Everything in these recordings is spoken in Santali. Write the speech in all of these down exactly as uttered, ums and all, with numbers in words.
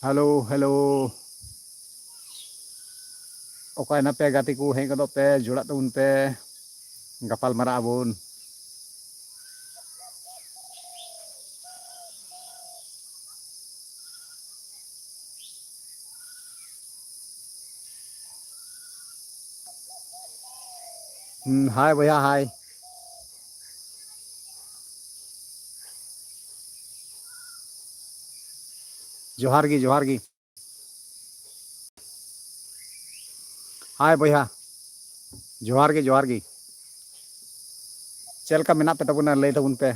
Hello, hello. ᱚᱠᱟᱭ ᱱᱟᱯᱮ ᱜᱟᱛᱮ ᱠᱚ? ᱦᱮᱡ ᱜᱚᱫᱚᱜ ᱯᱮ, ᱡᱚᱲᱟᱜ ᱛᱟᱵᱚᱱ ᱯᱮ, ᱜᱟᱯᱟᱞ ᱢᱟᱨᱟᱜ ᱟᱵᱚᱱ᱾ ᱦᱩᱸ, ᱦᱟᱭ ᱵᱚᱭᱦᱟ, ᱦᱟᱭ᱾ ᱡᱚᱦᱟᱨ ᱜᱮ, ᱡᱚᱦᱟᱨ ᱜᱮ᱾ ᱦᱟᱭ ᱵᱚᱭᱦᱟ, ᱡᱚᱦᱟᱨ ᱜᱮ, ᱡᱚᱦᱟᱨ ᱜᱮ᱾ ᱪᱮᱫ ᱞᱮᱠᱟ ᱢᱮᱱᱟᱜ ᱯᱮ ᱛᱟᱵᱚᱱᱟ, ᱞᱟᱹᱭ ᱛᱟᱵᱚᱱ ᱯᱮ᱾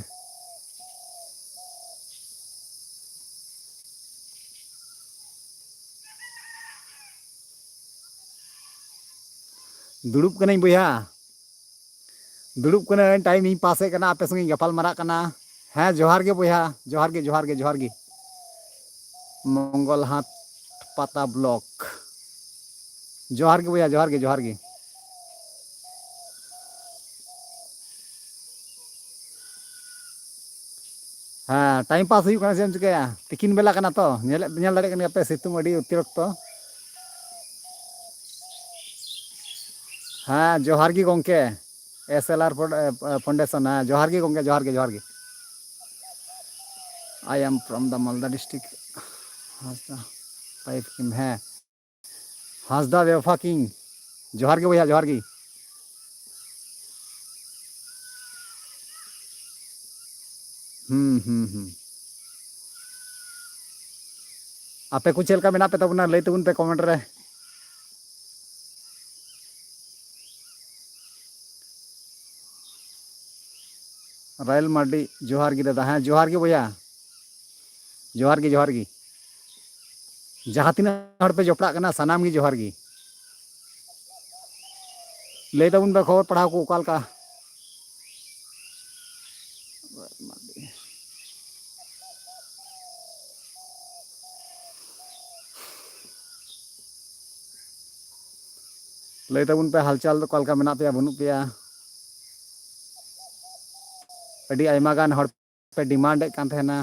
ᱫᱩᱲᱩᱵ ᱠᱟᱹᱱᱟᱹᱧ ᱵᱚᱭᱦᱟ, ᱫᱩᱲᱩᱵ ᱠᱟᱹᱱᱟᱹᱧ, time ᱤᱧ ᱯᱟᱥᱮᱫ ᱠᱟᱱᱟ, ᱟᱯᱮ ᱥᱚᱸᱜᱮᱧ ᱜᱟᱯᱟᱞ ᱢᱟᱨᱟᱜ ᱠᱟᱱᱟ᱾ ᱦᱮᱸ, ᱡᱚᱦᱟᱨ ᱜᱮ ᱵᱚᱭᱦᱟ, ᱡᱚᱦᱟᱨ ᱜᱮ, ᱡᱚᱦᱟᱨ ᱜᱮ, ᱡᱚᱦᱟᱨ ᱜᱮ᱾ ᱢᱚᱝᱜᱚᱞ ᱦᱟᱴ ᱯᱟᱛᱟ block᱾ ᱡᱚᱦᱟᱨ ᱜᱮ ᱵᱚᱭᱦᱟ, ᱡᱚᱦᱟᱨ ᱜᱮ, ᱡᱚᱦᱟᱨ ᱜᱮ᱾ ᱦᱮᱸ, time pass ᱦᱩᱭᱩᱜ ᱠᱟᱱᱟ, ᱪᱮᱫ ᱮᱢ ᱪᱤᱠᱟᱹᱭᱟ? ᱛᱤᱠᱤᱱ ᱵᱮᱞᱟ ᱠᱟᱱᱟ ᱛᱚ, ᱧᱮᱞᱮᱫ, ᱧᱮᱞ ᱫᱟᱲᱮᱭᱟᱜ ᱠᱟᱱ ᱜᱮᱭᱟ ᱯᱮ, ᱥᱤᱛᱩᱝ ᱟᱹᱰᱤ ᱚᱛᱤᱨᱤᱠᱛᱚ᱾ ᱦᱮᱸ, ᱡᱚᱦᱟᱨ ᱜᱮ ᱜᱚᱢᱠᱮ, S L R ᱯᱷᱚᱱ-, ᱮ, ᱯᱷᱟᱣᱩᱱᱰᱮᱥᱚᱱ᱾ ᱦᱮᱸ, ᱡᱚᱦᱟᱨ ᱜᱮ ᱜᱚᱢᱠᱮ, ᱡᱚᱦᱟᱨ ᱜᱮ, ᱡᱚᱦᱟᱨ ᱜᱮ᱾ I am from the Malda district. Hansda pipe ᱠᱤᱢ, ᱦᱮᱸ᱾ ᱦᱟᱸᱥᱫᱟ ᱵᱮᱣᱯᱷᱟ ᱠᱤᱝ, ᱡᱚᱦᱟᱨ ᱜᱮ ᱵᱚᱭᱦᱟ, ᱡᱚᱦᱟᱨ ᱜᱮ᱾ ᱦᱩᱸ, ᱦᱩᱸ, ᱦᱩᱸ᱾ ᱟᱯᱮ ᱠᱚ ᱪᱮᱫ ᱞᱮᱠᱟ ᱢᱮᱱᱟᱜ ᱯᱮ ᱛᱟᱵᱚᱱᱟ? ᱞᱟᱹᱭ ᱛᱟᱵᱚᱱ ᱯᱮ comment ᱨᱮ᱾ ᱨᱟᱭᱮᱞ ᱢᱟᱨᱰᱤ, ᱡᱚᱦᱟᱨ ᱜᱮ ᱫᱟᱫᱟ᱾ ᱦᱮᱸ, ᱡᱚᱦᱟᱨ ᱜᱮ ᱵᱚᱭᱦᱟ, ᱡᱚᱦᱟᱨ ᱜᱮ, ᱡᱚᱦᱟᱨ ᱜᱮ᱾ ᱡᱟᱦᱟᱸ ᱛᱤᱱᱟᱹᱜ ᱦᱚᱲ ᱯᱮ ᱡᱚᱯᱲᱟᱜ ᱠᱟᱱᱟ, ᱥᱟᱱᱟᱢ ᱜᱮ ᱡᱚᱦᱟᱨ ᱜᱮ᱾ ᱞᱟᱹᱭ ᱛᱟᱵᱚᱱ ᱯᱮ, ᱠᱷᱚᱵᱚᱨ ᱯᱟᱲᱦᱟᱣ ᱠᱚ ᱚᱠᱟ ᱞᱮᱠᱟ? ᱞᱟᱹᱭ ᱛᱟᱵᱚᱱ ᱯᱮ, ᱦᱟᱞᱪᱟᱞ ᱫᱚ ᱚᱠᱟ ᱞᱮᱠᱟ ᱢᱮᱱᱟᱜ ᱯᱮᱭᱟ, ᱵᱟᱹᱱᱩᱜ ᱯᱮᱭᱟ? ᱟᱹᱰᱤ ᱟᱭᱢᱟ ᱜᱟᱱ ᱦᱚᱲ ᱯᱮ demand ᱮᱫ ᱠᱟᱱ ᱛᱟᱦᱮᱱᱟ,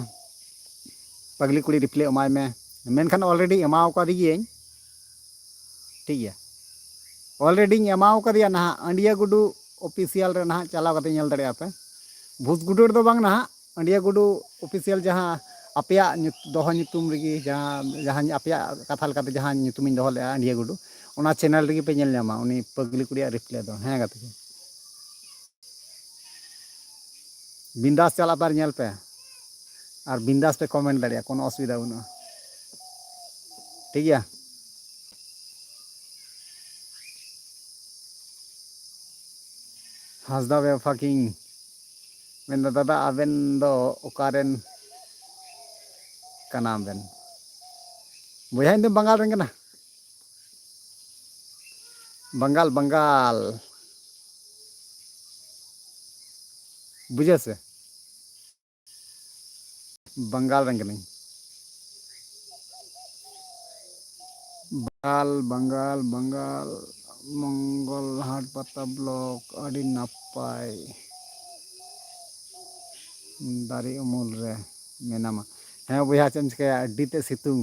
ᱯᱟᱜᱽᱞᱤ ᱠᱩᱲᱤ reply ᱮᱢᱟᱭ ᱢᱮ᱾ ᱢᱮᱱᱠᱷᱟᱱ already ᱮᱢᱟᱣ ᱠᱟᱫᱮ ᱜᱤᱭᱟᱹᱧ᱾ ᱴᱷᱤᱠ ᱜᱮᱭᱟ, alreadyᱧ ᱮᱢᱟᱣ ᱠᱟᱫᱮᱭᱟ ᱱᱟᱦᱟᱜ᱾ ᱟᱹᱰᱤᱭᱟᱹ ᱜᱩᱰᱩ ᱚᱯᱷᱤᱥᱤᱭᱟᱞ ᱨᱮ ᱱᱟᱦᱟᱜ ᱪᱟᱞᱟᱣ ᱠᱟᱛᱮ ᱧᱮᱞ ᱫᱟᱲᱮᱭᱟᱜᱼᱟ ᱯᱮ᱾ ᱵᱷᱩᱛ ᱜᱩᱰᱩ ᱨᱮᱫᱚ ᱵᱟᱝ ᱱᱟᱦᱟᱜ, ᱟᱹᱰᱤᱭᱟᱹ ᱜᱩᱰᱩ ᱚᱯᱷᱤᱥᱤᱭᱟᱞ ᱡᱟᱦᱟᱸ ᱟᱯᱮᱭᱟᱜ ᱧᱩᱛ-, ᱫᱚᱦᱚ ᱧᱩᱛᱩᱢ ᱨᱮᱜᱮ, ᱡᱟᱦᱟᱸ, ᱡᱟᱦᱟᱸ ᱟᱯᱮᱭᱟᱜ ᱠᱟᱛᱷᱟ ᱞᱮᱠᱟᱛᱮ ᱡᱟᱦᱟᱸ ᱧᱩᱛᱩᱢᱤᱧ ᱫᱚᱦᱚ ᱞᱮᱫᱼᱟ, ᱟᱹᱰᱤᱭᱟᱹ ᱜᱩᱰᱩ, ᱚᱱᱟ ᱪᱮᱱᱮᱞ ᱨᱮᱜᱮ ᱯᱮ ᱧᱮᱞ ᱧᱟᱢᱟ ᱩᱱᱤ ᱯᱟᱹᱜᱽᱞᱤ ᱠᱩᱲᱤᱭᱟᱜ ᱨᱤᱯᱞᱟᱭ ᱫᱚ᱾ ᱦᱮᱸ ᱜᱟᱛᱮ ᱠᱚ, ᱵᱤᱱᱫᱟᱥ ᱪᱟᱞᱟᱜ ᱯᱮ ᱟᱨ ᱧᱮᱞ ᱯᱮ, ᱟᱨ ᱵᱤᱱᱫᱟᱥ ᱯᱮ ᱠᱚᱢᱮᱱᱴ ᱫᱟᱲᱮᱭᱟᱜᱼᱟ, ᱠᱳᱱᱳ ᱚᱥᱩᱵᱤᱫᱷᱟ ᱵᱟᱹᱱᱩᱜᱼᱟ᱾ ᱴᱷᱤᱠ ᱜᱮᱭᱟ᱾ ᱦᱟᱸᱥᱫᱟ ᱵᱮᱯᱷᱟᱠᱤᱝ ᱢᱮᱱᱫᱟ, ᱫᱟᱫᱟ ᱟᱵᱮᱱ ᱫᱚ ᱚᱠᱟᱨᱮᱱ ᱠᱟᱱᱟ ᱵᱮᱱ? ᱵᱚᱭᱦᱟ, ᱤᱧ ᱫᱚ ᱵᱟᱝᱜᱟᱞ ᱨᱮᱱ ᱠᱟᱱᱟ᱾ ᱵᱟᱝᱜᱟᱞ, ᱵᱟᱝᱜᱟᱞ᱾ ᱵᱩᱡᱷᱟᱹᱣ ᱥᱮ? ᱵᱟᱝᱜᱟᱞ ᱨᱮᱱ ᱠᱟᱹᱱᱟᱹᱧ᱾ ᱵᱟᱝᱜᱟᱞ, ᱵᱟᱝᱜᱟᱞ, ᱵᱟᱝᱜᱟᱞ, ᱢᱚᱝᱜᱚᱞ ᱦᱟᱴ ᱯᱟᱛᱟ ᱵᱞᱚᱠ, ᱟᱹᱰᱤ ᱱᱟᱯᱟᱭ᱾ ᱫᱟᱨᱮ ᱩᱢᱩᱞ ᱨᱮ ᱢᱮᱱᱟᱢᱟ᱾ ᱦᱮᱸ ᱵᱚᱭᱦᱟ, ᱪᱮᱫ ᱮᱢ ᱪᱤᱠᱟᱹᱭᱟ, ᱟᱹᱰᱤ ᱛᱮᱫ ᱥᱤᱛᱩᱝ᱾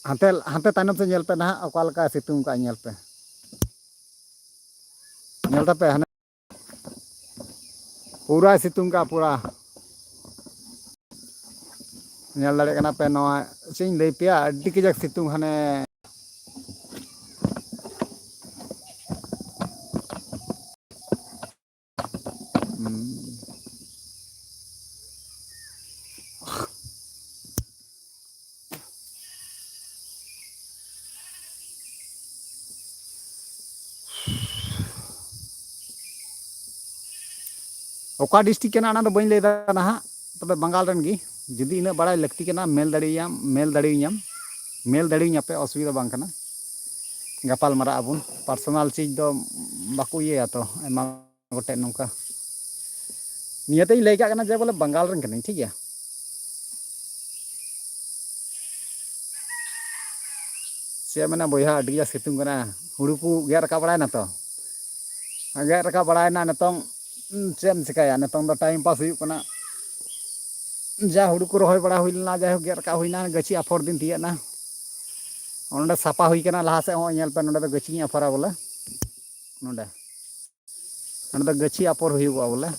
ᱦᱟᱱᱛᱮ, ᱦᱟᱱᱛᱮ ᱛᱟᱭᱱᱚᱢ ᱥᱮᱫ ᱧᱮᱞ ᱯᱮ ᱱᱟᱦᱟᱜ, ᱚᱠᱟ ᱞᱮᱠᱟ ᱥᱤᱛᱩᱝ ᱠᱟᱜᱼᱟ, ᱧᱮᱞ ᱯᱮ᱾ ᱧᱮᱞ ᱛᱟᱯᱮ ᱦᱟᱱᱮ ᱯᱩᱨᱟᱭ ᱥᱤᱛᱩᱝ ᱠᱟᱜᱼᱟ, ᱯᱩᱨᱟ᱾ ᱧᱮᱞ ᱫᱟᱲᱮᱭᱟᱜ ᱠᱟᱱᱟ ᱯᱮ, ᱱᱚᱣᱟ ᱪᱮᱫ ᱤᱧ ᱞᱟᱹᱭ ᱯᱮᱭᱟ, ᱟᱹᱰᱤ ᱠᱟᱡᱟᱠ ᱥᱤᱛᱩᱝ ᱦᱟᱱᱮ᱾ ᱦᱩᱸ᱾ ᱚᱠᱟ ᱰᱤᱥᱴᱨᱤᱠᱴ ᱠᱟᱱᱟ ᱚᱱᱟ ᱫᱚ ᱵᱟᱹᱧ ᱞᱟᱹᱭ ᱫᱟᱲᱮᱭᱟᱜᱼᱟ ᱱᱟᱦᱟᱜ, ᱛᱚᱵᱮ ᱵᱟᱝᱜᱟᱞ ᱨᱮᱱ ᱜᱮ᱾ ᱡᱩᱫᱤ ᱤᱱᱟᱹᱜ ᱵᱟᱲᱟᱭ ᱞᱟᱹᱠᱛᱤ ᱠᱟᱱᱟ, ᱢᱮᱞ ᱫᱟᱲᱮᱭᱟᱢ, ᱢᱮᱞ ᱫᱟᱲᱮᱭᱟᱹᱧᱟᱢ, ᱢᱮᱞ ᱫᱟᱲᱮᱭᱟᱹᱧ ᱟᱯᱮ, ᱚᱥᱩᱵᱤᱫᱷᱟ ᱵᱟᱝ ᱠᱟᱱᱟ᱾ ᱜᱟᱯᱟᱞ ᱢᱟᱨᱟᱜ ᱟᱵᱚᱱ, ᱯᱟᱨᱥᱚᱱᱟᱞ ᱪᱤᱡᱽ ᱫᱚ ᱵᱟᱠᱚ ᱤᱭᱟᱹᱭᱟ ᱛᱚ, ᱟᱭᱢᱟ ᱜᱚᱴᱮᱡ ᱱᱚᱝᱠᱟ᱾ ᱱᱤᱭᱟᱹᱛᱮᱧ ᱞᱟᱹᱭ ᱠᱟᱜ ᱠᱟᱱᱟ ᱡᱮ ᱵᱚᱞᱮ ᱵᱟᱝᱜᱟᱞ ᱨᱮᱱ ᱠᱟᱹᱱᱟᱹᱧ, ᱴᱷᱤᱠ ᱜᱮᱭᱟ᱾ ᱪᱮᱫ ᱢᱮᱱᱟ ᱵᱚᱭᱦᱟ, ᱟᱹᱰᱤ ᱠᱟᱡᱟᱠ ᱥᱤᱛᱩᱝ ᱠᱟᱱᱟ᱾ ᱦᱩᱲᱩ ᱠᱚ ᱜᱮᱫ ᱨᱟᱠᱟᱵ ᱵᱟᱲᱟᱭᱮᱱᱟ ᱛᱚ, ᱜᱮᱫ ᱨᱟᱠᱟᱵ ᱵᱟᱲᱟᱭᱮᱱᱟ᱾ ᱱᱤᱛᱚᱝ ᱪᱮᱫ ᱮᱢ ᱪᱤᱠᱟᱹᱭᱟ, ᱱᱤᱛᱚᱝ ᱫᱚ ᱴᱟᱭᱤᱢ ᱯᱟᱥ ᱦᱩᱭᱩᱜ ᱠᱟᱱᱟ᱾ ᱡᱟ ᱦᱩᱲᱩ ᱠᱚ ᱨᱚᱦᱚᱭ ᱵᱟᱲᱟ ᱦᱩᱭ ᱞᱮᱱᱟ, ᱡᱟᱭᱦᱳᱠ, ᱜᱮᱫ ᱨᱟᱠᱟᱵ ᱦᱩᱭᱱᱟ, ᱜᱟᱹᱪᱷᱤ ᱟᱯᱷᱚᱨ ᱫᱤᱱ ᱛᱤᱭᱟᱹᱜ ᱮᱱᱟ᱾ ᱱᱚᱸᱰᱮ ᱥᱟᱯᱷᱟ ᱦᱩᱭ ᱠᱟᱱᱟ, ᱞᱟᱦᱟ ᱥᱮᱫ ᱦᱚᱸ ᱧᱮᱞ ᱯᱮ, ᱱᱚᱸᱰᱮ ᱫᱚ ᱜᱟᱹᱪᱷᱤᱧ ᱟᱯᱷᱚᱨᱟ ᱵᱚᱞᱮ, ᱱᱚᱸᱰᱮ, ᱱᱚᱸᱰᱮ ᱫᱚ ᱜᱟᱹᱪᱷᱤ ᱟᱯᱷᱚᱨ ᱦᱩᱭᱩᱜᱚᱜᱼᱟ ᱵᱚᱞᱮ,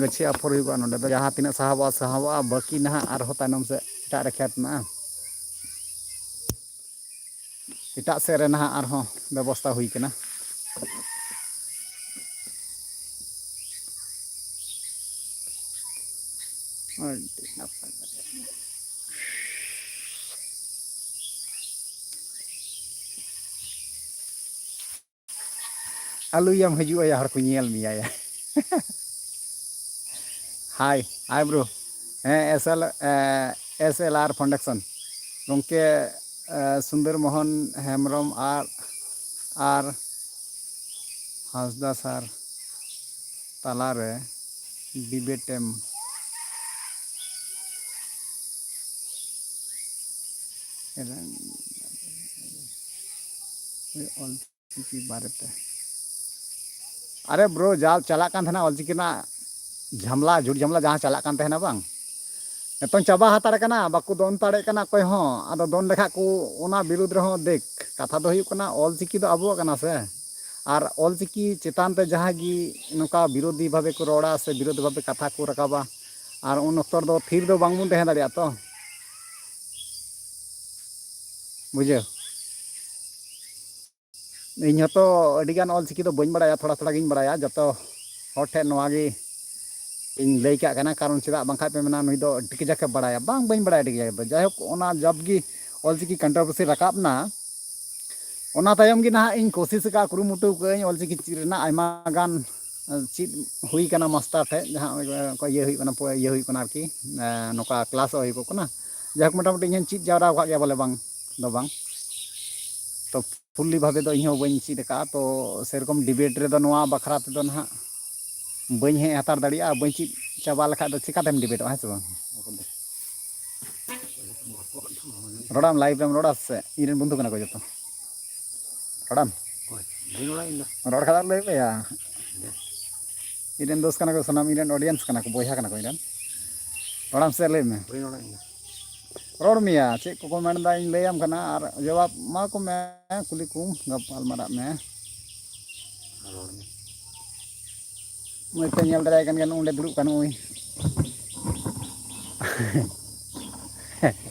ᱜᱟᱹᱪᱷᱤ ᱟᱯᱷᱚᱨ ᱦᱩᱭᱩᱜᱚᱜᱼᱟ ᱱᱚᱸᱰᱮ ᱫᱚ, ᱡᱟᱦᱟᱸ ᱛᱤᱱᱟᱹᱜ ᱥᱟᱦᱟᱵᱚᱜᱼᱟ, ᱥᱟᱦᱟᱵᱚᱜᱼᱟ, ᱵᱟᱹᱠᱤ ᱱᱟᱦᱟᱜ ᱟᱨᱦᱚᱸ ᱛᱟᱭᱱᱚᱢ ᱥᱮᱫ ᱮᱴᱟᱜ ᱨᱮ ᱠᱷᱮᱛ ᱢᱮᱱᱟᱜᱼᱟ᱾ ᱮᱴᱟᱜ ᱥᱮᱫ ᱨᱮ ᱱᱟᱦᱟᱜ ᱟᱨᱦᱚᱸ ᱵᱮᱵᱚᱥᱛᱷᱟ ᱦᱩᱭ ᱠᱟᱱᱟ᱾ ᱟᱹᱰᱤ ᱱᱟᱯᱟᱭ ᱠᱟᱛᱷᱟ᱾ ᱟᱞᱚᱭᱟᱢ ᱦᱤᱡᱩᱜᱼᱟ, ᱭᱟ ᱦᱚᱲ ᱠᱚ ᱧᱮᱞ ᱢᱮᱭᱟ ᱭᱟ᱾ ᱦᱟᱭ, ᱦᱟᱭ ᱵᱨᱳ᱾ ᱦᱮᱸ, S L, S L R Foundation᱾ ᱜᱚᱢᱠᱮ, ᱮ, ᱥᱩᱱᱫᱚᱨ ᱢᱳᱦᱚᱱ ᱦᱮᱢᱵᱨᱚᱢ ᱟᱨ, ᱟᱨ ᱦᱟᱸᱥᱫᱟ ᱥᱟᱨ ᱛᱟᱞᱟᱨᱮ ᱰᱤᱵᱮᱴ ᱮᱢ ᱮᱫᱟ᱾ ᱚᱞᱪᱤᱠᱤ ᱵᱟᱨᱮᱛᱮ᱾ ᱟᱨᱮ ᱵᱨᱳ, ᱡᱟ ᱪᱟᱞᱟᱜ ᱠᱟᱱ ᱛᱟᱦᱮᱱᱟ ᱚᱞᱪᱤᱠᱤ ᱨᱮᱱᱟᱜ ᱡᱷᱟᱢᱞᱟ, ᱡᱷᱩᱴ ᱡᱷᱟᱢᱞᱟ ᱡᱟᱦᱟᱸ ᱪᱟᱞᱟᱜ ᱠᱟᱱ ᱛᱟᱦᱮᱱᱟ ᱵᱟᱝ, ᱱᱤᱛᱚᱝ ᱪᱟᱵᱟ ᱦᱟᱛᱟᱲ ᱠᱟᱱᱟ, ᱵᱟᱠᱚ ᱫᱚᱱ ᱫᱟᱲᱮᱭᱟᱜ ᱠᱟᱱᱟ ᱚᱠᱚᱭ ᱦᱚᱸ᱾ ᱟᱫᱚ ᱫᱚᱱ ᱞᱮᱠᱷᱟᱡ ᱠᱚ ᱚᱱᱟ ᱵᱤᱨᱩᱫᱽ ᱨᱮᱦᱚᱸ ᱫᱮᱠ, ᱠᱟᱛᱷᱟ ᱫᱚ ᱦᱩᱭᱩᱜ ᱠᱟᱱᱟ ᱚᱞᱪᱤᱠᱤ ᱫᱚ ᱟᱵᱚᱣᱟᱜ ᱠᱟᱱᱟ ᱥᱮ, ᱟᱨ ᱚᱞᱪᱤᱠᱤ ᱪᱮᱛᱟᱱ ᱛᱮ ᱡᱟᱦᱟᱸ ᱜᱮ ᱱᱚᱝᱠᱟ ᱵᱤᱨᱳᱫᱷᱤ ᱵᱷᱟᱵᱮ ᱠᱚ ᱨᱚᱲᱟ ᱥᱮ ᱵᱤᱨᱳᱫᱷ ᱵᱷᱟᱵᱮ ᱠᱟᱛᱷᱟ ᱠᱚ ᱨᱟᱠᱟᱵᱟ, ᱟᱨ ᱩᱱ ᱚᱠᱛᱚ ᱨᱮᱫᱚ ᱛᱷᱤᱨ ᱫᱚ ᱵᱟᱝᱵᱚᱱ ᱛᱟᱦᱮᱸ ᱫᱟᱲᱮᱭᱟᱜᱼᱟ ᱛᱚ᱾ ᱵᱩᱡᱷᱟᱹᱣ? ᱤᱧ ᱦᱚᱸᱛᱚ ᱟᱹᱰᱤᱜᱟᱱ ᱚᱞᱪᱤᱠᱤ ᱫᱚ ᱵᱟᱹᱧ ᱵᱟᱲᱟᱭᱟ, ᱛᱷᱚᱲᱟ ᱛᱷᱚᱲᱟ ᱜᱤᱧ ᱵᱟᱲᱟᱭᱟ᱾ ᱡᱚᱛᱚ ᱦᱚᱲ ᱴᱷᱮᱱ ᱱᱚᱣᱟ ᱜᱮ ᱤᱧ ᱞᱟᱹᱭ ᱠᱟᱜ ᱠᱟᱱᱟ, ᱠᱟᱨᱚᱱ ᱪᱮᱫᱟᱜ ᱵᱟᱝᱠᱷᱟᱡ ᱯᱮ ᱢᱮᱱᱟ, "ᱱᱩᱭ ᱫᱚ ᱟᱹᱰᱤ ᱠᱟᱡᱟᱠ ᱮ ᱵᱟᱲᱟᱭᱟ᱾" ᱵᱟᱝ, ᱵᱟᱹᱧ ᱵᱟᱲᱟᱭᱟ ᱟᱹᱰᱤ ᱠᱟᱡᱟᱠ ᱫᱚ᱾ ᱡᱟᱭᱦᱳᱠ, ᱚᱱᱟ ᱡᱚᱵ ᱜᱮ ᱚᱞᱪᱤᱠᱤ ᱠᱚᱱᱴᱨᱳᱵᱷᱟᱨᱥᱤ ᱨᱟᱠᱟᱵ ᱱᱟ, ᱚᱱᱟ ᱛᱟᱭᱚᱢ ᱜᱮ ᱱᱟᱦᱟᱜ ᱤᱧ ᱠᱳᱥᱤᱥ ᱟᱠᱟᱫᱼᱟ, ᱠᱩᱨᱩᱢᱩᱴᱩ ᱠᱟᱜ ᱟᱹᱧ ᱚᱞᱪᱤᱠᱤ ᱪᱮᱫ ᱨᱮᱱᱟᱜ᱾ ᱟᱭᱢᱟ ᱜᱟᱱ ᱪᱮᱫ ᱦᱩᱭ ᱠᱟᱱᱟ ᱢᱟᱥᱴᱟᱨ ᱴᱷᱮᱡ, ᱡᱟᱦᱟᱸ ᱤᱭᱟᱹ ᱦᱩᱭᱩᱜ ᱠᱟᱱᱟ, ᱤᱭᱟᱹ ᱦᱩᱭᱩᱜ ᱠᱟᱱᱟ ᱟᱨᱠᱤ, ᱱᱚᱝᱠᱟ ᱠᱞᱟᱥ ᱦᱩᱭᱩᱜ ᱠᱟᱱᱟ᱾ ᱡᱟᱭᱦᱳᱠ, ᱢᱚᱴᱟᱢᱩᱴᱤ ᱤᱧ ᱦᱚᱸᱧ ᱪᱮᱫ ᱡᱟᱣᱨᱟ ᱟᱠᱟᱫ ᱜᱮᱭᱟ ᱵᱚᱞᱮ, ᱵᱟᱝ ᱫᱚ ᱵᱟᱝ᱾ ᱛᱚ ᱯᱷᱩᱞᱞᱤ ᱵᱷᱟᱵᱮ ᱫᱚ ᱤᱧ ᱦᱚᱸ ᱵᱟᱹᱧ ᱪᱮᱫ ᱟᱠᱟᱫᱼᱟ, ᱛᱚ ᱥᱮᱨᱚᱠᱚᱢ ᱰᱤᱵᱮᱴ ᱨᱮᱫᱚ ᱱᱚᱣᱟ ᱵᱟᱠᱷᱨᱟ ᱛᱮᱫᱚ ᱱᱟᱦᱟᱜ ᱵᱟᱹᱧ ᱦᱮᱡ ᱦᱟᱛᱟᱲ ᱫᱟᱲᱮᱭᱟᱜᱼᱟ᱾ ᱵᱟᱹᱧ ᱪᱮᱫ ᱪᱟᱵᱟ ᱞᱮᱠᱷᱟᱡ ᱫᱚ ᱪᱤᱠᱟᱛᱮᱢ ᱰᱤᱵᱮᱴᱚᱜᱼᱟ, ᱦᱮᱸ ᱥᱮ ᱵᱟᱝ? ᱨᱚᱲᱟᱢ, ᱞᱟᱭᱤᱵᱷ ᱨᱮᱢ ᱨᱚᱲᱟ ᱥᱮ? ᱤᱧ ᱨᱮᱱ ᱵᱚᱱᱫᱷᱩ ᱠᱟᱱᱟ ᱠᱚ ᱡᱚᱛᱚ᱾ ᱨᱚᱲᱟᱢ? ᱦᱳᱭ, ᱵᱟᱹᱧ ᱨᱚᱲᱟ ᱤᱧ ᱫᱚ᱾ ᱨᱚᱲ ᱠᱷᱟᱡ ᱫᱚ ᱞᱟᱹᱭ ᱢᱮ ᱭᱟ᱾ ᱫᱮ᱾ ᱤᱧ ᱨᱮᱱ ᱫᱳᱥ ᱠᱟᱱᱟ ᱠᱚ ᱥᱟᱱᱟᱢ, ᱤᱧ ᱨᱮᱱ audience ᱠᱟᱱᱟ ᱠᱚ, ᱵᱚᱭᱦᱟ ᱠᱟᱱᱟ ᱠᱚ ᱤᱧ ᱨᱮᱱ᱾ ᱨᱚᱲᱟᱢ ᱥᱮ, ᱞᱟᱹᱭ ᱢᱮ᱾ ᱵᱟᱹᱧ ᱨᱚᱲᱮᱫ ᱠᱟᱱᱟ᱾ ᱨᱚᱲ ᱢᱮᱭᱟ, ᱪᱮᱫ ᱠᱚᱠᱚ ᱢᱮᱱ ᱮᱫᱟ ᱤᱧ ᱞᱟᱹᱭᱟᱢ ᱠᱟᱱᱟ, ᱟᱨ ᱡᱚᱵᱟᱵ ᱮᱢᱟ ᱠᱚ ᱢᱮ, ᱠᱩᱞᱤ ᱠᱚᱢ, ᱜᱟᱯᱟᱞ ᱢᱟᱨᱟᱜ ᱢᱮ᱾ ᱨᱚᱲ ᱢᱮ᱾ ᱱᱩᱭ ᱯᱮ ᱧᱮᱞ ᱫᱟᱲᱮᱭᱟᱭ ᱠᱟᱱ ᱜᱮᱭᱟ, ᱱᱚᱰᱮ ᱫᱩᱲᱩᱵ ᱠᱟᱱ ᱱᱩᱭ᱾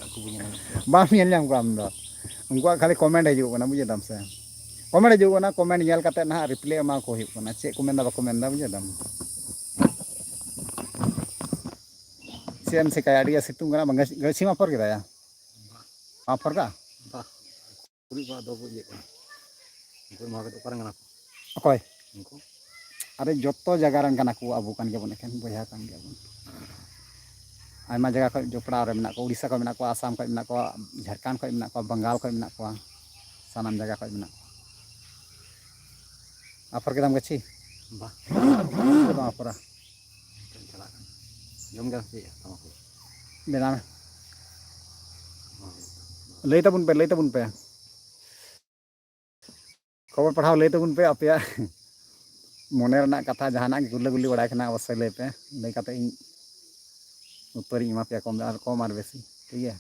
ᱟᱠᱚ ᱵᱚᱱ ᱧᱮᱞ ᱧᱟᱢ ᱠᱚᱣᱟ᱾ ᱵᱟᱢ ᱧᱮᱞ ᱧᱟᱢ ᱠᱚᱣᱟ ᱟᱢ ᱫᱚ᱾ ᱩᱱᱠᱩᱣᱟᱜ ᱠᱷᱟᱹᱞᱤ comment ᱦᱤᱡᱩᱜ ᱠᱟᱱᱟ, ᱵᱩᱡᱷᱟᱹᱣ ᱫᱟᱢ ᱥᱮ? Comment ᱦᱤᱡᱩᱜ ᱠᱟᱱᱟ, comment ᱧᱮᱞ ᱠᱟᱛᱮ ᱱᱟᱦᱟᱜ reply ᱮᱢᱟ ᱠᱚ ᱦᱩᱭᱩᱜ ᱠᱟᱱᱟ᱾ ᱪᱮᱫ ᱠᱚ ᱢᱮᱱᱫᱟ ᱵᱟᱠᱚ ᱢᱮᱱᱫᱟ, ᱵᱩᱡᱷᱟᱹᱣ ᱫᱟᱢ? ᱪᱮᱫ ᱮᱢ ᱪᱮᱠᱟᱭᱟ? ᱟᱹᱰᱤ ᱟᱸᱴ ᱥᱤᱛᱩᱝ ᱠᱟᱱᱟ᱾ ᱵᱟᱝ, ᱜᱟᱹᱪᱷᱤ, ᱜᱟᱹᱪᱷᱤᱢ ᱟᱯᱷᱚᱨ ᱠᱮᱫᱟ ᱭᱟ? ᱵᱟᱝ ᱟᱯᱷᱚᱨ ᱠᱟᱜᱼᱟ? ᱵᱟᱝ᱾ ᱠᱩᱲᱤ ᱠᱚᱣᱟᱜ ᱫᱚ ᱤᱭᱟᱹᱜ ᱠᱟᱱᱟ᱾ ᱩᱱᱠᱩ ᱢᱟ ᱠᱟᱹᱴᱤᱡ ᱚᱠᱟᱨᱮᱱ ᱠᱟᱱᱟ ᱠᱚ? ᱚᱠᱚᱭ? ᱩᱱᱠᱩ? ᱟᱨᱮ, ᱡᱚᱛᱚ ᱡᱟᱭᱜᱟ ᱨᱮᱱ ᱠᱟᱱᱟ ᱠᱚ, ᱟᱵᱚ ᱠᱟᱱ ᱜᱮᱭᱟᱵᱚᱱ, ᱮᱠᱷᱮᱱ ᱵᱚᱭᱦᱟ ᱠᱟᱱ ᱜᱮᱭᱟᱵᱚᱱ᱾ ᱟᱭᱢᱟ ᱡᱟᱭᱜᱟ ᱠᱷᱚᱱ ᱡᱚᱯᱲᱟᱣ ᱨᱮ ᱢᱮᱱᱟᱜ ᱠᱚᱣᱟ, ᱩᱲᱤᱥᱥᱟ ᱠᱷᱚᱱ ᱢᱮᱱᱟᱜ ᱠᱚᱣᱟ, ᱟᱥᱟᱢ ᱠᱷᱚᱱ ᱢᱮᱱᱟᱜ ᱠᱚᱣᱟ, ᱡᱷᱟᱲᱠᱷᱚᱸᱰ ᱠᱷᱚᱱ ᱢᱮᱱᱟᱜ ᱠᱚᱣᱟ, ᱵᱟᱝᱜᱟᱞ ᱠᱷᱚᱱ ᱢᱮᱱᱟᱜ ᱠᱚᱣᱟ, ᱥᱟᱱᱟᱢ ᱡᱟᱭᱜᱟ ᱠᱷᱚᱱ ᱢᱮᱱᱟᱜ ᱠᱚᱣᱟ᱾ ᱟᱯᱷᱚᱨ ᱠᱮᱫᱟᱢ ᱜᱟᱹᱪᱷᱤ? ᱵᱟ᱾ ᱪᱮᱫ ᱫᱚ ᱵᱟᱢ ᱟᱯᱷᱚᱨᱟ? ᱪᱟᱞᱟᱜ ᱠᱟᱱᱟ᱾ ᱡᱚᱢ ᱜᱮ ᱪᱮᱫ ᱛᱟᱢᱟᱠᱩ? ᱵᱮᱱᱟᱣ ᱢᱮ᱾ ᱞᱟᱹᱭ ᱛᱟᱵᱚᱱ ᱯᱮ, ᱞᱟᱹᱭ ᱛᱟᱵᱚᱱ ᱯᱮ᱾ ᱠᱷᱚᱵᱚᱨ ᱯᱟᱲᱦᱟᱣ ᱞᱟᱹᱭ ᱛᱟᱵᱚᱱ ᱯᱮ, ᱟᱯᱮᱭᱟᱜ ᱢᱚᱱᱮ ᱨᱮᱱᱟᱜ ᱠᱟᱛᱷᱟ ᱡᱟᱦᱟᱱᱟᱜ ᱜᱮ ᱜᱩᱞᱟᱹ ᱜᱩᱞᱤ ᱵᱟᱲᱟᱭ ᱠᱷᱟᱱ ᱚᱵᱚᱥᱥᱳᱭ ᱞᱟᱹᱭ ᱯᱮ, ᱞᱟᱹᱭ ᱠᱟᱛᱮ ᱤᱧ ᱩᱛᱛᱚᱨᱤᱧ ᱮᱢᱟ ᱯᱮᱭᱟ, ᱠᱚᱢ ᱟᱨ ᱠᱚᱢ ᱟᱨ ᱵᱮᱥᱤ, ᱴᱷᱤᱠ ᱜᱮᱭᱟ?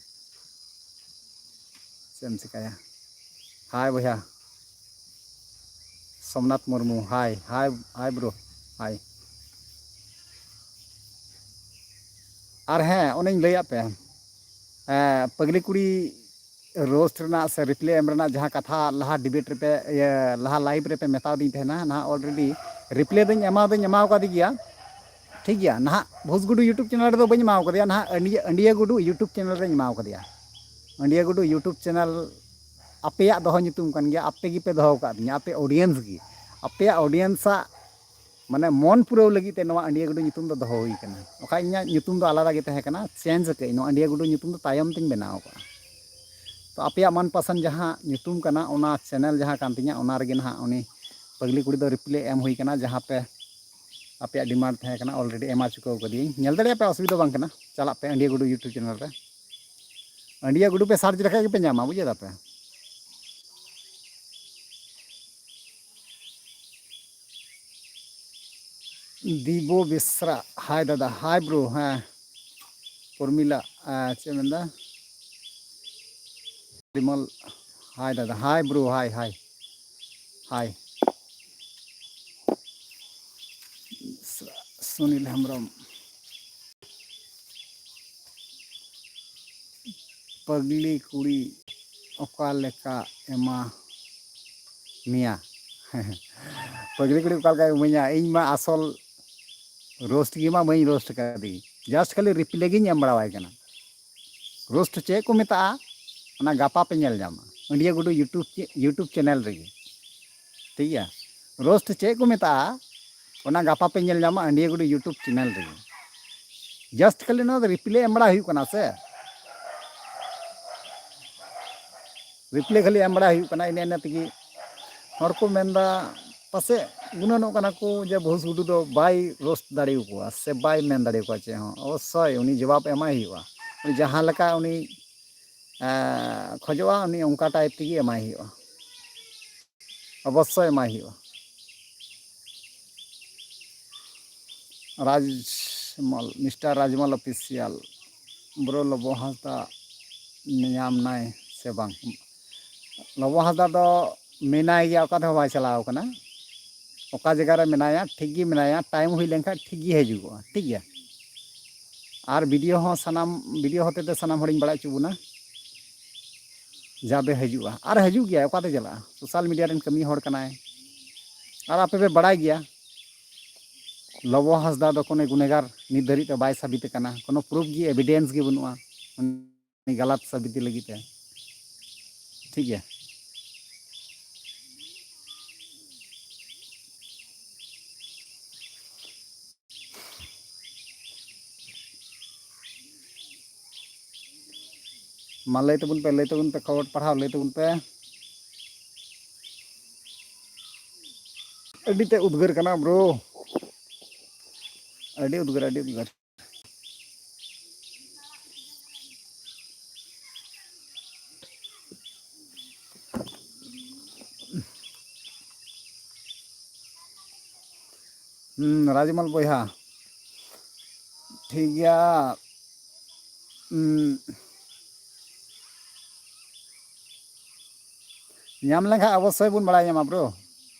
ᱪᱮᱫ ᱮᱢ ᱪᱤᱠᱟᱹᱭᱟ? ᱦᱟᱭ ᱵᱚᱭᱦᱟ ᱥᱳᱢᱱᱟᱛᱷ ᱢᱩᱨᱢᱩ, ᱦᱟᱭ, ᱦᱟᱭ, ᱦᱟᱭ ᱵᱨᱳ, ᱦᱟᱭ᱾ ᱟᱨ ᱦᱮᱸ, ᱚᱱᱮᱧ ᱞᱟᱹᱭᱟᱫ ᱯᱮ, ᱮᱸ, ᱯᱟᱹᱜᱽᱞᱤ ᱠᱩᱲᱤ ᱨᱳᱥᱴ ᱨᱮᱱᱟᱜ ᱥᱮ ᱨᱤᱯᱞᱟᱭ ᱮᱢ ᱨᱮᱱᱟᱜ ᱡᱟᱦᱟᱸ ᱠᱟᱛᱷᱟ ᱞᱟᱦᱟ ᱰᱤᱵᱮᱴ ᱨᱮᱯᱮ, ᱤᱭᱟᱹ, ᱞᱟᱦᱟ ᱞᱟᱭᱤᱵᱷ ᱨᱮᱯᱮ ᱢᱮᱛᱟᱣᱫᱤᱧ ᱛᱟᱦᱮᱱᱟ, ᱱᱟᱦᱟᱜ ᱚᱞᱨᱮᱰᱤ ᱨᱤᱯᱞᱟᱭ ᱫᱚᱧ ᱮᱢᱟᱣ ᱫᱚᱧ ᱮᱢᱟᱣ ᱠᱟᱫᱮ ᱜᱮᱭᱟ, ᱴᱷᱤᱠ ᱜᱮᱭᱟ᱾ ᱱᱟᱦᱟᱜ ᱵᱷᱩᱥᱜᱩᱰᱩ YouTube ᱪᱮᱱᱮᱞ ᱨᱮᱫᱚ ᱵᱟᱹᱧ ᱮᱢᱟᱣ ᱠᱟᱫᱮᱭᱟ, ᱱᱟᱦᱟᱜ ᱟᱹᱱᱰᱤᱭᱟᱹ, ᱟᱹᱱᱰᱤᱭᱟᱹ ᱜᱩᱰᱩ YouTube ᱪᱮᱱᱮᱞ ᱨᱮᱧ ᱮᱢᱟᱣ ᱠᱟᱫᱮᱭᱟ᱾ ᱟᱹᱱᱰᱤᱭᱟᱹ ᱜᱩᱰᱩ YouTube ᱪᱮᱱᱮᱞ ᱟᱯᱮᱭᱟᱜ ᱫᱚᱦᱚ ᱧᱩᱛᱩᱢ ᱠᱟᱱ ᱜᱮᱭᱟ, ᱟᱯᱮ ᱜᱮᱯᱮ ᱫᱚᱦᱚ ᱟᱠᱟᱫ ᱛᱤᱧᱟ, ᱟᱯᱮ audience ᱜᱮ, ᱟᱯᱮᱭᱟᱜ audience ᱟᱜ ᱢᱟᱱᱮ ᱢᱚᱱ ᱯᱩᱨᱟᱹᱣ ᱞᱟᱹᱜᱤᱫ ᱛᱮ ᱱᱚᱣᱟ ᱟᱹᱱᱰᱤᱭᱟᱹ ᱜᱩᱰᱩ ᱧᱩᱛᱩᱢ ᱫᱚ ᱫᱚᱦᱚ ᱦᱩᱭ ᱠᱟᱱᱟ, ᱵᱟᱠᱷᱟᱡ ᱤᱧᱟᱹᱜ ᱧᱩᱛᱩᱢ ᱫᱚ ᱟᱞᱟᱫᱟ ᱜᱮ ᱛᱟᱦᱮᱸ ᱠᱟᱱᱟ, ᱪᱮᱧᱡᱽ ᱟᱠᱟᱫᱟᱹᱧ, ᱱᱚᱣᱟ ᱟᱹᱱᱰᱤᱭᱟᱹ ᱜᱩᱰᱩ ᱧᱩᱛᱩᱢ ᱫᱚ ᱛᱟᱭᱚᱢ ᱛᱤᱧ ᱵᱮᱱᱟᱣ ᱟᱠᱟᱫᱼᱟ᱾ ᱛᱚ ᱟᱯᱮᱭᱟᱜ ᱢᱚᱱ ᱯᱟᱥᱟᱱ ᱡᱟᱦᱟᱸ ᱧᱩᱛᱩᱢ ᱠᱟᱱᱟ, ᱚᱱᱟ ᱪᱮᱱᱮᱞ ᱡᱟᱦᱟᱸ ᱠᱟᱱ ᱛᱤᱧᱟᱹ, ᱚᱱᱟ ᱨᱮᱜᱮ ᱱᱟᱦᱟᱜ ᱩᱱᱤ ᱯᱟᱹᱜᱽᱞᱤ ᱠᱩᱲᱤ ᱫᱚ ᱨᱤᱯᱞᱟᱭ ᱮᱢ ᱦᱩᱭ ᱠᱟᱱᱟ, ᱡᱟᱦᱟᱸ ᱯᱮ ᱟᱯᱮᱭᱟᱜ ᱰᱤᱢᱟᱱᱰ ᱛᱟᱦᱮᱸ ᱠᱟᱱᱟ, ᱚᱞᱨᱮᱰᱤ ᱮᱢᱟ ᱪᱩᱠᱟᱹᱣ ᱠᱟᱫᱤᱭᱟᱹᱧ᱾ ᱧᱮᱞ ᱫᱟᱲᱮᱭᱟᱜ ᱯᱮ, ᱚᱥᱩᱵᱤᱫᱷᱟ ᱵᱟᱝ ᱠᱟᱱᱟ, ᱪᱟᱞᱟᱜ ᱯᱮ ᱟᱹᱱᱰᱤᱭᱟᱹ ᱜᱩᱰᱩ YouTube ᱪᱮᱱᱮᱞ ᱨᱮ᱾ ᱟᱹᱱᱰᱤᱭᱟᱹ ᱜᱩᱰᱩ ᱯᱮ ᱥᱟᱨᱪ ᱞᱮᱠᱷᱟᱡ ᱜᱮᱯᱮ ᱧᱟᱢᱟ, ᱵᱩᱡᱷᱟᱹᱣ ᱫᱟᱯᱮ? ᱫᱤᱵᱚ ᱵᱮᱥᱨᱟ, ᱦᱟᱭ ᱫᱟᱫᱟ, ᱦᱟᱭ ᱵᱨᱳ᱾ ᱦᱮᱸ, ᱯᱨᱚᱢᱤᱞᱟ, ᱟᱸ, ᱪᱮᱫ ᱮ ᱢᱮᱱᱫᱟ? ᱵᱤᱢᱚᱞ, ᱦᱟᱭ ᱫᱟᱫᱟ, ᱦᱟᱭ ᱵᱨᱳ, ᱦᱟᱭ, ᱦᱟᱭ, ᱦᱟᱭ᱾ ᱥᱩᱱᱤᱞ ᱦᱮᱢᱵᱨᱚᱢ᱾ ᱯᱟᱜᱽᱞᱤ ᱠᱩᱲᱤ ᱚᱠᱟ ᱞᱮᱠᱟ ᱮᱢᱟ ᱢᱮᱭᱟ? ᱯᱟᱜᱽᱞᱤ ᱠᱩᱲᱤ ᱚᱠᱟ ᱞᱮᱠᱟᱭ ᱤᱢᱟᱹᱧᱟ? ᱤᱧ ᱢᱟ ᱟᱥᱚᱞ ᱨᱳᱥᱴ ᱜᱮ ᱢᱟ ᱵᱟᱹᱧ ᱨᱳᱥᱴ ᱠᱟᱫᱮ, just ᱠᱷᱟᱹᱞᱤ ᱨᱤᱯᱞᱮ ᱜᱤᱧ ᱮᱢ ᱵᱟᱲᱟᱣᱟᱭ ᱠᱟᱱᱟ᱾ ᱨᱳᱥᱴ ᱪᱮᱫ ᱠᱚ ᱢᱮᱛᱟᱜᱼᱟ, ᱚᱱᱟ ᱜᱟᱯᱟ ᱯᱮ ᱧᱮᱞ ᱧᱟᱢᱟ ᱟᱹᱰᱤᱭᱟᱹ ᱜᱩᱰᱩ YouTube ᱪᱮ-, YouTube ᱪᱮᱱᱮᱞ ᱨᱮᱜᱮ᱾ ᱴᱷᱤᱠ ᱜᱮᱭᱟ, ᱨᱳᱥᱴ ᱪᱮᱫ ᱠᱚ ᱢᱮᱛᱟᱜᱼᱟ, ᱚᱱᱟ ᱜᱟᱯᱟ ᱯᱮ ᱧᱮᱞ ᱧᱟᱢᱟ ᱟᱹᱰᱤᱭᱟᱹ ᱜᱩᱰᱩ YouTube ᱪᱮᱱᱮᱞ ᱨᱮᱜᱮ᱾ Just ᱠᱷᱟᱹᱞᱤ ᱱᱚᱣᱟ ᱫᱚ ᱨᱤᱯᱞᱮ ᱮᱢ ᱵᱟᱲᱟ ᱦᱩᱭᱩᱜ ᱠᱟᱱᱟ ᱥᱮ, ᱨᱤᱯᱞᱮ ᱠᱷᱟᱹᱞᱤ ᱮᱢ ᱵᱟᱲᱟ ᱦᱩᱭᱩᱜ ᱠᱟᱱᱟ, ᱤᱱᱟᱹ ᱤᱱᱟᱹ ᱛᱮᱜᱮ ᱦᱚᱲ ᱠᱚ ᱢᱮᱱᱫᱟ, ᱯᱟᱥᱮᱡ ᱜᱩᱱᱟᱹᱱᱚᱜ ᱠᱟᱱᱟ ᱠᱚ ᱡᱮ ᱵᱷᱩᱥ ᱜᱩᱰᱩ ᱫᱚ ᱵᱟᱭ ᱨᱳᱥᱴ ᱫᱟᱲᱮᱭᱟᱠᱚᱣᱟ ᱥᱮ ᱵᱟᱭ ᱢᱮᱱ ᱫᱟᱲᱮᱭᱟᱠᱚᱣᱟ ᱪᱮᱫ ᱦᱚᱸ᱾ ᱚᱵᱚᱥᱥᱳᱭ ᱩᱱᱤ ᱡᱚᱵᱟᱵ ᱮᱢᱟᱭ ᱦᱩᱭᱩᱜᱼᱟ, ᱩᱱᱤ ᱡᱟᱦᱟᱸ ᱞᱮᱠᱟ ᱩᱱᱤ, ᱮᱸ, ᱠᱷᱚᱡᱚᱜᱼᱟ, ᱩᱱᱤ ᱚᱱᱠᱟ ᱴᱟᱭᱤᱯ ᱛᱮᱜᱮ ᱮᱢᱟᱭ ᱦᱩᱭᱩᱜᱼᱟ᱾ ᱚᱵᱚᱥᱥᱳᱭ ᱮᱢᱟᱭ ᱦᱩᱭᱩᱜᱼᱟ᱾ ᱨᱟᱡᱽᱢᱚᱞ, ᱢᱤᱥᱴᱟᱨ ᱨᱟᱡᱽᱢᱚᱞ ᱚᱯᱷᱤᱥᱤᱭᱟᱞ, ᱵᱨᱳ ᱞᱚᱵᱚ ᱦᱟᱸᱥᱫᱟ ᱧᱟᱢ ᱱᱟᱭ ᱥᱮ ᱵᱟᱝ? ᱞᱚᱵᱚ ᱦᱟᱸᱥᱫᱟ ᱫᱚ ᱢᱮᱱᱟᱭ ᱜᱮᱭᱟ, ᱚᱠᱟ ᱛᱮᱦᱚᱸ ᱵᱟᱭ ᱪᱟᱞᱟᱣ ᱠᱟᱱᱟ᱾ ᱚᱠᱟ ᱡᱟᱭᱜᱟ ᱨᱮ ᱢᱮᱱᱟᱭᱟ, ᱴᱷᱤᱠ ᱜᱮ ᱢᱮᱱᱟᱭᱟ, ᱴᱟᱭᱤᱢ ᱦᱩᱭ ᱞᱮᱱᱠᱷᱟᱱ ᱴᱷᱤᱠ ᱜᱮ ᱦᱤᱡᱩᱜᱚᱜᱼᱟ, ᱴᱷᱤᱠ ᱜᱮᱭᱟ᱾ ᱟᱨ ᱵᱷᱤᱰᱤᱭᱳ ᱦᱚᱸ ᱥᱟᱱᱟᱢ, ᱵᱷᱤᱰᱤᱭᱳ ᱦᱚᱛᱮ ᱛᱮ ᱥᱟᱱᱟᱢ ᱦᱚᱲᱤᱧ ᱵᱟᱲᱟᱭ ᱦᱚᱪᱚ ᱵᱚᱱᱟ, ᱡᱟᱵᱮ ᱦᱤᱡᱩᱜᱼᱟ᱾ ᱟᱨ ᱦᱤᱡᱩᱜ ᱜᱮᱭᱟᱭ, ᱚᱠᱟᱛᱮ ᱪᱟᱞᱟᱜᱼᱟ? ᱥᱳᱥᱟᱞ ᱢᱤᱰᱤᱭᱟ ᱨᱮᱱ ᱠᱟᱹᱢᱤ ᱦᱚᱲ ᱠᱟᱱᱟᱭ᱾ ᱟᱨ ᱟᱯᱮ ᱯᱮ ᱵᱟᱲᱟᱭ ᱜᱮᱭᱟ, ᱞᱚᱵᱚ ᱦᱟᱸᱥᱫᱟ ᱫᱚ ᱠᱳᱱᱳ ᱜᱩᱱᱮᱜᱟᱨ ᱱᱤᱛ ᱫᱷᱟᱹᱨᱤᱡ ᱛᱮ ᱵᱟᱭ ᱥᱟᱵᱤᱛ ᱟᱠᱟᱱᱟ, ᱠᱳᱱᱳ ᱯᱨᱩᱯᱷ ᱜᱮ, ᱮᱵᱷᱤᱰᱮᱱᱥ ᱜᱮ ᱵᱟᱹᱱᱩᱜᱼᱟ ᱩᱱᱤ ᱜᱟᱞᱟᱛ ᱥᱟᱵᱤᱛᱤ ᱞᱟᱹᱜᱤᱫ ᱛᱮ᱾ ᱴᱷᱤᱠ ᱜᱮᱭᱟ᱾ ᱢᱟ ᱞᱟᱹᱭ ᱛᱟᱵᱚᱱ ᱯᱮ, ᱞᱟᱹᱭ ᱛᱟᱵᱚᱱ ᱯᱮ, ᱠᱷᱚᱵᱚᱨ ᱯᱟᱲᱦᱟᱣ ᱞᱟᱹᱭ ᱛᱟᱵᱚᱱ ᱯᱮ᱾ ᱟᱹᱰᱤ ᱛᱮ ᱩᱫᱽᱜᱟᱹᱨ ᱠᱟᱱᱟ ᱵᱨᱳ, ᱟᱹᱰᱤ ᱩᱫᱽᱜᱟᱹᱨ, ᱟᱹᱰᱤ ᱩᱫᱽᱜᱟᱹᱨ᱾ ᱦᱩᱸ, ᱨᱟᱡᱽᱢᱚᱞ ᱵᱚᱭᱦᱟ, ᱴᱷᱤᱠ ᱜᱮᱭᱟ᱾ ᱩᱸ, ᱧᱟᱢ ᱞᱮᱱᱠᱷᱟᱱ ᱚᱵᱚᱥᱥᱳᱭ ᱵᱚᱱ ᱵᱟᱲᱟᱭ ᱧᱟᱢᱟ, ᱵᱨᱳ,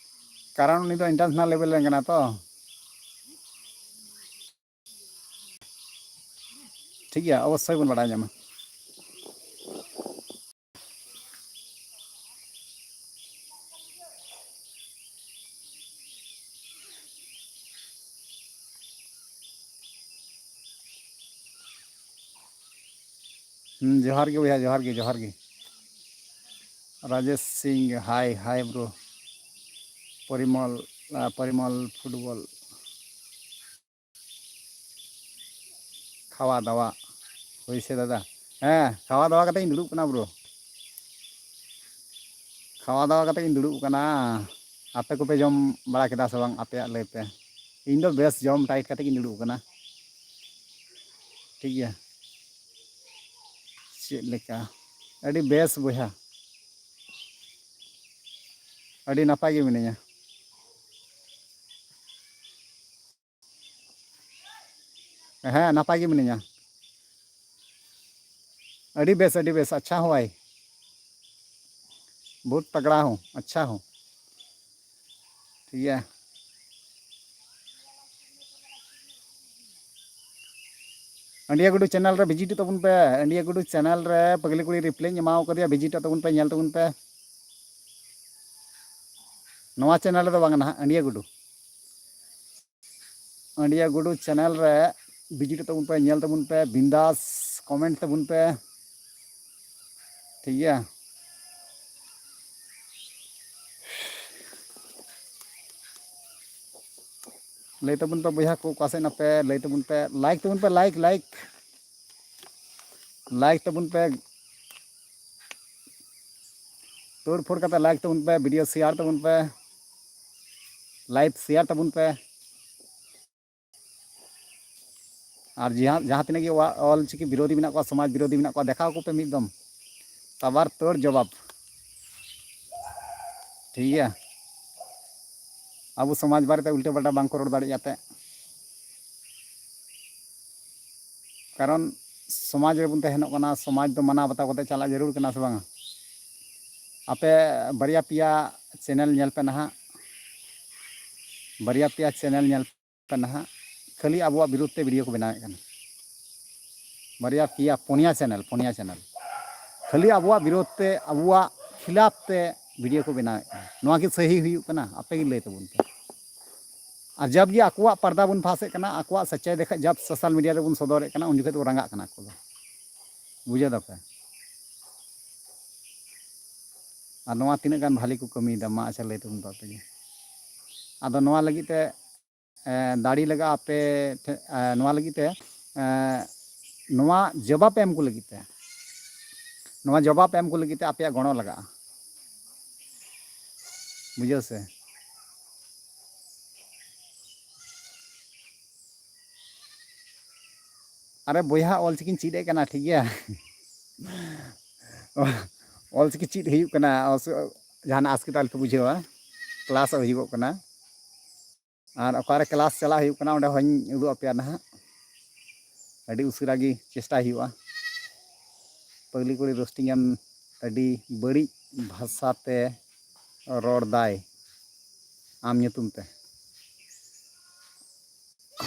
ᱠᱟᱨᱚᱱ ᱩᱱᱤ ᱫᱚ ᱤᱱᱴᱟᱨᱱᱮᱥᱱᱟᱞ ᱞᱮᱵᱮᱞ ᱨᱮᱱ ᱠᱟᱱᱟ ᱛᱚ᱾ ᱴᱷᱤᱠ ᱜᱮᱭᱟ, ᱚᱵᱚᱥᱥᱳᱭ ᱵᱚᱱ ᱵᱟᱲᱟᱭ ᱧᱟᱢᱟ᱾ ᱦᱩᱸ, ᱡᱚᱦᱟᱨ ᱜᱮ ᱵᱚᱭᱦᱟ, ᱡᱚᱦᱟᱨ ᱜᱮ, ᱡᱚᱦᱟᱨ ᱜᱮ᱾ ᱨᱟᱡᱮᱥ ᱥᱤᱝ, ᱦᱟᱭ, ᱦᱟᱭ ᱵᱨᱳ᱾ ᱯᱚᱨᱤᱢᱚᱞ, ᱟ, ᱯᱚᱨᱤᱢᱚᱞ ᱯᱷᱩᱴᱵᱚᱞ᱾ ᱠᱷᱟᱣᱟ ᱫᱟᱣᱟ ᱦᱩᱭ ᱥᱮ ᱫᱟᱫᱟ? ᱦᱮᱸ, ᱠᱷᱟᱣᱟ ᱫᱟᱣᱟ ᱠᱟᱛᱮ ᱤᱧ ᱫᱩᱲᱩᱵ ᱠᱟᱱᱟ ᱵᱨᱳ᱾ ᱠᱷᱟᱣᱟ ᱫᱟᱣᱟ ᱠᱟᱛᱮ ᱤᱧ ᱫᱩᱲᱩᱵ ᱠᱟᱱᱟ᱾ ᱟᱯᱮ ᱠᱚᱯᱮ ᱡᱚᱢ ᱵᱟᱲᱟ ᱠᱮᱫᱟ ᱥᱮ ᱵᱟᱝ? ᱟᱯᱮᱭᱟᱜ ᱞᱟᱹᱭ ᱯᱮ᱾ ᱤᱧ ᱫᱚ ᱵᱮᱥ ᱡᱚᱢ ᱴᱟᱭᱤᱴ ᱠᱟᱛᱮ ᱜᱤᱧ ᱫᱩᱲᱩᱵ ᱠᱟᱱᱟ᱾ ᱴᱷᱤᱠ ᱜᱮᱭᱟ᱾ ᱪᱮᱫ ᱞᱮᱠᱟ? ᱟᱹᱰᱤ ᱵᱮᱥ ᱵᱚᱭᱦᱟ, ᱟᱹᱰᱤ ᱱᱟᱯᱟᱭ ᱜᱮ ᱢᱤᱱᱟᱹᱧᱟ᱾ ᱦᱮᱸ, ᱱᱟᱯᱟᱭ ᱜᱮ ᱢᱤᱱᱟᱹᱧᱟ᱾ ᱟᱹᱰᱤ ᱵᱮᱥ, ᱟᱹᱰᱤ ᱵᱮᱥ᱾ ᱟᱪᱪᱷᱟ ᱦᱚᱸ ᱵᱷᱟᱭ, ᱵᱚᱦᱩᱛ ᱛᱟᱜᱽᱲᱟ ᱦᱚᱸ, ᱟᱪᱪᱷᱟ ᱦᱚᱸ᱾ ᱴᱷᱤᱠ ᱜᱮᱭᱟ᱾ ᱟᱹᱰᱤᱭᱟᱹ ᱜᱩᱰᱩ ᱪᱮᱱᱮᱞ ᱨᱮ ᱵᱷᱤᱡᱤᱴᱚᱜ ᱛᱟᱵᱚᱱ ᱯᱮ᱾ ᱟᱹᱰᱤᱭᱟᱹ ᱜᱩᱰᱩ ᱪᱮᱱᱮᱞ ᱨᱮ ᱯᱟᱹᱜᱽᱞᱤ ᱠᱩᱲᱤ ᱨᱤᱯᱞᱟᱭᱤᱧ ᱮᱢᱟᱣ ᱠᱟᱫᱮᱭᱟ, ᱵᱷᱤᱡᱤᱴᱚᱜ ᱛᱟᱵᱚᱱ ᱯᱮ, ᱧᱮᱞ ᱛᱟᱵᱚᱱ ᱯᱮ᱾ ᱱᱚᱣᱟ ᱪᱮᱱᱮᱞ ᱨᱮᱫᱚ ᱵᱟᱝ ᱱᱟᱦᱟᱜ, ᱟᱹᱰᱤᱭᱟᱹ ᱜᱩᱰᱩ᱾ ᱟᱹᱰᱤᱭᱟᱹ ᱜᱩᱰᱩ ᱪᱮᱱᱮᱞ ᱨᱮ ᱵᱷᱤᱡᱤᱴ ᱛᱟᱵᱚᱱ ᱯᱮ, ᱧᱮᱞ ᱛᱟᱵᱚᱱ ᱯᱮ, ᱵᱤᱱᱫᱟᱥ ᱠᱚᱢᱮᱱᱴ ᱛᱟᱵᱚᱱ ᱯᱮ᱾ ᱴᱷᱤᱠ ᱜᱮᱭᱟ, ᱞᱟᱹᱭ ᱛᱟᱵᱚᱱ ᱯᱮ ᱵᱚᱭᱦᱟ ᱠᱚ, ᱚᱠᱟ ᱥᱮᱫ ᱱᱟᱯᱮ, ᱞᱟᱹᱭ ᱛᱟᱵᱚᱱ ᱯᱮ, ᱞᱟᱭᱤᱠ ᱛᱟᱵᱚᱱ ᱯᱮ, ᱞᱟᱭᱤᱠ, ᱞᱟᱭᱤᱠ, ᱞᱟᱭᱤᱠ ᱛᱟᱵᱚᱱ ᱯᱮ᱾ ᱛᱳᱲ ᱯᱷᱳᱲ ᱠᱟᱛᱮ ᱞᱟᱭᱤᱠ ᱛᱟᱵᱚᱱ ᱯᱮ, ᱵᱷᱤᱰᱤᱭᱳ ᱥᱮᱭᱟᱨ ᱛᱟᱵᱚᱱ ᱯᱮ, ᱞᱟᱭᱤᱵᱷ ᱥᱮᱭᱟᱨ ᱛᱟᱵᱚᱱ ᱯᱮ᱾ ᱟᱨ ᱡᱟᱦᱟᱸ, ᱡᱟᱦᱟᱸ ᱛᱤᱱᱟᱹᱜ ᱜᱮ ᱚᱞ ᱪᱤᱠᱤ ᱵᱤᱨᱳᱫᱷᱤ ᱢᱮᱱᱟᱜ ᱠᱚᱣᱟ, ᱥᱚᱢᱟᱡᱽ ᱵᱤᱨᱳᱫᱷᱤ ᱢᱮᱱᱟᱜ ᱠᱚᱣᱟ, ᱫᱮᱠᱷᱟᱣ ᱠᱚᱯᱮ ᱢᱤᱫ ᱫᱚᱢ᱾ ᱛᱟᱵᱟᱨ ᱛᱳᱲ ᱡᱚᱵᱟᱵ᱾ ᱴᱷᱤᱠ ᱜᱮᱭᱟ᱾ ᱟᱵᱚ ᱥᱚᱢᱟᱡᱽ ᱵᱟᱨᱮᱛᱮ ᱩᱞᱴᱟᱹ ᱯᱟᱞᱴᱟ ᱵᱟᱝ ᱠᱚ ᱨᱚᱲ ᱫᱟᱲᱮᱭᱟᱜᱼᱟ ᱛᱮ᱾ ᱠᱟᱨᱚᱱ ᱥᱚᱢᱟᱡᱽ ᱨᱮᱵᱚᱱ ᱛᱟᱦᱮᱱᱚᱜ ᱠᱟᱱᱟ, ᱥᱚᱢᱟᱡᱽ ᱫᱚ ᱢᱟᱱᱟᱣ ᱵᱟᱛᱟᱣ ᱠᱟᱛᱮ ᱪᱟᱞᱟᱜ ᱡᱟᱹᱨᱩᱲ ᱠᱟᱱᱟ ᱥᱮ ᱵᱟᱝᱟ? ᱟᱯᱮ ᱵᱟᱨᱭᱟ ᱯᱮᱭᱟ ᱪᱮᱱᱮᱞ ᱧᱮᱞ ᱯᱮ ᱱᱟᱦᱟᱜ, ᱵᱟᱨᱭᱟ ᱯᱮᱭᱟ ᱪᱮᱱᱮᱞ ᱧᱮᱞ ᱯᱮ ᱱᱟᱦᱟᱜ, ᱠᱷᱟᱹᱞᱤ ᱟᱵᱚᱣᱟᱜ ᱵᱤᱨᱩᱫᱷ ᱛᱮ ᱵᱷᱤᱰᱤᱭᱳ ᱠᱚ ᱵᱮᱱᱟᱣᱮᱫ ᱠᱟᱱᱟ᱾ ᱵᱟᱨᱭᱟ ᱯᱮᱭᱟ ᱯᱩᱱᱭᱟ ᱪᱮᱱᱮᱞ, ᱯᱩᱱᱭᱟ ᱪᱮᱱᱮᱞ ᱠᱷᱟᱹᱞᱤ ᱟᱵᱚᱣᱟᱜ ᱵᱤᱨᱩᱫᱷ ᱛᱮ, ᱟᱵᱚᱣᱟᱜ ᱠᱷᱤᱞᱟᱯ ᱛᱮ ᱵᱷᱤᱰᱤᱭᱳ ᱠᱚ ᱵᱮᱱᱟᱣᱮᱫ ᱠᱟᱱᱟ᱾ ᱱᱚᱣᱟ ᱠᱤ ᱥᱟᱹᱦᱤ ᱦᱩᱭᱩᱜ ᱠᱟᱱᱟ? ᱟᱯᱮ ᱜᱮ ᱞᱟᱹᱭ ᱛᱟᱵᱚᱱ ᱯᱮ᱾ ᱟᱨ ᱡᱟᱵ ᱜᱮ ᱟᱠᱚᱣᱟᱜ ᱯᱟᱨᱫᱟ ᱵᱚᱱ ᱯᱷᱟᱥᱮᱫ ᱠᱟᱱᱟ, ᱟᱠᱚᱣᱟᱜ ᱥᱟᱪᱟᱭ ᱫᱮᱠᱷᱟ ᱡᱟᱵ ᱥᱳᱥᱟᱞ ᱢᱤᱰᱤᱭᱟ ᱨᱮᱵᱚᱱ ᱥᱚᱫᱚᱨᱮᱫ ᱠᱟᱱᱟ, ᱩᱱ ᱡᱚᱠᱷᱚᱱ ᱫᱚ ᱨᱟᱸᱜᱟᱜ ᱠᱟᱱᱟ ᱟᱠᱚ ᱫᱚ᱾ ᱵᱩᱡᱷᱟᱹᱣ ᱫᱟᱯᱮ? ᱟᱨ ᱱᱚᱣᱟ ᱛᱤᱱᱟᱹᱜ ᱜᱟᱱ ᱵᱷᱟᱞᱮ ᱠᱚ ᱠᱟᱹᱢᱤᱭᱮᱫᱟ, ᱢᱟ ᱟᱪᱪᱷᱟ ᱞᱟᱹᱭ ᱛᱟᱵᱚᱱ ᱯᱮ ᱟᱯᱮ ᱜᱮ᱾ ᱟᱫᱚ ᱱᱚᱣᱟ ᱞᱟᱹᱜᱤᱫ ᱛᱮ, ᱮ, ᱫᱟᱲᱮ ᱞᱟᱜᱟᱜᱼᱟ ᱟᱯᱮ ᱴᱷᱮ-, ᱮ, ᱱᱚᱣᱟ ᱞᱟᱹᱜᱤᱫ ᱛᱮ, ᱮ, ᱱᱚᱣᱟ ᱡᱚᱵᱟᱵ ᱮᱢ ᱠᱚ ᱞᱟᱹᱜᱤᱫ ᱛᱮ, ᱱᱚᱣᱟ ᱡᱚᱵᱟᱵ ᱮᱢ ᱠᱚ ᱞᱟᱹᱜᱤᱫ ᱛᱮ ᱟᱯᱮᱭᱟᱜ ᱜᱚᱲᱚ ᱞᱟᱜᱟᱜᱼᱟ᱾ ᱵᱩᱡᱷᱟᱹᱣ ᱥᱮ? ᱟᱨᱮ ᱵᱚᱭᱦᱟ, ᱚᱞ ᱪᱤᱠᱤᱧ ᱪᱮᱫ ᱮᱫ ᱠᱟᱱᱟ, ᱴᱷᱤᱠ ᱜᱮᱭᱟ? ᱚᱞ ᱪᱤᱠᱤ ᱪᱮᱫ ᱦᱩᱭᱩᱜ ᱠᱟᱱᱟ, ᱚᱥ-, ᱡᱟᱦᱟᱱᱟᱜ ᱟᱥᱠᱮᱛ ᱟᱞᱚᱯᱮ ᱵᱩᱡᱷᱟᱹᱣᱟ᱾ ᱠᱞᱟᱥ ᱦᱩᱭᱩᱜᱚᱜ ᱠᱟᱱᱟ, ᱟᱨ ᱚᱠᱟᱨᱮ ᱠᱞᱟᱥ ᱪᱟᱞᱟᱜ ᱦᱩᱭᱩᱜ ᱠᱟᱱᱟ, ᱚᱸᱰᱮ ᱦᱚᱸᱧ ᱩᱫᱩᱜ ᱟᱯᱮᱭᱟ ᱱᱟᱦᱟᱜ᱾ ᱟᱹᱰᱤ ᱩᱥᱟᱹᱨᱟ ᱜᱮ ᱪᱮᱥᱴᱟᱭ ᱦᱩᱭᱩᱜᱼᱟ᱾ ᱯᱟᱹᱜᱽᱞᱤ ᱠᱩᱲᱤ ᱨᱳᱥᱴᱤᱝ ᱮᱢ ᱟᱹᱰᱤ ᱵᱟᱹᱲᱤᱡ ᱵᱷᱟᱥᱟᱛᱮ ᱨᱚᱲ ᱫᱟᱭ ᱟᱢ ᱧᱩᱛᱩᱢ ᱛᱮ᱾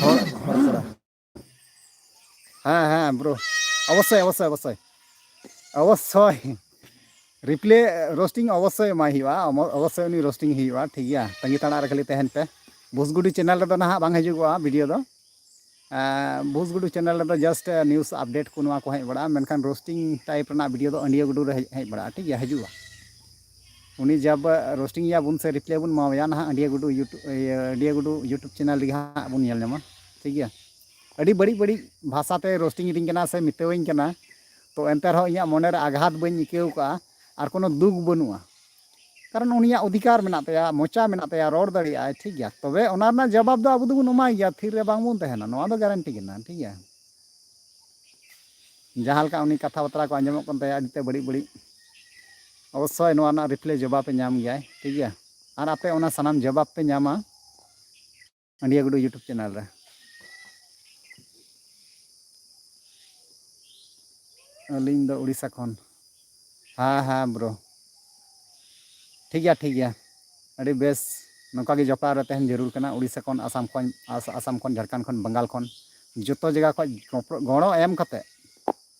ᱦᱚᱲ, ᱦᱚᱲ ᱠᱚᱲᱟ᱾ ᱦᱮᱸ, ᱦᱮᱸ, ᱵᱨᱳ᱾ ᱚᱵᱚᱥᱥᱳᱭ, ᱚᱵᱚᱥᱥᱳᱭ, ᱚᱵᱚᱥᱥᱳᱭ᱾ ᱚᱵᱚᱥᱥᱳᱭ᱾ ᱨᱤᱯᱞᱮ, ᱨᱳᱥᱴᱤᱝ ᱚᱵᱚᱥᱥᱳᱭ ᱮᱢᱟᱭ ᱦᱩᱭᱩᱜᱼᱟ᱾ ᱚᱢᱚ-, ᱚᱵᱚᱥᱥᱳᱭ ᱩᱱᱤ ᱨᱳᱥᱴᱤᱝ ᱦᱩᱭᱩᱜᱼᱟ᱾ ᱴᱷᱤᱠ ᱜᱮᱭᱟ? ᱛᱟᱺᱜᱤ ᱛᱟᱲᱟᱜ ᱨᱮ ᱠᱷᱟᱹᱞᱤ ᱛᱟᱦᱮᱱ ᱯᱮ᱾ ᱵᱷᱩᱥᱜᱩᱰᱩ ᱪᱮᱱᱮᱞ ᱨᱮᱫᱚ ᱱᱟᱦᱟᱜ ᱵᱟᱝ ᱦᱤᱡᱩᱜᱚᱜᱼᱟ ᱵᱷᱤᱰᱤᱭᱳ ᱫᱚ᱾ ᱮᱸ, ᱵᱷᱩᱥᱜᱩᱰᱩ ᱪᱮᱱᱮᱞ ᱨᱮᱫᱚ just, ᱮ, ᱱᱤᱭᱩᱡᱽ ᱟᱯᱰᱮᱴ ᱠᱚ ᱱᱚᱣᱟ ᱠᱚ ᱦᱮᱡ ᱵᱟᱲᱟᱜᱼᱟ, ᱢᱮᱱᱠᱷᱟᱱ ᱨᱳᱥᱴᱤᱝ ᱴᱟᱭᱤᱯ ᱨᱮᱱᱟᱜ ᱵᱷᱤᱰᱤᱭᱳ ᱫᱚ ᱟᱹᱰᱤᱭᱟᱹ ᱜᱩᱰᱩ ᱨᱮ ᱦᱮᱡ, ᱦᱮᱡ ᱵᱟᱲᱟᱜᱼᱟ, ᱴᱷᱤᱠ ᱜᱮᱭᱟ, ᱦᱤᱡᱩᱜᱼᱟ᱾ ᱩᱱᱤ ᱡᱟᱵ ᱨᱳᱥᱴᱤᱝ ᱮᱭᱟ ᱵᱚᱱ ᱥᱮ ᱨᱤᱯᱞᱟᱭ ᱵᱚᱱ ᱮᱢᱟᱣᱟᱭᱟ ᱱᱟᱦᱟᱜ ᱟᱹᱰᱤᱭᱟᱹ ᱜᱩᱰᱩ YouTube, ᱤᱭᱟᱹ, ᱟᱹᱰᱤᱭᱟᱹ ᱜᱩᱰᱩ YouTube ᱪᱮᱱᱮᱞ ᱨᱮᱜᱮ ᱦᱟᱸᱜ ᱵᱚᱱ ᱧᱮᱞ ᱧᱟᱢᱟ, ᱴᱷᱤᱠ ᱜᱮᱭᱟ᱾ ᱟᱹᱰᱤ ᱵᱟᱹᱲᱤᱡ ᱵᱟᱹᱲᱤᱡ ᱵᱷᱟᱥᱟᱛᱮ ᱨᱳᱥᱴᱤᱝ ᱤᱫᱤᱧ ᱠᱟᱱᱟ ᱥᱮ ᱢᱮᱛᱟᱹᱣᱟᱹᱧ ᱠᱟᱱᱟ, ᱛᱚ ᱮᱱᱛᱮ ᱨᱮᱦᱚᱸ ᱤᱧᱟᱹᱜ ᱢᱚᱱᱮᱨᱮ ᱟᱜᱷᱟᱛ ᱵᱟᱹᱧ ᱟᱹᱭᱠᱟᱹᱣ ᱠᱟᱜᱼᱟ ᱟᱨ ᱠᱳᱱᱳ ᱫᱩᱠ ᱵᱟᱹᱱᱩᱜᱼᱟ᱾ ᱠᱟᱨᱚᱱ ᱩᱱᱤᱭᱟᱜ ᱚᱫᱷᱤᱠᱟᱨ ᱢᱮᱱᱟᱜ ᱛᱟᱭᱟ, ᱢᱚᱪᱟ ᱢᱮᱱᱟᱜ ᱛᱟᱭᱟ, ᱨᱚᱲ ᱫᱟᱲᱮᱭᱟᱜᱼᱟᱭ, ᱴᱷᱤᱠ ᱜᱮᱭᱟ᱾ ᱛᱚᱵᱮ ᱚᱱᱟ ᱨᱮᱱᱟᱜ ᱡᱚᱵᱟᱵ ᱫᱚ ᱟᱵᱚ ᱫᱚᱵᱚᱱ ᱮᱢᱟᱭ ᱜᱮᱭᱟ, ᱛᱷᱤᱨ ᱨᱮ ᱵᱟᱝ ᱵᱚᱱ ᱛᱟᱦᱮᱱᱟ, ᱱᱚᱣᱟ ᱫᱚ ᱜᱟᱨᱮᱱᱴᱤ ᱠᱟᱱᱟ, ᱴᱷᱤᱠ ᱜᱮᱭᱟ᱾ ᱡᱟᱦᱟᱸ ᱞᱮᱠᱟ ᱩᱱᱤ ᱠᱟᱛᱷᱟ ᱵᱟᱛᱨᱟ ᱠᱚ ᱟᱸᱡᱚᱢᱚᱜ ᱠᱟᱱ ᱛᱟᱭᱟ ᱟᱹᱰᱤ ᱛᱮ ᱵᱟᱹᱲᱤᱡ ᱵᱟᱹᱲᱤᱡ, ᱚᱵᱚᱥᱥᱳᱭ ᱱᱚᱣᱟ ᱨᱮᱱᱟᱜ ᱨᱤᱯᱞᱟᱭ ᱡᱚᱵᱟᱵ ᱮ ᱧᱟᱢ ᱜᱮᱭᱟᱭ, ᱴᱷᱤᱠ ᱜᱮᱭᱟ᱾ ᱟᱨ ᱟᱯᱮ ᱚᱱᱟ ᱥᱟᱱᱟᱢ ᱡᱚᱵᱟᱵ ᱯᱮ ᱧᱟᱢᱟ ᱟᱹᱰᱤᱭᱟ ᱜᱩᱰᱩ YouTube channel ᱨᱮ᱾ ᱟᱹᱞᱤᱧ ᱫᱚ ᱩᱲᱤᱥᱥᱟ ᱠᱷᱚᱱ᱾ ᱦᱮᱸ, ᱦᱮᱸ, bro᱾ ᱴᱷᱤᱠ ᱜᱮᱭᱟ, ᱴᱷᱤᱠ ᱜᱮᱭᱟ᱾ ᱟᱹᱰᱤ ᱵᱮᱥ᱾ ᱱᱚᱝᱠᱟ ᱜᱮ ᱡᱚᱯᱲᱟᱣ ᱨᱮ ᱛᱟᱦᱮᱱ ᱡᱟᱹᱨᱩᱲ ᱠᱟᱱᱟ᱾ ᱩᱲᱤᱥᱥᱟ ᱠᱷᱚᱱ, ᱟᱥᱟᱢ ᱠᱷᱚᱱ, ᱟᱥ-, ᱟᱥᱟᱢ ᱠᱷᱚᱱ, ᱡᱷᱟᱲᱠᱷᱚᱸᱰ ᱠᱷᱚᱱ, ᱵᱟᱝᱜᱟᱞ ᱠᱷᱚᱱ, ᱡᱚᱛᱚ ᱡᱟᱭᱜᱟ ᱠᱷᱚᱱ ᱜᱚᱯᱲᱚ-, ᱜᱚᱲᱚ ᱮᱢ ᱠᱟᱛᱮ,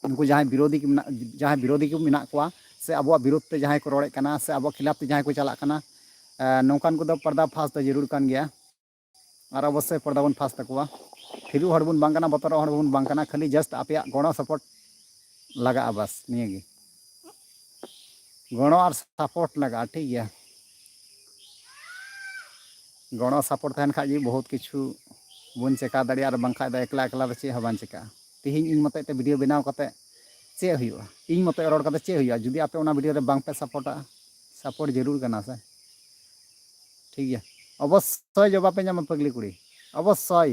ᱩᱱᱠᱩ ᱡᱟᱦᱟᱸᱭ ᱵᱤᱨᱳᱫᱷᱤ ᱠᱚ ᱢᱮᱱᱟᱜ, ᱡᱟᱦᱟᱸᱭ ᱵᱤᱨᱳᱫᱷᱤ ᱠᱚ ᱢᱮᱱᱟᱜ ᱠᱚᱣᱟ, ᱥᱮ ᱟᱵᱚᱣᱟᱜ ᱵᱤᱨᱳᱫᱷ ᱛᱮ ᱡᱟᱦᱟᱸᱭ ᱠᱚ ᱨᱚᱲᱮᱫ ᱠᱟᱱᱟ, ᱥᱮ ᱟᱵᱚᱣᱟᱜ ᱠᱷᱤᱞᱟᱯ ᱛᱮ ᱡᱟᱦᱟᱸᱭ ᱠᱚ ᱪᱟᱞᱟᱜ ᱠᱟᱱᱟ, ᱮ, ᱱᱚᱝᱠᱟᱱ ᱠᱚᱫᱚ ᱯᱚᱨᱫᱟ ᱯᱷᱟᱥ ᱫᱚ ᱡᱟᱹᱨᱩᱲ ᱠᱟᱱ ᱜᱮᱭᱟ᱾ ᱟᱨ ᱚᱵᱚᱥᱥᱳᱭ ᱯᱚᱨᱫᱟ ᱵᱚᱱ ᱯᱷᱟᱥ ᱛᱟᱠᱚᱣᱟ᱾ ᱯᱷᱤᱨᱩᱜ ᱦᱚᱲ ᱵᱚᱱ ᱵᱟᱝ ᱠᱟᱱᱟ, ᱵᱚᱛᱚᱨᱚᱜ ᱦᱚᱲ ᱵᱚᱱ ᱵᱟᱝ ᱠᱟᱱᱟ, ᱠᱷᱟᱹᱞᱤ just ᱟᱯᱮᱭᱟᱜ ᱜᱚᱲᱚ support ᱞᱟᱜᱟᱜᱼᱟ, ᱵᱟᱥ ᱱᱤᱭᱟᱹᱜᱮ᱾ ᱜᱚᱲᱚ ᱟᱨ support ᱞᱟᱜᱟᱜᱼᱟ, ᱴᱷᱤᱠ ᱜᱮᱭᱟ? ᱜᱚᱲᱚ support ᱛᱟᱦᱮᱱ ᱠᱷᱟᱡ ᱜᱮ ᱵᱚᱦᱩᱛ ᱠᱤᱪᱷᱩ ᱵᱚᱱ ᱪᱮᱠᱟ ᱫᱟᱲᱮᱭᱟᱜᱼᱟ, ᱟᱨ ᱵᱟᱝᱠᱷᱟᱡ ᱫᱚ ᱮᱠᱞᱟ ᱮᱠᱞᱟ ᱫᱚ ᱪᱮᱫ ᱦᱚᱸ ᱵᱟᱝ ᱪᱮᱠᱟᱜᱼᱟ᱾ ᱛᱤᱦᱤᱧ ᱤᱧ ᱢᱚᱛᱚᱡ ᱛᱮ video ᱵᱮᱱᱟᱣ ᱠᱟᱛᱮ ᱪᱮᱫ ᱦᱩᱭᱩᱜᱼᱟ? ᱤᱧ ᱢᱚᱛᱚᱡ ᱨᱚᱲ ᱠᱟᱛᱮ ᱪᱮᱫ ᱦᱩᱭᱩᱜᱼᱟ, ᱡᱩᱫᱤ ᱟᱯᱮ ᱚᱱᱟ video ᱨᱮ ᱵᱟᱝ ᱯᱮ supportᱟ? Support ᱡᱟᱹᱨᱩᱲ ᱠᱟᱱᱟ ᱥᱮ? ᱴᱷᱤᱠ ᱜᱮᱭᱟ, ᱚᱵᱚᱥᱥᱳᱭ ᱡᱚᱵᱟᱵ ᱯᱮ ᱧᱟᱢᱟ, ᱯᱟᱹᱜᱽᱞᱤ ᱠᱩᱲᱤ, ᱚᱵᱚᱥᱥᱳᱭ,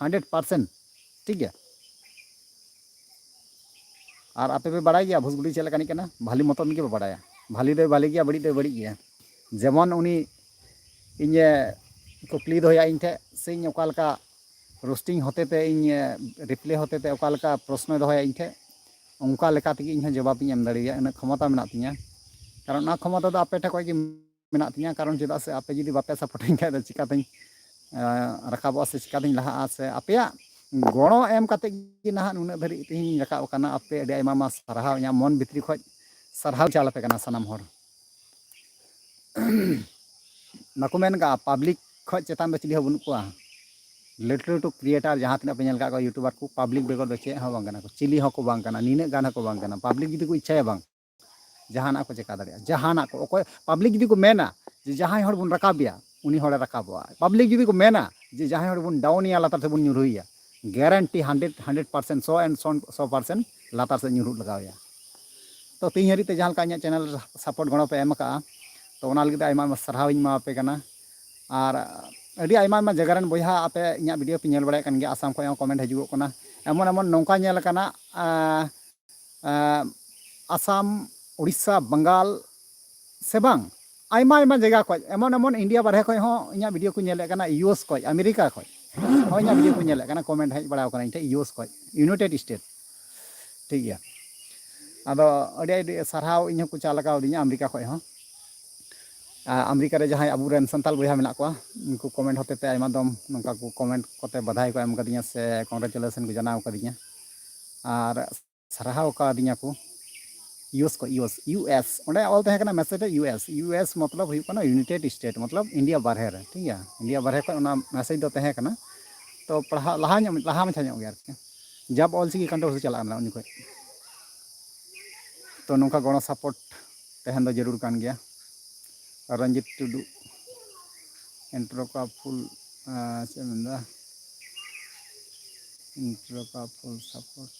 hundred percent᱾ ᱴᱷᱤᱠ ᱜᱮᱭᱟ? ᱟᱨ ᱟᱯᱮ ᱯᱮ ᱵᱟᱲᱟᱭ ᱜᱮᱭᱟ ᱵᱷᱩᱥᱜᱩᱰᱤ ᱪᱮᱫ ᱞᱮᱠᱟᱱᱤᱡ ᱠᱟᱱᱟ? ᱵᱷᱟᱞᱤ ᱢᱚᱛᱚᱱ ᱜᱮ ᱯᱮ ᱵᱟᱲᱟᱭᱟ᱾ ᱵᱷᱟᱞᱤ ᱫᱚᱭ ᱵᱷᱟᱞᱤ ᱜᱮᱭᱟ, ᱵᱟᱹᱲᱤᱡ ᱫᱚᱭ ᱵᱟᱹᱲᱤᱡ ᱜᱮᱭᱟ᱾ ᱡᱮᱢᱚᱱ ᱩᱱᱤ ᱤᱧᱮ ᱠᱩᱠᱞᱤ ᱫᱚᱦᱚᱭᱟ ᱤᱧ ᱴᱷᱮᱡ, ᱥᱮ ᱤᱧ ᱚᱠᱟ ᱞᱮᱠᱟ roasting ᱦᱚᱛᱮ ᱛᱮ, ᱤᱧ reply ᱦᱚᱛᱮ ᱛᱮ ᱚᱠᱟ ᱞᱮᱠᱟ ᱯᱨᱚᱥᱱᱚᱭ ᱫᱚᱦᱚᱭᱟ ᱤᱧ ᱴᱷᱮᱡ, ᱚᱱᱠᱟ ᱞᱮᱠᱟ ᱛᱮᱜᱮ ᱤᱧ ᱦᱚᱸ ᱡᱚᱵᱟᱵ ᱤᱧ ᱮᱢ ᱫᱟᱲᱮᱭᱟᱭᱟ᱾ ᱩᱱᱟᱹᱜ ᱠᱷᱚᱢᱚᱛᱟ ᱢᱮᱱᱟᱜ ᱛᱤᱧᱟ᱾ ᱠᱟᱨᱚᱱ ᱚᱱᱟ ᱠᱷᱚᱢᱚᱛᱟ ᱫᱚ ᱟᱯᱮ ᱴᱷᱮᱡ ᱠᱷᱚᱡ ᱜᱮ ᱢᱮᱱᱟᱜ ᱛᱤᱧᱟ᱾ ᱠᱟᱨᱚᱱ ᱪᱮᱫᱟᱜ ᱥᱮ ᱟᱯᱮ ᱡᱩᱫᱤ ᱵᱟᱯᱮ support ᱟᱹᱧ ᱠᱷᱟᱡ ᱫᱚ ᱪᱤᱠᱟᱛᱮᱧ, ᱮᱸ, ᱨᱟᱠᱟᱵᱚᱜᱼᱟ ᱥᱮ ᱪᱤᱠᱟᱛᱮᱧ ᱞᱟᱦᱟᱜᱼᱟ? ᱥᱮ ᱟᱯᱮᱭᱟᱜ ᱜᱚᱲᱚ ᱮᱢ ᱠᱟᱛᱮ ᱜᱮ ᱱᱟᱦᱟᱜ ᱱᱩᱱᱟᱹᱜ ᱫᱷᱟᱹᱨᱤᱡ ᱛᱮᱦᱮᱧ ᱤᱧ ᱨᱟᱠᱟᱵ ᱟᱠᱟᱱᱟ᱾ ᱟᱯᱮ ᱟᱹᱰᱤ ᱟᱭᱢᱟ ᱟᱭᱢᱟ ᱥᱟᱨᱦᱟᱣ, ᱤᱧᱟᱹᱜ ᱢᱚᱱ ᱵᱷᱤᱛᱨᱤ ᱠᱷᱚᱡ ᱥᱟᱨᱦᱟᱣ ᱪᱟᱞ ᱟᱯᱮ ᱠᱟᱱᱟ ᱥᱟᱱᱟᱢ ᱦᱚᱲ᱾ ᱵᱟᱠᱚ ᱢᱮᱱ ᱠᱟᱜᱼᱟ, public ᱠᱷᱚᱡ ᱪᱮᱛᱟᱱ ᱫᱚ ᱪᱤᱞᱤ ᱦᱚᱸ ᱵᱟᱹᱱᱩᱜ ᱠᱚᱣᱟ᱾ ᱞᱟᱹᱴᱩ ᱞᱟᱹᱴᱩ creator ᱡᱟᱦᱟᱸ ᱛᱤᱱᱟᱹᱜ ᱯᱮ ᱧᱮᱞ ᱠᱟᱜ ᱠᱚᱣᱟ, YouTuber ᱠᱚ, public ᱵᱮᱜᱚᱨ ᱫᱚ ᱪᱮᱫ ᱦᱚᱸ ᱵᱟᱝ ᱠᱟᱱᱟ ᱠᱚ, ᱪᱤᱞᱤ ᱦᱚᱸᱠᱚ ᱵᱟᱝ ᱠᱟᱱᱟ, ᱱᱤᱱᱟᱹᱜ ᱜᱟᱱ ᱦᱚᱸᱠᱚ ᱵᱟᱝ ᱠᱟᱱᱟ᱾ Public ᱡᱩᱫᱤ ᱠᱚ ᱤᱪᱪᱷᱟᱭᱟ ᱵᱟᱝ, ᱡᱟᱦᱟᱱᱟᱜ ᱠᱚ ᱪᱮᱠᱟ ᱫᱟᱲᱮᱭᱟᱜᱼᱟ, ᱡᱟᱦᱟᱱᱟᱜ ᱠᱚ᱾ ᱚᱠᱚᱭ public ᱡᱩᱫᱤ ᱠᱚ ᱢᱮᱱᱟ ᱡᱮ ᱡᱟᱦᱟᱸᱭ ᱦᱚᱲ ᱵᱚᱱ ᱨᱟᱠᱟᱵᱮᱭᱟ, ᱩᱱᱤ ᱦᱚᱲᱮ ᱨᱟᱠᱟᱵᱚᱜᱼᱟ᱾ Public ᱡᱩᱫᱤ ᱠᱚ ᱢᱮᱱᱟ ᱡᱮ ᱡᱟᱦᱟᱸᱭ ᱦᱚᱲ ᱵᱚᱱ downᱮᱭᱟ, ᱞᱟᱛᱟᱨ ᱥᱮᱫ ᱵᱚᱱ ᱧᱩᱨᱦᱩᱭᱮᱭᱟ, guarantee hundred, hundred percent, ᱥᱚ and ᱥᱚ, ᱥᱚ percent ᱞᱟᱛᱟᱨ ᱥᱮᱫ ᱧᱩᱨᱦᱩᱜ ᱞᱟᱜᱟᱣᱮᱭᱟ᱾ ᱛᱚ ᱛᱮᱦᱮᱧ ᱦᱟᱹᱨᱤᱡ ᱛᱮ ᱡᱟᱦᱟᱸ ᱞᱮᱠᱟ ᱤᱧᱟᱹᱜ channel ᱨᱮ support ᱜᱚᱲᱚ ᱯᱮ ᱮᱢ ᱟᱠᱟᱫᱼᱟ, ᱛᱚ ᱚᱱᱟ ᱞᱟᱹᱜᱤᱫ ᱛᱮ ᱟᱭᱢᱟ ᱟᱭᱢᱟ ᱥᱟᱨᱦᱟᱣ ᱤᱧ ᱮᱢᱟ ᱟᱯᱮ ᱠᱟᱱᱟ᱾ ᱟᱨ ᱟᱹᱰᱤ ᱟᱭᱢᱟ ᱟᱭᱢᱟ ᱡᱟᱭᱜᱟ ᱨᱮᱱ ᱵᱚᱭᱦᱟ ᱟᱯᱮ ᱤᱧᱟᱹᱜ video ᱯᱮ ᱧᱮᱞ ᱵᱟᱲᱟᱭᱮᱫ ᱠᱟᱱ ᱜᱮᱭᱟ, ᱟᱥᱟᱢ ᱠᱷᱚᱱ ᱦᱚᱸ comment ᱦᱤᱡᱩᱜᱚᱜ ᱠᱟᱱᱟ᱾ ᱮᱢᱚᱱ ᱮᱢᱚᱱ ᱱᱚᱝᱠᱟ ᱧᱮᱞ ᱟᱠᱟᱱᱟ, ᱟᱸ, ᱟᱸ, ᱟᱥᱟᱢ, ᱩᱲᱤᱥᱥᱟ, ᱵᱟᱝᱜᱟᱞ ᱥᱮ ᱵᱟᱝ, ᱟᱭᱢᱟ ᱟᱭᱢᱟ ᱡᱟᱭᱜᱟ ᱠᱷᱚᱡ, ᱮᱢᱚᱱ ᱮᱢᱚᱱ ᱤᱱᱰᱤᱭᱟ ᱵᱟᱨᱦᱮ ᱠᱷᱚᱡ ᱦᱚᱸ ᱤᱧᱟᱹᱜ ᱵᱷᱤᱰᱤᱭᱳ ᱠᱚ ᱧᱮᱞᱮᱫ ᱠᱟᱱᱟ, ᱤᱭᱩ ᱮᱥ ᱠᱷᱚᱡ, ᱟᱢᱮᱨᱤᱠᱟ ᱠᱷᱚᱡ ᱦᱚᱸ ᱤᱧᱟᱹᱜ ᱵᱷᱤᱰᱤᱭᱳ ᱠᱚ ᱧᱮᱞᱮᱫ ᱠᱟᱱᱟ, ᱠᱚᱢᱮᱱᱴ ᱦᱮᱡ ᱵᱟᱲᱟᱣ ᱠᱟᱱᱟ ᱤᱧ ᱴᱷᱮᱡ, ᱤᱭᱩ ᱮᱥ ᱠᱷᱚᱡ, ᱤᱭᱩᱱᱟᱭᱴᱮᱰ ᱥᱴᱮᱴ᱾ ᱴᱷᱤᱠ ᱜᱮᱭᱟ, ᱟᱫᱚ ᱟᱹᱰᱤ ᱟᱹᱰᱤ ᱥᱟᱨᱦᱟᱣ, ᱤᱧ ᱦᱚᱸᱠᱚ ᱪᱟᱞ ᱟᱠᱟᱣᱫᱤᱧᱟ ᱟᱢᱮᱨᱤᱠᱟ ᱠᱷᱚᱡ ᱦᱚᱸ᱾ ᱟᱨ ᱟᱢᱮᱨᱤᱠᱟ ᱨᱮ ᱡᱟᱦᱟᱸᱭ ᱟᱵᱚᱨᱮᱱ ᱥᱟᱱᱛᱟᱞ ᱵᱚᱭᱦᱟ ᱢᱮᱱᱟᱜ ᱠᱚᱣᱟ, ᱩᱱᱠᱩ ᱠᱚᱢᱮᱱᱴ ᱦᱚᱛᱮᱛᱮ ᱟᱭᱢᱟ ᱫᱚᱢ ᱱᱚᱝᱠᱟ ᱠᱚ ᱠᱚᱢᱮᱱᱴ ᱠᱚᱛᱮ ᱵᱟᱫᱷᱟᱭ ᱠᱚ ᱮᱢ ᱠᱟᱫᱤᱧᱟ ᱥᱮ ᱠᱚᱝᱜᱨᱮᱪᱩᱞᱮᱥᱚᱱ ᱠᱚ ᱡᱟᱱᱟᱣ ᱠᱟᱫᱤᱧᱟ᱾ ᱟᱨ ᱥᱟᱨᱦᱟᱣ ᱠᱟᱣᱫᱤᱧᱟ ᱠᱚ᱾ ᱤᱭᱩ ᱮᱥ ᱠᱚ, ᱤᱭᱩ ᱮᱥ, ᱤᱭᱩ ᱮᱥ, ᱚᱸᱰᱮ ᱚᱞ ᱛᱟᱦᱮᱸ ᱠᱟᱱᱟ ᱢᱮᱥᱮᱡᱽ ᱨᱮ ᱤᱭᱩ ᱮᱥ, ᱤᱭᱩ ᱮᱥ ᱢᱚᱛᱞᱚᱵ ᱦᱩᱭᱩᱜ ᱠᱟᱱᱟ ᱤᱭᱩᱱᱟᱭᱴᱮᱰ ᱥᱴᱮᱴ, ᱢᱚᱛᱞᱚᱵ ᱤᱱᱰᱤᱭᱟ ᱵᱟᱨᱦᱮ ᱨᱮ, ᱴᱷᱤᱠ ᱜᱮᱭᱟ, ᱤᱱᱰᱤᱭᱟ ᱵᱟᱨᱦᱮ ᱠᱷᱚᱱ ᱚᱱᱟ ᱢᱮᱥᱮᱡᱽ ᱫᱚ ᱛᱟᱦᱮᱸ ᱠᱟᱱᱟ᱾ ᱛᱚ ᱯᱟᱲᱦᱟᱣ ᱞᱟᱦᱟ ᱧᱚᱜ, ᱞᱟᱦᱟ ᱢᱟᱪᱷᱟ ᱧᱚᱜ ᱜᱮ ᱟᱨᱠᱤ, ᱡᱟᱵ ᱚᱞ ᱪᱤᱠᱤ ᱠᱚᱱᱴᱨᱳᱵᱷᱟᱨᱥᱤ ᱪᱟᱞᱟᱜ ᱠᱟᱱᱟ ᱩᱱ ᱡᱚᱠᱷᱚᱡ᱾ ᱛᱚ ᱱᱚᱝᱠᱟ ᱜᱚᱲᱚ ᱥᱟᱯᱳᱨᱴ ᱛᱟᱦᱮᱱ ᱫᱚ ᱡᱟᱹᱨᱩᱲ ᱠᱟᱱ ᱜᱮᱭᱟ᱾ ᱨᱚᱧᱡᱤᱛ ᱴᱩᱰᱩ, ᱤᱱᱴᱨᱳ ᱠᱚ ᱯᱷᱩᱞ, ᱪᱮᱫ ᱮ ᱢᱮᱱᱫᱟ, ᱤᱱᱴᱨᱳ ᱠᱚ ᱯᱷᱩᱞ ᱥᱟᱯᱳᱨᱴ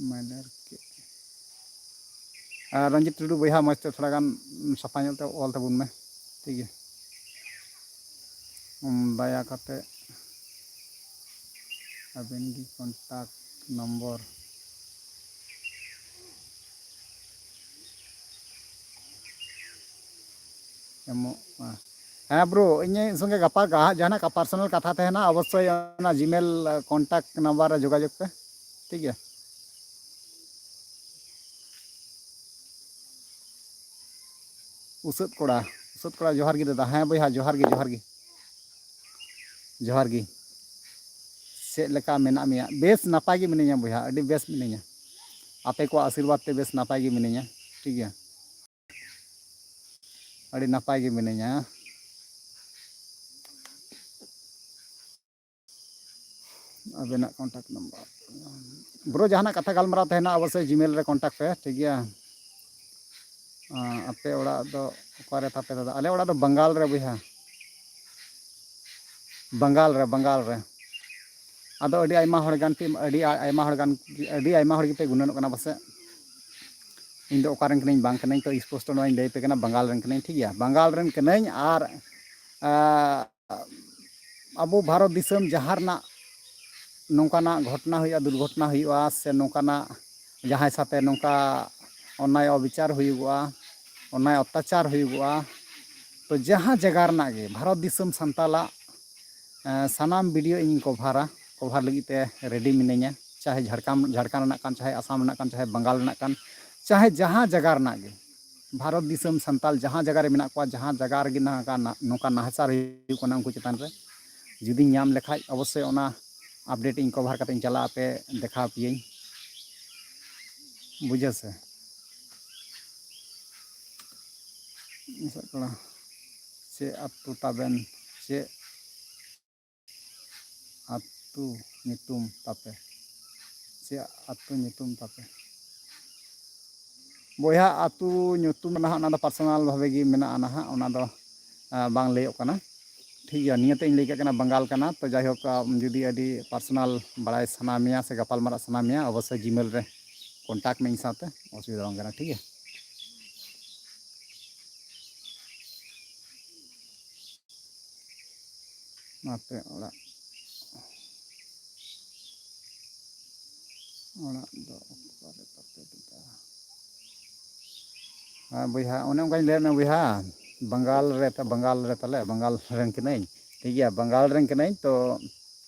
ᱢᱮᱱ ᱟᱨᱠᱤ᱾ ᱟᱨ ᱨᱚᱧᱡᱤᱛ ᱴᱩᱰᱩ ᱵᱚᱭᱦᱟ, ᱢᱚᱡᱽ ᱛᱮ ᱛᱷᱚᱲᱟ ᱜᱟᱱ ᱥᱟᱯᱷᱟ ᱧᱚᱜ ᱛᱮ ᱚᱞ ᱛᱟᱵᱚᱱ ᱢᱮ, ᱴᱷᱤᱠ ᱜᱮᱭᱟ? ᱩᱢ, ᱫᱟᱭᱟ ᱠᱟᱛᱮ ᱟᱵᱮᱱ ᱜᱮ ᱠᱚᱱᱴᱟᱠᱴ ᱱᱚᱢᱵᱚᱨ ᱮᱢᱚᱜᱼᱟ᱾ ᱦᱮᱸ ᱵᱨᱳ, ᱤᱧ ᱥᱚᱸᱜᱮ ᱜᱟᱯᱟ ᱜᱟ-, ᱡᱟᱦᱟᱱᱟᱜ ᱯᱟᱨᱥᱚᱱᱟᱞ ᱠᱟᱛᱷᱟ ᱛᱟᱦᱮᱱᱟ, ᱚᱵᱚᱥᱥᱳᱭ ᱚᱱᱟ ᱡᱤᱢᱮᱞ ᱠᱚᱱᱴᱟᱠᱴ ᱱᱟᱢᱵᱟᱨ ᱨᱮ ᱡᱳᱜᱟᱡᱳᱜᱽ ᱯᱮ, ᱴᱷᱤᱠ ᱜᱮᱭᱟ? ᱩᱥᱟᱹᱫ ᱠᱚᱲᱟ, ᱩᱥᱟᱹᱫ ᱠᱚᱲᱟ, ᱡᱚᱦᱟᱨ ᱜᱮ ᱫᱟᱫᱟ᱾ ᱦᱮᱸ ᱵᱚᱭᱦᱟ, ᱡᱚᱦᱟᱨ ᱜᱮ, ᱡᱚᱦᱟᱨ ᱜᱮ, ᱡᱚᱦᱟᱨ ᱜᱮ᱾ ᱪᱮᱫ ᱞᱮᱠᱟ ᱢᱮᱱᱟᱜ ᱢᱮᱭᱟ? ᱵᱮᱥ ᱱᱟᱯᱟᱭ ᱜᱮ ᱢᱤᱱᱟᱹᱧᱟ ᱵᱚᱭᱦᱟ, ᱟᱹᱰᱤ ᱵᱮᱥ ᱢᱤᱱᱟᱹᱧᱟ᱾ ᱟᱯᱮ ᱠᱚᱣᱟᱜ ᱟᱥᱤᱨᱵᱟᱫᱽ ᱛᱮ ᱵᱮᱥ ᱱᱟᱯᱟᱭ ᱜᱮ ᱢᱤᱱᱟᱹᱧᱟ, ᱴᱷᱤᱠ ᱜᱮᱭᱟ? ᱟᱹᱰᱤ ᱱᱟᱯᱟᱭ ᱜᱮ ᱢᱤᱱᱟᱹᱧᱟ᱾ ᱟᱵᱮᱱᱟᱜ ᱠᱚᱱᱴᱟᱠᱴ ᱱᱟᱢᱵᱟᱨ᱾ ᱵᱨᱳ, ᱡᱟᱦᱟᱱᱟᱜ ᱠᱟᱛᱷᱟ ᱜᱟᱞᱢᱟᱨᱟᱣ ᱛᱟᱦᱮᱱᱟ, ᱚᱵᱚᱥᱥᱳᱭ ᱡᱤᱢᱮᱞ ᱨᱮ ᱠᱚᱱᱴᱟᱠᱴ ᱯᱮ, ᱴᱷᱤᱠ ᱜᱮᱭᱟ? ᱟᱸ, ᱟᱯᱮ ᱚᱲᱟᱜ ᱫᱚ ᱚᱠᱟᱨᱮ ᱛᱟᱯᱮ ᱫᱟᱫᱟ? ᱟᱞᱮ ᱚᱲᱟᱜ ᱫᱚ ᱵᱟᱝᱜᱟᱞ ᱨᱮ ᱵᱚᱭᱦᱟ, ᱵᱟᱝᱜᱟᱞ ᱨᱮ, ᱵᱟᱝᱜᱟᱞ ᱨᱮ᱾ ᱟᱫᱚ ᱟᱹᱰᱤ ᱟᱭᱢᱟ ᱦᱚᱲ ᱜᱟᱱ ᱯᱮ, ᱟᱹᱰᱤ ᱟ-, ᱟᱭᱢᱟ ᱦᱚᱲ ᱜᱟᱱ, ᱟᱹᱰᱤ ᱟᱭᱢᱟ ᱦᱚᱲ ᱜᱮᱯᱮ ᱜᱩᱱᱟᱹᱱᱚᱜ ᱠᱟᱱᱟ ᱯᱟᱥᱮᱡ ᱤᱧ ᱫᱚ ᱚᱠᱟ ᱨᱮᱱ ᱠᱟᱹᱱᱟᱹᱧ ᱵᱟᱝ ᱠᱟᱹᱱᱟᱹᱧ᱾ ᱛᱚ ᱥᱯᱚᱥᱴᱚ ᱱᱚᱣᱟᱧ ᱞᱟᱹᱭ ᱟᱯᱮ ᱠᱟᱱᱟ, ᱵᱟᱝᱜᱟᱞ ᱨᱮᱱ ᱠᱟᱹᱱᱟᱹᱧ, ᱴᱷᱤᱠ ᱜᱮᱭᱟ? ᱵᱟᱝᱜᱟᱞ ᱨᱮᱱ ᱠᱟᱹᱱᱟᱹᱧ᱾ ᱟᱨ, ᱟᱸ, ᱟᱵᱚ ᱵᱷᱟᱨᱚᱛ ᱫᱤᱥᱚᱢ ᱡᱟᱦᱟᱸ ᱨᱮᱱᱟᱜ ᱱᱚᱝᱠᱟᱱᱟᱜ ᱜᱷᱚᱴᱚᱱᱟ ᱦᱩᱭᱩᱜᱼᱟ, ᱫᱩᱨᱜᱷᱚᱴᱚᱱᱟ ᱦᱩᱭᱩᱜᱼᱟ, ᱥᱮ ᱱᱚᱝᱠᱟᱱᱟᱜ ᱡᱟᱦᱟᱸᱭ ᱥᱟᱛᱮ ᱱᱚᱝᱠᱟ ᱚᱱᱱᱟᱭ ᱚᱵᱤᱪᱟᱨ ᱦᱩᱭᱩᱜᱚᱜᱼᱟ, ᱚᱱᱱᱟᱭ ᱚᱛᱛᱟᱪᱟᱨ ᱦᱩᱭᱩᱜᱚᱜᱼᱟ, ᱛᱚ ᱡᱟᱦᱟᱸ ᱡᱟᱭᱜᱟ ᱨᱮᱱᱟᱜ ᱜᱮ ᱵᱷᱟᱨᱚᱛ ᱫᱤᱥᱚᱢ ᱥᱟᱱᱛᱟᱞᱟᱜ, ᱮᱸ, ᱥᱟᱱᱟᱢ ᱵᱷᱤᱰᱤᱭᱳ ᱤᱧᱤᱧ ᱠᱚᱵᱷᱟᱨᱟ, ᱠᱚᱵᱷᱟᱨ ᱞᱟᱹᱜᱤᱫ ᱛᱮ ᱨᱮᱰᱤ ᱢᱤᱱᱟᱹᱧᱟ᱾ ᱪᱟᱦᱮ ᱡᱷᱟᱲᱠᱷᱚᱸᱰ, ᱡᱷᱟᱲᱠᱷᱚᱸᱰ ᱨᱮᱱᱟᱜ ᱠᱟᱱ, ᱪᱟᱦᱮ ᱟᱥᱟᱢ ᱨᱮᱱᱟᱜ ᱠᱟᱱ, ᱪᱟᱦᱮ ᱵᱟᱝᱜᱟᱞ ᱨᱮᱱᱟᱜ ᱠᱟᱱ, ᱪᱟᱦᱮ ᱡᱟᱦᱟᱸ ᱡᱟᱭᱜᱟ ᱨᱮᱱᱟᱜ ᱜᱮ, ᱵᱷᱟᱨᱚᱛ ᱫᱤᱥᱚᱢ ᱥᱟᱱᱛᱟᱞ ᱡᱟᱦᱟᱸ ᱡᱟᱭᱜᱟ ᱨᱮ ᱢᱮᱱᱟᱜ ᱠᱚᱣᱟ, ᱡᱟᱦᱟᱸ ᱡᱟᱭᱜᱟ ᱨᱮᱜᱮ ᱱᱚᱝᱠᱟ ᱱᱟ-, ᱱᱚᱝᱠᱟ ᱱᱟᱦᱟᱪᱟᱨ ᱦᱩᱭᱩᱜ ᱠᱟᱱᱟ ᱩᱱᱠᱩ ᱪᱮᱛᱟᱱ ᱨᱮ, ᱡᱩᱫᱤᱧ ᱧᱟᱢ ᱞᱮᱠᱷᱟᱡ ᱚᱵᱚᱥᱥᱳᱭ ᱚᱱᱟ ᱟᱯᱰᱮᱴ ᱤᱧ ᱠᱚᱵᱷᱟᱨ ᱠᱟᱛᱮ ᱤᱧ ᱪᱟᱞᱟᱜᱼᱟ, ᱟᱯᱮ ᱫᱮᱠᱷᱟᱣ ᱯᱮᱭᱟᱹᱧ᱾ ᱵᱩᱡᱷᱟᱹᱣ ᱥᱮ? ᱢᱟᱥᱮ ᱠᱚᱲᱟ, ᱪᱮᱫ ᱟᱹᱛᱩ ᱛᱟᱵᱮᱱ? ᱪᱮᱫ ᱟᱹᱛᱩ ᱧᱩᱛᱩᱢ ᱛᱟᱯᱮ? ᱪᱮᱫ ᱟᱹᱛᱩ ᱧᱩᱛᱩᱢ ᱛᱟᱯᱮ? ᱵᱚᱭᱦᱟ, ᱟᱹᱛᱩ ᱧᱩᱛᱩᱢ ᱱᱟᱦᱟᱜ ᱚᱱᱟ ᱫᱚ ᱯᱟᱨᱥᱚᱱᱟᱞ ᱵᱷᱟᱵᱮ ᱜᱮ ᱢᱮᱱᱟᱜᱼᱟ ᱱᱟᱦᱟᱜ, ᱚᱱᱟ ᱫᱚ, ᱟ, ᱵᱟᱝ ᱞᱟᱹᱭᱚᱜ ᱠᱟᱱᱟ᱾ ᱴᱷᱤᱠ ᱜᱮᱭᱟ, ᱱᱤᱭᱟᱹᱛᱮ ᱤᱧ ᱞᱟᱹᱭ ᱠᱟᱜ ᱠᱟᱱᱟ ᱵᱟᱝᱜᱟᱞ ᱠᱟᱱᱟ᱾ ᱛᱚ ᱡᱟᱭᱦᱳᱠ, ᱟᱢ ᱡᱩᱫᱤ ᱟᱹᱰᱤ ᱯᱟᱨᱥᱚᱱᱟᱞ ᱵᱟᱲᱟᱭ ᱥᱟᱱᱟ ᱢᱮᱭᱟ ᱥᱮ ᱜᱟᱯᱟᱞ ᱢᱟᱨᱟᱜ ᱥᱟᱱᱟ ᱢᱮᱭᱟ, ᱚᱵᱚᱥᱥᱳᱭ ᱡᱤᱢᱮᱞ ᱨᱮ ᱠᱚᱱᱴᱟᱠᱴ ᱢᱮ ᱤᱧ ᱥᱟᱶᱛᱮ, ᱚᱥᱩᱵᱤᱫᱷᱟ ᱵᱟᱝ ᱠᱟᱱᱟ᱾ ᱴᱷᱤᱠ ᱜᱮᱭᱟ, ᱟᱯᱮ ᱚᱲᱟᱜ, ᱚᱲᱟᱜ ᱫᱚ ᱚᱠᱟᱨᱮ ᱛᱟᱯᱮ ᱫᱟᱫᱟ? ᱦᱮᱸ ᱵᱚᱭᱦᱟ, ᱚᱱᱮ ᱚᱱᱠᱟᱧ ᱞᱟᱹᱭᱟᱫ ᱢᱮ ᱵᱚᱭᱦᱟ, ᱵᱟᱝᱜᱟᱞ ᱨᱮ, ᱵᱟᱝᱜᱟᱞ ᱨᱮ ᱛᱟᱞᱮ, ᱵᱟᱝᱜᱟᱞ ᱨᱮᱱ ᱠᱟᱹᱱᱟᱹᱧ᱾ ᱴᱷᱤᱠ ᱜᱮᱭᱟ, ᱵᱟᱝᱜᱟᱞ ᱨᱮᱱ ᱠᱟᱹᱱᱟᱹᱧ᱾ ᱛᱚ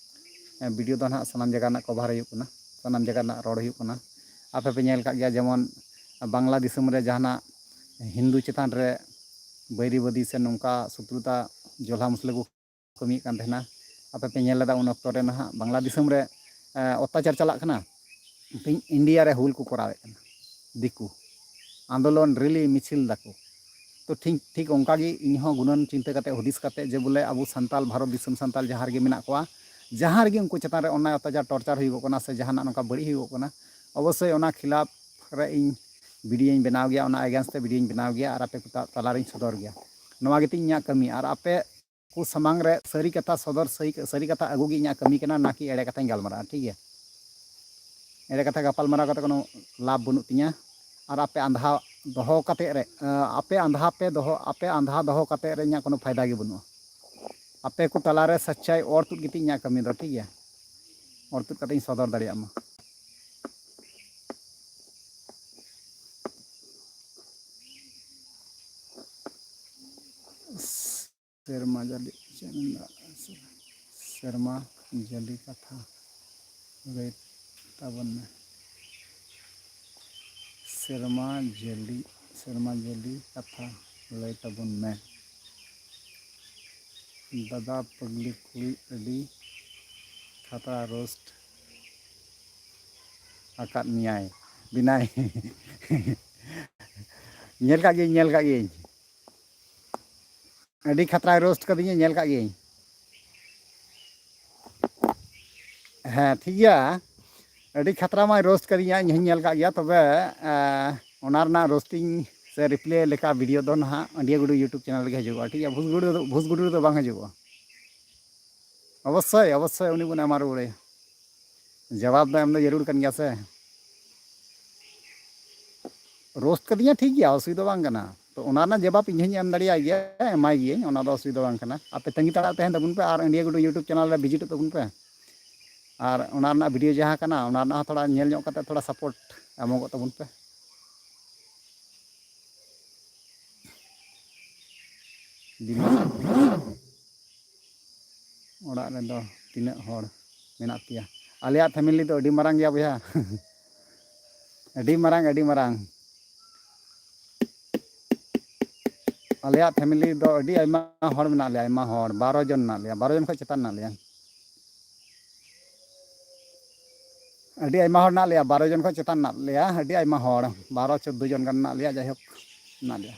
ᱵᱷᱤᱰᱤᱭᱳ ᱫᱚ ᱱᱟᱦᱟᱜ ᱥᱟᱱᱟᱢ ᱡᱟᱭᱜᱟ ᱨᱮᱱᱟᱜ ᱠᱚᱵᱷᱟᱨ ᱦᱩᱭᱩᱜ ᱠᱟᱱᱟ, ᱥᱟᱱᱟᱢ ᱡᱟᱭᱜᱟ ᱨᱮᱱᱟᱜ ᱨᱚᱲ ᱦᱩᱭᱩᱜ ᱠᱟᱱᱟ᱾ ᱟᱯᱮ ᱯᱮ ᱧᱮᱞ ᱠᱟᱜ ᱜᱮᱭᱟ, ᱡᱮᱢᱚᱱ ᱵᱟᱝᱞᱟ ᱫᱤᱥᱚᱢ ᱨᱮ ᱡᱟᱦᱟᱱᱟᱜ ᱦᱤᱱᱫᱩ ᱪᱮᱛᱟᱱ ᱨᱮ ᱵᱟᱹᱭᱨᱤ ᱵᱟᱹᱫᱤ ᱥᱮ ᱱᱚᱝᱠᱟ ᱥᱩᱛᱨᱩᱛᱟ ᱡᱚᱞᱦᱟ ᱢᱩᱥᱞᱟᱹ ᱠᱚ ᱠᱟᱹᱢᱤᱭᱮᱫ ᱠᱟᱱ ᱛᱟᱦᱮᱱᱟ᱾ ᱟᱯᱮ ᱯᱮ ᱧᱮᱞ ᱞᱮᱫᱟ ᱩᱱ ᱚᱠᱛᱚ ᱨᱮ ᱱᱟᱦᱟᱜ ᱵᱟᱝᱞᱟ ᱫᱤᱥᱚᱢ ᱨᱮ, ᱮ, ᱚᱛᱛᱟᱪᱟᱨ ᱪᱟᱞᱟᱜ ᱠᱟᱱᱟ, ᱛᱮᱦᱮᱧ ᱤᱱᱰᱤᱭᱟ ᱨᱮ ᱦᱩᱞ ᱠᱚ ᱠᱚᱨᱟᱣᱮᱫ ᱠᱟᱱᱟ ᱫᱤᱠᱩ, ᱟᱱᱫᱳᱞᱚᱱ, ᱨᱮᱞᱤ, ᱢᱤᱪᱷᱤᱞ ᱫᱟᱠᱚ᱾ ᱛᱚ ᱴᱷᱤᱠ, ᱴᱷᱤᱠ ᱚᱱᱠᱟ ᱜᱮ ᱤᱧ ᱦᱚᱸ ᱜᱩᱱᱟᱹᱱ ᱪᱤᱱᱛᱟᱹ ᱠᱟᱛᱮ, ᱦᱩᱫᱤᱥ ᱠᱟᱛᱮ ᱡᱮ ᱵᱚᱞᱮ ᱟᱵᱚ ᱥᱟᱱᱛᱟᱞ ᱵᱷᱟᱨᱚᱛ ᱫᱤᱥᱚᱢ ᱥᱟᱱᱛᱟᱞ ᱡᱟᱦᱟᱸ ᱨᱮᱜᱮ ᱢᱮᱱᱟᱜ ᱠᱚᱣᱟ, ᱡᱟᱦᱟᱸ ᱨᱮᱜᱮ ᱩᱱᱠᱩ ᱪᱮᱛᱟᱱ ᱨᱮ ᱚᱱᱱᱟᱭ ᱚᱛᱛᱟᱪᱟᱨ, ᱴᱚᱨᱪᱟᱨ ᱦᱩᱭᱩᱜᱚᱜ ᱠᱟᱱᱟ ᱥᱮ ᱡᱟᱦᱟᱱᱟᱜ ᱱᱚᱝᱠᱟ ᱵᱟᱹᱲᱤᱡ ᱦᱩᱭᱩᱜᱚᱜ ᱠᱟᱱᱟ, ᱚᱵᱚᱥᱥᱳᱭ ᱚᱱᱟ ᱠᱷᱤᱞᱟᱯ ᱨᱮ ᱤᱧ ᱵᱷᱤᱰᱤᱭᱳᱧ ᱵᱮᱱᱟᱣ ᱜᱮᱭᱟ, ᱚᱱᱟ against ᱛᱮ ᱵᱷᱤᱰᱤᱭᱳᱧ ᱵᱮᱱᱟᱣ ᱜᱮᱭᱟ ᱟᱨ ᱟᱯᱮ ᱠᱚ ᱛᱟ-, ᱛᱟᱞᱟᱨᱤᱧ ᱥᱚᱫᱚᱨ ᱜᱮᱭᱟ᱾ ᱱᱚᱣᱟ ᱜᱮᱛᱤᱧ ᱤᱧᱟᱹᱜ ᱠᱟᱹᱢᱤ᱾ ᱟᱨ ᱟᱯᱮ ᱠᱚ ᱥᱟᱢᱟᱝ ᱨᱮ ᱥᱟᱹᱨᱤ ᱠᱟᱛᱷᱟ ᱥᱚᱫᱚᱨ, ᱥᱟᱹᱨᱤ, ᱥᱟᱹᱨᱤ ᱠᱟᱛᱷᱟ ᱟᱹᱜᱩ ᱜᱮ ᱤᱧᱟᱹᱜ ᱠᱟᱹᱢᱤ ᱠᱟᱱᱟ, ᱱᱟ ᱠᱤ ᱮᱲᱮ ᱠᱟᱛᱷᱟᱧ ᱜᱟᱞᱢᱟᱨᱟᱜᱼᱟ, ᱴᱷᱤᱠ ᱜᱮᱭᱟ? ᱮᱲᱮ ᱠᱟᱛᱷᱟ ᱜᱟᱯᱟᱞᱢᱟᱨᱟᱣ ᱠᱟᱛᱮ ᱠᱳᱱᱳ ᱞᱟᱵᱷ ᱵᱟᱹᱱᱩᱜ ᱛᱤᱧᱟᱹ᱾ ᱟᱨ ᱟᱯᱮ ᱟᱸᱫᱷᱟ ᱫᱚᱦᱚ ᱠᱟᱛᱮ ᱨᱮ, ᱟᱯᱮ ᱟᱸᱫᱷᱟ ᱯᱮ ᱫᱚᱦᱚ, ᱟᱯᱮ ᱟᱸᱫᱷᱟ ᱫᱚᱦᱚ ᱠᱟᱛᱮ ᱨᱮ ᱤᱧᱟᱹᱜ ᱠᱳᱱᱳ ᱯᱷᱟᱭᱫᱟ ᱜᱮ ᱵᱟᱹᱱᱩᱜᱼᱟ᱾ ᱟᱯᱮ ᱠᱚ ᱛᱟᱞᱟᱨᱮ ᱥᱟᱪᱪᱟᱭ ᱚᱨ ᱛᱩᱫ ᱠᱟᱛᱮ ᱤᱧᱟᱹᱜ ᱠᱟᱹᱢᱤ ᱫᱚ, ᱴᱷᱤᱠ ᱜᱮᱭᱟ? ᱚᱨ ᱛᱩᱫ ᱠᱟᱛᱮ ᱤᱧ ᱥᱚᱫᱚᱨ ᱫᱟᱲᱮᱭᱟᱜ ᱢᱟ᱾ ᱥᱮᱨᱢᱟ ᱡᱟᱹᱞᱤ, ᱪᱮᱫ ᱢᱮᱱᱫᱟ? ᱥᱮᱨᱢᱟ ᱡᱟᱹᱞᱤ ᱠᱟᱛᱷᱟ ᱞᱟᱹᱭ ᱛᱟᱵᱚᱱ ᱢᱮ᱾ ᱥᱮᱨᱢᱟ ᱡᱟᱹᱞᱤ, ᱥᱮᱨᱢᱟ ᱡᱟᱹᱞᱤ ᱠᱟᱛᱷᱟ ᱞᱟᱹᱭ ᱛᱟᱵᱚᱱ ᱢᱮ᱾ ᱫᱟᱫᱟ ᱯᱟᱹᱜᱽᱞᱤ ᱠᱩᱲᱤ ᱟᱹᱰᱤ ᱠᱷᱟᱛᱨᱟ ᱨᱳᱥᱴ ᱟᱠᱟᱫ ᱢᱮᱭᱟᱭ ᱵᱮᱱᱟᱭ᱾ ᱧᱮᱞ ᱠᱟᱜ ᱜᱤᱭᱟᱹᱧ, ᱧᱮᱞ ᱠᱟᱜ ᱜᱤᱭᱟᱹᱧ᱾ ᱟᱹᱰᱤ ᱠᱷᱟᱛᱨᱟᱭ ᱨᱳᱥᱴ ᱠᱟᱫᱤᱧᱟ, ᱧᱮᱞ ᱠᱟᱜ ᱜᱤᱭᱟᱹᱧ᱾ ᱦᱮᱸ, ᱴᱷᱤᱠ ᱜᱮᱭᱟ, ᱟᱹᱰᱤ ᱠᱷᱟᱛᱨᱟ ᱢᱟᱭ ᱨᱳᱥᱴ ᱠᱟᱫᱤᱧᱟ, ᱤᱧ ᱦᱚᱸᱧ ᱧᱮᱞ ᱠᱟᱜ ᱜᱮᱭᱟ᱾ ᱛᱚᱵᱮ, ᱮᱸ, ᱚᱱᱟ ᱨᱮᱱᱟᱜ ᱨᱳᱥᱴᱤᱝ ᱥᱮ ᱨᱤᱯᱞᱮ ᱞᱮᱠᱟ ᱵᱷᱤᱰᱤᱭᱳ ᱫᱚ ᱱᱟᱦᱟᱜ ᱟᱹᱰᱤᱭᱟᱹ ᱜᱩᱰᱩ YouTube ᱪᱮᱱᱮᱞ ᱨᱮᱜᱮ ᱦᱤᱡᱩᱜᱼᱟ, ᱴᱷᱤᱠ ᱜᱮᱭᱟ? ᱵᱷᱩᱥᱜᱩᱰᱩ ᱫᱚ, ᱵᱷᱩᱥᱜᱩᱰᱩ ᱨᱮᱫᱚ ᱵᱟᱝ ᱦᱤᱡᱩᱜᱼᱟ᱾ ᱚᱵᱚᱥᱥᱳᱭ, ᱚᱵᱚᱥᱥᱳᱭ ᱩᱱᱤ ᱵᱚᱱ ᱮᱢᱟ ᱨᱩᱣᱟᱹᱲᱟᱭᱟ᱾ ᱡᱟᱵᱟᱵ ᱫᱚ ᱮᱢ ᱫᱚ ᱡᱟᱹᱨᱩᱲ ᱠᱟᱱ ᱜᱮᱭᱟ ᱥᱮ᱾ ᱨᱳᱥᱴ ᱠᱟᱫᱤᱧᱟ, ᱴᱷᱤᱠ ᱜᱮᱭᱟ, ᱚᱥᱩᱵᱤᱫᱷᱟ ᱵᱟᱝ ᱠᱟᱱᱟ᱾ ᱛᱚ, ᱚᱱᱟ ᱨᱮᱱᱟᱜ ᱡᱟᱵᱟᱵ ᱤᱧ ᱦᱚᱸᱧ ᱮᱢ ᱫᱟᱲᱮᱭᱟᱭ ᱜᱮᱭᱟ, ᱮᱢᱟᱭ ᱜᱤᱭᱟᱹᱧ, ᱚᱱᱟ ᱫᱚ ᱚᱥᱩᱵᱤᱫᱷᱟ ᱵᱟᱝ ᱠᱟᱱᱟ᱾ ᱟᱯᱮ ᱛᱟᱺᱜᱤ ᱛᱟᱲᱟᱜ ᱛᱟᱦᱮᱱ ᱛᱟᱵᱚᱱ ᱯᱮ ᱟᱨ ᱟᱹᱰᱤᱭᱟᱹ ᱜᱩᱰᱩ YouTube ᱪᱮᱱᱮᱞ ᱨᱮ ᱵᱷᱤᱡᱤᱴᱚᱜ ᱛᱟᱵᱚᱱ ᱯᱮ᱾ ᱟᱨ ᱚᱱᱟ ᱨᱮᱱᱟᱜ ᱵᱷᱤᱰᱤᱭᱳ ᱡᱟᱦᱟᱸ ᱠᱟᱱᱟ, ᱚᱱᱟ ᱨᱮᱱᱟᱜ ᱦᱚᱸ ᱛᱷᱚᱲᱟ ᱧᱮᱞ ᱧᱚᱜ ᱠᱟᱛᱮ ᱛᱷᱚᱲᱟ ᱥᱟᱯᱳᱨᱴ ᱮᱢᱚᱜᱚᱜ ᱛᱟᱵᱚᱱ ᱯᱮ᱾ ᱵᱤᱢᱟᱞ, ᱚᱲᱟᱜ ᱨᱮᱫᱚ ᱛᱤᱱᱟᱹᱜ ᱦᱚᱲ ᱢᱮᱱᱟᱜ ᱯᱮᱭᱟ? ᱟᱞᱮᱭᱟᱜ ᱯᱷᱮᱢᱮᱞᱤ ᱫᱚ ᱟᱹᱰᱤ ᱢᱟᱨᱟᱝ ᱜᱮᱭᱟ ᱵᱚᱭᱦᱟ᱾ ᱟᱹᱰᱤ ᱢᱟᱨᱟᱝ, ᱟᱹᱰᱤ ᱢᱟᱨᱟᱝ᱾ ᱟᱞᱮᱭᱟᱜ ᱯᱷᱮᱢᱮᱞᱤ ᱫᱚ ᱟᱹᱰᱤ ᱟᱭᱢᱟ ᱦᱚᱲ ᱢᱮᱱᱟᱜ ᱞᱮᱭᱟ, ᱟᱭᱢᱟ ᱦᱚᱲ, ᱵᱟᱨᱚ ᱡᱚᱱ ᱢᱮᱱᱟᱜ ᱞᱮᱭᱟ, ᱵᱟᱨᱚ ᱡᱚᱱ ᱠᱷᱚᱱ ᱪᱮᱛᱟᱱ ᱢᱮᱱᱟᱜ ᱞᱮᱭᱟ᱾ ᱟᱹᱰᱤ ᱟᱭᱢᱟ ᱦᱚᱲ ᱢᱮᱱᱟᱜ ᱞᱮᱭᱟ, ᱵᱟᱨᱚ ᱡᱚᱱ ᱠᱷᱚᱱ ᱪᱮᱛᱟᱱ ᱢᱮᱱᱟᱜ ᱞᱮᱭᱟ, ᱟᱹᱰᱤ ᱟᱭᱢᱟ ᱦᱚᱲ, ᱵᱟᱨᱚ ᱪᱳᱫᱽᱫᱳ ᱡᱚᱱ ᱜᱟᱱ ᱢᱮᱱᱟᱜ ᱞᱮᱭᱟ, ᱡᱟᱭᱦᱳᱠ ᱢᱮᱱᱟᱜ ᱞᱮᱭᱟ᱾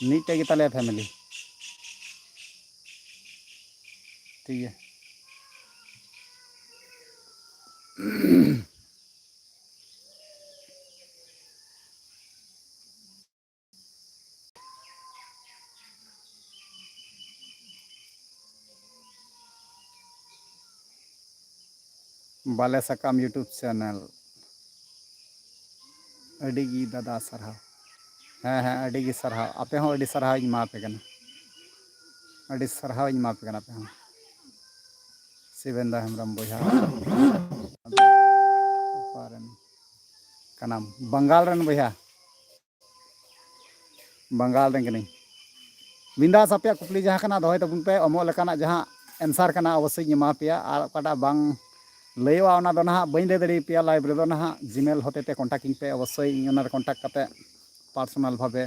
ᱢᱤᱫᱴᱮᱡ ᱜᱮᱛᱟᱞᱮᱭᱟ ᱯᱷᱮᱢᱮᱞᱤ᱾ ᱴᱷᱤᱠ ᱜᱮᱭᱟ᱾ ᱵᱟᱞᱮ ᱥᱟᱠᱟᱢ YouTube ᱪᱮᱱᱮᱞ᱾ ᱟᱹᱰᱤ ᱜᱮ ᱫᱟᱫᱟ ᱥᱟᱨᱦᱟᱣ᱾ ᱦᱮᱸ, ᱦᱮᱸ, ᱟᱹᱰᱤ ᱜᱮ ᱥᱟᱨᱦᱟᱣ᱾ ᱟᱯᱮ ᱦᱚᱸ ᱟᱹᱰᱤ ᱥᱟᱨᱦᱟᱣ ᱤᱧ ᱮᱢᱟ ᱯᱮ ᱠᱟᱱᱟ᱾ ᱟᱹᱰᱤ ᱥᱟᱨᱦᱟᱣ ᱤᱧ ᱮᱢᱟ ᱯᱮ ᱠᱟᱱᱟ ᱟᱯᱮ ᱦᱚᱸ᱾ ᱥᱤᱵᱮᱱᱫᱟ ᱦᱮᱢᱵᱨᱚᱢ ᱵᱚᱭᱦᱟ᱾ ᱚᱠᱟ ᱨᱮᱱ ᱠᱟᱱᱟᱢ? ᱵᱟᱝᱜᱟᱞ ᱨᱮᱱ ᱵᱚᱭᱦᱟ᱾ ᱵᱟᱝᱜᱟᱞ ᱨᱮᱱ ᱠᱟᱹᱱᱟᱹᱧ᱾ ᱵᱤᱱᱫᱟᱥ, ᱟᱯᱮᱭᱟᱜ ᱠᱩᱠᱞᱤ ᱡᱟᱦᱟᱸ ᱠᱟᱱᱟ ᱫᱚᱦᱚᱭ ᱛᱟᱵᱚᱱ ᱯᱮ, ᱮᱢᱚᱜ ᱞᱮᱠᱟᱱᱟᱜ ᱡᱟᱦᱟᱸ answer ᱠᱟᱱᱟ ᱚᱵᱚᱥᱥᱳᱭ ᱤᱧ ᱮᱢᱟ ᱯᱮᱭᱟ, ᱟᱨ ᱚᱠᱟᱴᱟᱜ ᱵᱟᱝ ᱞᱟᱹᱭᱚᱜᱼᱟ ᱚᱱᱟ ᱫᱚ ᱱᱟᱦᱟᱜ ᱵᱟᱹᱧ ᱞᱟᱹᱭ ᱫᱟᱲᱮᱭᱟᱯᱮᱭᱟ live ᱨᱮᱫᱚ ᱱᱟᱦᱟᱜ᱾ Gmail ᱦᱚᱛᱮᱛᱮ contact ᱤᱧ ᱯᱮ, ᱚᱵᱚᱥᱥᱳᱭ ᱤᱧ ᱚᱱᱟᱨᱮ contact ᱠᱟᱛᱮ personal ᱵᱷᱟᱵᱮ,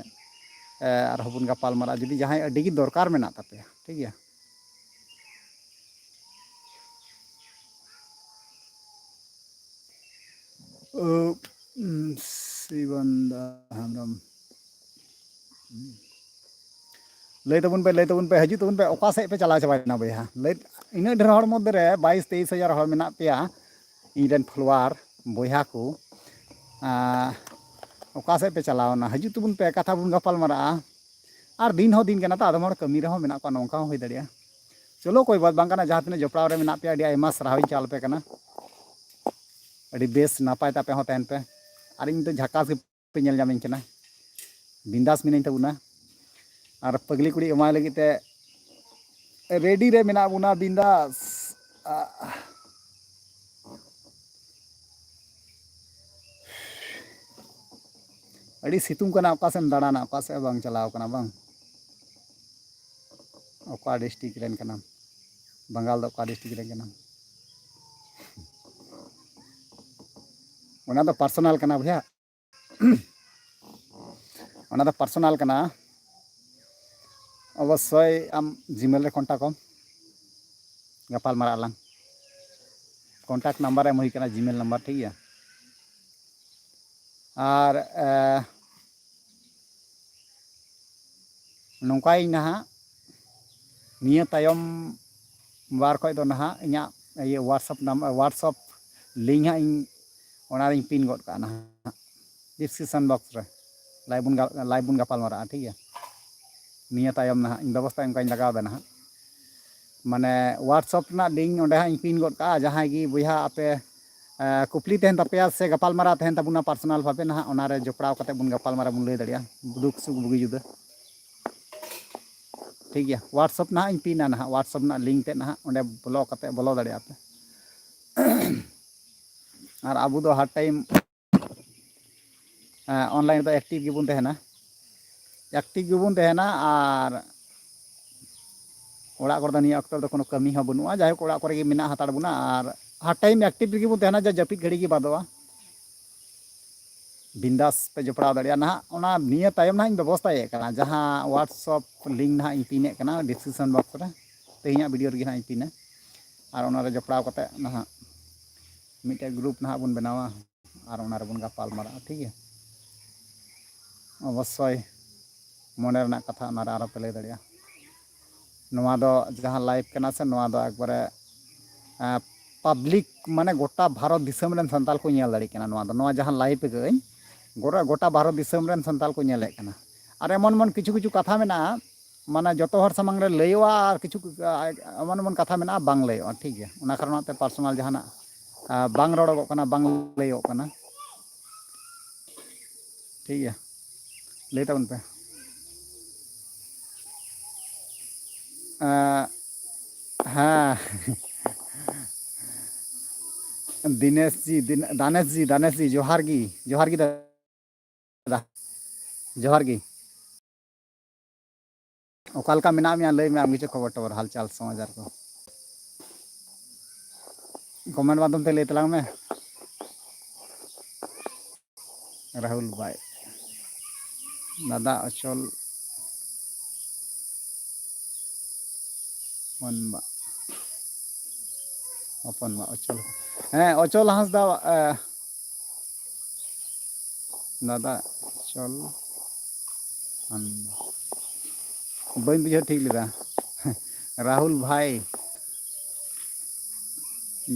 ᱮ, ᱟᱨᱦᱚᱸ ᱵᱚᱱ ᱜᱟᱯᱟᱞ ᱢᱟᱨᱟᱜᱼᱟ ᱡᱩᱫᱤ ᱡᱟᱦᱟᱸᱭ ᱟᱹᱰᱤ ᱜᱮ ᱫᱚᱨᱠᱟᱨ ᱢᱮᱱᱟᱜ ᱛᱟᱯᱮᱭᱟ, ᱴᱷᱤᱠ ᱜᱮᱭᱟ᱾ ᱳ, ᱩᱢ, ᱥᱤᱵᱚᱱᱫᱟ ᱦᱮᱢᱵᱨᱚᱢ᱾ ᱞᱟᱹᱭ ᱛᱟᱵᱚᱱ ᱯᱮ, ᱞᱟᱹᱭ ᱛᱟᱵᱚᱱ ᱯᱮ, ᱦᱤᱡᱩᱜ ᱛᱟᱵᱚᱱ ᱯᱮ, ᱚᱠᱟ ᱥᱮᱫ ᱯᱮ ᱪᱟᱞᱟᱣ ᱪᱟᱵᱟᱭᱮᱱᱟ ᱵᱚᱭᱦᱟ? ᱞᱟᱹᱭ, ᱤᱱᱟᱹᱜ ᱰᱷᱮᱨ ᱦᱚᱲ ᱢᱚᱫᱽᱫᱷᱮ ᱨᱮ ᱵᱟᱭᱤᱥ ᱛᱮᱭᱤᱥ ᱦᱟᱡᱟᱨ ᱦᱚᱲ ᱢᱮᱱᱟᱜ ᱯᱮᱭᱟ, ᱤᱧ ᱨᱮᱱ follower ᱵᱚᱭᱦᱟ ᱠᱚ, ᱟᱸ, ᱚᱠᱟ ᱥᱮᱫ ᱯᱮ ᱪᱟᱞᱟᱣᱱᱟ? ᱦᱤᱡᱩᱜ ᱛᱟᱵᱚᱱ ᱯᱮ, ᱠᱟᱛᱷᱟ ᱵᱚᱱ ᱜᱟᱯᱟᱞ ᱢᱟᱨᱟᱜᱼᱟ᱾ ᱟᱨ ᱫᱤᱱ ᱦᱚᱸ ᱫᱤᱱ ᱠᱟᱱᱟ ᱛᱚ, ᱟᱫᱚᱢ ᱦᱚᱲ ᱠᱟᱹᱢᱤ ᱨᱮᱦᱚᱸ ᱢᱮᱱᱟᱜ ᱠᱚᱣᱟ, ᱱᱚᱝᱠᱟ ᱦᱚᱸ ᱦᱩᱭ ᱫᱟᱲᱮᱭᱟᱜᱼᱟ᱾ ᱪᱚᱞᱚ, ᱠᱳᱭ ᱵᱟᱛ ᱵᱟᱝ ᱠᱟᱱᱟ, ᱡᱟᱦᱟᱸ ᱛᱤᱱᱟᱹᱜ ᱡᱚᱯᱲᱟᱣ ᱨᱮ ᱢᱮᱱᱟᱜ ᱯᱮᱭᱟ, ᱟᱹᱰᱤ ᱟᱭᱢᱟ ᱥᱟᱨᱦᱟᱣ ᱤᱧ ᱪᱟᱞ ᱟᱯᱮ ᱠᱟᱱᱟ᱾ ᱟᱹᱰᱤ ᱵᱮᱥ ᱱᱟᱯᱟᱭ ᱛᱮ ᱟᱯᱮ ᱦᱚᱸ ᱛᱟᱦᱮᱱ ᱯᱮ᱾ ᱟᱨ ᱤᱧ ᱫᱚ ᱡᱷᱟᱠᱟᱥ ᱜᱮ ᱯᱮ ᱧᱮᱞ ᱧᱟᱢᱤᱧ ᱠᱟᱱᱟ, ᱵᱤᱱᱫᱟᱥ ᱢᱤᱱᱟᱹᱧ ᱛᱟᱵᱚᱱᱟ᱾ ᱟᱨ ᱯᱟᱹᱜᱽᱞᱤ ᱠᱩᱲᱤ ᱮᱢᱟᱭ ᱞᱟᱹᱜᱤᱫ ᱛᱮ ready ᱨᱮ ᱢᱮᱱᱟᱜ ᱵᱚᱱᱟ, ᱵᱤᱱᱫᱟᱥ᱾ ᱟ-, ᱟᱹᱰᱤ ᱥᱤᱛᱩᱝ ᱠᱟᱱᱟ, ᱚᱠᱟ ᱥᱮᱫ ᱮᱢ ᱫᱟᱬᱟᱱᱟ, ᱚᱠᱟ ᱥᱮᱫ ᱦᱚᱸ ᱵᱟᱝ ᱪᱟᱞᱟᱣ ᱠᱟᱱᱟ ᱵᱟᱝ? ᱚᱠᱟ district ᱨᱮᱱ ᱠᱟᱱᱟᱢ? ᱵᱟᱝᱜᱟᱞ ᱫᱚ ᱚᱠᱟ district ᱨᱮᱱ ᱠᱟᱱᱟᱢ? ᱚᱱᱟ ᱫᱚ personal ᱠᱟᱱᱟ ᱵᱚᱭᱦᱟ᱾ ᱚᱱᱟ ᱫᱚ personal ᱠᱟᱱᱟ᱾ ᱚᱵᱚᱥᱥᱳᱭ ᱟᱢ Gmail ᱨᱮ contact ᱠᱚᱢ, ᱜᱟᱯᱟᱞ ᱢᱟᱨᱟᱜ ᱟᱞᱟᱝ᱾ Contact number ᱮᱢ ᱦᱩᱭ ᱠᱟᱱᱟ, Gmail number, ᱴᱷᱤᱠ ᱜᱮᱭᱟ᱾ ᱟᱨ, ᱮ, ᱱᱚᱝᱠᱟᱭᱟᱹᱧ ᱱᱟᱦᱟᱜ, ᱱᱤᱭᱟᱹ ᱛᱟᱭᱚᱢ ᱵᱟᱨ ᱠᱷᱚᱡ ᱫᱚ ᱱᱟᱦᱟᱜ ᱤᱧᱟᱹᱜ ᱤᱭᱟᱹ WhatsApp ᱱᱟᱢ-, WhatsApp link ᱦᱟᱸᱜ ᱤᱧ ᱚᱱᱟᱨᱤᱧ pin ᱜᱚᱫ ᱠᱟᱜᱼᱟ ᱱᱟᱦᱟᱜ description box ᱨᱮ᱾ Live ᱵᱚᱱ ᱜᱟ-, live ᱵᱚᱱ ᱜᱟᱯᱟᱞ ᱢᱟᱨᱟᱜᱼᱟ, ᱴᱷᱤᱠ ᱜᱮᱭᱟ᱾ ᱱᱤᱭᱟᱹ ᱛᱟᱭᱚᱢ ᱱᱟᱦᱟᱜ ᱤᱧ ᱵᱮᱵᱚᱥᱛᱷᱟ ᱚᱱᱠᱟᱧ ᱞᱟᱜᱟᱣ ᱮᱫᱟ ᱱᱟᱦᱟᱜ᱾ ᱢᱟᱱᱮ WhatsApp ᱨᱮᱱᱟᱜ link ᱚᱸᱰᱮ ᱦᱟᱸᱜ ᱤᱧ pin ᱜᱚᱫ ᱠᱟᱜᱼᱟ᱾ ᱡᱟᱦᱟᱸᱭ ᱜᱮ ᱵᱚᱭᱦᱟ ᱟᱯᱮ, ᱮ, ᱠᱩᱠᱞᱤ ᱛᱟᱦᱮᱱ ᱛᱟᱯᱮᱭᱟ ᱥᱮ ᱜᱟᱯᱟᱞᱢᱟᱨᱟᱣ ᱛᱟᱦᱮᱱ ᱛᱟᱵᱚᱱᱟ personal ᱵᱷᱟᱵᱮ ᱱᱟᱦᱟᱜ, ᱚᱱᱟᱨᱮ ᱡᱚᱯᱲᱟᱣ ᱠᱟᱛᱮ ᱵᱚᱱ ᱜᱟᱯᱟᱞᱢᱟᱨᱟᱣ ᱵᱚᱱ ᱞᱟᱹᱭ ᱫᱟᱲᱮᱭᱟᱜᱼᱟ, ᱫᱩᱠ ᱥᱩᱠ ᱵᱩᱜᱤ ᱡᱩᱫᱟᱹ᱾ ᱴᱷᱤᱠ ᱜᱮᱭᱟ, WhatsApp ᱱᱟᱦᱟᱜ ᱤᱧ pin ᱟ ᱱᱟᱦᱟᱜ, WhatsApp ᱨᱮᱱᱟᱜ link ᱛᱮ ᱱᱟᱦᱟᱜ ᱚᱸᱰᱮ ᱵᱚᱞᱚ ᱠᱟᱛᱮ ᱵᱚᱞᱚ ᱫᱟᱲᱮᱭᱟᱜᱼᱟ ᱯᱮ᱾ ᱟᱨ ᱟᱵᱚ ᱫᱚ ᱦᱟᱨ time, ᱮᱸ, online ᱨᱮᱫᱚ active ᱜᱮᱵᱚᱱ ᱛᱟᱦᱮᱱᱟ᱾ ᱮᱠᱴᱤᱵᱷ ᱜᱮᱵᱚᱱ ᱛᱟᱦᱮᱱᱟ᱾ ᱟᱨ ᱚᱲᱟᱜ ᱠᱚᱨᱮ ᱫᱚ ᱱᱤᱭᱟᱹ ᱚᱠᱛᱚ ᱨᱮᱫᱚ ᱠᱳᱱᱳ ᱠᱟᱹᱢᱤ ᱦᱚᱸ ᱵᱟᱹᱱᱩᱜᱼᱟ, ᱡᱟᱭᱦᱳᱠ, ᱚᱲᱟᱜ ᱠᱚᱨᱮ ᱜᱮ ᱢᱮᱱᱟᱜ ᱦᱟᱛᱟᱲ ᱵᱚᱱᱟ᱾ ᱟᱨ ᱦᱟᱨ ᱴᱟᱭᱤᱢ ᱮᱠᱴᱤᱵᱷ ᱨᱮᱜᱮ ᱵᱚᱱ ᱛᱟᱦᱮᱱᱟ, ᱡᱟ ᱡᱟᱹᱯᱤᱫ ᱜᱷᱟᱹᱲᱤ ᱜᱮ ᱵᱟᱫᱚᱜᱼᱟ᱾ ᱵᱤᱱᱫᱟᱥ ᱯᱮ ᱡᱚᱯᱲᱟᱣ ᱫᱟᱲᱮᱭᱟᱜᱼᱟ ᱱᱟᱦᱟᱜ᱾ ᱚᱱᱟ ᱱᱤᱭᱟᱹ ᱛᱟᱭᱚᱢ ᱱᱟᱦᱟᱜ ᱤᱧ ᱵᱮᱵᱚᱥᱛᱟᱭᱮᱫ ᱠᱟᱱᱟ, ᱡᱟᱦᱟᱸ WhatsApp ᱞᱤᱝᱠ ᱱᱟᱦᱟᱜ ᱤᱧ ᱯᱤᱱᱮᱫ ᱠᱟᱱᱟ ᱰᱤᱥᱠᱨᱤᱯᱥᱚᱱ ᱵᱚᱠᱥ ᱨᱮ, ᱛᱮᱦᱮᱧᱟᱜ ᱵᱷᱤᱰᱤᱭᱳ ᱨᱮᱜᱮ ᱱᱟᱦᱟᱜ ᱤᱧ ᱯᱤᱱᱟ᱾ ᱟᱨ ᱚᱱᱟᱨᱮ ᱡᱚᱯᱲᱟᱣ ᱠᱟᱛᱮᱫ ᱱᱟᱦᱟᱜ ᱢᱤᱫᱴᱮᱡ ᱜᱨᱩᱯ ᱱᱟᱦᱟᱜ ᱵᱚᱱ ᱵᱮᱱᱟᱣᱟ ᱟᱨ ᱚᱱᱟ ᱨᱮᱵᱚᱱ ᱜᱟᱯᱟᱞ ᱢᱟᱨᱟᱜᱼᱟ, ᱴᱷᱤᱠ ᱜᱮᱭᱟ? ᱚᱵᱚᱥᱥᱳᱭ ᱢᱚᱱᱮ ᱨᱮᱱᱟᱜ ᱠᱟᱛᱷᱟ ᱚᱱᱟᱨᱮ ᱟᱨᱚ ᱯᱮ ᱞᱟᱹᱭ ᱫᱟᱲᱮᱭᱟᱜᱼᱟ᱾ ᱱᱚᱣᱟ ᱫᱚ ᱡᱟᱦᱟᱸ ᱞᱟᱭᱤᱵᱷ ᱠᱟᱱᱟ ᱥᱮ, ᱱᱚᱣᱟ ᱫᱚ ᱮᱠᱵᱟᱨᱮ, ᱮᱸ, ᱯᱟᱵᱽᱞᱤᱠ, ᱢᱟᱱᱮ ᱜᱚᱴᱟ ᱵᱷᱟᱨᱚᱛ ᱫᱤᱥᱚᱢ ᱨᱮᱱ ᱥᱟᱱᱛᱟᱲ ᱠᱚ ᱧᱮᱞ ᱫᱟᱲᱮᱭᱟᱜ ᱠᱟᱱᱟ᱾ ᱱᱚᱣᱟ ᱫᱚ, ᱱᱚᱣᱟ ᱡᱟᱦᱟᱸ ᱞᱟᱭᱤᱵᱷ ᱟᱹᱜᱟᱹᱧ, ᱜᱚᱴᱟ, ᱜᱚᱴᱟ ᱵᱷᱟᱨᱚᱛ ᱫᱤᱥᱚᱢ ᱨᱮᱱ ᱥᱟᱱᱛᱟᱲ ᱠᱚ ᱧᱮᱞᱮᱫ ᱠᱟᱱᱟ᱾ ᱟᱨ ᱮᱢᱚᱱ ᱮᱢᱚᱱ ᱠᱤᱪᱷᱩ ᱠᱤᱪᱷᱩ ᱠᱟᱛᱷᱟ ᱢᱮᱱᱟᱜᱼᱟ, ᱢᱟᱱᱮ ᱡᱚᱛᱚ ᱦᱚᱲ ᱥᱟᱢᱟᱝ ᱨᱮ ᱞᱟᱹᱭᱚᱜᱼᱟ, ᱟᱨ ᱠᱤᱪᱷᱩ ᱮᱢᱚᱱ ᱮᱢᱚᱱ ᱠᱟᱛᱷᱟ ᱢᱮᱱᱟᱜᱼᱟ ᱵᱟᱝ ᱞᱟᱹᱭᱚᱜᱼᱟ, ᱴᱷᱤᱠ ᱜᱮᱭᱟ? ᱚᱱᱟ ᱠᱟᱨᱚᱱ ᱛᱮ ᱯᱟᱨᱥᱚᱱᱟᱞ ᱡᱟᱦᱟᱱᱟᱜ, ᱟ, ᱵᱟᱝ ᱨᱚᱲᱚᱜᱚᱜ ᱠᱟᱱᱟ, ᱵᱟᱝ ᱞᱟᱹᱭᱚᱜ ᱠᱟᱱᱟ, ᱴᱷᱤᱠ ᱜᱮᱭᱟ? ᱞᱟᱹᱭ ᱛᱟᱵᱚᱱ ᱯᱮ᱾ ᱟ, ᱦᱮᱸ᱾ ᱫᱤᱱᱮᱥ ᱡᱤ, ᱫᱤᱱ-, ᱫᱟᱱᱮᱥ ᱡᱤ, ᱫᱟᱱᱮᱥ ᱡᱤ, ᱡᱚᱦᱟᱨ ᱜᱤ, ᱡᱚᱦᱟᱨ ᱜᱤ ᱫᱟᱫᱟ᱾ ᱡᱚᱦᱟᱨ ᱜᱤ᱾ ᱚᱠᱟ ᱞᱮᱠᱟ ᱢᱮᱱᱟᱜ ᱢᱮᱭᱟ? ᱞᱟᱹᱭ ᱢᱮ ᱟᱢ ᱜᱮ, ᱪᱮᱫ ᱠᱷᱚᱵᱚᱨ ᱴᱚᱵᱚᱨ, ᱦᱟᱞᱪᱟᱞ ᱥᱚᱢᱟᱪᱟᱨ ᱠᱚ? ᱠᱚᱢᱮᱱᱴ ᱢᱟᱫᱽᱫᱷᱚᱢ ᱛᱮ ᱞᱟᱹᱭ ᱛᱟᱞᱟᱝ ᱢᱮ᱾ ᱨᱟᱦᱩᱞ ᱵᱷᱟᱭ, ᱫᱟᱫᱟ ᱚᱪᱚᱞ, ᱦᱚᱯᱚᱱ ᱵᱟ, ᱦᱚᱯᱚᱱ ᱵᱟ ᱚᱪᱚᱞ, ᱦᱮᱸ, ᱚᱪᱚᱞ ᱦᱟᱸᱥᱫᱟ, ᱮ, ᱫᱟᱫᱟ ᱚᱪᱚᱞ ᱦᱟᱸᱥᱫᱟ, ᱵᱟᱹᱧ ᱵᱩᱡᱷᱟᱹᱣ ᱴᱷᱤᱠ ᱞᱮᱫᱟ᱾ ᱨᱟᱦᱩᱞ ᱵᱷᱟᱭ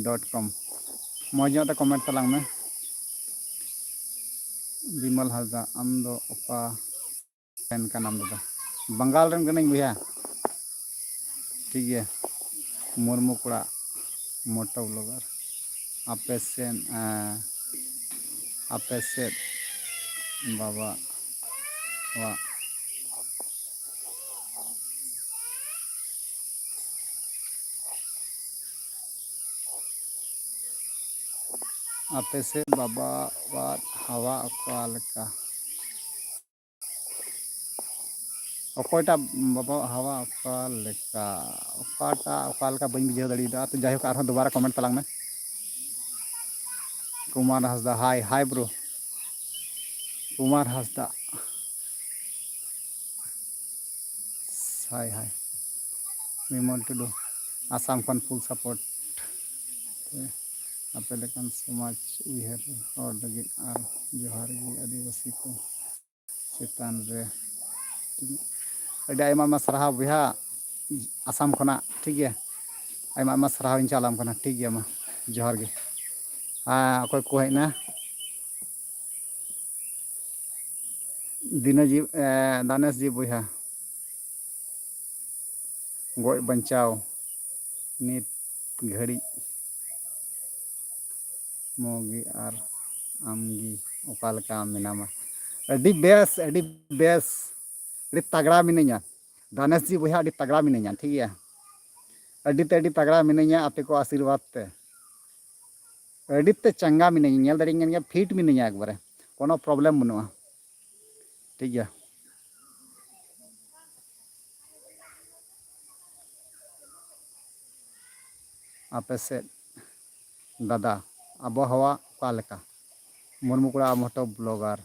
ᱰᱚᱴ ᱠᱚᱢ, ᱢᱚᱡᱽ ᱧᱚᱜ ᱛᱮ ᱠᱚᱢᱮᱱᱴ ᱛᱟᱞᱟᱝ ᱢᱮ᱾ ᱵᱤᱢᱚᱞ ᱦᱟᱸᱥᱫᱟ, ᱟᱢ ᱫᱚ ᱚᱠᱟ ᱨᱮᱱ ᱠᱟᱱᱟᱢ ᱫᱟᱫᱟ? ᱵᱟᱝᱜᱟᱞ ᱨᱮᱱ ᱠᱟᱹᱱᱟᱹᱧ ᱵᱚᱭᱦᱟ᱾ ᱴᱷᱤᱠ ᱜᱮᱭᱟ᱾ ᱢᱩᱨᱢᱩ ᱠᱚᱲᱟ ᱢᱚᱴᱳ ᱵᱞᱚᱜᱟᱨ, ᱟᱯᱮ ᱥᱮᱫ, ᱮᱸ, ᱟᱯᱮ ᱥᱮᱫ ᱵᱟᱵᱟ ᱚᱲᱟᱜ᱾ ᱟᱯᱮ ᱥᱮᱫ ᱵᱟᱵᱟ ᱚᱲᱟᱜ ᱦᱟᱣᱟ ᱚᱠᱟ ᱞᱮᱠᱟ? ᱚᱠᱚᱭᱴᱟᱜ ᱵᱟᱵᱟ ᱦᱟᱣᱟ ᱚᱠᱟ ᱞᱮᱠᱟ? ᱚᱠᱟᱴᱟᱜ ᱚᱠᱟ ᱞᱮᱠᱟ ᱵᱟᱹᱧ ᱵᱩᱡᱷᱟᱹᱣ ᱫᱟᱲᱮᱭᱟᱫᱟ᱾ ᱛᱚ ᱡᱟᱭᱦᱳᱠ, ᱟᱨᱦᱚᱸ ᱫᱩᱵᱟᱨᱟ comment ᱛᱟᱞᱟᱝ ᱢᱮ᱾ ᱠᱩᱢᱟᱨ ᱦᱟᱸᱥᱫᱟ, hi, hi bro᱾ ᱠᱩᱢᱟᱨ ᱦᱟᱸᱥᱫᱟ, hi, hi᱾ ᱵᱤᱢᱚᱞ ᱴᱩᱰᱩ, ᱟᱥᱟᱢ ᱠᱷᱚᱱ full support᱾ ᱟᱯᱮ ᱞᱮᱠᱟᱱ ᱥᱚᱢᱟᱡᱽ ᱩᱭᱦᱟᱹᱨ ᱦᱚᱲ ᱞᱟᱹᱜᱤᱫ ᱟᱨ ᱡᱚᱦᱟᱨ ᱜᱮ ᱟᱹᱫᱤᱵᱟᱹᱥᱤ ᱠᱚ ᱪᱮᱛᱟᱱ ᱨᱮ᱾ ᱟᱹᱰᱤ ᱟᱭᱢᱟ ᱟᱭᱢᱟ ᱥᱟᱨᱦᱟᱣ ᱵᱚᱭᱦᱟ, ᱟᱥᱟᱢ ᱠᱷᱚᱱᱟᱜ, ᱴᱷᱤᱠ ᱜᱮᱭᱟ᱾ ᱟᱭᱢᱟ ᱟᱭᱢᱟ ᱥᱟᱨᱦᱟᱣ ᱤᱧ ᱪᱟᱞᱟᱢ ᱠᱟᱱᱟ, ᱴᱷᱤᱠ ᱜᱮᱭᱟ, ᱢᱟ ᱡᱚᱦᱟᱨ ᱜᱮ᱾ ᱦᱮᱸ, ᱚᱠᱚᱭ ᱠᱚ ᱦᱮᱡ ᱮᱱᱟ? ᱫᱤᱱᱟᱹᱡᱤᱵ, ᱮ, ᱫᱟᱱᱮᱥ ᱡᱤ ᱵᱚᱭᱦᱟ, ᱜᱚᱡ ᱵᱟᱧᱪᱟᱣ ᱱᱤᱛ ᱜᱷᱟᱹᱲᱤᱡ ᱢᱚᱡᱽ ᱜᱮ, ᱟᱨ ᱟᱢ ᱜᱮ ᱚᱠᱟ ᱞᱮᱠᱟ ᱢᱮᱱᱟᱢᱟ? ᱟᱹᱰᱤ ᱵᱮᱥ, ᱟᱹᱰᱤ ᱵᱮᱥ, ᱟᱹᱰᱤ ᱛᱟᱜᱽᱲᱟ ᱢᱤᱱᱟᱹᱧᱟ᱾ ᱫᱟᱱᱮᱥ ᱡᱤ ᱵᱚᱭᱦᱟ, ᱟᱹᱰᱤ ᱛᱟᱜᱽᱲᱟ ᱢᱤᱱᱟᱹᱧᱟ, ᱴᱷᱤᱠ ᱜᱮᱭᱟ? ᱟᱹᱰᱤ ᱛᱮ ᱟᱹᱰᱤ ᱛᱟᱜᱽᱲᱟ ᱢᱤᱱᱟᱹᱧᱟ, ᱟᱯᱮ ᱠᱚ ᱟᱥᱤᱨᱵᱟᱫᱽ ᱛᱮ᱾ ᱟᱹᱰᱤ ᱛᱮ ᱪᱟᱸᱜᱟ ᱢᱤᱱᱟᱹᱧᱟ, ᱧᱮᱞ ᱫᱟᱲᱮᱭᱟᱹᱧ ᱠᱟᱱ ᱜᱮᱭᱟ, fit ᱢᱤᱱᱟᱹᱧᱟ ᱮᱠᱵᱟᱨᱮ, ᱠᱳᱱᱳ problem ᱵᱟᱹᱱᱩᱜᱼᱟ, ᱴᱷᱤᱠ ᱜᱮᱭᱟ᱾ ᱟᱯᱮ ᱥᱮᱫ ᱫᱟᱫᱟ ᱟᱵᱚᱦᱟᱣᱟ ᱚᱠᱟ ᱞᱮᱠᱟ? ᱢᱩᱨᱢᱩ ᱠᱚᱲᱟ moto blogger᱾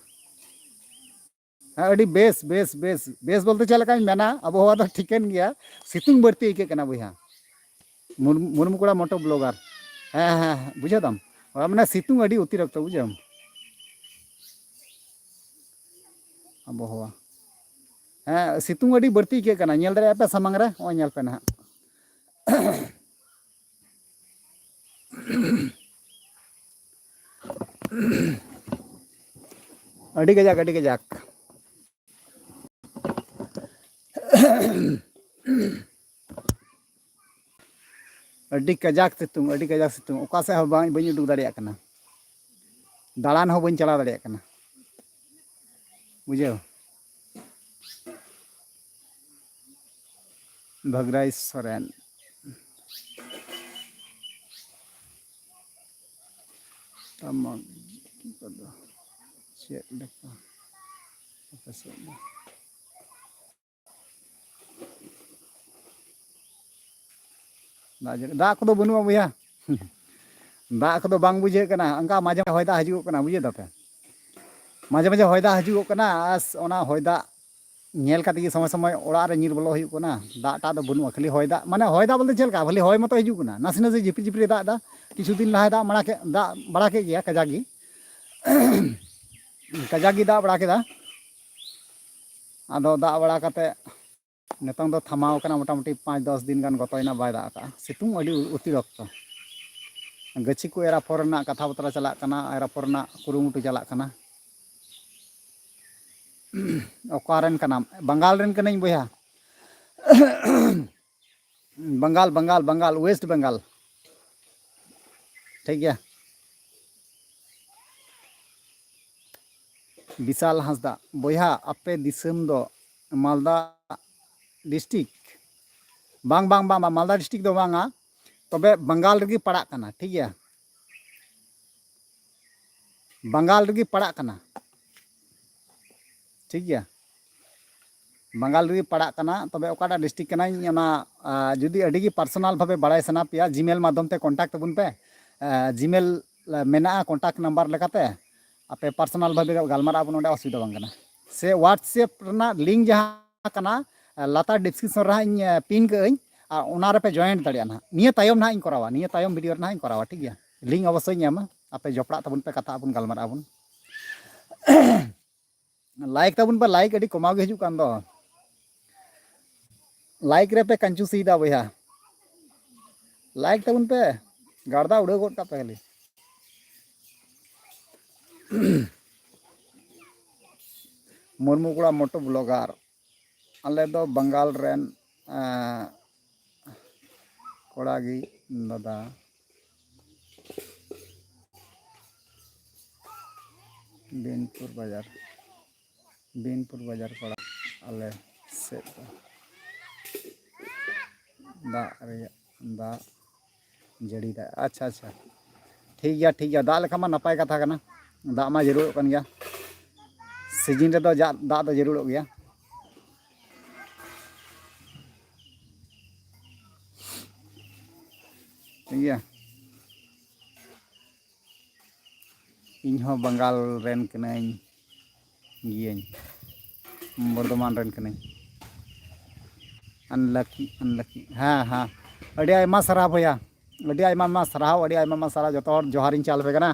ᱦᱮᱸ, ᱟᱹᱰᱤ ᱵᱮᱥ, ᱵᱮᱥ, ᱵᱮᱥ, ᱵᱮᱥ ᱵᱚᱞᱛᱮ ᱪᱮᱫ ᱞᱮᱠᱟᱧ ᱢᱮᱱᱟ, ᱟᱵᱚᱦᱟᱣᱟ ᱫᱚ ᱴᱷᱤᱠᱟᱹᱱ ᱜᱮᱭᱟ, ᱥᱤᱛᱩᱝ ᱵᱟᱹᱲᱛᱤ ᱟᱹᱭᱠᱟᱹᱜ ᱠᱟᱱᱟ ᱵᱚᱭᱦᱟ᱾ ᱢᱩᱨ-, ᱢᱩᱨᱢᱩ ᱠᱚᱲᱟ moto blogger᱾ ᱦᱮᱸ, ᱦᱮᱸ, ᱦᱮᱸ, ᱵᱩᱡᱷᱟᱹᱣ ᱫᱟᱢ? ᱚᱱᱟ ᱢᱟᱱᱮ ᱥᱤᱛᱩᱝ ᱟᱹᱰᱤ ᱚᱛᱤᱨᱤᱠᱛᱚ, ᱵᱩᱡᱷᱟᱹᱣ᱾ ᱟᱵᱚᱦᱟᱣᱟ, ᱦᱮᱸ, ᱥᱤᱛᱩᱝ ᱟᱹᱰᱤ ᱵᱟᱹᱲᱛᱤ ᱟᱹᱭᱠᱟᱹᱜ ᱠᱟᱱᱟ, ᱧᱮᱞ ᱫᱟᱲᱮᱭᱟᱜᱼᱟ ᱯᱮ ᱥᱟᱢᱟᱝ ᱨᱮ, ᱱᱚᱜᱼᱚᱭ ᱧᱮᱞ ᱯᱮ ᱱᱟᱦᱟᱜ᱾ ᱟᱹᱰᱤ ᱠᱟᱡᱟᱠ, ᱟᱹᱰᱤ ᱠᱟᱡᱟᱠ᱾ ᱟᱹᱰᱤ ᱠᱟᱡᱟᱠ ᱥᱤᱛᱩᱝ, ᱟᱹᱰᱤ ᱠᱟᱡᱟᱠ ᱥᱤᱛᱩᱝ᱾ ᱚᱠᱟ ᱥᱮᱫ ᱦᱚᱸ ᱵᱟᱝ, ᱵᱟᱹᱧ ᱩᱰᱩᱠ ᱫᱟᱲᱮᱭᱟᱜ ᱠᱟᱱᱟ, ᱫᱟᱬᱟᱱ ᱦᱚᱸ ᱵᱟᱹᱧ ᱪᱟᱞᱟᱣ ᱫᱟᱲᱮᱭᱟᱜ ᱠᱟᱱᱟ, ᱵᱩᱡᱷᱟᱹᱣ᱾ ᱵᱷᱟᱹᱜᱽᱨᱟᱭ ᱥᱚᱨᱮᱱ᱾ ᱴᱟᱢᱟᱠ ᱠᱚᱫᱚ ᱪᱮᱫ ᱞᱮᱠᱟ ᱟᱯᱮ ᱥᱮᱫ ᱫᱚ? ᱫᱟᱜ ᱡᱟᱹᱲᱤ, ᱫᱟᱜ ᱠᱚᱫᱚ ᱵᱟᱹᱱᱩᱜᱼᱟ ᱵᱚᱭᱦᱟ᱾ ᱫᱟᱜ ᱠᱚᱫᱚ ᱵᱟᱝ ᱵᱩᱡᱷᱟᱹᱜ ᱠᱟᱱᱟ, ᱚᱱᱠᱟ ᱢᱟᱡᱷᱮ ᱢᱟᱡᱷᱮ ᱦᱚᱭ ᱫᱟᱜ ᱦᱤᱡᱩᱜᱚᱜ ᱠᱟᱱᱟ, ᱵᱩᱡᱷᱟᱹᱣ ᱫᱟᱯᱮ? ᱢᱟᱡᱷᱮ ᱢᱟᱡᱷᱮ ᱦᱚᱭ ᱫᱟᱜ ᱦᱤᱡᱩᱜᱚᱜ ᱠᱟᱱᱟ, ᱟᱨ ᱚᱱᱟ ᱦᱚᱭ ᱫᱟᱜ ᱧᱮᱞ ᱠᱟᱛᱮ ᱜᱮ ᱥᱚᱢᱚᱭ ᱥᱚᱢᱚᱭ ᱚᱲᱟᱜ ᱨᱮ ᱧᱤᱨ ᱵᱚᱞᱚ ᱦᱩᱭᱩᱜ ᱠᱟᱱᱟ᱾ ᱫᱟᱜ ᱴᱟᱜ ᱫᱚ ᱵᱟᱹᱱᱩᱜᱼᱟ, ᱠᱷᱟᱹᱞᱤ ᱦᱚᱭ ᱫᱟᱜ, ᱢᱟᱱᱮ ᱦᱚᱭ ᱫᱟᱜ ᱵᱚᱞᱛᱮ ᱪᱮᱫ ᱞᱮᱠᱟ, ᱠᱷᱟᱹᱞᱤ ᱦᱚᱭ ᱢᱚᱛᱚ ᱦᱤᱡᱩᱜ ᱠᱟᱱᱟ, ᱱᱟᱥᱮ ᱱᱟᱥᱮ ᱡᱷᱤᱯᱤᱨ ᱡᱷᱤᱯᱤᱨ ᱮ ᱫᱟᱜ ᱮᱫᱟ᱾ ᱠᱤᱪᱷᱩ ᱫᱤᱱ ᱞᱟᱦᱟᱭ ᱫᱟᱜ ᱵᱟᱲᱟ ᱠᱮᱫ, ᱫᱟᱜ ᱵᱟᱲᱟ ᱠᱮᱫ ᱜᱮᱭᱟ ᱠᱟᱡᱟᱠ ᱜᱮ, ᱠᱟᱡᱟᱠ ᱜᱮ ᱫᱟᱜ ᱵᱟᱲᱟ ᱠᱮᱫᱟ᱾ ᱟᱫᱚ ᱫᱟᱜ ᱵᱟᱲᱟ ᱠᱟᱛᱮ ᱱᱤᱛᱚᱝ ᱫᱚ ᱛᱷᱟᱢᱟᱣ ᱠᱟᱱᱟ, ᱢᱚᱴᱟᱢᱩᱴᱤ ᱯᱟᱸᱪ ᱫᱚᱥ ᱫᱤᱱ ᱜᱟᱱ ᱜᱚᱛᱚᱭᱮᱱᱟ, ᱵᱟᱭ ᱫᱟᱜ ᱟᱠᱟᱫᱼᱟ᱾ ᱥᱤᱛᱩᱝ ᱟᱹᱰᱤ ᱚᱛᱤᱨᱚᱠᱛᱚ᱾ ᱜᱟᱹᱪᱷᱤ ᱠᱚ ᱮᱨ ᱟᱯᱷᱚᱨ ᱨᱮᱱᱟᱜ ᱠᱟᱛᱷᱟ ᱵᱟᱛᱨᱟ ᱪᱟᱞᱟᱜ ᱠᱟᱱᱟ, ᱮᱨ ᱟᱯᱷᱚᱨ ᱨᱮᱱᱟᱜ ᱠᱩᱨᱩᱢᱩᱴᱩ ᱪᱟᱞᱟᱜ ᱠᱟᱱᱟ᱾ ᱚᱠᱟᱨᱮᱱ ᱠᱟᱱᱟᱢ? ᱵᱟᱝᱜᱟᱞ ᱨᱮᱱ ᱠᱟᱹᱱᱟᱹᱧ ᱵᱚᱭᱦᱟ᱾ ᱵᱟᱝᱜᱟᱞ, ᱵᱟᱝᱜᱟᱞ, ᱵᱟᱝᱜᱟᱞ, ᱳᱭᱮᱥᱴ ᱵᱮᱝᱜᱟᱞ᱾ ᱴᱷᱤᱠ ᱜᱮᱭᱟ᱾ ᱵᱤᱥᱟᱞ ᱦᱟᱸᱥᱫᱟ, ᱵᱚᱭᱦᱟ, ᱟᱯᱮ ᱫᱤᱥᱚᱢ ᱫᱚ ᱢᱟᱞᱫᱟ ᱰᱤᱥᱴᱤᱠ? ᱵᱟᱝ, ᱵᱟᱝ, ᱵᱟᱝ, ᱵᱟᱝ, ᱢᱟᱞᱫᱟ ᱰᱤᱥᱴᱤᱠ ᱫᱚ ᱵᱟᱝᱟ, ᱛᱚᱵᱮ ᱵᱟᱝᱜᱟᱞ ᱨᱮᱜᱮ ᱯᱟᱲᱟᱜ ᱠᱟᱱᱟ, ᱴᱷᱤᱠ ᱜᱮᱭᱟ? ᱵᱟᱝᱜᱟᱞ ᱨᱮᱜᱮ ᱯᱟᱲᱟᱜ ᱠᱟᱱᱟ, ᱴᱷᱤᱠ ᱜᱮᱭᱟ? ᱵᱟᱝᱜᱟᱞ ᱨᱮᱜᱮ ᱯᱟᱲᱟᱜ ᱠᱟᱱᱟ, ᱛᱚᱵᱮ ᱚᱠᱟᱴᱟᱜ ᱰᱤᱥᱴᱤᱠ ᱠᱟᱱᱟᱧ, ᱚᱱᱟ, ᱟ, ᱡᱩᱫᱤ ᱟᱹᱰᱤ ᱜᱮ ᱯᱟᱨᱥᱚᱱᱟᱞ ᱵᱷᱟᱵᱮ ᱵᱟᱲᱟᱭ ᱥᱟᱱᱟ ᱯᱮᱭᱟ, ᱡᱤᱢᱮᱞ ᱢᱟᱫᱽᱫᱷᱚᱢ ᱛᱮ ᱠᱚᱱᱴᱟᱠᱴ ᱛᱟᱵᱚᱱ ᱯᱮ᱾ ᱟ, ᱡᱤᱢᱮᱞ ᱢᱮᱱᱟᱜᱼᱟ ᱠᱚᱱᱴᱟᱠᱴ ᱱᱟᱢᱵᱟᱨ ᱞᱮᱠᱟᱛᱮ, ᱟᱯᱮ ᱯᱟᱨᱥᱚᱱᱟᱞ ᱵᱷᱟᱵᱮ ᱜᱟᱞᱢᱟᱨᱟᱜ ᱟᱵᱚᱱ, ᱚᱸᱰᱮ ᱚᱥᱩᱵᱤᱫᱷᱟ ᱵᱟᱝ ᱠᱟᱱᱟ᱾ ᱥᱮ WhatsApp ᱨᱮᱱᱟᱜ ᱞᱤᱝᱠ ᱡᱟᱦᱟᱸ ᱠᱟᱱᱟ, ᱞᱟᱛᱟᱨ ᱰᱤᱥᱠᱨᱤᱯᱥᱚᱱ ᱨᱮ ᱦᱟᱸᱜ ᱤᱧ ᱯᱤᱱ ᱠᱟᱜ ᱟᱹᱧ, ᱟᱨ ᱚᱱᱟ ᱨᱮᱯᱮ ᱡᱚᱭᱮᱱᱴ ᱫᱟᱲᱮᱭᱟᱜᱼᱟ ᱱᱟᱦᱟᱜ᱾ ᱱᱤᱭᱟᱹ ᱛᱟᱭᱚᱢ ᱱᱟᱦᱟᱜ ᱤᱧ ᱠᱚᱨᱟᱣᱟ, ᱱᱤᱭᱟᱹ ᱛᱟᱭᱚᱢ ᱵᱷᱤᱰᱤᱭᱳ ᱨᱮ ᱱᱟᱦᱟᱜ ᱤᱧ ᱠᱚᱨᱟᱣᱟ, ᱴᱷᱤᱠ ᱜᱮᱭᱟ? ᱞᱤᱝᱠ ᱚᱵᱚᱥᱥᱳᱭ ᱤᱧ ᱮᱢᱟ, ᱟᱯᱮ ᱡᱚᱯᱲᱟᱜ ᱛᱟᱵᱚᱱ ᱯᱮ, ᱠᱟᱛᱷᱟᱜ ᱟᱵᱚᱱ, ᱜᱟᱞᱢᱟᱨᱟᱜ ᱟᱵᱚᱱ᱾ ᱞᱟᱭᱤᱠ ᱛᱟᱵᱚᱱ ᱯᱮ, ᱞᱟᱭᱤᱠ ᱟᱹᱰᱤ ᱠᱚᱢᱟᱣ ᱜᱮ ᱦᱤᱡᱩᱜ ᱠᱟᱱ ᱫᱚ᱾ ᱞᱟᱭᱤᱠ ᱨᱮᱯᱮ ᱠᱟᱧᱡᱩᱥᱤᱭᱮᱫᱟ ᱵᱚᱭᱦᱟ, ᱞᱟᱭᱤᱠ ᱛᱟᱵᱚᱱ ᱯᱮ, ᱜᱟᱲᱫᱟ ᱩᱰᱟᱹᱣ ᱜᱚᱫ ᱠᱟᱜ ᱯᱮ ᱠᱷᱟᱹᱞᱤ᱾ ᱢᱩᱨᱢᱩ ᱠᱚᱲᱟ ᱢᱚᱴᱳ ᱵᱞᱚᱜᱟᱨ, ᱟᱞᱮ ᱫᱚ ᱵᱟᱝᱜᱟᱞ ᱨᱮᱱ, ᱮᱸ, ᱠᱚᱲᱟ ᱜᱮ ᱫᱟᱫᱟ᱾ ᱵᱤᱱᱯᱩᱨ ᱵᱟᱡᱟᱨ, ᱵᱤᱱᱯᱩᱨ ᱵᱟᱡᱟᱨ ᱯᱟᱲᱟ ᱟᱞᱮ ᱥᱮᱫ ᱫᱚ ᱫᱟᱜ ᱨᱮᱭᱟᱜ, ᱫᱟᱜ ᱡᱟᱹᱲᱤ ᱫᱟᱜ᱾ ᱟᱪᱪᱷᱟ, ᱟᱪᱪᱷᱟ, ᱴᱷᱤᱠ ᱜᱮᱭᱟ, ᱴᱷᱤᱠ ᱜᱮᱭᱟ᱾ ᱫᱟᱜ ᱞᱮᱠᱷᱟᱱ ᱢᱟ ᱱᱟᱯᱟᱭ ᱠᱟᱛᱷᱟ ᱠᱟᱱᱟ, ᱫᱟᱜ ᱢᱟ ᱡᱟᱹᱨᱩᱲᱚᱜ ᱠᱟᱱ ᱜᱮᱭᱟ, ᱥᱤᱡᱤᱱ ᱨᱮᱫᱚ ᱡᱟ-, ᱫᱟᱜ ᱫᱚ ᱡᱟᱹᱨᱩᱲᱚᱜ ᱜᱮᱭᱟ᱾ ᱤᱭᱟᱹ, ᱤᱧ ᱦᱚᱸ ᱵᱟᱝᱜᱟᱞ ᱨᱮᱱ ᱠᱟᱹᱱᱟᱹᱧ, ᱜᱤᱭᱟᱹᱧ, ᱵᱚᱨᱫᱷᱚᱢᱟᱱ ᱨᱮᱱ ᱠᱟᱹᱱᱟᱹᱧ᱾ ᱟᱱᱞᱟᱠᱤ, ᱟᱱᱞᱟᱠᱤ᱾ ᱦᱮᱸ, ᱦᱮᱸ, ᱟᱹᱰᱤ ᱟᱭᱢᱟ ᱥᱟᱨᱦᱟᱣ ᱵᱚᱭᱦᱟ, ᱟᱹᱰᱤ ᱟᱭᱢᱟ, ᱟᱭᱢᱟ ᱥᱟᱨᱦᱟᱣ, ᱟᱹᱰᱤ ᱟᱭᱢᱟ, ᱟᱭᱢᱟ ᱥᱟᱨᱦᱟᱣ᱾ ᱡᱚᱛᱚ ᱦᱚᱲ ᱡᱚᱦᱟᱨᱤᱧ ᱪᱟᱞ ᱟᱯᱮ ᱠᱟᱱᱟ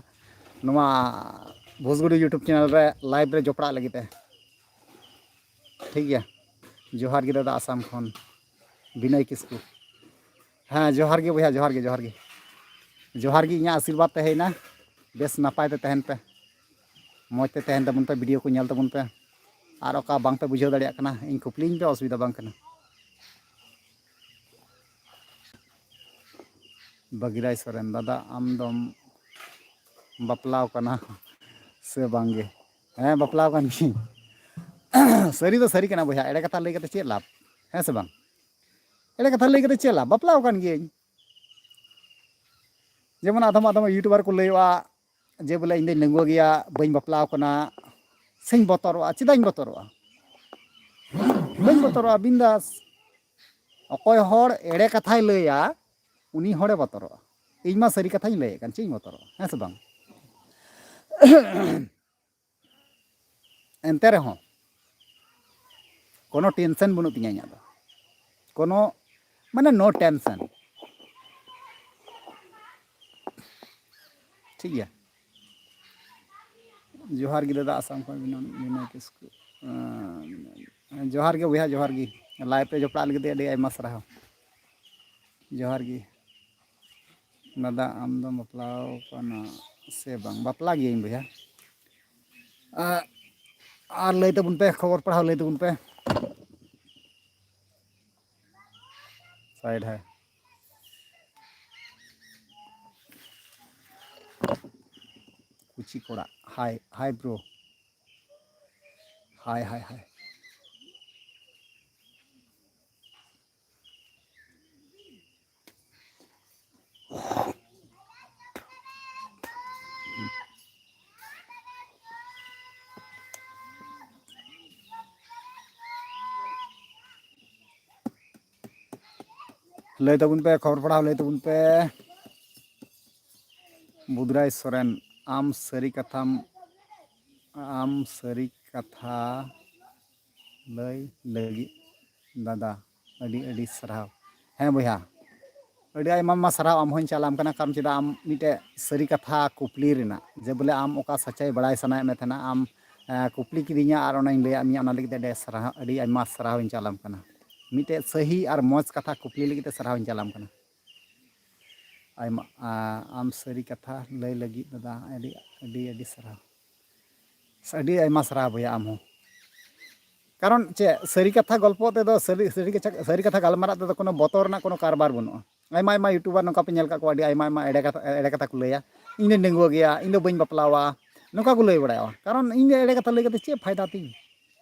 ᱱᱚᱣᱟ ᱵᱷᱩᱥᱜᱩᱰᱤ YouTube channel ᱨᱮ live ᱨᱮ ᱡᱚᱯᱲᱟᱜ ᱞᱟᱹᱜᱤᱫ ᱛᱮ᱾ ᱴᱷᱤᱠ ᱜᱮᱭᱟ, ᱡᱚᱦᱟᱨ ᱜᱮ ᱫᱟᱫᱟ ᱟᱥᱟᱢ ᱠᱷᱚᱱ ᱵᱤᱱᱚᱭ ᱠᱤᱥᱠᱩ᱾ ᱦᱮᱸ, ᱡᱚᱦᱟᱨ ᱜᱮ ᱵᱚᱭᱦᱟ, ᱡᱚᱦᱟᱨ ᱜᱮ, ᱡᱚᱦᱟᱨ ᱜᱮ᱾ ᱡᱚᱦᱟᱨ ᱜᱮ, ᱤᱧᱟᱹᱜ ᱟᱥᱤᱨᱵᱟᱫᱽ ᱛᱟᱦᱮᱸᱭᱮᱱᱟ᱾ ᱵᱮᱥ ᱱᱟᱯᱟᱭ ᱛᱮ ᱛᱟᱦᱮᱱ ᱯᱮ, ᱢᱚᱡᱽ ᱛᱮ ᱛᱟᱦᱮᱱ ᱛᱟᱵᱚᱱ ᱯᱮ, video ᱠᱚ ᱧᱮᱞ ᱛᱟᱵᱚᱱ ᱯᱮ᱾ ᱟᱨ ᱚᱠᱟ ᱵᱟᱝ ᱯᱮ ᱵᱩᱡᱷᱟᱹᱣ ᱫᱟᱲᱮᱭᱟᱜ ᱠᱟᱱᱟ, ᱤᱧ ᱠᱩᱠᱞᱤᱧ ᱯᱮ, ᱚᱥᱩᱵᱤᱫᱷᱟ ᱵᱟᱝ ᱠᱟᱱᱟ᱾ ᱵᱟᱜᱤᱨᱟᱭ ᱥᱚᱨᱮᱱ, ᱫᱟᱫᱟ ᱟᱢ ᱫᱚᱢ ᱵᱟᱯᱞᱟᱣ ᱠᱟᱱᱟ ᱥᱮ ᱵᱟᱝ ᱜᱮ? ᱦᱮᱸ, ᱵᱟᱯᱞᱟᱣ ᱠᱟᱱ ᱜᱤᱭᱟᱹᱧ᱾ ᱥᱟᱹᱨᱤ ᱫᱚ ᱥᱟᱹᱨᱤ ᱠᱟᱱᱟ ᱵᱚᱭᱦᱟ, ᱮᱲᱮ ᱠᱟᱛᱷᱟ ᱞᱟᱹᱭ ᱠᱟᱛᱮ ᱪᱮᱫ ᱞᱟᱵᱷ? ᱦᱮᱸ ᱥᱮ ᱵᱟᱝ? ᱮᱲᱮ ᱠᱟᱛᱷᱟ ᱞᱟᱹᱭ ᱠᱟᱛᱮ ᱪᱮᱫ ᱞᱟᱵᱷ? ᱵᱟᱯᱞᱟᱣ ᱠᱟᱱ ᱜᱤᱭᱟᱹᱧ᱾ ᱡᱮᱢᱚᱱ ᱟᱫᱚᱢ ᱟᱫᱚᱢ YouTuber ᱠᱚ ᱞᱟᱹᱭᱚᱜᱼᱟ ᱡᱮ ᱵᱚᱞᱮ ᱤᱧ ᱫᱚᱧ ᱰᱟᱺᱜᱩᱣᱟᱹ ᱜᱮᱭᱟ, ᱵᱟᱹᱧ ᱵᱟᱯᱞᱟᱣ ᱠᱟᱱᱟ, ᱥᱮᱧ ᱵᱚᱛᱚᱨᱚᱜᱼᱟ᱾ ᱪᱮᱫᱟᱜ ᱤᱧ ᱵᱚᱛᱚᱨᱚᱜᱼᱟ? ᱵᱟᱹᱧ ᱵᱚᱛᱚᱨᱚᱜᱼᱟ, ᱵᱤᱱᱫᱟᱥ᱾ ᱚᱠᱚᱭ ᱦᱚᱲ ᱮᱲᱮ ᱠᱟᱛᱷᱟᱭ ᱞᱟᱹᱭᱟ, ᱩᱱᱤ ᱦᱚᱲᱮ ᱵᱚᱛᱚᱨᱚᱜᱼᱟ᱾ ᱤᱧ ᱢᱟ ᱥᱟᱹᱨᱤ ᱠᱟᱛᱷᱟᱧ ᱞᱟᱹᱭᱮᱫ ᱠᱟᱱ, ᱪᱮᱫ ᱤᱧ ᱵᱚᱛᱚᱨᱚᱜᱼᱟ? ᱦᱮᱸ ᱥᱮ ᱵᱟᱝ? ᱮᱱᱛᱮ ᱨᱮᱦᱚᱸ ᱠᱳᱱᱳ tension ᱵᱟᱹᱱᱩᱜ ᱛᱤᱧᱟᱹ ᱤᱧᱟᱹᱜ ᱫᱚ, ᱠᱳᱱᱳ, ᱢᱟᱱᱮ, no tension᱾ ᱴᱷᱤᱠ ᱜᱮᱭᱟ᱾ ᱡᱚᱦᱟᱨ ᱜᱮ ᱫᱟᱫᱟ, ᱟᱥᱟᱢ ᱠᱷᱚᱱ ᱵᱤᱱᱚᱭ, ᱵᱤᱱᱚᱭ ᱠᱤᱥᱠᱩ᱾ ᱟᱸ, ᱡᱚᱦᱟᱨ ᱜᱮ ᱵᱚᱭᱦᱟ, ᱡᱚᱦᱟᱨ ᱜᱮ᱾ Live ᱨᱮ ᱡᱚᱯᱲᱟᱜ ᱞᱟᱹᱜᱤᱫ ᱛᱮ ᱟᱹᱰᱤ ᱟᱭᱢᱟ ᱥᱟᱨᱦᱟᱣ᱾ ᱡᱚᱦᱟᱨ ᱜᱮ᱾ ᱫᱟᱫᱟ, ᱟᱢ ᱫᱚᱢ ᱵᱟᱯᱞᱟᱣ ᱠᱟᱱᱟ ᱥᱮ ᱵᱟᱝ? ᱵᱟᱯᱞᱟ ᱜᱤᱭᱟᱹᱧ ᱵᱚᱭᱦᱟ᱾ ᱟ-, ᱟᱨ ᱞᱟᱹᱭ ᱛᱟᱵᱚᱱ ᱯᱮ, ᱠᱷᱚᱵᱚᱨ ᱯᱟᱲᱦᱟᱣ ᱞᱟᱹᱭ ᱛᱟᱵᱚᱱ ᱯᱮ᱾ Side ᱦᱟᱭ᱾ ᱠᱩᱪᱤ ᱠᱚᱲᱟ, hi, hi bro. Hi, hi, hi. ᱞᱟᱹᱭ ᱛᱟᱵᱚᱱ ᱯᱮ, ᱠᱷᱚᱵᱚᱨ ᱯᱟᱲᱦᱟᱣ ᱞᱟᱹᱭ ᱛᱟᱵᱚᱱ ᱯᱮ᱾ ᱵᱩᱫᱷᱨᱟᱭ ᱥᱚᱨᱮᱱ, ᱟᱢ ᱥᱟᱹᱨᱤ ᱠᱟᱛᱷᱟᱢ, ᱟᱢ ᱥᱟᱹᱨᱤ ᱠᱟᱛᱷᱟ ᱞᱟᱹᱭ ᱞᱟᱹᱜᱤᱫ ᱫᱟᱫᱟ, ᱟᱹᱰᱤ ᱟᱹᱰᱤ ᱥᱟᱨᱦᱟᱣ᱾ ᱦᱮᱸ ᱵᱚᱭᱦᱟ, ᱟᱹᱰᱤ ᱟᱭᱢᱟ ᱟᱭᱢᱟ ᱥᱟᱨᱦᱟᱣ ᱟᱢ ᱦᱚᱸᱧ ᱪᱟᱞᱟᱢ ᱠᱟᱱᱟ, ᱠᱟᱨᱚᱱ ᱪᱮᱫᱟᱜ ᱟᱢ ᱢᱤᱫᱴᱮᱡ ᱥᱟᱹᱨᱤ ᱠᱟᱛᱷᱟ ᱠᱩᱠᱞᱤ ᱨᱮᱱᱟᱜ, ᱡᱮ ᱵᱚᱞᱮ ᱟᱢ ᱚᱠᱟ ᱥᱟᱪᱟᱭ ᱵᱟᱲᱟᱭ ᱥᱟᱱᱟᱭᱮᱫ ᱢᱮ ᱛᱟᱦᱮᱱᱟ, ᱟᱢ, ᱮ, ᱠᱩᱠᱞᱤ ᱠᱤᱫᱤᱧᱟ ᱟᱨ ᱚᱱᱟᱧ ᱞᱟᱹᱭᱟᱫ ᱢᱮᱭᱟ, ᱚᱱᱟ ᱞᱟᱹᱜᱤᱫ ᱛᱮ ᱟᱹᱰᱤ ᱥᱟᱨᱦᱟᱣ, ᱟᱹᱰᱤ ᱟᱭᱢᱟ ᱥᱟᱨᱦᱟᱣᱤᱧ ᱪᱟᱞᱟᱢ ᱠᱟᱱᱟ᱾ ᱢᱤᱫᱴᱮᱡ ᱥᱟᱹᱦᱤ ᱟᱨ ᱢᱚᱡᱽ ᱠᱟᱛᱷᱟ ᱠᱩᱠᱞᱤ ᱞᱟᱹᱜᱤᱫ ᱛᱮ ᱥᱟᱨᱦᱟᱣᱤᱧ ᱪᱟᱞᱟᱢ ᱠᱟᱱᱟ᱾ ᱟᱭᱢᱟ, ᱟ, ᱟᱢ ᱥᱟᱹᱨᱤ ᱠᱟᱛᱷᱟ ᱞᱟᱹᱭ ᱞᱟᱹᱜᱤᱫ ᱫᱟᱫᱟ, ᱟᱹᱰᱤ, ᱟᱹᱰᱤ, ᱟᱹᱰᱤ ᱥᱟᱨᱦᱟᱣ᱾ ᱟᱹᱰᱤ ᱟᱭᱢᱟ ᱥᱟᱨᱦᱟᱣ ᱵᱚᱭᱦᱟ ᱟᱢ ᱦᱚᱸ᱾ ᱠᱟᱨᱚᱱ ᱪᱮᱫ, ᱥᱟᱹᱨᱤ ᱠᱟᱛᱷᱟ ᱜᱚᱞᱯᱚ ᱛᱮᱫᱚ, ᱥᱟᱹᱨᱤ, ᱥᱟᱹᱨᱤ ᱠᱟᱛᱷᱟ, ᱥᱟᱹᱨᱤ ᱠᱟᱛᱷᱟ ᱜᱟᱞᱢᱟᱨᱟᱜ ᱛᱮᱫᱚ ᱠᱳᱱᱳ ᱵᱚᱛᱚᱨ ᱨᱮᱱᱟᱜ ᱠᱳᱱᱳ ᱠᱟᱨᱵᱟᱨ ᱵᱟᱹᱱᱩᱜᱼᱟ᱾ ᱟᱭᱢᱟ ᱟᱭᱢᱟ YouTuber ᱱᱚᱝᱠᱟ ᱯᱮ ᱧᱮᱞ ᱠᱟᱜ ᱠᱚᱣᱟ, ᱟᱹᱰᱤ ᱟᱭᱢᱟ ᱟᱭᱢᱟ ᱮᱲᱮ ᱠᱟᱛᱷᱟ, ᱮᱲᱮ ᱠᱟᱛᱷᱟ ᱠᱚ ᱞᱟᱹᱭᱟ, "ᱤᱧ ᱫᱚᱧ ᱰᱟᱺᱜᱩᱣᱟᱹ ᱜᱮᱭᱟ, ᱤᱧ ᱫᱚ ᱵᱟᱹᱧ ᱵᱟᱯᱞᱟᱣᱟ", ᱱᱚᱝᱠᱟ ᱠᱚ ᱞᱟᱹᱭ ᱵᱟᱲᱟᱭᱟ᱾ ᱠᱟᱨᱚᱱ ᱤᱧ ᱫᱚ ᱮᱲᱮ ᱠᱟᱛᱷᱟ ᱞᱟᱹᱭ ᱠᱟᱛᱮ ᱪᱮᱫ ᱯᱷᱟᱭᱫᱟ ᱛᱤᱧ?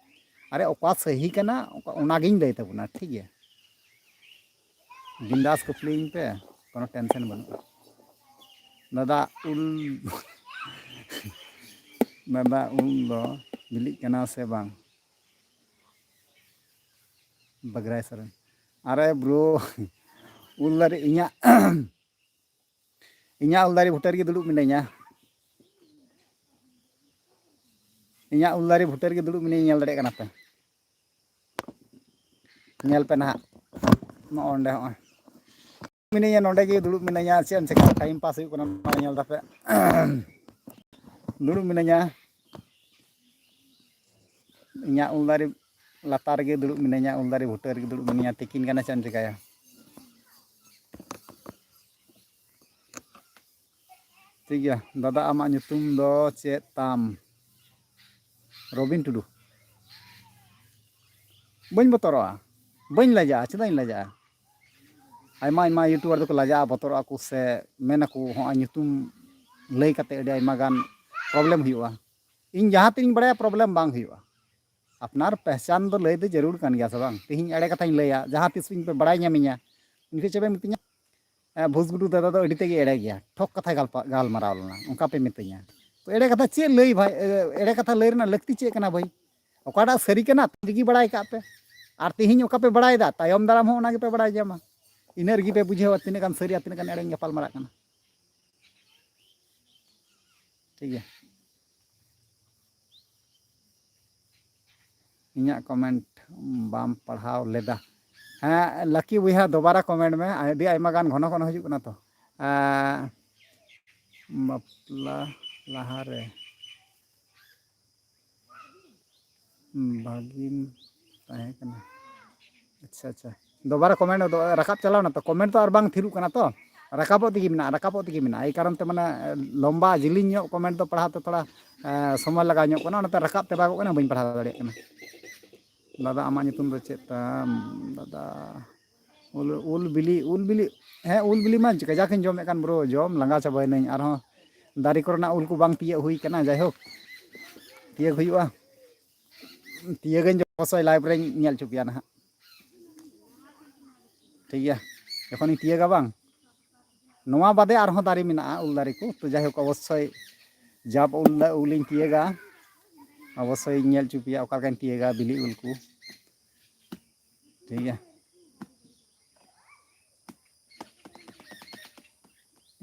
ᱟᱨᱮ, ᱚᱠᱟ ᱥᱟᱹᱦᱤ ᱠᱟᱱᱟ, ᱚᱠᱟ, ᱚᱱᱟᱜᱤᱧ ᱞᱟᱹᱭ ᱛᱟᱵᱚᱱᱟ, ᱴᱷᱤᱠ ᱜᱮᱭᱟ? ᱵᱤᱱᱫᱟᱥ ᱠᱩᱠᱞᱤᱭᱤᱧ ᱯᱮ, ᱠᱳᱱᱳ tension ᱵᱟᱹᱱᱩᱜᱼᱟ᱾ ᱫᱟᱫᱟ, ᱩᱞ, ᱫᱟᱫᱟ, ᱩᱞ ᱫᱚ ᱵᱤᱞᱤᱜ ᱠᱟᱱᱟ ᱥᱮ ᱵᱟᱝ? ᱵᱟᱜᱽᱨᱟᱭ ᱥᱚᱨᱮᱱ, ᱟᱨᱮ bro, ᱩᱞ ᱫᱟᱨᱮ ᱤᱧᱟᱹᱜ, ᱤᱧᱟᱹᱜ ᱩᱞ ᱫᱟᱨᱮ ᱵᱩᱴᱟᱹ ᱨᱮᱜᱮ ᱫᱩᱲᱩᱵ ᱢᱤᱱᱟᱹᱧᱟ᱾ ᱤᱧᱟᱹᱜ ᱩᱞ ᱫᱟᱨᱮ ᱵᱩᱴᱟᱹ ᱨᱮᱜᱮ ᱫᱩᱲᱩᱵ ᱢᱤᱱᱟᱹᱧᱟ, ᱧᱮᱞ ᱫᱟᱲᱮᱭᱟᱜ ᱠᱟᱱᱟ ᱯᱮ᱾ ᱧᱮᱞ ᱯᱮ ᱱᱟᱦᱟᱜ, ᱱᱚᱜᱼᱚ ᱱᱚᱸᱰᱮ, ᱦᱚᱸᱜᱼᱚᱭ ᱢᱤᱱᱟᱹᱧᱟ, ᱱᱚᱸᱰᱮ ᱜᱮ ᱫᱩᱲᱩᱵ ᱢᱤᱱᱟᱹᱧᱟ᱾ ᱪᱮᱫ ᱮᱢ ᱪᱤᱠᱟᱹᱭᱟ? Time pass ᱦᱩᱭᱩᱜ ᱠᱟᱱᱟ, ᱱᱚᱣᱟ ᱧᱮᱞ ᱫᱟᱯᱮ᱾ ᱫᱩᱲᱩᱵ ᱢᱤᱱᱟᱹᱧᱟ, ᱤᱧᱟᱹᱜ ᱩᱞ ᱫᱟᱨᱮ ᱞᱟᱛᱟᱨ ᱨᱮᱜᱮ ᱫᱩᱲᱩᱵ ᱢᱤᱱᱟᱹᱧᱟ, ᱩᱞ ᱫᱟᱨᱮ ᱵᱩᱴᱟᱹ ᱨᱮᱜᱮ ᱫᱩᱲᱩᱵ ᱢᱤᱱᱟᱹᱧᱟ᱾ ᱛᱤᱠᱤᱱ ᱠᱟᱱᱟ, ᱪᱮᱫ ᱮᱢ ᱪᱤᱠᱟᱹᱭᱟ? ᱴᱷᱤᱠ ᱜᱮᱭᱟ ᱫᱟᱫᱟ, ᱟᱢᱟᱜ ᱧᱩᱛᱩᱢ ᱫᱚ ᱪᱮᱫ ᱛᱟᱢ? ᱨᱚᱵᱤᱱ ᱴᱩᱰᱩ᱾ ᱵᱟᱹᱧ ᱵᱚᱛᱚᱨᱚᱜᱼᱟ, ᱵᱟᱹᱧ ᱞᱟᱡᱟᱜᱼᱟ᱾ ᱪᱮᱫᱟᱜ ᱤᱧ ᱞᱟᱡᱟᱜᱼᱟ? ᱟᱭᱢᱟ ᱟᱭᱢᱟ YouTuber ᱫᱚᱠᱚ ᱞᱟᱡᱟᱜᱼᱟ, ᱵᱚᱛᱚᱨᱚᱜᱼᱟ ᱠᱚ ᱥᱮ ᱢᱮᱱᱟᱠᱚ, "ᱦᱚᱸᱜᱼᱚᱭ ᱧᱩᱛᱩᱢ ᱞᱟᱹᱭ ᱠᱟᱛᱮ ᱟᱹᱰᱤ ᱟᱭᱢᱟ ᱜᱟᱱ problem ᱦᱩᱭᱩᱜᱼᱟ᱾" ᱤᱧ ᱡᱟᱦᱟᱸ ᱛᱤᱱᱟᱹᱧ ᱵᱟᱲᱟᱭᱟ, problem ᱵᱟᱝ ᱦᱩᱭᱩᱜᱼᱟ᱾ ᱟᱯᱱᱟᱨ ᱯᱮᱦᱪᱟᱱ ᱫᱚ ᱞᱟᱹᱭ ᱫᱚ ᱡᱟᱹᱨᱩᱲ ᱠᱟᱱ ᱜᱮᱭᱟ ᱥᱮ ᱵᱟᱝ? ᱛᱤᱦᱤᱧ ᱮᱲᱮ ᱠᱟᱛᱷᱟᱧ ᱞᱟᱹᱭᱟ, ᱡᱟᱦᱟᱸ ᱛᱤᱥ ᱤᱧ ᱯᱮ ᱵᱟᱲᱟᱭ ᱧᱟᱢᱤᱧᱟ, ᱩᱱᱠᱩ ᱪᱮᱫ ᱯᱮ ᱢᱤᱛᱟᱹᱧᱟ? "ᱮ, ᱵᱷᱩᱥᱜᱩᱰᱩ ᱫᱟᱫᱟ ᱫᱚ ᱟᱹᱰᱤ ᱛᱮᱜᱮ ᱮᱲᱮ ᱜᱮᱭᱟ, ᱴᱷᱚᱠ ᱠᱟᱛᱷᱟᱭ ᱜᱟᱞᱯᱟ-, ᱜᱟᱞᱢᱟᱨᱟᱣ ᱞᱮᱱᱟ", ᱚᱱᱠᱟ ᱯᱮ ᱢᱤᱛᱟᱹᱧᱟ᱾ ᱛᱚ ᱮᱲᱮ ᱠᱟᱛᱷᱟ ᱪᱮᱫ ᱞᱟᱹᱭ ᱵᱷᱟᱭ, ᱮ, ᱮᱲᱮ ᱠᱟᱛᱷᱟ ᱞᱟᱹᱭ ᱨᱮᱱᱟᱜ ᱞᱟᱹᱠᱛᱤ ᱪᱮᱫ ᱠᱟᱱᱟ ᱵᱷᱟᱹᱭ? ᱚᱠᱟᱴᱟᱜ ᱥᱟᱹᱨᱤ ᱠᱟᱱᱟ, ᱛᱤᱦᱤᱧ ᱜᱮ ᱵᱟᱲᱟᱭ ᱠᱟᱜ ᱯᱮ᱾ ᱟᱨ ᱛᱤᱦᱤᱧ ᱚᱠᱟ ᱯᱮ ᱵᱟᱲᱟᱭ ᱮᱫᱟ, ᱛᱟᱭᱚᱢ ᱫᱟᱨᱟᱢ ᱦᱚᱸ ᱚᱱᱟ ᱜᱮᱯᱮ ᱵᱟᱲᱟᱭ ᱧᱟᱢᱟ᱾ ᱤᱱᱟᱹ ᱨᱮᱜᱮ ᱯᱮ ᱵᱩᱡᱷᱟᱹᱣᱟ ᱛᱤᱱᱟᱹᱜ ᱜᱟᱱ ᱥᱟᱹᱨᱤ ᱟᱨ ᱛᱤᱱᱟᱹᱜ ᱜᱟᱱ ᱮᱲᱮᱧ ᱜᱟᱯᱟᱞ ᱢᱟᱨᱟᱜ ᱠᱟᱱᱟ᱾ ᱴᱷᱤᱠ ᱜᱮᱭᱟ᱾ ᱤᱧᱟᱹᱜ comment ᱵᱟᱢ ᱯᱟᱲᱦᱟᱣ ᱞᱮᱫᱟ᱾ ᱦᱮᱸ ᱞᱟᱠᱤ ᱵᱚᱭᱦᱟ, ᱫᱚᱵᱟᱨᱟ comment ᱢᱮ, ᱟᱹᱰᱤ ᱟᱭᱢᱟ ᱜᱟᱱ ᱜᱷᱚᱱᱚ ᱜᱷᱚᱱᱚ ᱦᱤᱡᱩᱜ ᱠᱟᱱᱟ ᱛᱚ᱾ ᱮᱸ, ᱵᱟᱯᱞᱟ ᱞᱟᱦᱟᱨᱮ ᱵᱷᱟᱹᱜᱤᱢ ᱛᱟᱦᱮᱸ ᱠᱟᱱᱟ᱾ ᱟᱪᱪᱷᱟ ᱟᱪᱪᱷᱟ, ᱫᱚᱵᱟᱨᱟ comment ᱫᱚ ᱨᱟᱠᱟᱵ ᱪᱟᱞᱟᱣ ᱱᱟ ᱛᱚ, comment ᱛᱚ ᱟᱨ ᱵᱟᱝ ᱛᱷᱤᱨᱚᱜ ᱠᱟᱱᱟ ᱛᱚ, ᱨᱟᱠᱟᱵᱚᱜ ᱛᱮᱜᱮ ᱢᱮᱱᱟᱜᱼᱟ, ᱨᱟᱠᱟᱵᱚᱜ ᱛᱮᱜᱮ ᱢᱮᱱᱟᱜᱼᱟ᱾ ᱮᱭ ᱠᱟᱨᱚᱱ ᱛᱮ ᱢᱟᱱᱮ ᱞᱚᱢᱵᱟ ᱡᱤᱞᱤᱧ ᱧᱚᱜ comment ᱫᱚ ᱯᱟᱲᱦᱟᱣ ᱛᱮ ᱛᱷᱚᱲᱟ ᱮᱸ, ᱥᱚᱢᱚᱭ ᱞᱟᱜᱟᱣ ᱧᱚᱜ ᱠᱟᱱᱟ, ᱚᱱᱟᱛᱮ ᱨᱟᱠᱟᱵ ᱛᱮ ᱵᱟᱜᱚᱜ ᱠᱟᱱᱟ, ᱵᱟᱹᱧ ᱯᱟᱲᱦᱟᱣ ᱫᱟᱲᱮᱭᱟᱜ ᱠᱟᱱᱟ᱾ ᱫᱟᱫᱟ, ᱟᱢᱟᱜ ᱧᱩᱛᱩᱢ ᱫᱚ ᱪᱮᱫ ᱛᱟᱢ? ᱫᱟᱫᱟ, ᱩᱞ, ᱩᱞ ᱵᱤᱞᱤ, ᱩᱞ ᱵᱤᱞᱤ, ᱦᱮᱸ, ᱩᱞ ᱵᱤᱞᱤ ᱢᱟ ᱠᱟᱡᱟᱠ ᱤᱧ ᱡᱚᱢᱮᱫ ᱠᱟᱱ, bro, ᱡᱚᱢ ᱞᱟᱸᱜᱟ ᱪᱟᱵᱟᱭᱮᱱᱟᱹᱧ᱾ ᱟᱨᱦᱚᱸ ᱫᱟᱨᱮ ᱠᱚᱨᱮᱱᱟᱜ ᱩᱞ ᱠᱚ ᱵᱟᱝ ᱛᱤᱭᱟᱹᱜ ᱦᱩᱭ ᱠᱟᱱᱟ, ᱡᱟᱭᱦᱳᱠ, ᱛᱤᱭᱟᱹᱜ ᱦᱩᱭᱩᱜᱼᱟ᱾ ᱛᱤᱭᱟᱹᱜᱟᱹᱧ, ᱚᱵᱚᱥᱥᱳᱭ live ᱨᱮᱧ ᱧᱮᱞ ᱦᱚᱪᱚ ᱯᱮᱭᱟ ᱱᱟᱦᱟᱜ, ᱴᱷᱤᱠ ᱜᱮᱭᱟ? ᱡᱚᱠᱷᱚᱱᱤᱧ ᱛᱤᱭᱟᱹᱜᱟ ᱵᱟᱝ, ᱱᱚᱣᱟ ᱵᱟᱫᱮ ᱟᱨᱦᱚᱸ ᱫᱟᱨᱮ ᱢᱮᱱᱟᱜᱼᱟ, ᱩᱞ ᱫᱟᱨᱮ ᱠᱚ᱾ ᱛᱚ, ᱡᱟᱭᱦᱳᱠ, ᱚᱵᱚᱥᱥᱳᱭ ᱡᱟᱵ ᱩᱞ, ᱩᱞᱤᱧ ᱛᱤᱭᱟᱹᱜᱟ, ᱚᱵᱚᱥᱥᱳᱭ ᱤᱧ ᱧᱮᱞ ᱦᱚᱪᱚ ᱯᱮᱭᱟ ᱚᱠᱟ ᱞᱮᱠᱟᱧ ᱛᱤᱭᱟᱹᱜᱟ ᱵᱤᱞᱤ ᱩᱞ ᱠᱚ, ᱴᱷᱤᱠ ᱜᱮᱭᱟ?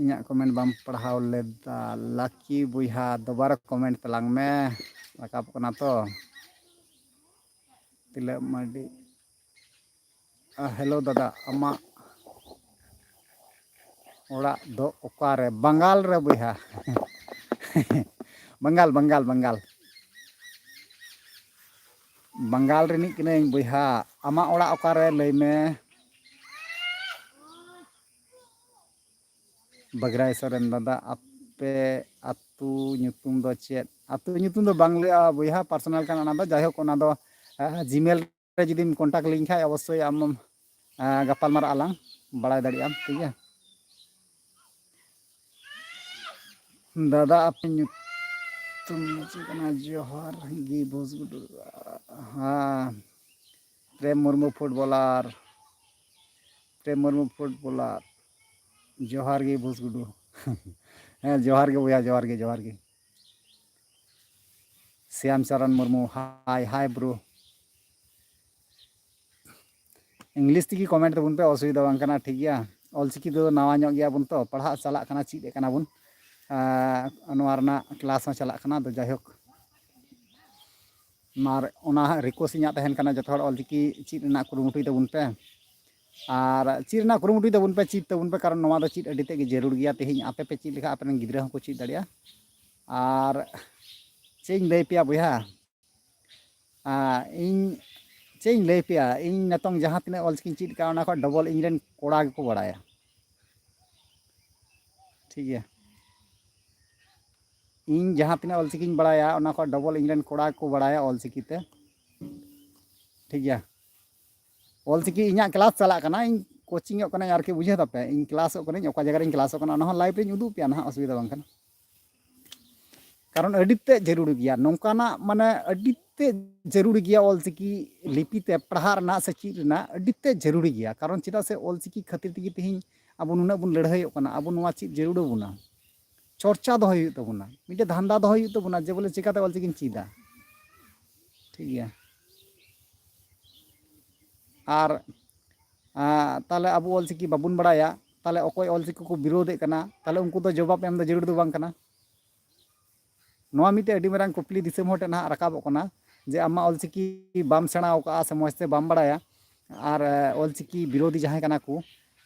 ᱤᱧᱟᱹᱜ comment ᱵᱟᱢ ᱯᱟᱲᱦᱟᱣ ᱞᱮᱫᱟ ᱞᱟᱠᱤ ᱵᱚᱭᱦᱟ, ᱫᱚᱵᱟᱨᱟ comment ᱛᱟᱞᱟᱝ ᱢᱮ, ᱨᱟᱠᱟᱵ ᱠᱟᱱᱟ ᱛᱚ᱾ ᱛᱤᱞᱟᱹᱜ ᱢᱟᱹᱨᱰᱤ, ᱟ, hello ᱫᱟᱫᱟ, ᱟᱢᱟᱜ ᱚᱲᱟᱜ ᱫᱚ ᱚᱠᱟᱨᱮ? ᱵᱟᱝᱜᱟᱞ ᱨᱮ ᱵᱚᱭᱦᱟ᱾ ᱵᱟᱝᱜᱟᱞ, ᱵᱟᱝᱜᱟᱞ, ᱵᱟᱝᱜᱟᱞ᱾ ᱵᱟᱝᱜᱟᱞ ᱨᱤᱱᱤᱡ ᱠᱟᱹᱱᱟᱹᱧ ᱵᱚᱭᱦᱟ᱾ ᱟᱢᱟᱜ ᱚᱲᱟᱜ ᱚᱠᱟᱨᱮ ᱞᱟᱹᱭ ᱢᱮ? ᱵᱟᱜᱽᱨᱟᱭ ᱥᱚᱨᱮᱱ ᱫᱟᱫᱟ, ᱟᱯᱮ ᱟᱹᱛᱩ ᱧᱩᱛᱩᱢ ᱫᱚ ᱪᱮᱫ? ᱟᱹᱛᱩ ᱧᱩᱛᱩᱢ ᱫᱚ ᱵᱟᱝ ᱞᱟᱹᱭᱟ ᱵᱚᱭᱦᱟ, personal ᱠᱟᱱᱟ ᱚᱱᱟ ᱫᱚ᱾ ᱡᱟᱭᱦᱳᱠ, ᱚᱱᱟ ᱫᱚ, ᱟ, Gmail ᱨᱮ ᱡᱩᱫᱤᱢ contact ᱞᱤᱧ ᱠᱷᱟᱡ, ᱚᱵᱚᱥᱥᱳᱭ ᱟᱢ, ᱟ, ᱜᱟᱯᱟᱞ ᱢᱟᱨᱟᱜ ᱟᱞᱟᱝ, ᱵᱟᱲᱟᱭ ᱫᱟᱲᱮᱭᱟᱜ ᱟᱢ, ᱴᱷᱤᱠ ᱜᱮᱭᱟ? ᱫᱟᱫᱟ, ᱟᱯᱮ ᱧᱩᱛᱩᱢ ᱪᱮᱫ ᱠᱟᱱᱟ? ᱡᱚᱦᱟᱨ ᱜᱮ ᱵᱚᱥ ᱜᱩᱰᱩ᱾ ᱦᱮᱸ, ᱯᱨᱮᱢ ᱢᱩᱨᱢᱩ footballer, ᱯᱨᱮᱢ ᱢᱩᱨᱢᱩ footballer, ᱡᱚᱦᱟᱨ ᱜᱮ ᱵᱚᱥ ᱜᱩᱰᱩ᱾ ᱦᱮᱸ, ᱡᱚᱦᱟᱨ ᱜᱮ ᱵᱚᱭᱦᱟ, ᱡᱚᱦᱟᱨ ᱜᱮ, ᱡᱚᱦᱟᱨ ᱜᱮ᱾ Shyam ᱪᱟᱨᱟᱱ Murmu, hi, hi bro᱾ English ᱛᱮᱜᱮ comment ᱛᱟᱵᱚᱱ ᱯᱮ, ᱚᱥᱩᱵᱤᱫᱷᱟ ᱵᱟᱝ ᱠᱟᱱᱟ, ᱴᱷᱤᱠ ᱜᱮᱭᱟ? ᱚᱞᱪᱤᱠᱤ ᱫᱚ ᱱᱟᱣᱟ ᱧᱚᱜ ᱜᱮᱭᱟ ᱵᱚᱱ ᱛᱚ, ᱯᱟᱲᱦᱟᱜ ᱪᱟᱞᱟᱜ ᱠᱟᱱᱟ, ᱪᱮᱫ ᱮᱫ ᱠᱟᱱᱟ ᱵᱚᱱ᱾ ᱱᱚᱣᱟ ᱨᱮᱱᱟᱜ ᱠᱞᱟᱥ ᱦᱚᱸ ᱪᱟᱞᱟᱜ ᱠᱟᱱᱟ᱾ ᱟᱫᱚ ᱡᱟᱭᱦᱳᱠ, ᱟᱨ ᱚᱱᱟ ᱨᱤᱠᱩᱭᱮᱥᱴ ᱤᱧᱟᱹᱜ ᱛᱟᱦᱮᱱ ᱠᱟᱱᱟ, ᱡᱚᱛᱚ ᱦᱚᱲ ᱚᱞᱪᱤᱠᱤ ᱪᱮᱫ ᱨᱮᱱᱟᱜ ᱠᱩᱨᱩᱢᱩᱴᱩᱭ ᱛᱟᱵᱚᱱ ᱯᱮ᱾ ᱟᱨ ᱪᱮᱫ ᱨᱮᱱᱟᱜ ᱠᱩᱨᱩᱢᱩᱴᱩᱭ ᱛᱟᱵᱚᱱ ᱯᱮ, ᱪᱮᱫ ᱛᱟᱵᱚᱱ ᱯᱮ, ᱠᱟᱨᱚᱱ ᱱᱚᱣᱟ ᱫᱚ ᱪᱮᱫ ᱟᱹᱰᱤ ᱛᱮᱫ ᱜᱮ ᱡᱟᱹᱨᱩᱲ ᱜᱮᱭᱟ᱾ ᱛᱮᱦᱮᱧ ᱟᱯᱮ ᱯᱮ ᱪᱮᱫ ᱞᱮᱠᱷᱟᱱ ᱟᱯᱮ ᱨᱮᱱ ᱜᱤᱫᱽᱨᱟᱹ ᱦᱚᱸᱠᱚ ᱪᱮᱫ ᱫᱟᱲᱮᱭᱟᱜᱼᱟ᱾ ᱟᱨ ᱪᱮᱫ ᱤᱧ ᱞᱟᱹᱭ ᱯᱮᱭᱟ ᱵᱚᱭᱦᱟ, ᱟᱨ ᱤᱧ ᱪᱮᱫ ᱤᱧ ᱞᱟᱹᱭ ᱯᱮᱭᱟ, ᱤᱧ ᱱᱤᱛᱚᱝ ᱡᱟᱦᱟᱸ ᱛᱤᱱᱟᱹᱜ ᱚᱞᱪᱤᱠᱤᱧ ᱪᱮᱫ ᱠᱟᱜᱼᱟ, ᱚᱱᱟ ᱠᱷᱚᱱ ᱰᱚᱵᱚᱞ ᱤᱧ ᱨᱮᱱ ᱠᱚᱲᱟ ᱜᱮᱠᱚ ᱵᱟᱲᱟᱭᱟ᱾ ᱴᱷᱤᱠ ᱜᱮᱭᱟ, ᱤᱧ ᱡᱟᱦᱟᱸ ᱛᱤᱱᱟᱹᱜ ᱚᱞᱪᱤᱠᱤᱧ ᱵᱟᱲᱟᱭᱟ, ᱚᱱᱟ ᱠᱷᱚᱱ ᱰᱚᱵᱚᱞ ᱤᱧ ᱨᱮᱱ ᱠᱚᱲᱟ ᱜᱮᱠᱚ ᱵᱟᱲᱟᱭᱟ ᱚᱞᱪᱤᱠᱤ ᱛᱮ᱾ ᱴᱷᱤᱠ ᱜᱮᱭᱟ, ᱚᱞᱪᱤᱠᱤ ᱤᱧᱟᱹᱜ ᱠᱞᱟᱥ ᱪᱟᱞᱟᱜ ᱠᱟᱱᱟ, ᱤᱧ ᱠᱳᱪᱤᱝᱚᱜ ᱠᱟᱹᱱᱟᱹᱧ ᱟᱨᱠᱤ, ᱵᱩᱡᱷᱟᱹᱣ ᱛᱟᱯᱮ, ᱤᱧ ᱠᱞᱟᱥᱚᱜ ᱠᱟᱹᱱᱟᱹᱧ, ᱚᱠᱟ ᱡᱟᱭᱜᱟ ᱨᱮᱧ ᱠᱞᱟᱥᱚᱜ ᱠᱟᱱᱟ, ᱚᱱᱟ ᱦᱚᱸ ᱞᱟᱭᱤᱵᱷ ᱨᱮᱧ ᱩᱫᱩᱜ ᱯᱮᱭᱟ ᱱᱟᱦᱟᱜ, ᱚᱥᱩᱵᱤᱫᱷᱟ ᱵᱟᱝ ᱠᱟᱱᱟ᱾ ᱠᱟᱨᱚᱱ ᱟᱹᱰᱤ ᱛᱮᱫ ᱡᱟᱹᱨᱩᱲ ᱜᱮᱭᱟ, ᱱᱚᱝᱠᱟᱱᱟᱜ ᱢᱟᱱᱮ ᱟᱹᱰᱤ ᱛᱮᱫ ᱡᱟᱹᱨᱩᱲ ᱜᱮᱭᱟ ᱚᱞᱪᱤᱠᱤ ᱞᱤᱯᱤ ᱛᱮ ᱯᱟᱲᱦᱟᱜ ᱨᱮᱱᱟᱜ ᱥᱮ ᱪᱮᱫ ᱨᱮᱱᱟᱜ ᱟᱹᱰᱤ ᱛᱮᱫ ᱡᱟᱹᱨᱩᱲ ᱜᱮᱭᱟ᱾ ᱠᱟᱨᱚᱱ ᱪᱮᱫᱟᱜ ᱥᱮ ᱚᱞᱪᱤᱠᱤ ᱠᱷᱟᱹᱛᱤᱨ ᱛᱮᱜᱮ ᱛᱮᱦᱮᱧ ᱟᱵᱚ ᱱᱩᱱᱟᱹᱜ ᱵᱚᱱ ᱞᱟᱹᱲᱦᱟᱹᱭᱚᱜ ᱠᱟᱱᱟ, ᱟᱵᱚ ᱱᱚᱣᱟ ᱪᱮᱫ ᱡᱟᱹᱨᱩᱲ ᱟᱵᱚᱱᱟ, ᱪᱚᱨᱪᱟ ᱫᱚᱦᱚᱭ ᱦᱩᱭᱩᱜ ᱛᱟᱵᱚᱱᱟ, ᱢᱤᱫᱴᱮᱱ ᱫᱷᱟᱱᱫᱟ ᱫᱚᱦᱚᱭ ᱦᱩᱭᱩᱜ ᱛᱟᱵᱚᱱᱟ ᱡᱮ ᱵᱚᱞᱮ ᱪᱤᱠᱟᱹᱛᱮ ᱚᱞᱪᱤᱠᱤᱧ ᱪᱮᱫᱟ᱾ ᱴᱷᱤᱠ ᱜᱮᱭᱟ, ᱟᱨ ᱟᱸ, ᱛᱟᱦᱚᱞᱮ ᱟᱵᱚ ᱚᱞᱪᱤᱠᱤ ᱵᱟᱵᱚᱱ ᱵᱟᱲᱟᱭᱟ, ᱛᱟᱦᱚᱞᱮ ᱚᱠᱚᱭ ᱚᱞᱪᱤᱠᱤ ᱠᱚ ᱵᱤᱨᱳᱫᱮᱫ ᱠᱟᱱᱟ, ᱛᱟᱦᱚᱞᱮ ᱩᱱᱠᱩ ᱫᱚ ᱡᱚᱵᱟᱵ ᱮᱢ ᱫᱚ ᱡᱟᱹᱨᱩᱲ ᱫᱚ ᱵᱟᱝ ᱠᱟᱱᱟ᱾ ᱱᱚᱣᱟ ᱢᱤᱫᱴᱮᱱ ᱟᱹᱰᱤ ᱢᱟᱨᱟᱝ ᱠᱩᱠᱞᱤ ᱫᱤᱥᱚᱢ ᱦᱚᱲ ᱴᱷᱮᱱ ᱱᱟᱦᱟᱜ ᱨᱟᱠᱟᱵᱚᱜ ᱠᱟᱱᱟ ᱡᱮ ᱟᱢᱟᱜ ᱚᱞᱪᱤᱠᱤ ᱵᱟᱢ ᱥᱮᱬᱟ ᱟᱠᱟᱫᱼᱟ ᱥᱮ ᱢᱚᱡᱽ ᱛᱮ ᱵᱟᱢ ᱵᱟᱲᱟᱭᱟ, ᱟᱨ ᱮ, ᱚᱞᱪᱤᱠᱤ ᱵᱤᱨᱳᱫᱷᱤ ᱡᱟᱦᱟᱸᱭ ᱠᱟᱱᱟ ᱠᱚ,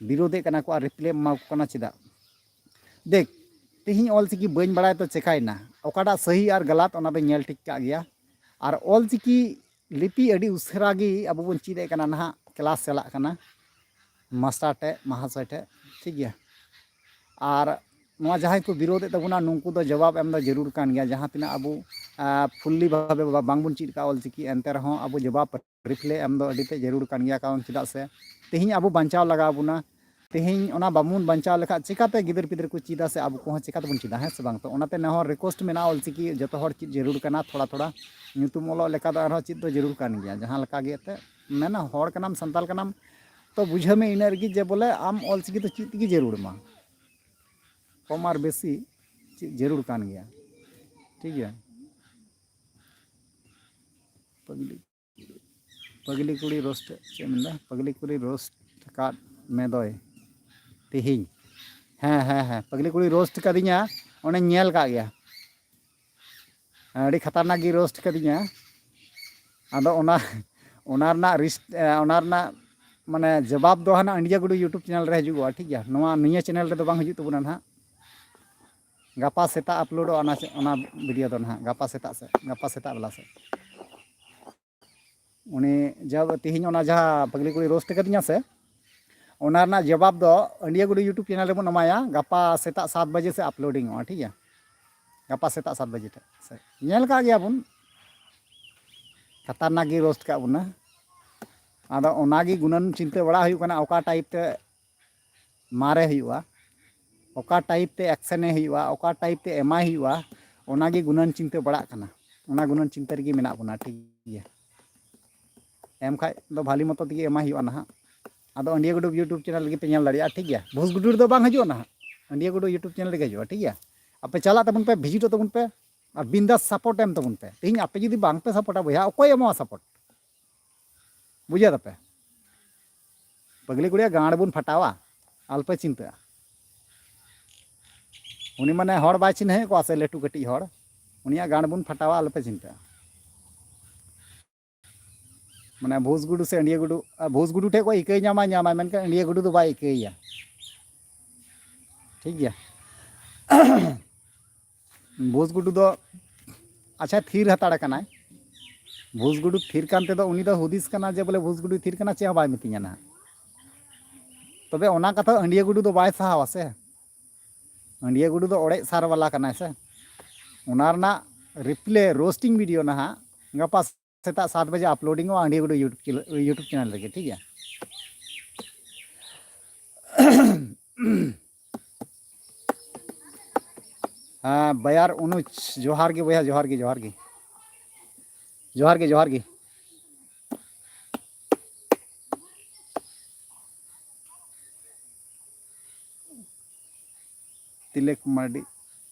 ᱵᱤᱨᱳᱫᱮᱫ ᱠᱟᱱᱟ ᱠᱚ ᱟᱨ ᱨᱤᱯᱞᱟᱭ ᱮᱢᱟ ᱠᱚ ᱠᱟᱱᱟ ᱪᱮᱫᱟᱜ? ᱫᱮᱠ, ᱛᱮᱦᱮᱧ ᱚᱞᱪᱤᱠᱤ ᱵᱟᱹᱧ ᱵᱟᱲᱟᱭ ᱛᱚ ᱪᱮᱠᱟᱭᱮᱱᱟ? ᱚᱠᱟᱴᱟᱜ ᱥᱟᱹᱦᱤ ᱟᱨ ᱜᱟᱞᱟᱛ ᱚᱱᱟ ᱫᱚᱧ ᱧᱮᱞ ᱴᱷᱤᱠ ᱠᱟᱜ ᱜᱮᱭᱟ᱾ ᱟᱨ ᱚᱞᱪᱤᱠᱤ ᱞᱤᱯᱤ ᱟᱹᱰᱤ ᱩᱥᱟᱹᱨᱟ ᱜᱮ ᱟᱵᱚ ᱵᱚᱱ ᱪᱮᱫ ᱮᱫ ᱠᱟᱱᱟ, ᱱᱟᱦᱟᱜ ᱠᱞᱟᱥ ᱪᱟᱞᱟᱜ ᱠᱟᱱᱟ, ᱢᱟᱥᱴᱟᱨ ᱴᱷᱮᱡ, ᱢᱟᱦᱟᱥᱚᱭ ᱴᱷᱮᱡ, ᱴᱷᱤᱠ ᱜᱮᱭᱟ᱾ ᱟᱨ ᱱᱚᱣᱟ ᱡᱟᱦᱟᱸᱭ ᱠᱚ ᱵᱤᱨᱳᱫᱮᱫ ᱛᱟᱵᱚᱱᱟ, ᱱᱩᱠᱩ ᱫᱚ ᱡᱚᱵᱟᱵ ᱮᱢ ᱫᱚ ᱡᱟᱹᱨᱩᱲ ᱠᱟᱱ ᱜᱮᱭᱟ᱾ ᱡᱟᱦᱟᱸ ᱛᱤᱱᱟᱹᱜ ᱟᱵᱚ, ᱟᱸ, ᱯᱷᱩᱞᱞᱤ ᱵᱷᱟᱵᱮ ᱵᱟ-, ᱵᱟᱝᱵᱚᱱ ᱪᱮᱫ ᱠᱟᱜᱼᱟ ᱚᱞᱪᱤᱠᱤ, ᱮᱱᱛᱮ ᱨᱮᱦᱚᱸ ᱟᱵᱚ ᱡᱚᱵᱟᱵ ᱨᱤᱯᱞᱟᱭ ᱮᱢ ᱫᱚ ᱟᱹᱰᱤ ᱛᱮᱫ ᱡᱟᱹᱨᱩᱲ ᱠᱟᱱ ᱜᱮᱭᱟ᱾ ᱠᱟᱨᱚᱱ ᱪᱮᱫᱟᱜ ᱥᱮ ᱛᱮᱦᱮᱧ ᱟᱵᱚ ᱵᱟᱧᱪᱟᱣ ᱞᱟᱜᱟᱣ ᱵᱚᱱᱟ᱾ ᱛᱮᱦᱮᱧ ᱚᱱᱟ ᱵᱟᱵᱚᱱ ᱵᱟᱧᱪᱟᱣ ᱞᱮᱠᱷᱟᱡ ᱪᱤᱠᱟᱛᱮ ᱜᱤᱫᱟᱹᱨ ᱯᱤᱫᱟᱹᱨ ᱠᱚ ᱪᱮᱫᱟ ᱥᱮ ᱟᱵᱚ ᱠᱚᱦᱚᱸ ᱪᱤᱠᱟ ᱛᱮᱵᱚᱱ ᱪᱮᱫᱟ, ᱦᱮᱸ ᱥᱮ ᱵᱟᱝ? ᱛᱚ ᱚᱱᱟᱛᱮ ᱱᱮᱦᱚᱨ ᱨᱤᱠᱩᱭᱮᱥᱴ ᱢᱮᱱᱟᱜᱼᱟ, ᱚᱞᱪᱤᱠᱤ ᱡᱚᱛᱚ ᱦᱚᱲ ᱪᱮᱫ ᱡᱟᱹᱨᱩᱲ ᱠᱟᱱᱟ, ᱛᱷᱚᱲᱟ ᱛᱷᱚᱲᱟ ᱧᱩᱛᱩᱢ ᱚᱞᱚᱜ ᱞᱮᱠᱟ ᱫᱚ ᱟᱨᱦᱚᱸ ᱪᱮᱫ ᱫᱚ ᱡᱟᱹᱨᱩᱲ ᱠᱟᱱ ᱜᱮᱭᱟ᱾ ᱡᱟᱦᱟᱸ ᱞᱮᱠᱟ ᱜᱮ ᱮᱱᱛᱮᱫ ᱢᱮᱱᱟ, ᱦᱚᱲ ᱠᱟᱱᱟᱢ, ᱥᱟᱱᱛᱟᱲ ᱠᱟᱱᱟᱢ, ᱛᱚ ᱵᱩᱡᱷᱟᱹᱣ ᱢᱮ ᱤᱱᱟᱹ ᱨᱮᱜᱮ ᱡᱮ ᱵᱚᱞᱮ ᱟᱢ ᱚᱞᱪᱤᱠᱤ ᱫᱚ ᱪᱮᱫ ᱛᱮᱜᱮ ᱡᱟᱹᱨᱩᱲ ᱟᱢᱟ, ᱠᱚᱢ ᱟᱨ ᱵᱮᱥᱤ ᱪᱮᱫ ᱡᱟᱹᱨᱩᱲ ᱠᱟᱱ ᱜᱮᱭᱟ᱾ ᱴᱷᱤᱠ ᱜᱮᱭᱟ, ᱯᱟᱹᱜᱽᱞᱤ, ᱯᱟᱹᱜᱽᱞᱤ ᱠᱩᱲᱤ ᱨᱳᱥᱴ, ᱪᱮᱫ ᱮ ᱢᱮᱱᱫᱟ? ᱯᱟᱹᱜᱽᱞᱤ ᱠᱩᱲᱤ ᱨᱳᱥᱴ ᱟᱠᱟᱫ ᱢᱮ ᱫᱚᱭ ᱛᱮᱦᱮᱧ᱾ ᱦᱮᱸ, ᱦᱮᱸ, ᱦᱮᱸ, ᱯᱟᱹᱜᱽᱞᱤ ᱠᱩᱲᱤ ᱨᱳᱥᱴ ᱠᱟᱫᱤᱧᱟ᱾ ᱚᱱᱮᱧ ᱧᱮᱞ ᱠᱟᱜ ᱜᱮᱭᱟ, ᱟᱹᱰᱤ ᱠᱷᱟᱛᱟᱨᱱᱟᱠ ᱜᱮ ᱨᱳᱥᱴ ᱠᱟᱫᱤᱧᱟ᱾ ᱟᱫᱚ ᱚᱱᱟ ᱚᱱᱟ ᱨᱮᱱᱟᱜ ᱨᱤᱥ ᱚᱱᱟ ᱨᱮᱱᱟᱜ ᱢᱟᱱᱮ ᱡᱚᱵᱟᱵ ᱫᱚ ᱦᱟᱱᱟ ᱟᱹᱱᱰᱤᱭᱟᱹ ᱜᱩᱰᱩ YouTube ᱪᱮᱱᱮᱞ ᱨᱮ ᱦᱤᱡᱩᱜᱚᱜᱼᱟ, ᱴᱷᱤᱠ ᱜᱮᱭᱟ? ᱱᱚᱣᱟ ᱱᱤᱭᱟᱹ ᱪᱮᱱᱮᱞ ᱨᱮᱫᱚ ᱵᱟᱝ ᱦᱤᱡᱩᱜ ᱛᱟᱵᱚᱱᱟ ᱱᱟᱦᱟᱜ᱾ ᱜᱟᱯᱟ ᱥᱮᱛᱟᱜ ᱟᱯᱞᱳᱰᱚᱜᱼᱟ ᱚᱱᱟ ᱪᱮ- ᱚᱱᱟ ᱵᱷᱤᱰᱤᱭᱳ ᱫᱚ ᱱᱟᱦᱟᱜ, ᱜᱟᱯᱟ ᱥᱮᱛᱟᱜ ᱥᱮᱫ, ᱜᱟᱯᱟ ᱥᱮᱛᱟᱜ ᱵᱮᱞᱟ ᱥᱮᱫ᱾ ᱩᱱᱤ ᱡᱟ ᱛᱮᱦᱮᱧ ᱚᱱᱟ ᱡᱟᱦᱟᱸ ᱯᱟᱜᱽᱞᱤ ᱠᱩᱲᱤ ᱨᱳᱥᱴ ᱠᱟᱫᱤᱧᱟ ᱥᱮ, ᱚᱱᱟ ᱨᱮᱱᱟᱜ ᱡᱚᱵᱟᱵ ᱫᱚ ᱟᱹᱱᱰᱤᱭᱟᱹ ᱜᱩᱰᱩ YouTube ᱪᱮᱱᱮᱞ ᱨᱮᱵᱚᱱ ᱮᱢᱟᱭᱟ ᱜᱟᱯᱟ ᱥᱮᱛᱟᱜ ᱥᱟᱛ ᱵᱟᱡᱮ ᱥᱮ ᱟᱯᱞᱳᱰᱤᱝᱚᱜᱼᱟ, ᱴᱷᱤᱠ ᱜᱮᱭᱟ? ᱜᱟᱯᱟ ᱥᱮᱛᱟᱜ ᱥᱟᱛ ᱵᱟᱡᱮ ᱴᱷᱮᱱ ᱥᱮ ᱧᱮᱞ ᱠᱟᱜ ᱜᱮᱭᱟ ᱵᱚᱱ, ᱠᱷᱟᱛᱟᱨᱱᱟᱠ ᱜᱮ ᱨᱳᱥᱴ ᱠᱟᱜ ᱵᱚᱱᱟ᱾ ᱟᱫᱚ ᱚᱱᱟᱜᱮ ᱜᱩᱱᱟᱹᱱ ᱪᱤᱱᱛᱟᱹ ᱵᱟᱲᱟ ᱦᱩᱭᱩᱜ ᱠᱟᱱᱟ ᱚᱠᱟ ᱴᱟᱭᱤᱯ ᱛᱮ ᱢᱟᱨᱮ ᱦᱩᱭᱩᱜᱼᱟ, ᱚᱠᱟ ᱴᱟᱭᱤᱯ ᱛᱮ ᱮᱠᱥᱮᱱᱮ ᱦᱩᱭᱩᱜᱼᱟ, ᱚᱠᱟ ᱴᱟᱭᱤᱯ ᱛᱮ ᱮᱢᱟᱭ ᱦᱩᱭᱩᱜᱼᱟ, ᱚᱱᱟᱜᱮ ᱜᱩᱱᱟᱹᱱ ᱪᱤᱱᱛᱟᱹ ᱵᱟᱲᱟᱜ ᱠᱟᱱᱟ᱾ ᱚᱱᱟ ᱜᱩᱱᱟᱹᱱ ᱪᱤᱱᱛᱟᱹ ᱨᱮᱜᱮ ᱢᱮᱱᱟᱜ ᱵᱚᱱᱟ, ᱴᱷᱤᱠ ᱜᱮᱭᱟ? ᱮᱢ ᱠᱷᱟᱡ ᱫᱚ ᱵᱷᱟᱞᱤ ᱢᱚᱛᱚ ᱛᱮᱜᱮ ᱮᱢᱟᱭ ᱦᱩᱭᱩᱜᱼᱟ ᱱᱟᱦᱟᱜ᱾ ᱟᱫᱚ ᱟᱹᱱᱰᱤᱭᱟᱹ ᱜᱩᱰᱩ YouTube ᱪᱮᱱᱮᱞ ᱨᱮᱜᱮ ᱯᱮ ᱧᱮᱞ ᱫᱟᱲᱮᱭᱟᱜᱼᱟ, ᱴᱷᱤᱠ ᱜᱮᱭᱟ? ᱵᱷᱩᱥ ᱜᱩᱰᱩ ᱨᱮᱫᱚ ᱵᱟᱝ ᱦᱤᱡᱩᱜᱼᱟ ᱱᱟᱦᱟᱜ, ᱟᱹᱱᱰᱤᱭᱟᱹ ᱜᱩᱰᱩ YouTube ᱪᱮᱱᱮᱞ ᱨᱮᱜᱮ ᱦᱤᱡᱩᱜᱼᱟ, ᱴᱷᱤᱠ ᱜᱮᱭᱟ? ᱟᱯᱮ ᱪᱟᱞᱟᱜ ᱛᱟᱵᱚᱱ ᱯᱮ, ᱵᱷᱤᱡᱤᱴᱚᱜ ᱛᱟᱵᱚᱱ ᱯᱮ, ᱟᱨ ᱵᱤᱱᱫᱟᱥ ᱥᱟᱯᱳᱨᱴ ᱮᱢ ᱛᱟᱵᱚᱱ ᱯᱮ᱾ ᱛᱮᱦᱮᱧ ᱟᱯᱮ ᱡᱩᱫᱤ ᱵᱟᱝ ᱯᱮ ᱥᱟᱯᱳᱨᱴᱟ ᱵᱚᱭᱦᱟ, ᱚᱠᱚᱭ ᱮᱢᱚᱜᱼᱟ ᱥᱟᱯᱳᱨᱴ? ᱵᱩᱡᱷᱟᱹᱣ ᱫᱟᱯᱮ? ᱯᱟᱹᱜᱽᱞᱤ ᱠᱩᱲᱤᱭᱟᱜ ᱜᱟᱸᱰ ᱵᱚᱱ ᱯᱷᱟᱴᱟᱣᱟ, ᱟᱞᱚᱯᱮ ᱪᱤᱱᱛᱟᱹᱜᱼᱟ᱾ ᱩᱱᱤ ᱢᱟᱱᱮ ᱦᱚᱲ ᱵᱟᱭ ᱪᱤᱱᱦᱟᱹᱣᱮᱫ ᱠᱚᱣᱟ ᱥᱮ, ᱞᱟᱹᱴᱩ ᱠᱟᱹᱴᱤᱡ ᱦᱚᱲ, ᱩᱱᱤᱭᱟᱜ ᱜᱟᱸᱰ ᱵᱚᱱ ᱯᱷᱟᱴᱟᱣᱟ, ᱟᱞᱚᱯᱮ ᱪᱤᱱᱛᱟᱹᱜᱼᱟ᱾ ᱢᱟᱱᱮ ᱵᱷᱩᱥ ᱜᱩᱰᱩ ᱥᱮ ᱟᱹᱱᱰᱤᱭᱟᱹ ᱜᱩᱰᱩ, ᱟᱨ ᱵᱷᱩᱥ ᱜᱩᱰᱩ ᱴᱷᱮᱡ ᱠᱷᱚᱡ ᱤᱠᱟᱹᱭ ᱧᱟᱢᱟ, ᱧᱟᱢᱟᱭ, ᱢᱮᱱᱠᱷᱟᱱ ᱟᱹᱱᱰᱤᱭᱟᱹ ᱜᱩᱰᱩ ᱫᱚ ᱵᱟᱭ ᱤᱠᱟᱹᱭᱟ᱾ ᱴᱷᱤᱠ ᱜᱮᱭᱟ? ᱵᱷᱩᱥ ᱜᱩᱰᱩ ᱫᱚ ᱟᱪᱪᱷᱟ ᱛᱷᱤᱨ ᱦᱟᱛᱟᱲ ᱟᱠᱟᱱᱟᱭ᱾ ᱵᱷᱩᱥ ᱜᱩᱰᱩ ᱛᱷᱤᱨ ᱠᱟᱱ ᱛᱮᱫᱚ ᱩᱱᱤ ᱫᱚ ᱦᱩᱫᱤᱥ ᱠᱟᱱᱟ ᱡᱮ ᱵᱚᱞᱮ ᱵᱷᱩᱥ ᱜᱩᱰᱩᱭ ᱛᱷᱤᱨ ᱠᱟᱱᱟ, ᱪᱮᱫ ᱦᱚᱸ ᱵᱟᱭ ᱢᱤᱛᱟᱹᱧᱟ ᱱᱟᱦᱟᱜ᱾ ᱛᱚᱵᱮ ᱚᱱᱟ ᱠᱟᱛᱷᱟ ᱟᱹᱱᱰᱤᱭᱟᱹ ᱜᱩᱰᱩ ᱫᱚ ᱵᱟᱭ ᱥᱟᱦᱟᱣᱟ ᱥᱮ᱾ ᱟᱹᱱᱰᱤᱭᱟᱹ ᱜᱩᱰᱩ ᱫᱚ ᱚᱲᱮᱡ ᱥᱟᱨ ᱵᱟᱞᱟ ᱠᱟᱱᱟᱭ ᱥᱮ᱾ ᱚᱱᱟ ᱨᱮᱱᱟᱜ ᱨᱤᱯᱞᱮ ᱨᱳᱥᱴᱤᱝ ᱵᱷᱤᱰᱤᱭᱳ ᱱᱟᱦᱟᱜ ᱜᱟᱯᱟ ᱥᱮᱛᱟᱜ ᱥᱟᱛ ᱵᱟᱡᱮ ᱟᱯᱞᱳᱰᱤᱝᱚᱜᱼᱟ ᱟᱹᱱᱰᱤᱭᱟᱹ ᱜᱩᱰᱩ YouTube, YouTube ᱪᱮᱱᱮᱞ ᱨᱮᱜᱮ, ᱴᱷᱤᱠ ᱜᱮᱭᱟ? ᱦᱮᱸ, ᱵᱟᱭᱟᱨ ᱚᱱᱩᱡᱽ, ᱡᱚᱦᱟᱨ ᱜᱮ ᱵᱚᱭᱦᱟ, ᱡᱚᱦᱟᱨ ᱜᱮ, ᱡᱚᱦᱟᱨ ᱜᱮ, ᱡᱚᱦᱟᱨ ᱜᱮ, ᱡᱚᱦᱟᱨ ᱜᱮ᱾ तिलक मार्डी,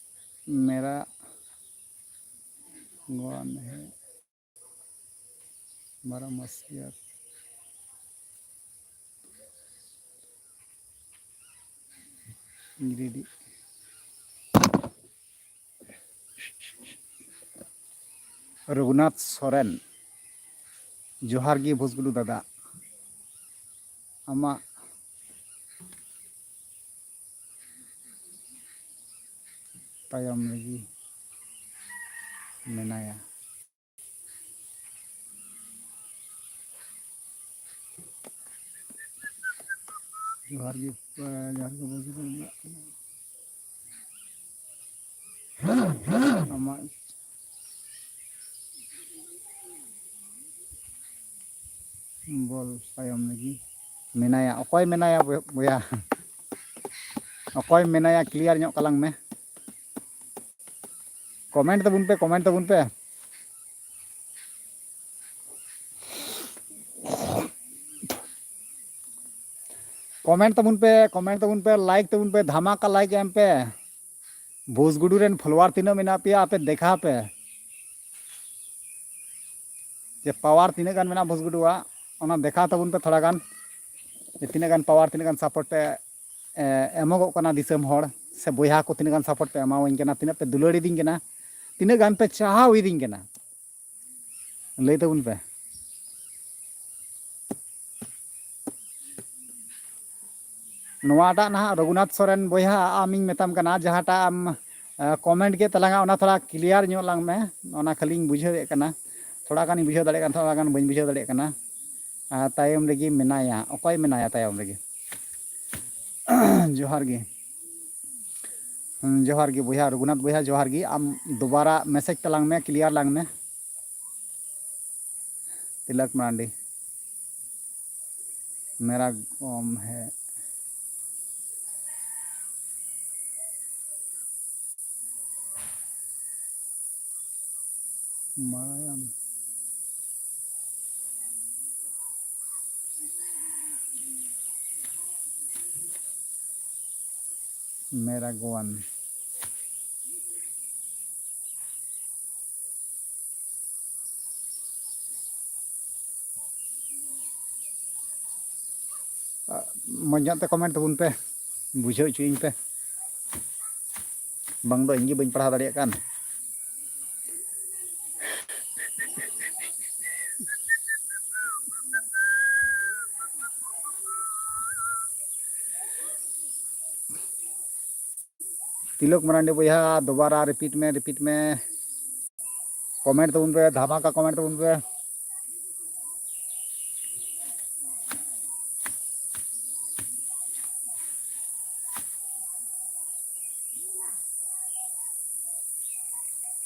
मेरा गौन है, बारह मसीहा गिरिडीह। ᱨᱚᱜᱷᱩᱱᱟᱛᱷ ᱥᱚᱨᱮᱱ, ᱡᱚᱦᱟᱨ ᱜᱮ ᱵᱷᱩᱥᱜᱩᱰᱩ ᱫᱟᱫᱟ᱾ ᱟᱢᱟᱜ ᱛᱟᱭᱚᱢ ᱨᱮᱜᱮ ᱢᱮᱱᱟᱭᱟ᱾ ᱡᱚᱦᱟᱨ ᱜᱮ, ᱡᱚᱦᱟᱨ ᱜᱮ ᱵᱷᱩᱥᱜᱩᱰᱩ ᱫᱟᱫᱟ᱾ ᱟᱢᱟᱜ ᱵᱚᱞ ᱛᱟᱭᱚᱢ ᱞᱟᱹᱜᱤᱫ ᱢᱮᱱᱟᱭᱟ᱾ ᱚᱠᱚᱭ ᱢᱮᱱᱟᱭᱟ ᱵᱚᱭ-, ᱵᱚᱭᱦᱟ? ᱚᱠᱚᱭ ᱢᱮᱱᱟᱭᱟ, clear ᱧᱚᱜ ᱠᱟᱞᱟᱝ ᱢᱮ᱾ Comment ᱛᱟᱵᱚᱱ ᱯᱮ, comment ᱛᱟᱵᱚᱱ ᱯᱮ᱾ Comment ᱛᱟᱵᱚᱱ ᱯᱮ, comment ᱛᱟᱵᱚᱱ ᱯᱮ, like ᱛᱟᱵᱚᱱ ᱯᱮ, ᱫᱷᱟᱢᱟᱠᱟ like ᱮᱢ ᱯᱮ᱾ ᱵᱷᱩᱥᱜᱩᱰᱩ ᱨᱮᱱ follower ᱛᱤᱱᱟᱹᱜ ᱢᱮᱱᱟᱜ ᱯᱮᱭᱟ, ᱟᱯᱮ ᱫᱮᱠᱷᱟᱣ ᱯᱮ᱾ ᱡᱮ power ᱛᱤᱱᱟᱹᱜ ᱜᱟᱱ ᱢᱮᱱᱟᱜᱼᱟ ᱵᱷᱩᱥᱜᱩᱰᱩᱣᱟᱜ, ᱚᱱᱟ ᱫᱮᱠᱷᱟᱣ ᱛᱟᱵᱚᱱ ᱯᱮ ᱛᱷᱚᱲᱟ ᱜᱟᱱ᱾ ᱡᱮ ᱛᱤᱱᱟᱹᱜ ᱜᱟᱱ power, ᱛᱤᱱᱟᱹᱜ ᱜᱟᱱ support ᱯᱮ, ᱮ, ᱮᱢᱚᱜᱚᱜ ᱠᱟᱱᱟ ᱫᱤᱥᱚᱢ ᱦᱚᱲ ᱥᱮ ᱵᱚᱭᱦᱟ ᱠᱚ, ᱛᱤᱱᱟᱹᱜ ᱜᱟᱱ support ᱯᱮ ᱮᱢᱟᱣᱟᱹᱧ ᱠᱟᱱᱟ, ᱛᱤᱱᱟᱹᱜ ᱯᱮ ᱫᱩᱞᱟᱹᱲ ᱤᱫᱤᱧ ᱠᱟᱱᱟ, ᱛᱤᱱᱟᱹᱜ ᱜᱟᱱ ᱯᱮ ᱪᱟᱦᱟᱣ ᱤᱫᱤᱧ ᱠᱟᱱᱟ, ᱞᱟᱹᱭ ᱛᱟᱵᱚᱱ ᱯᱮ᱾ ᱱᱚᱣᱟᱴᱟᱜ ᱱᱟᱦᱟᱜ ᱨᱚᱜᱷᱩᱱᱟᱛᱷ ᱥᱚᱨᱮᱱ ᱵᱚᱭᱦᱟ, ᱟᱢᱤᱧ ᱢᱮᱛᱟᱢ ᱠᱟᱱᱟ, ᱡᱟᱦᱟᱸᱴᱟᱜ ᱟᱢ, ᱮ, comment ᱠᱮᱫ ᱛᱟᱞᱟᱝᱟ, ᱚᱱᱟ ᱛᱷᱚᱲᱟ clear ᱧᱚᱜ ᱞᱟᱝ ᱢᱮ᱾ ᱚᱱᱟ ᱠᱷᱟᱹᱞᱤᱧ ᱵᱩᱡᱷᱟᱹᱣᱮᱫ ᱠᱟᱱᱟ, ᱛᱷᱚᱲᱟ ᱜᱟᱱᱤᱧ ᱵᱩᱡᱷᱟᱹᱣ ᱫᱟᱲᱮᱭᱟᱜ ᱠᱟᱱᱟ, ᱛᱷᱚᱲᱟ ᱜᱟᱱ ᱵᱟᱹᱧ ᱵᱩᱡᱷᱟᱹᱣ ᱫᱟᱲᱮᱭᱟᱜ ᱠᱟᱱᱟ᱾ ᱟᱨ ᱛᱟᱭᱚᱢ ᱨᱮᱜᱮ ᱢᱮᱱᱟᱭᱟ, ᱚᱠᱚᱭ ᱢᱮᱱᱟᱭᱟ ᱛᱟᱭᱚᱢ ᱨᱮᱜᱮ? ᱡᱚᱦᱟᱨ ᱜᱮ᱾ ᱦᱩᱸ, ᱡᱚᱦᱟᱨ ᱜᱮ ᱵᱚᱭᱦᱟ, ᱨᱚᱜᱷᱩᱱᱟᱛᱷ ᱵᱚᱭᱦᱟ, ᱡᱚᱦᱟᱨ ᱜᱮ᱾ ᱟᱢ ᱫᱩᱵᱟᱨᱟ message ᱛᱟᱞᱟᱝ ᱢᱮ, clear ᱞᱟᱝ ᱢᱮ᱾ ᱛᱤᱞᱚᱠ ᱢᱟᱨᱟᱱᱰᱤ, ᱢᱮᱨᱟ ᱠᱚᱢ ᱦᱮ᱾ ᱢᱟᱭᱟᱢ᱾ ᱢᱮᱨᱟᱜᱚᱣᱟᱱ᱾ ᱢᱚᱡᱽ ᱧᱚᱜ ᱛᱮ comment ᱛᱟᱵᱚᱱ ᱯᱮ, ᱵᱩᱡᱷᱟᱹᱣ ᱦᱚᱪᱚᱭᱤᱧ ᱯᱮ, ᱵᱟᱝ ᱫᱚ ᱤᱧ ᱜᱮ ᱵᱟᱹᱧ ᱯᱟᱲᱦᱟᱣ ᱫᱟᱲᱮᱭᱟᱜ ᱠᱟᱱ᱾ ᱛᱤᱞᱚᱠ ᱢᱟᱨᱟᱱᱰᱤ ᱵᱚᱭᱦᱟ, ᱫᱚᱵᱟᱨᱟ repeat ᱢᱮ, repeat ᱢᱮ᱾ Comment ᱛᱟᱵᱚᱱ ᱯᱮ, ᱫᱷᱟᱢᱟᱠᱟ comment ᱛᱟᱵᱚᱱ ᱯᱮ᱾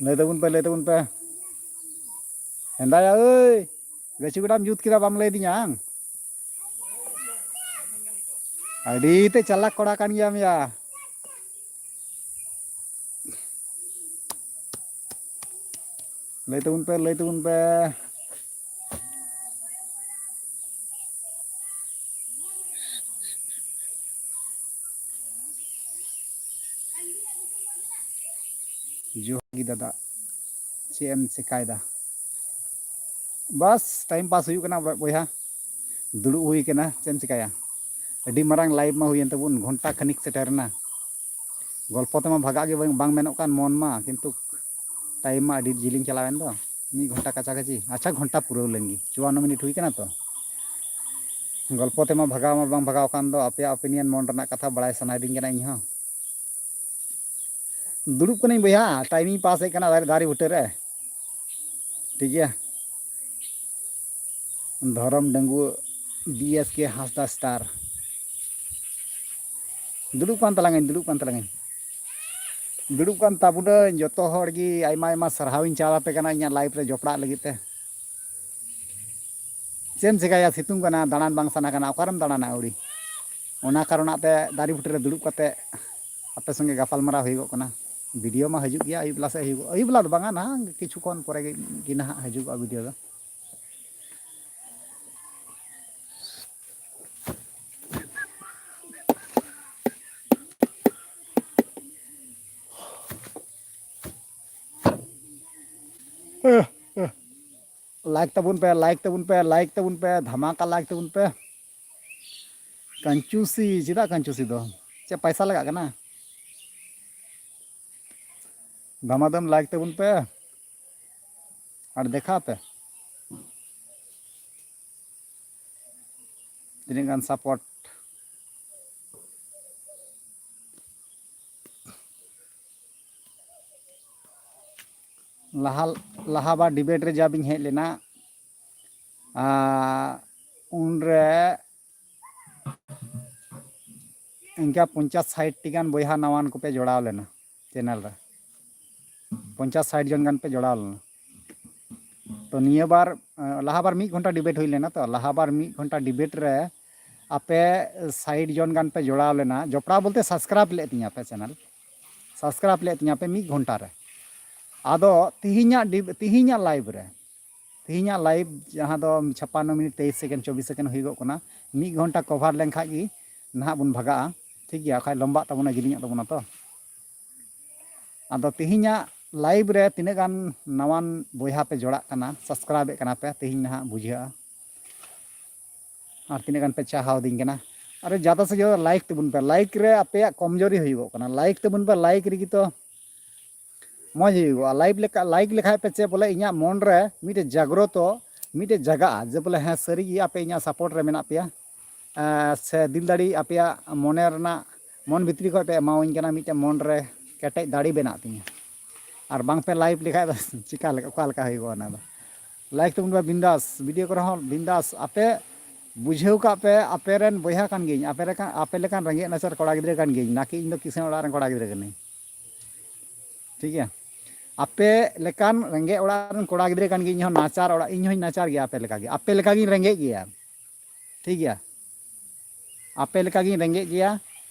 ᱞᱟᱹᱭ ᱛᱟᱵᱚᱱ ᱯᱮ, ᱞᱟᱹᱭ ᱛᱟᱵᱚᱱ ᱯᱮ᱾ ᱦᱮᱸᱫᱟᱭᱟ ᱟᱹᱭ, ᱜᱟᱹᱪᱷᱤ ᱜᱚᱰᱟᱢ ᱡᱩᱛ ᱠᱮᱫᱟ, ᱵᱟᱢ ᱞᱟᱹᱭ ᱫᱤᱧᱟ ᱟᱝ? ᱟᱹᱰᱤ ᱛᱮ ᱪᱟᱞᱟᱠ ᱠᱚᱲᱟ ᱠᱟᱱ ᱜᱮᱭᱟᱢ ᱭᱟ᱾ ᱞᱟᱹᱭ ᱛᱟᱵᱚᱱ ᱯᱮ, ᱞᱟᱹᱭ ᱛᱟᱵᱚᱱ ᱯᱮ᱾ ᱡᱚᱦᱟᱨ ᱜᱮ ᱫᱟᱫᱟ, ᱪᱮᱫ ᱮᱢ ᱪᱮᱠᱟᱭᱮᱫᱟ? ᱵᱟᱥ, time pass ᱦᱩᱭᱩᱜ ᱠᱟᱱᱟ ᱵᱚᱭᱦᱟ, ᱫᱩᱲᱩᱵ ᱦᱩᱭ ᱠᱟᱱᱟ, ᱪᱮᱫ ᱮᱢ ᱪᱮᱠᱟᱭᱟ? ᱟᱹᱰᱤ ᱢᱟᱨᱟᱝ live ᱢᱟ ᱦᱩᱭᱮᱱ ᱛᱟᱵᱚᱱ, ᱜᱷᱚᱱᱴᱟ ᱠᱷᱟᱱᱤᱠ ᱥᱮᱴᱮᱨ ᱮᱱᱟ᱾ ᱜᱚᱞᱯᱚ ᱛᱮᱢᱟ ᱵᱷᱟᱜᱟᱜ ᱜᱮ ᱵᱟᱝ, ᱵᱟᱝ ᱢᱮᱱᱚᱜ ᱠᱟᱱ ᱢᱚᱱ ᱢᱟ, ᱠᱤᱱᱛᱩ time ᱢᱟ ᱟᱹᱰᱤ ᱡᱤᱞᱤᱧ ᱪᱟᱞᱟᱣᱮᱱ ᱫᱚ, ᱢᱤᱫ ᱜᱷᱚᱱᱴᱟ ᱠᱟᱪᱷᱟ ᱠᱟᱪᱷᱤ᱾ ᱟᱪᱪᱷᱟ, ᱜᱷᱚᱱᱴᱟ ᱯᱩᱨᱟᱹᱣ ᱞᱮᱱ ᱜᱮ, ᱪᱩᱣᱟᱱᱱᱚ minute ᱦᱩᱭ ᱠᱟᱱᱟ ᱛᱚ᱾ ᱜᱚᱞᱯᱚ ᱛᱮᱢᱟ ᱵᱷᱟᱜᱟᱣ ᱢᱟ ᱵᱟᱝ ᱵᱷᱟᱜᱟᱣ ᱠᱟᱱ ᱫᱚ, ᱟᱯᱮᱭᱟᱜ opinion, ᱢᱚᱱ ᱨᱮᱱᱟᱜ ᱠᱟᱛᱷᱟ ᱵᱟᱲᱟᱭ ᱥᱟᱱᱟᱭᱮᱫᱤᱧ ᱠᱟᱱᱟ ᱤᱧ ᱦᱚᱸ᱾ ᱫᱩᱲᱩᱵ ᱠᱟᱹᱱᱟᱹᱧ ᱵᱚᱭᱦᱟ, time ᱤᱧ pass ᱮᱫ ᱠᱟᱱᱟ ᱫᱟᱨᱮ, ᱫᱟᱨᱮ ᱵᱩᱴᱟᱹ ᱨᱮ᱾ ᱴᱷᱤᱠ ᱜᱮᱭᱟ᱾ ᱫᱷᱚᱨᱚᱢ ᱰᱟᱺᱜᱩᱣᱟᱹ, B S K ᱦᱟᱸᱥᱫᱟ star᱾ ᱫᱩᱲᱩᱵ ᱠᱟᱱ ᱛᱟᱞᱟᱝᱟᱹᱧ, ᱫᱩᱲᱩᱵ ᱠᱟᱱ ᱛᱟᱞᱟᱝᱟᱹᱧ, ᱫᱩᱲᱩᱵ ᱠᱟᱱ ᱛᱟᱵᱚᱱᱟᱹᱧ᱾ ᱡᱚᱛᱚ ᱦᱚᱲ ᱜᱮ ᱟᱭᱢᱟ ᱟᱭᱢᱟ ᱥᱟᱨᱦᱟᱣ ᱤᱧ ᱪᱟᱞ ᱟᱯᱮ ᱠᱟᱱᱟ ᱤᱧᱟᱹᱜ live ᱨᱮ ᱡᱚᱯᱲᱟᱜ ᱞᱟᱹᱜᱤᱫ ᱛᱮ᱾ ᱪᱮᱫ ᱮᱢ ᱪᱮᱠᱟᱭᱟ? ᱥᱤᱛᱩᱝ ᱠᱟᱱᱟ, ᱫᱟᱬᱟᱱ ᱵᱟᱝ ᱥᱟᱱᱟ ᱠᱟᱱᱟ, ᱚᱠᱟᱨᱮᱢ ᱫᱟᱬᱟᱱᱟ ᱟᱹᱣᱲᱤ? ᱚᱱᱟ ᱠᱟᱨᱚᱱᱟᱜ ᱛᱮ ᱫᱟᱨᱮ ᱵᱩᱴᱟᱹ ᱨᱮ ᱫᱩᱲᱩᱵ ᱠᱟᱛᱮ ᱟᱯᱮ ᱥᱚᱸᱜᱮ ᱜᱟᱯᱟᱞ ᱢᱟᱨᱟᱣ ᱦᱩᱭᱩᱜᱚᱜ ᱠᱟᱱᱟ᱾ ᱵᱷᱤᱰᱤᱭᱳ ᱢᱟ ᱦᱤᱡᱩᱜ ᱜᱮᱭᱟ ᱟᱹᱭᱩᱵ ᱵᱮᱞᱟ ᱥᱮᱫ ᱦᱩᱭᱩᱜᱚᱜ, ᱟᱹᱭᱩᱵ ᱵᱮᱞᱟ ᱫᱚ ᱵᱟᱝᱟ, ᱱᱟᱦᱟᱜ ᱠᱤᱪᱷᱩ ᱠᱷᱚᱱ ᱯᱚᱨᱮ ᱜᱮ, ᱜᱮ ᱱᱟᱦᱟᱜ ᱦᱤᱡᱩᱜᱚᱜᱼᱟ ᱵᱷᱤᱰᱤᱭᱳ ᱫᱚ᱾ Like ᱛᱟᱵᱚᱱ ᱯᱮ, like ᱛᱟᱵᱚᱱ ᱯᱮ, like ᱛᱟᱵᱚᱱ ᱯᱮ, ᱫᱷᱟᱢᱟᱠᱟ like ᱛᱟᱵᱚᱱ ᱯᱮ᱾ ᱠᱟᱧᱪᱩᱥᱤ, ᱪᱮᱫᱟᱜ ᱠᱟᱧᱪᱩᱥᱤ ᱫᱚ? ᱪᱮᱫ ᱯᱟᱭᱥᱟ ᱞᱟᱜᱟᱜ ᱠᱟᱱᱟ? ᱫᱷᱟᱢᱟᱫᱷᱟᱢ like ᱛᱟᱵᱚᱱ ᱯᱮ ᱟᱨ ᱫᱮᱠᱷᱟᱣ ᱯᱮ ᱛᱤᱱᱟᱹᱜ ᱜᱟᱱ support᱾ ᱞᱟᱦᱟ ᱞᱟᱦᱟ ᱵᱟᱨ ᱰᱤᱵᱮᱴ ᱨᱮ ᱡᱟ ᱵᱤᱱ ᱦᱮᱡ ᱞᱮᱱᱟ, ᱟᱨ ᱩᱱᱨᱮ ᱤᱱᱠᱟ ᱯᱚᱧᱪᱟᱥ ᱥᱟᱴ ᱴᱤ ᱜᱟᱱ ᱵᱚᱭᱦᱟ ᱱᱟᱣᱟᱱ ᱠᱚᱯᱮ ᱡᱚᱲᱟᱣ ᱞᱮᱱᱟ ᱪᱮᱱᱮᱞ ᱨᱮ᱾ ᱯᱚᱧᱪᱟᱥ ᱥᱟᱴ ᱡᱚᱱ ᱜᱟᱱ ᱯᱮ ᱡᱚᱲᱟᱣ ᱞᱮᱱᱟ᱾ ᱛᱚ ᱱᱤᱭᱟᱹ ᱵᱟᱨ, ᱞᱟᱦᱟ ᱵᱟᱨ ᱢᱤᱫ ᱜᱷᱚᱱᱴᱟ ᱰᱤᱵᱮᱴ ᱦᱩᱭ ᱞᱮᱱᱟ, ᱛᱚ ᱞᱟᱦᱟ ᱵᱟᱨ ᱢᱤᱫ ᱜᱷᱚᱱᱴᱟ ᱰᱤᱵᱮᱴ ᱨᱮ ᱟᱯᱮ ᱥᱟᱴ ᱡᱚᱱ ᱜᱟᱱ ᱯᱮ ᱡᱚᱲᱟᱣ ᱞᱮᱱᱟ, ᱡᱚᱯᱲᱟᱣ ᱵᱚᱞᱛᱮ ᱥᱟᱵᱥᱠᱨᱟᱭᱤᱵ ᱞᱮᱫ ᱛᱤᱧᱟᱹ ᱯᱮ ᱪᱮᱱᱮᱞ, ᱥᱟᱵᱥᱠᱨᱟᱭᱤᱵ ᱞᱮᱫ ᱛᱤᱧᱟᱹ ᱯᱮ ᱢᱤᱫ ᱜᱷᱚᱱᱴᱟ ᱨᱮ᱾ ᱟᱫᱚ ᱛᱤᱦᱤᱧᱟᱜ ᱰᱤᱵ- ᱛᱤᱦᱤᱧᱟᱜ ᱞᱟᱭᱤᱵᱷ ᱨᱮ, ᱛᱤᱦᱤᱧᱟᱜ ᱞᱟᱭᱤᱵᱷ ᱡᱟᱦᱟᱸ ᱫᱚ ᱪᱷᱟᱯᱟᱱᱱᱚ ᱢᱤᱱᱤᱴ ᱛᱮᱭᱤᱥ ᱥᱮᱠᱮᱱᱰ ᱪᱚᱵᱵᱤᱥ ᱥᱮᱠᱮᱱᱰ ᱦᱩᱭᱩᱜᱚᱜ ᱠᱟᱱᱟ, ᱢᱤᱫ ᱜᱷᱚᱱᱴᱟ ᱠᱚᱵᱷᱟᱨ ᱞᱮᱱᱠᱷᱟᱡ ᱜᱮ ᱱᱟᱦᱟᱜ ᱵᱚᱱ ᱵᱷᱟᱜᱟᱜᱼᱟ, ᱴᱷᱤᱠ ᱜᱮᱭᱟ, ᱵᱟᱠᱷᱟᱡ ᱞᱚᱢᱵᱟᱜ ᱛᱟᱵᱚᱱᱟ, ᱡᱤᱞᱤᱧᱚᱜ ᱛᱟᱵᱚᱱᱟ ᱛᱚ᱾ ᱟᱫᱚ ᱛᱤᱦᱤᱧᱟᱜ ᱞᱟᱭᱤᱵᱷ ᱨᱮ ᱛᱤᱱᱟᱹᱜ ᱜᱟᱱ ᱱᱟᱣᱟᱱ ᱵᱚᱭᱦᱟ ᱯᱮ ᱡᱚᱲᱟᱜ ᱠᱟᱱᱟ, ᱥᱟᱵᱥᱠᱨᱟᱭᱤᱵᱮᱫ ᱠᱟᱱᱟ ᱯᱮ, ᱛᱤᱦᱤᱧ ᱱᱟᱦᱟᱜ ᱵᱩᱡᱷᱟᱹᱜᱼᱟ᱾ ᱟᱨ ᱛᱤᱱᱟᱹᱜ ᱜᱟᱱ ᱯᱮ ᱪᱟᱦᱟᱣ ᱫᱤᱧ ᱠᱟᱱᱟ᱾ ᱟᱨ ᱡᱟᱫᱟ ᱥᱮ ᱡᱟᱫᱟ ᱞᱟᱭᱤᱠ ᱛᱟᱵᱚᱱ ᱯᱮ᱾ ᱞᱟᱭᱤᱠ ᱨᱮ ᱟᱯᱮᱭᱟᱜ ᱠᱚᱢᱡᱳᱨᱤ ᱦᱩᱭᱩᱜᱚᱜ ᱠᱟᱱᱟ᱾ ᱞᱟᱭᱤᱠ ᱛᱟᱵᱚᱱ ᱯᱮ, ᱞᱟᱭᱤᱠ ᱨᱮᱜᱮ ᱛᱚ ᱢᱚᱡᱽ ᱦᱩᱭᱩᱜᱚᱜᱼᱟ᱾ ᱞᱟᱭᱤᱠ ᱞᱮᱠᱟ, ᱞᱟᱭᱤᱠ ᱞᱮᱠᱷᱟᱡ ᱯᱮ ᱪᱮᱫ ᱵᱚᱞᱮ ᱤᱧᱟᱹᱜ ᱢᱚᱱ ᱨᱮ ᱢᱤᱫᱴᱮᱡ ᱡᱟᱜᱽᱨᱚᱛᱚ, ᱢᱤᱫᱴᱮᱡ ᱡᱟᱜᱟᱜᱼᱟ ᱡᱮ ᱵᱚᱞᱮ ᱦᱮᱸ, ᱥᱟᱹᱨᱤ ᱜᱮ ᱟᱯᱮ ᱤᱧᱟᱹᱜ ᱥᱟᱯᱳᱨᱴ ᱨᱮ ᱢᱮᱱᱟᱜ ᱯᱮᱭᱟ᱾ ᱮᱸ, ᱥᱮ ᱫᱤᱞ ᱫᱟᱲᱮ ᱟᱯᱮᱭᱟᱜ ᱢᱚᱱᱮ ᱨᱮᱱᱟᱜ, ᱢᱚᱱ ᱵᱷᱤᱛᱨᱤ ᱠᱷᱚᱡ ᱯᱮ ᱮᱢᱟᱣᱟᱹᱧ ᱠᱟᱱᱟ, ᱢᱤᱫᱴᱮᱡ ᱢᱚᱱ ᱨᱮ ᱠᱮᱴᱮᱡ ᱫᱟᱲᱮ ᱵᱮᱱᱟᱜ ᱛᱤᱧᱟᱹ᱾ ᱟᱨ ᱵᱟᱝ ᱯᱮ ᱞᱟᱭᱤᱠ ᱞᱮᱠᱷᱟᱡ ᱫᱚ ᱪᱤᱠᱟ ᱞᱮᱠᱟ, ᱚᱠᱟ ᱞᱮᱠᱟ ᱦᱩᱭᱩᱜᱼᱟ ᱚᱱᱟ ᱫᱚ? ᱞᱟᱭᱤᱠ ᱛᱟᱵᱚᱱ ᱯᱮ ᱵᱤᱱᱫᱟᱥ, ᱵᱷᱤᱰᱤᱭᱳ ᱠᱚᱨᱮ ᱦᱚᱸ ᱵᱤᱱᱫᱟᱥ᱾ ᱟᱯᱮ ᱵᱩᱡᱷᱟᱹᱣ ᱠᱟᱜ ᱯᱮ, ᱟᱯᱮ ᱨᱮᱱ ᱵᱚᱭᱦᱟ ᱠᱟᱱ ᱜᱤᱭᱟᱹᱧ, ᱟᱯᱮ ᱞᱮᱠᱟᱱ, ᱟᱯᱮ ᱞᱮᱠᱟᱱ ᱨᱮᱸᱜᱮᱡ ᱱᱟᱪᱟᱨ ᱠᱚᱲᱟ ᱜᱤᱫᱽᱨᱟᱹ ᱠᱟᱱ ᱜᱤᱭᱟᱹᱧ, ᱱᱟᱠᱤ ᱤᱧ ᱫᱚ ᱠᱤᱥᱟᱹᱬ ᱚᱲᱟᱜ ᱨᱮᱱ ᱠᱚᱲᱟ ᱜᱤᱫᱽᱨᱟᱹ ᱠᱟᱹᱱᱟᱹᱧ᱾ ᱴᱷᱤᱠ ᱜᱮᱭᱟ, ᱟᱯᱮ ᱞᱮᱠᱟᱱ ᱨᱮᱸᱜᱮᱡ ᱚᱲᱟᱜ ᱨᱮᱱ ᱠᱚᱲᱟ ᱜᱤᱫᱽᱨᱟᱹ ᱠᱟᱱ ᱜᱤᱭᱟᱹᱧ, ᱤᱧ ᱦᱚᱸ ᱱᱟᱪᱟᱨ ᱚᱲᱟᱜ, ᱤᱧ ᱦᱚᱸᱧ ᱱᱟᱪᱟᱨ ᱜᱮᱭᱟ ᱟᱯᱮ ᱞᱮᱠᱟᱜᱮ, ᱟᱯᱮ ᱞᱮᱠᱟᱜᱤᱧ ᱨᱮᱸᱜᱮᱡ ᱜᱮᱭᱟ᱾ ᱴᱷᱤᱠ ᱜᱮᱭᱟ, ᱟᱯᱮ ᱞᱮᱠᱟᱜᱤᱧ ᱨᱮᱸᱜᱮᱡ ᱜᱮᱭᱟ,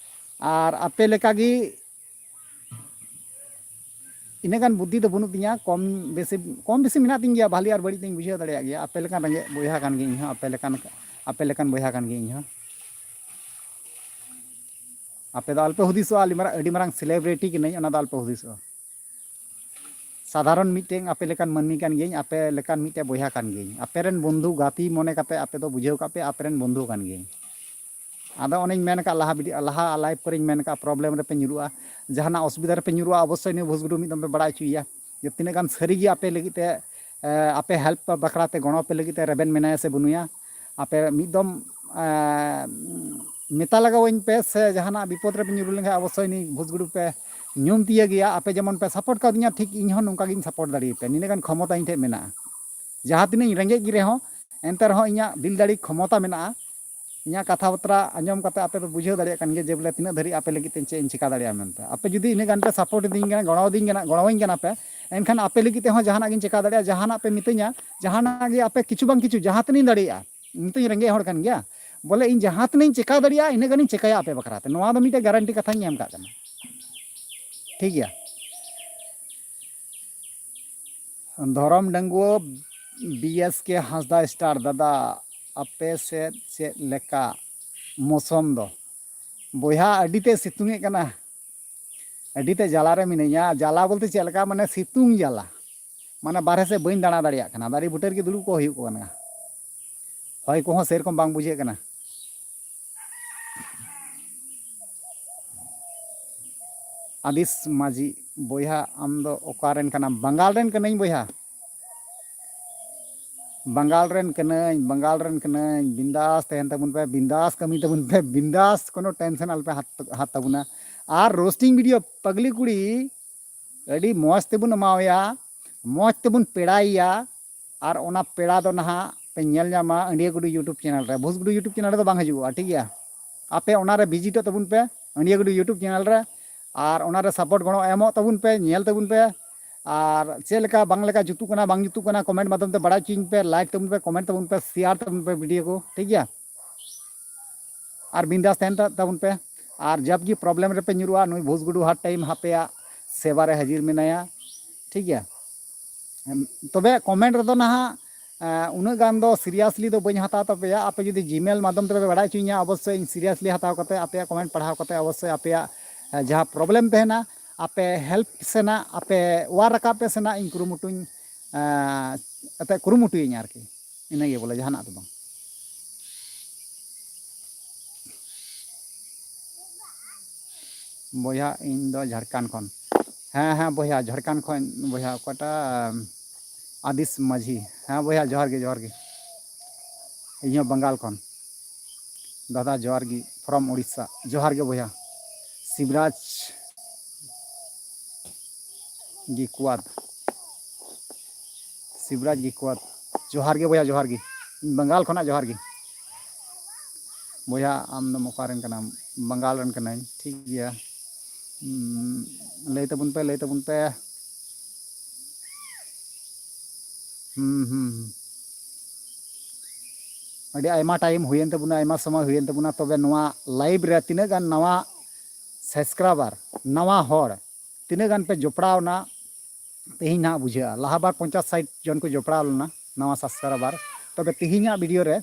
ᱟᱨ ᱟᱯᱮ ᱞᱮᱠᱟᱜᱮ ᱤᱱᱟᱹᱜ ᱜᱟᱱ ᱵᱩᱫᱽᱫᱷᱤ ᱫᱚ ᱵᱟᱹᱱᱩᱜ ᱛᱤᱧᱟᱹ, ᱠᱚᱢ ᱵᱮᱥᱤ, ᱠᱚᱢ ᱵᱮᱥᱤ ᱢᱮᱱᱟᱜ ᱛᱤᱧ ᱜᱮᱭᱟ, ᱵᱷᱟᱞᱮ ᱟᱨ ᱵᱟᱹᱲᱤᱡ ᱫᱚᱧ ᱵᱩᱡᱷᱟᱹᱣ ᱫᱟᱲᱮᱭᱟᱜ ᱜᱮᱭᱟ᱾ ᱟᱯᱮ ᱞᱮᱠᱟᱱ ᱨᱮᱸᱜᱮᱡ ᱵᱚᱭᱦᱟ ᱠᱟᱱ ᱜᱤᱭᱟᱹᱧ ᱤᱧ ᱦᱚᱸ, ᱟᱯᱮ ᱞᱮᱠᱟᱱ, ᱟᱯᱮ ᱞᱮᱠᱟᱱ ᱵᱚᱭᱦᱟ ᱠᱟᱱ ᱜᱤᱭᱟᱹᱧ ᱤᱧ ᱦᱚᱸ᱾ ᱟᱯᱮ ᱫᱚ ᱟᱞᱚᱯᱮ ᱦᱩᱫᱤᱥᱚᱜᱼᱟ, ᱟᱹᱰᱤ ᱢᱟᱨᱟᱝ, ᱟᱹᱰᱤ ᱢᱟᱨᱟᱝ ᱥᱮᱞᱤᱵᱨᱤᱴᱤ ᱠᱟᱹᱱᱟᱹᱧ, ᱚᱱᱟ ᱫᱚ ᱟᱞᱚᱯᱮ ᱦᱩᱫᱤᱥᱚᱜᱼᱟ᱾ ᱥᱟᱫᱷᱟᱨᱚᱱ ᱢᱤᱫᱴᱮᱱ ᱟᱯᱮ ᱞᱮᱠᱟᱱ ᱢᱟᱹᱱᱢᱤ ᱠᱟᱱ ᱜᱤᱭᱟᱹᱧ, ᱟᱯᱮ ᱞᱮᱠᱟᱱ ᱢᱤᱫᱴᱮᱱ ᱵᱚᱭᱦᱟ ᱠᱟᱱ ᱜᱤᱭᱟᱹᱧ᱾ ᱟᱯᱮ ᱨᱮᱱ ᱵᱚᱱᱫᱷᱩ ᱜᱟᱛᱮ ᱢᱚᱱᱮ ᱠᱟᱛᱮ ᱟᱯᱮ ᱫᱚ ᱵᱩᱡᱷᱟᱹᱣ ᱠᱟᱜ ᱯᱮ, ᱟᱯᱮ ᱨᱮᱱ ᱵᱚᱱᱫᱷᱩ ᱠᱟᱱ ᱜᱤᱭᱟᱹᱧ᱾ ᱟᱫᱚ ᱚᱱᱮᱧ ᱢᱮᱱ ᱟᱠᱟᱫ ᱞᱟᱦᱟ ᱵᱷᱤᱰᱤᱭᱳ, ᱞᱟᱦᱟ ᱞᱟᱭᱤᱵᱷ ᱠᱚᱨᱮᱧ ᱢᱮᱱ ᱟᱠᱟᱫ, ᱯᱨᱚᱵᱞᱮᱢ ᱨᱮᱯᱮ ᱧᱩᱨᱩᱜᱼᱟ, ᱡᱟᱦᱟᱱᱟᱜ ᱚᱥᱩᱵᱤᱫᱷᱟ ᱨᱮᱯᱮ ᱧᱩᱨᱩᱜᱼᱟ, ᱚᱵᱚᱥᱥᱳᱭ ᱱᱩᱭ ᱵᱷᱩᱥᱜᱩᱰᱩ ᱢᱤᱫ ᱫᱚᱢ ᱯᱮ ᱵᱟᱲᱟᱭ ᱦᱚᱪᱚᱭᱮᱭᱟ ᱡᱮ ᱛᱤᱱᱟᱹᱜ ᱜᱟᱱ ᱥᱟᱹᱨᱤᱜᱮ ᱟᱯᱮ ᱞᱟᱹᱜᱤᱫ ᱛᱮ, ᱮ, ᱟᱯᱮ ᱦᱮᱞᱯ ᱵᱟᱠᱷᱨᱟ ᱛᱮ, ᱜᱚᱲᱚ ᱟᱯᱮ ᱞᱟᱹᱜᱤᱫ ᱛᱮ ᱨᱮᱵᱮᱱ ᱢᱮᱱᱟᱭᱟ ᱥᱮ ᱵᱟᱹᱱᱩᱭᱟ᱾ ᱟᱯᱮ ᱢᱤᱫ ᱫᱚᱢ, ᱮ, ᱢᱮᱛᱟ ᱞᱟᱜᱟᱣᱟᱹᱧ ᱯᱮ, ᱥᱮ ᱡᱟᱦᱟᱱᱟᱜ ᱵᱤᱯᱚᱫ ᱨᱮᱯᱮ ᱧᱩᱨᱩ ᱞᱮᱱᱠᱷᱟᱱ ᱚᱵᱚᱥᱥᱳᱭ ᱱᱩᱭ ᱵᱷᱩᱥᱜᱩᱰᱩ ᱯᱮ ᱧᱩᱢ ᱛᱤᱭᱟᱹᱜᱮᱭᱟ᱾ ᱟᱯᱮ ᱡᱮᱢᱚᱱ ᱯᱮ ᱥᱟᱯᱳᱨᱴ ᱠᱟᱣᱫᱤᱧᱟ, ᱴᱷᱤᱠ ᱤᱧ ᱦᱚᱸ ᱱᱚᱝᱠᱟ ᱜᱤᱧ ᱥᱟᱯᱳᱨᱴ ᱫᱟᱲᱮᱭᱟᱯᱮᱭᱟ᱾ ᱱᱤᱱᱟᱹᱜ ᱜᱟᱱ ᱠᱷᱚᱢᱚᱛᱟ ᱤᱧ ᱴᱷᱮᱱ ᱢᱮᱱᱟᱜᱼᱟ᱾ ᱡᱟᱦᱟᱸ ᱛᱤᱱᱟᱹᱜ ᱤᱧ ᱨᱮᱸᱜᱮᱡ ᱜᱮ ᱨᱮᱦᱚᱸ, ᱮᱱᱛᱮ ᱨᱮᱦᱚᱸ ᱤᱧᱟᱹᱜ ᱫᱤᱞ ᱫᱟᱲᱮ ᱠᱷᱚᱢᱚᱛᱟ ᱢᱮᱱᱟᱜᱼᱟ᱾ ᱤᱧᱟᱹᱜ ᱠᱟᱛᱷᱟ ᱵᱟᱛᱨᱟ ᱟᱸᱡᱚᱢ ᱠᱟᱛᱮ ᱟᱯᱮ ᱯᱮ ᱵᱩᱡᱷᱟᱹᱣ ᱫᱟᱲᱮᱭᱟᱜ ᱠᱟᱱ ᱜᱮᱭᱟ ᱡᱮ ᱵᱚᱞᱮ ᱛᱤᱱᱟᱹᱜ ᱫᱷᱟᱹᱨᱤᱡ ᱟᱯᱮ ᱞᱟᱹᱜᱤᱫ ᱛᱮ ᱪᱮᱫ ᱤᱧ ᱪᱮᱠᱟ ᱫᱟᱲᱮᱭᱟᱜᱼᱟ ᱢᱮᱱᱛᱮ᱾ ᱟᱯᱮ ᱡᱩᱫᱤ ᱤᱱᱟᱹᱜ ᱜᱟᱱ ᱯᱮ ᱥᱟᱯᱳᱨᱴ ᱤᱫᱤᱧ ᱠᱟᱱᱟ, ᱜᱚᱲᱚ ᱤᱫᱤᱧ ᱠᱟᱱᱟ, ᱜᱚᱲᱚᱣᱟᱹᱧ ᱠᱟᱱᱟ ᱯᱮ, ᱮᱱᱠᱷᱟᱱ ᱟᱯᱮ ᱞᱟᱹᱜᱤᱫ ᱛᱮᱦᱚᱸ ᱡᱟᱦᱟᱱᱟᱜ ᱜᱤᱧ ᱪᱮᱠᱟ ᱫᱟᱲᱮᱭᱟᱜᱼᱟ᱾ ᱡᱟᱦᱟᱱᱟᱜ ᱯᱮ ᱢᱤᱛᱟᱹᱧᱟ, ᱡᱟᱦᱟᱱᱟᱜ ᱜᱮ ᱟᱯᱮ ᱠᱤᱪᱷᱩ ᱵᱟᱝ ᱠᱤᱪᱷᱩ ᱡᱟᱦᱟᱸ ᱛᱤᱱᱟᱹᱜ ᱤᱧ ᱫᱟᱲᱮᱭᱟᱜᱼᱟ, ᱤᱧ ᱛᱚᱧ ᱨᱮᱸᱜᱮᱡ ᱦᱚᱲ ᱠᱟᱱ ᱜᱮᱭᱟ, ᱵᱚᱞᱮ ᱤᱧ ᱡᱟᱦᱟᱸ ᱛᱤᱱᱟᱹᱜ ᱤᱧ ᱪᱮᱠᱟ ᱫᱟᱲᱮᱭᱟᱜᱼᱟ ᱤᱱᱟᱹᱜ ᱜᱟᱱᱤᱧ ᱪᱮᱠᱟᱭᱟ ᱟᱯᱮ ᱵᱟᱠᱷᱨᱟ ᱛᱮ᱾ ᱱᱚᱣᱟ ᱫᱚ ᱢᱤᱫᱴᱮᱱ ᱜᱟᱨᱮᱱᱴᱤ ᱠᱟᱛᱷᱟᱧ ᱮᱢ ᱠᱟᱜ ᱠᱟᱱᱟ᱾ ᱴᱷᱤᱠ ᱜᱮᱭᱟ᱾ ᱫᱷᱚᱨᱚᱢ ᱰᱟᱺᱜᱩᱣᱟᱹ ᱵᱤ ᱮᱥ ᱠᱮ ᱦᱟᱸᱥᱫᱟ ᱥᱴᱟᱨ ᱫᱟᱫᱟ, ᱟᱯᱮ ᱥᱮᱫ ᱪᱮᱫ ᱞᱮᱠᱟ ᱢᱳᱥᱚᱢ ᱫᱚ? ᱵᱚᱭᱦᱟ, ᱟᱹᱰᱤ ᱛᱮ ᱥᱤᱛᱩᱝ ᱮᱫ ᱠᱟᱱᱟ, ᱟᱹᱰᱤ ᱛᱮ ᱡᱟᱞᱟ ᱨᱮ ᱢᱤᱱᱟᱹᱧᱟ᱾ ᱡᱟᱞᱟ ᱵᱚᱞᱛᱮ ᱪᱮᱫ ᱞᱮᱠᱟ, ᱢᱟᱱᱮ ᱥᱤᱛᱩᱝ ᱡᱟᱞᱟ, ᱢᱟᱱᱮ ᱵᱟᱨᱦᱮ ᱥᱮᱫ ᱵᱟᱹᱧ ᱫᱟᱬᱟ ᱫᱟᱲᱮᱭᱟᱜ ᱠᱟᱱᱟ, ᱫᱟᱨᱮ ᱵᱩᱴᱟᱹ ᱨᱮᱜᱮ ᱫᱩᱲᱩᱵ ᱠᱚᱜ ᱦᱩᱭᱩᱜ ᱠᱟᱱᱟ᱾ ᱦᱚᱭ ᱠᱚᱦᱚᱸ ᱥᱮᱨᱚᱠᱚᱢ ᱵᱟᱝ ᱵᱩᱡᱷᱟᱹᱜ ᱠᱟᱱᱟ᱾ ᱟᱫᱤᱥ ᱢᱟᱹᱡᱷᱤ, ᱵᱚᱭᱦᱟ ᱟᱢ ᱫᱚ ᱚᱠᱟ ᱨᱮᱱ ᱠᱟᱱᱟᱢ? ᱵᱟᱝᱜᱟᱞ ᱨᱮᱱ ᱠᱟᱹᱱᱟᱹᱧ ᱵᱚᱭᱦᱟ, ᱵᱟᱝᱜᱟᱞ ᱨᱮᱱ ᱠᱟᱹᱱᱟᱹᱧ, ᱵᱟᱝᱜᱟᱞ ᱨᱮᱱ ᱠᱟᱹᱱᱟᱹᱧ᱾ ᱵᱤᱱᱫᱟᱥ ᱛᱟᱦᱮᱱ ᱛᱟᱵᱚᱱ ᱯᱮ, ᱵᱤᱱᱫᱟᱥ ᱠᱟᱹᱢᱤ ᱛᱟᱵᱚᱱ ᱯᱮ, ᱵᱤᱱᱫᱟᱥ ᱠᱳᱱᱳ ᱴᱮᱱᱥᱚᱱ ᱟᱞᱚᱯᱮ ᱦᱟᱛ-, ᱦᱟᱛ ᱛᱟᱵᱚᱱᱟ᱾ ᱟᱨ ᱨᱳᱥᱴᱤᱝ ᱵᱷᱤᱰᱤᱭᱳ ᱯᱟᱜᱽᱞᱤ ᱠᱩᱲᱤ ᱟᱹᱰᱤ ᱢᱚᱡᱽ ᱛᱮᱵᱚᱱ ᱮᱢᱟᱣᱟᱭᱟ, ᱢᱚᱡᱽ ᱛᱮᱵᱚᱱ ᱯᱮᱲᱟᱭᱮᱭᱟ᱾ ᱟᱨ ᱚᱱᱟ ᱯᱮᱲᱟ ᱫᱚ ᱱᱟᱦᱟᱜ ᱯᱮ ᱧᱮᱞ ᱧᱟᱢᱟ ᱟᱹᱱᱰᱤᱭᱟᱹ ᱜᱩᱰᱩ YouTube ᱪᱮᱱᱮᱞ ᱨᱮ᱾ ᱵᱷᱩᱥ ᱜᱩᱰᱩ YouTube ᱪᱮᱱᱮᱞ ᱨᱮᱫᱚ ᱵᱟᱝ ᱦᱤᱡᱩᱜᱚᱜᱼᱟ, ᱴᱷᱤᱠ ᱜᱮᱭᱟ? ᱟᱯᱮ ᱚᱱᱟᱨᱮ ᱵᱷᱤᱡᱤᱴᱚᱜ ᱛᱟᱵᱚᱱ ᱯᱮ, ᱟᱹᱱᱰᱤᱭᱟᱹ ᱜᱩᱰᱩ YouTube ᱪᱮᱱᱮᱞ ᱨᱮ, ᱟᱨ ᱚᱱᱟᱨᱮ ᱥᱟᱯᱳᱨᱴ ᱜᱚᱲᱚ ᱮᱢᱚᱜ ᱛᱟᱵᱚᱱ ᱯᱮ, ᱧᱮᱞ ᱛᱟᱵᱚᱱ ᱯᱮ᱾ ᱟᱨ ᱪᱮᱫ ᱞᱮᱠᱟ ᱵᱟᱝ ᱞᱮᱠᱟ ᱡᱩᱛᱩᱜ ᱠᱟᱱᱟ ᱵᱟᱝ ᱡᱩᱛᱩᱜ ᱠᱟᱱᱟ ᱠᱚᱢᱮᱱᱴ ᱢᱟᱫᱽᱫᱷᱚᱢ ᱛᱮ ᱵᱟᱲᱟᱭ ᱦᱚᱪᱚᱧ ᱯᱮ, ᱞᱟᱭᱤᱠ ᱛᱟᱵᱚᱱ ᱯᱮ, ᱠᱚᱢᱮᱱᱴ ᱛᱟᱵᱚᱱ ᱯᱮ, ᱥᱮᱭᱟᱨ ᱛᱟᱵᱚᱱ ᱯᱮ ᱵᱷᱤᱰᱤᱭᱳ ᱠᱚ, ᱴᱷᱤᱠ ᱜᱮᱭᱟ? ᱟᱨ ᱵᱤᱱᱫᱟᱥ ᱛᱟᱦᱮᱱ ᱛᱟ-, ᱛᱟᱵᱚᱱ ᱯᱮ᱾ ᱟᱨ ᱡᱟᱵ ᱜᱮ ᱯᱨᱚᱵᱞᱮᱢ ᱨᱮᱯᱮ ᱧᱩᱨᱩᱜᱼᱟ, ᱱᱩᱭ ᱵᱷᱩᱥ ᱜᱩᱰᱩ ᱦᱟᱨ ᱴᱟᱭᱤᱢ ᱟᱯᱮᱭᱟᱜ ᱥᱮᱵᱟ ᱨᱮ ᱦᱟᱹᱡᱤᱨ ᱢᱮᱱᱟᱭᱟ, ᱴᱷᱤᱠ ᱜᱮᱭᱟ? ᱮᱢ, ᱛᱚᱵᱮ ᱠᱚᱢᱮᱱᱴ ᱨᱮᱫᱚ ᱱᱟᱦᱟᱜ, ᱮ, ᱩᱱᱟᱹᱜ ᱜᱟᱱ ᱫᱚ ᱥᱤᱨᱤᱭᱟᱥᱞᱤ ᱫᱚ ᱵᱟᱹᱧ ᱦᱟᱛᱟᱣ ᱛᱟᱯᱮᱭᱟ᱾ ᱟᱯᱮ ᱡᱩᱫᱤ ᱡᱤᱢᱮᱞ ᱢᱟᱫᱽᱫᱷᱚᱢ ᱛᱮᱯᱮ ᱵᱟᱲᱟᱭ ᱦᱚᱪᱚᱧᱟ, ᱚᱵᱚᱥᱥᱳᱭ ᱤᱧ ᱥᱤᱨᱤᱭᱟᱥᱞᱤ ᱦᱟᱛᱟᱣ ᱠᱟᱛᱮ ᱟᱯᱮᱭᱟᱜ ᱠᱚᱢᱮᱱᱴ ᱯᱟᱲᱦᱟᱣ ᱠᱟᱛᱮ ᱚᱵᱚᱥᱥᱳᱭ ᱟᱯᱮᱭᱟᱜ, ᱮ, ᱡᱟᱦᱟᱸ ᱯᱨᱚᱵᱞᱮᱢ ᱛᱟᱦᱮᱱᱟ, ᱟᱯᱮ ᱦᱮᱞᱯ ᱥᱮᱱᱟᱜ ᱟᱯᱮ ᱚᱣᱟᱨ ᱨᱟᱠᱟᱵ ᱯᱮ ᱥᱮᱱᱟᱜ ᱤᱧ ᱠᱩᱨᱩᱢᱩᱴᱩᱧ, ᱮ, ᱮᱱᱛᱮᱫ ᱠᱩᱨᱩᱢᱩᱴᱩᱭᱟᱹᱧ ᱟᱨᱠᱤ᱾ ᱤᱱᱟᱹᱜᱮ ᱵᱚᱞᱮ, ᱡᱟᱦᱟᱱᱟᱜ ᱫᱚ ᱵᱟᱝ᱾ ᱵᱚᱭᱦᱟ, ᱤᱧ ᱫᱚ ᱡᱷᱟᱲᱠᱷᱚᱸᱰ ᱠᱷᱚᱱ᱾ ᱦᱮᱸ, ᱦᱮᱸ, ᱵᱚᱭᱦᱟ, ᱡᱷᱟᱲᱠᱷᱚᱸᱰ ᱠᱷᱚᱱ, ᱵᱚᱭᱦᱟ, ᱚᱠᱟᱴᱟᱜ? ᱟᱫᱤᱥ ᱢᱟᱹᱡᱷᱤ᱾ ᱦᱮᱸ, ᱵᱚᱭᱦᱟ, ᱡᱚᱦᱟᱨ ᱜᱮ, ᱡᱚᱦᱟᱨ ᱜᱮ᱾ ᱤᱧ ᱦᱚᱸ ᱵᱟᱝᱜᱟᱞ ᱠᱷᱚᱱ᱾ ᱫᱟᱫᱟ, ᱡᱚᱦᱟᱨ ᱜᱮ᱾ from Odisha. ᱡᱚᱦᱟᱨ ᱜᱮ ᱵᱚᱭᱦᱟ ᱥᱤᱵᱨᱟᱡᱽ ᱜᱤᱠᱣᱟᱫ᱾ ᱥᱤᱵᱨᱟᱡᱽ ᱜᱤᱠᱣᱟᱫ, ᱡᱚᱦᱟᱨ ᱜᱮ ᱵᱚᱭᱦᱟ, ᱡᱚᱦᱟᱨ ᱜᱮ᱾ ᱤᱧ ᱵᱟᱝᱜᱟᱞ ᱠᱷᱚᱱᱟᱜ ᱡᱚᱦᱟᱨ ᱜᱮ᱾ ᱵᱚᱭᱦᱟ, ᱟᱢ ᱫᱚᱢ ᱚᱠᱟ ᱨᱮᱱ ᱠᱟᱱᱟᱢ? ᱵᱟᱝᱜᱟᱞ ᱨᱮᱱ ᱠᱟᱹᱱᱟᱹᱧ᱾ ᱴᱷᱤᱠ ᱜᱮᱭᱟ᱾ ᱩᱸ, ᱞᱟᱹᱭ ᱛᱟᱵᱚᱱ ᱯᱮ, ᱞᱟᱹᱭ ᱛᱟᱵᱚᱱ ᱯᱮ᱾ ᱦᱩᱸ, ᱦᱩᱸ, ᱦᱩᱸ᱾ ᱟᱹᱰᱤ ᱟᱭᱢᱟ time ᱦᱩᱭᱮᱱ ᱛᱟᱵᱚᱱᱟ, ᱟᱭᱢᱟ ᱥᱚᱢᱚᱭ ᱦᱩᱭᱮᱱ ᱛᱟᱵᱚᱱᱟ᱾ ᱛᱚᱵᱮ ᱱᱚᱣᱟ live ᱨᱮ ᱛᱤᱱᱟᱹᱜ ᱜᱟᱱ ᱱᱟᱣᱟ subscriber, ᱱᱟᱣᱟ ᱦᱚᱲ ᱛᱤᱱᱟᱹᱜ ᱜᱟᱱ ᱯᱮ ᱡᱚᱯᱲᱟᱣ ᱮᱱᱟ, ᱛᱮᱦᱮᱧ ᱱᱟᱦᱟᱜ ᱵᱩᱡᱷᱟᱹᱜᱼᱟ᱾ ᱞᱟᱦᱟ ᱵᱟᱨ ᱯᱚᱧᱪᱟᱥ ᱥᱟᱴ ᱡᱚᱱ ᱠᱚ ᱡᱚᱯᱲᱟᱣ ᱞᱮᱱᱟ ᱱᱟᱣᱟ subscriber, ᱛᱚᱵᱮ ᱛᱮᱦᱮᱧᱟᱜ video ᱨᱮ,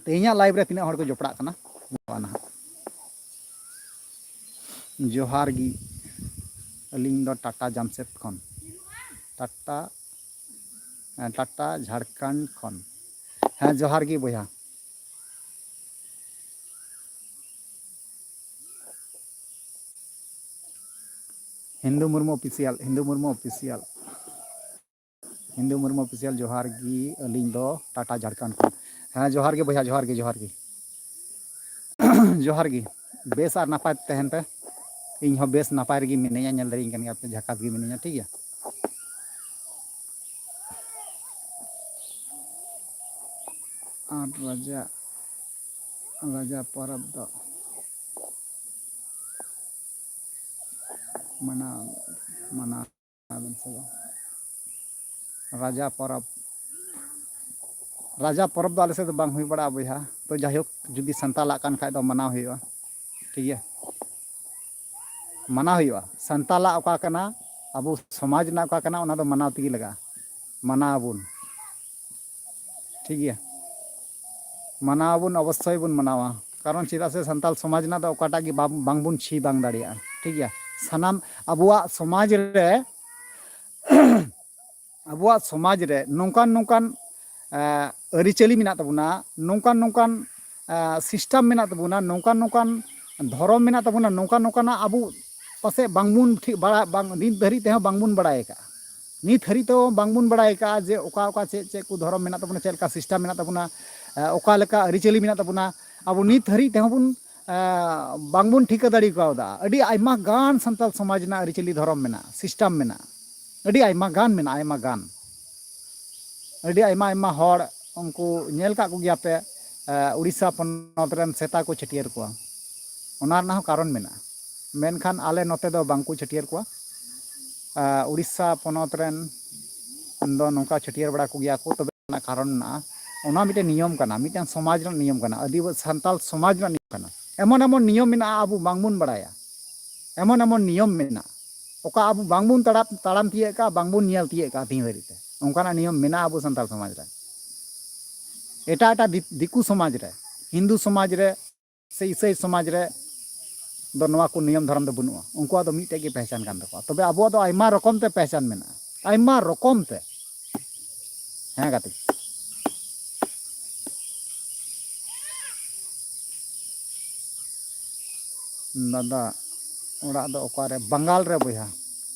ᱛᱮᱦᱮᱧᱟᱜ live ᱨᱮ ᱛᱤᱱᱟᱹᱜ ᱦᱚᱲ ᱠᱚ ᱡᱚᱯᱲᱟᱜ ᱠᱟᱱᱟ ᱱᱟᱦᱟᱜ᱾ ᱡᱚᱦᱟᱨ ᱜᱮ, ᱟᱹᱞᱤᱧ ᱫᱚ ᱴᱟᱴᱟ ᱡᱟᱢᱥᱮᱫᱽ ᱠᱷᱚᱱ, ᱴᱟᱴᱟ, ᱦᱮᱸ, ᱴᱟᱴᱟ ᱡᱷᱟᱲᱠᱷᱚᱸᱰ ᱠᱷᱚᱱ᱾ ᱦᱮᱸ, ᱡᱚᱦᱟᱨ ᱜᱮ ᱵᱚᱭᱦᱟ᱾ Hindu Murmu official, Hindu Murmu official᱾ Hindu Murmu official, ᱡᱚᱦᱟᱨ ᱜᱮ, ᱟᱹᱞᱤᱧ ᱫᱚ ᱴᱟᱴᱟ ᱡᱷᱟᱲᱠᱷᱚᱸᱰ ᱠᱷᱚᱱ᱾ ᱦᱮᱸ, ᱡᱚᱦᱟᱨ ᱜᱮ ᱵᱚᱭᱦᱟ, ᱡᱚᱦᱟᱨ ᱜᱮ, ᱡᱚᱦᱟᱨ ᱜᱮ᱾ ᱡᱚᱦᱟᱨ ᱜᱮ᱾ ᱵᱮᱥ ᱟᱨ ᱱᱟᱯᱟᱭ ᱛᱟᱦᱮᱱ ᱯᱮ᱾ ᱤᱧ ᱦᱚᱸ ᱵᱮᱥ ᱱᱟᱯᱟᱭ ᱨᱮᱜᱮ ᱢᱤᱱᱟᱹᱧᱟ, ᱧᱮᱞ ᱫᱟᱲᱮᱭᱟᱹᱧ ᱠᱟᱱ ᱜᱮᱭᱟ ᱯᱮ, ᱡᱷᱟᱠᱟᱥ ᱜᱮ ᱢᱤᱱᱟᱹᱧᱟ, ᱴᱷᱤᱠ ᱜᱮᱭᱟ᱾ ᱟᱨ ᱨᱟᱡᱟ, ᱨᱟᱡᱟ ᱯᱚᱨᱚᱵᱽ ᱫᱚ ᱢᱟᱱᱟᱣ, ᱢᱟᱱᱟᱣ ᱟᱵᱮᱱ ᱥᱮ ᱵᱟᱝ? ᱨᱟᱡᱟ ᱯᱚᱨᱚᱵᱽ, ᱨᱟᱡᱟ ᱯᱚᱨᱚᱵᱽ ᱫᱚ ᱟᱞᱮ ᱥᱮᱫ ᱫᱚ ᱵᱟᱝ ᱦᱩᱭ ᱵᱟᱲᱟᱜᱼᱟ ᱵᱚᱭᱦᱟ᱾ ᱛᱚ ᱡᱟᱭᱦᱳᱠ, ᱡᱩᱫᱤ ᱥᱟᱱᱛᱟᱞᱟᱜ ᱠᱟᱱ ᱠᱷᱟᱡ ᱫᱚ ᱢᱟᱱᱟᱣ ᱦᱩᱭᱩᱜᱼᱟ, ᱴᱷᱤᱠ ᱜᱮᱭᱟ, ᱢᱟᱱᱟᱣ ᱦᱩᱭᱩᱜᱼᱟ᱾ ᱥᱟᱱᱛᱟᱞᱟᱜ ᱚᱠᱟ ᱠᱟᱱᱟ, ᱟᱵᱚ ᱥᱚᱢᱟᱡᱽ ᱨᱮᱱᱟᱜ ᱚᱠᱟ ᱠᱟᱱᱟ, ᱚᱱᱟ ᱫᱚ ᱢᱟᱱᱟᱣ ᱛᱮᱜᱮ ᱞᱟᱜᱟᱜᱼᱟ᱾ ᱢᱟᱱᱟᱣ ᱟᱵᱚᱱ, ᱴᱷᱤᱠ ᱜᱮᱭᱟ, ᱢᱟᱱᱟᱣ ᱟᱵᱚᱱ, ᱚᱵᱚᱥᱥᱳᱭ ᱵᱚᱱ ᱢᱟᱱᱟᱣᱟ᱾ ᱠᱟᱨᱚᱱ ᱪᱮᱫᱟᱜ ᱥᱮ ᱥᱟᱱᱛᱟᱞ ᱥᱚᱢᱟᱡᱽ ᱨᱮᱱᱟᱜ ᱫᱚ ᱚᱠᱟᱴᱟᱜ ᱜᱮ ᱵᱟᱝ, ᱵᱟᱝᱵᱚᱱ ᱪᱷᱤ ᱵᱟᱝ ᱫᱟᱲᱮᱭᱟᱜᱼᱟ, ᱴᱷᱤᱠ ᱜᱮᱭᱟ᱾ ᱥᱟᱱᱟᱢ ᱟᱵᱚᱣᱟᱜ ᱥᱚᱢᱟᱡᱽ ᱨᱮ ᱟᱵᱚᱣᱟᱜ ᱥᱚᱢᱟᱡᱽ ᱨᱮ ᱱᱚᱝᱠᱟᱱ ᱱᱚᱝᱠᱟᱱ, ᱮ, ᱟᱹᱨᱤᱪᱟᱹᱞᱤ ᱢᱮᱱᱟᱜ ᱛᱟᱵᱚᱱᱟ, ᱱᱚᱝᱠᱟᱱ ᱱᱚᱝᱠᱟᱱ, ᱮ, system ᱢᱮᱱᱟᱜ ᱛᱟᱵᱚᱱᱟ, ᱱᱚᱝᱠᱟᱱ ᱱᱚᱝᱠᱟᱱ ᱫᱷᱚᱨᱚᱢ ᱢᱮᱱᱟᱜ ᱛᱟᱵᱚᱱᱟ, ᱱᱚᱝᱠᱟᱱ ᱱᱚᱝᱠᱟᱱᱟᱜ ᱟᱵᱚ ᱯᱟᱥᱮᱡ ᱵᱟᱝᱵᱚᱱ ᱴᱷᱤᱠ ᱵᱟᱲᱟ, ᱵᱟᱝ, ᱱᱤᱛ ᱫᱷᱟᱹᱨᱤᱡ ᱛᱮᱦᱚᱸ ᱵᱟᱝᱵᱚᱱ ᱵᱟᱲᱟᱭ ᱟᱠᱟᱫᱼᱟ᱾ ᱱᱤᱛ ᱦᱟᱹᱨᱤᱡ ᱛᱮᱦᱚᱸ ᱵᱟᱝᱵᱚᱱ ᱵᱟᱲᱟᱭ ᱟᱠᱟᱫᱼᱟ ᱡᱮ ᱚᱠᱟ ᱚᱠᱟ ᱪᱮᱫ ᱪᱮᱫ ᱠᱚ ᱫᱷᱚᱨᱚᱢ ᱢᱮᱱᱟᱜ ᱛᱟᱵᱚᱱᱟ, ᱪᱮᱫ ᱞᱮᱠᱟ system ᱢᱮᱱᱟᱜ ᱛᱟᱵᱚᱱᱟ, ᱮ, ᱚᱠᱟ ᱞᱮᱠᱟ ᱟᱹᱨᱤᱪᱟᱹᱞᱤ ᱢᱮᱱᱟᱜ ᱛᱟᱵᱚᱱᱟ᱾ ᱟᱵᱚ ᱱᱤᱛ ᱦᱟᱹᱨᱤᱡ ᱛᱮᱦᱚᱸ ᱵᱚᱱ, ᱮ, ᱵᱟᱝᱵᱚᱱ ᱴᱷᱤᱠᱟᱹ ᱫᱟᱲᱮ ᱠᱟᱣᱫᱟ᱾ ᱟᱹᱰᱤ ᱟᱭᱢᱟ ᱜᱟᱱ ᱥᱟᱱᱛᱟᱲ ᱥᱚᱢᱟᱡᱽ ᱨᱮᱱᱟᱜ ᱟᱹᱨᱤᱪᱟᱹᱞᱤ ᱫᱷᱚᱨᱚᱢ ᱢᱮᱱᱟᱜᱼᱟ, system ᱢᱮᱱᱟᱜᱼᱟ, ᱟᱹᱰᱤ ᱟᱭᱢᱟ ᱜᱟᱱ ᱢᱮᱱᱟᱜᱼᱟ, ᱟᱭᱢᱟ ᱜᱟᱱ᱾ ᱟᱹᱰᱤ ᱟᱭᱢᱟ ᱟᱭᱢᱟ ᱦᱚᱲ ᱩᱱᱠᱩ ᱧᱮᱞ ᱠᱟᱜ ᱠᱚᱜᱮᱭᱟ ᱯᱮ, ᱮ, ᱩᱲᱤᱥᱥᱟ ᱯᱚᱱᱚᱛ ᱨᱮᱱ ᱥᱮᱛᱟ ᱠᱚ ᱪᱷᱟᱹᱴᱭᱟᱹᱨ ᱠᱚᱣᱟ, ᱚᱱᱟ ᱨᱮᱱᱟᱜ ᱦᱚᱸ ᱠᱟᱨᱚᱱ ᱢᱮᱱᱟᱜᱼᱟ᱾ ᱢᱮᱱᱠᱷᱟᱱ ᱟᱞᱮ ᱱᱚᱛᱮ ᱫᱚ ᱵᱟᱝᱠᱚ ᱪᱷᱟᱹᱴᱭᱟᱹᱨ ᱠᱚᱣᱟ᱾ ᱮ, ᱩᱲᱤᱥᱥᱟ ᱯᱚᱱᱚᱛ ᱨᱮᱱ ᱫᱚ ᱱᱚᱝᱠᱟ ᱪᱷᱟᱹᱴᱭᱟᱹᱨ ᱵᱟᱲᱟ ᱠᱚᱜᱮᱭᱟ ᱠᱚ, ᱛᱚᱵᱮ ᱨᱮᱱᱟᱜ ᱠᱟᱨᱚᱱ ᱢᱮᱱᱟᱜᱼᱟ᱾ ᱚᱱᱟ ᱢᱤᱫᱴᱮᱱ ᱱᱤᱭᱚᱢ ᱠᱟᱱᱟ, ᱢᱤᱫᱴᱮᱱ ᱥᱚᱢᱟᱡᱽ ᱨᱮᱱᱟᱜ ᱱᱤᱭᱚᱢ ᱠᱟᱱᱟ, ᱟᱹᱫᱤᱵᱟᱹᱥᱤ ᱥᱟᱱᱛᱟᱞ ᱥᱚᱢᱟᱡᱽ ᱨᱮᱱᱟᱜ ᱱᱤᱭᱚᱢ ᱠᱟᱱᱟ᱾ ᱮᱢᱚᱱ ᱮᱢᱚᱱ ᱱᱤᱭᱚᱢ ᱢᱮᱱᱟᱜᱼᱟ ᱟᱵᱚ ᱵᱟᱝᱵᱚᱱ ᱵᱟᱲᱟᱭᱟ, ᱮᱢᱚᱱ ᱮᱢᱚᱱ ᱱᱤᱭᱚᱢ ᱢᱮᱱᱟᱜᱼᱟ ᱚᱠᱟ ᱟᱵᱚ ᱵᱟᱝᱵᱚᱱ ᱛᱟᱲᱟᱢ ᱛᱟᱲᱟᱢ ᱛᱤᱭᱟᱹᱜ ᱠᱟᱜᱼᱟ, ᱵᱟᱝᱵᱚᱱ ᱧᱮᱞ ᱛᱤᱭᱟᱹᱜ ᱠᱟᱜᱼᱟ ᱛᱤᱦᱤᱧ ᱫᱷᱟᱹᱨᱤᱡ ᱛᱮ᱾ ᱚᱱᱠᱟᱱᱟᱜ ᱱᱤᱭᱚᱢ ᱢᱮᱱᱟᱜᱼᱟ ᱟᱵᱚ ᱥᱟᱱᱛᱟᱲ ᱥᱚᱢᱟᱡᱽ ᱨᱮ᱾ ᱮᱴᱟᱜ ᱮᱴᱟᱜ ᱫᱤ- ᱫᱤᱠᱩ ᱥᱚᱢᱟᱡᱽ ᱨᱮ, ᱦᱤᱱᱫᱩ ᱥᱚᱢᱟᱡᱽ ᱨᱮ ᱥᱮ ᱤᱥᱟᱹᱭ ᱥᱚᱢᱟᱡᱽ ᱨᱮ ᱫᱚ ᱱᱚᱣᱟ ᱠᱚ ᱱᱤᱭᱚᱢ ᱫᱷᱚᱨᱚᱢ ᱫᱚ ᱵᱟᱹᱱᱩᱜᱼᱟ᱾ ᱩᱱᱠᱩᱣᱟᱜ ᱫᱚ ᱢᱤᱫᱴᱮᱡ ᱜᱮ ᱯᱮᱦᱪᱟᱱ ᱠᱟᱱ ᱛᱟᱠᱚᱣᱟ᱾ ᱛᱚᱵᱮ ᱟᱵᱚᱣᱟᱜ ᱫᱚ ᱟᱭᱢᱟ ᱨᱚᱠᱚᱢ ᱛᱮ ᱯᱮᱦᱪᱟᱱ ᱢᱮᱱᱟᱜᱼᱟ, ᱟᱭᱢᱟ ᱨᱚᱠᱚᱢ ᱛᱮ᱾ ᱦᱮᱸ ᱜᱟᱛᱮ, ᱫᱟᱫᱟ ᱚᱲᱟᱜ ᱫᱚ ᱚᱠᱟᱨᱮ? ᱵᱟᱝᱜᱟᱞ ᱨᱮ ᱵᱚᱭᱦᱟ᱾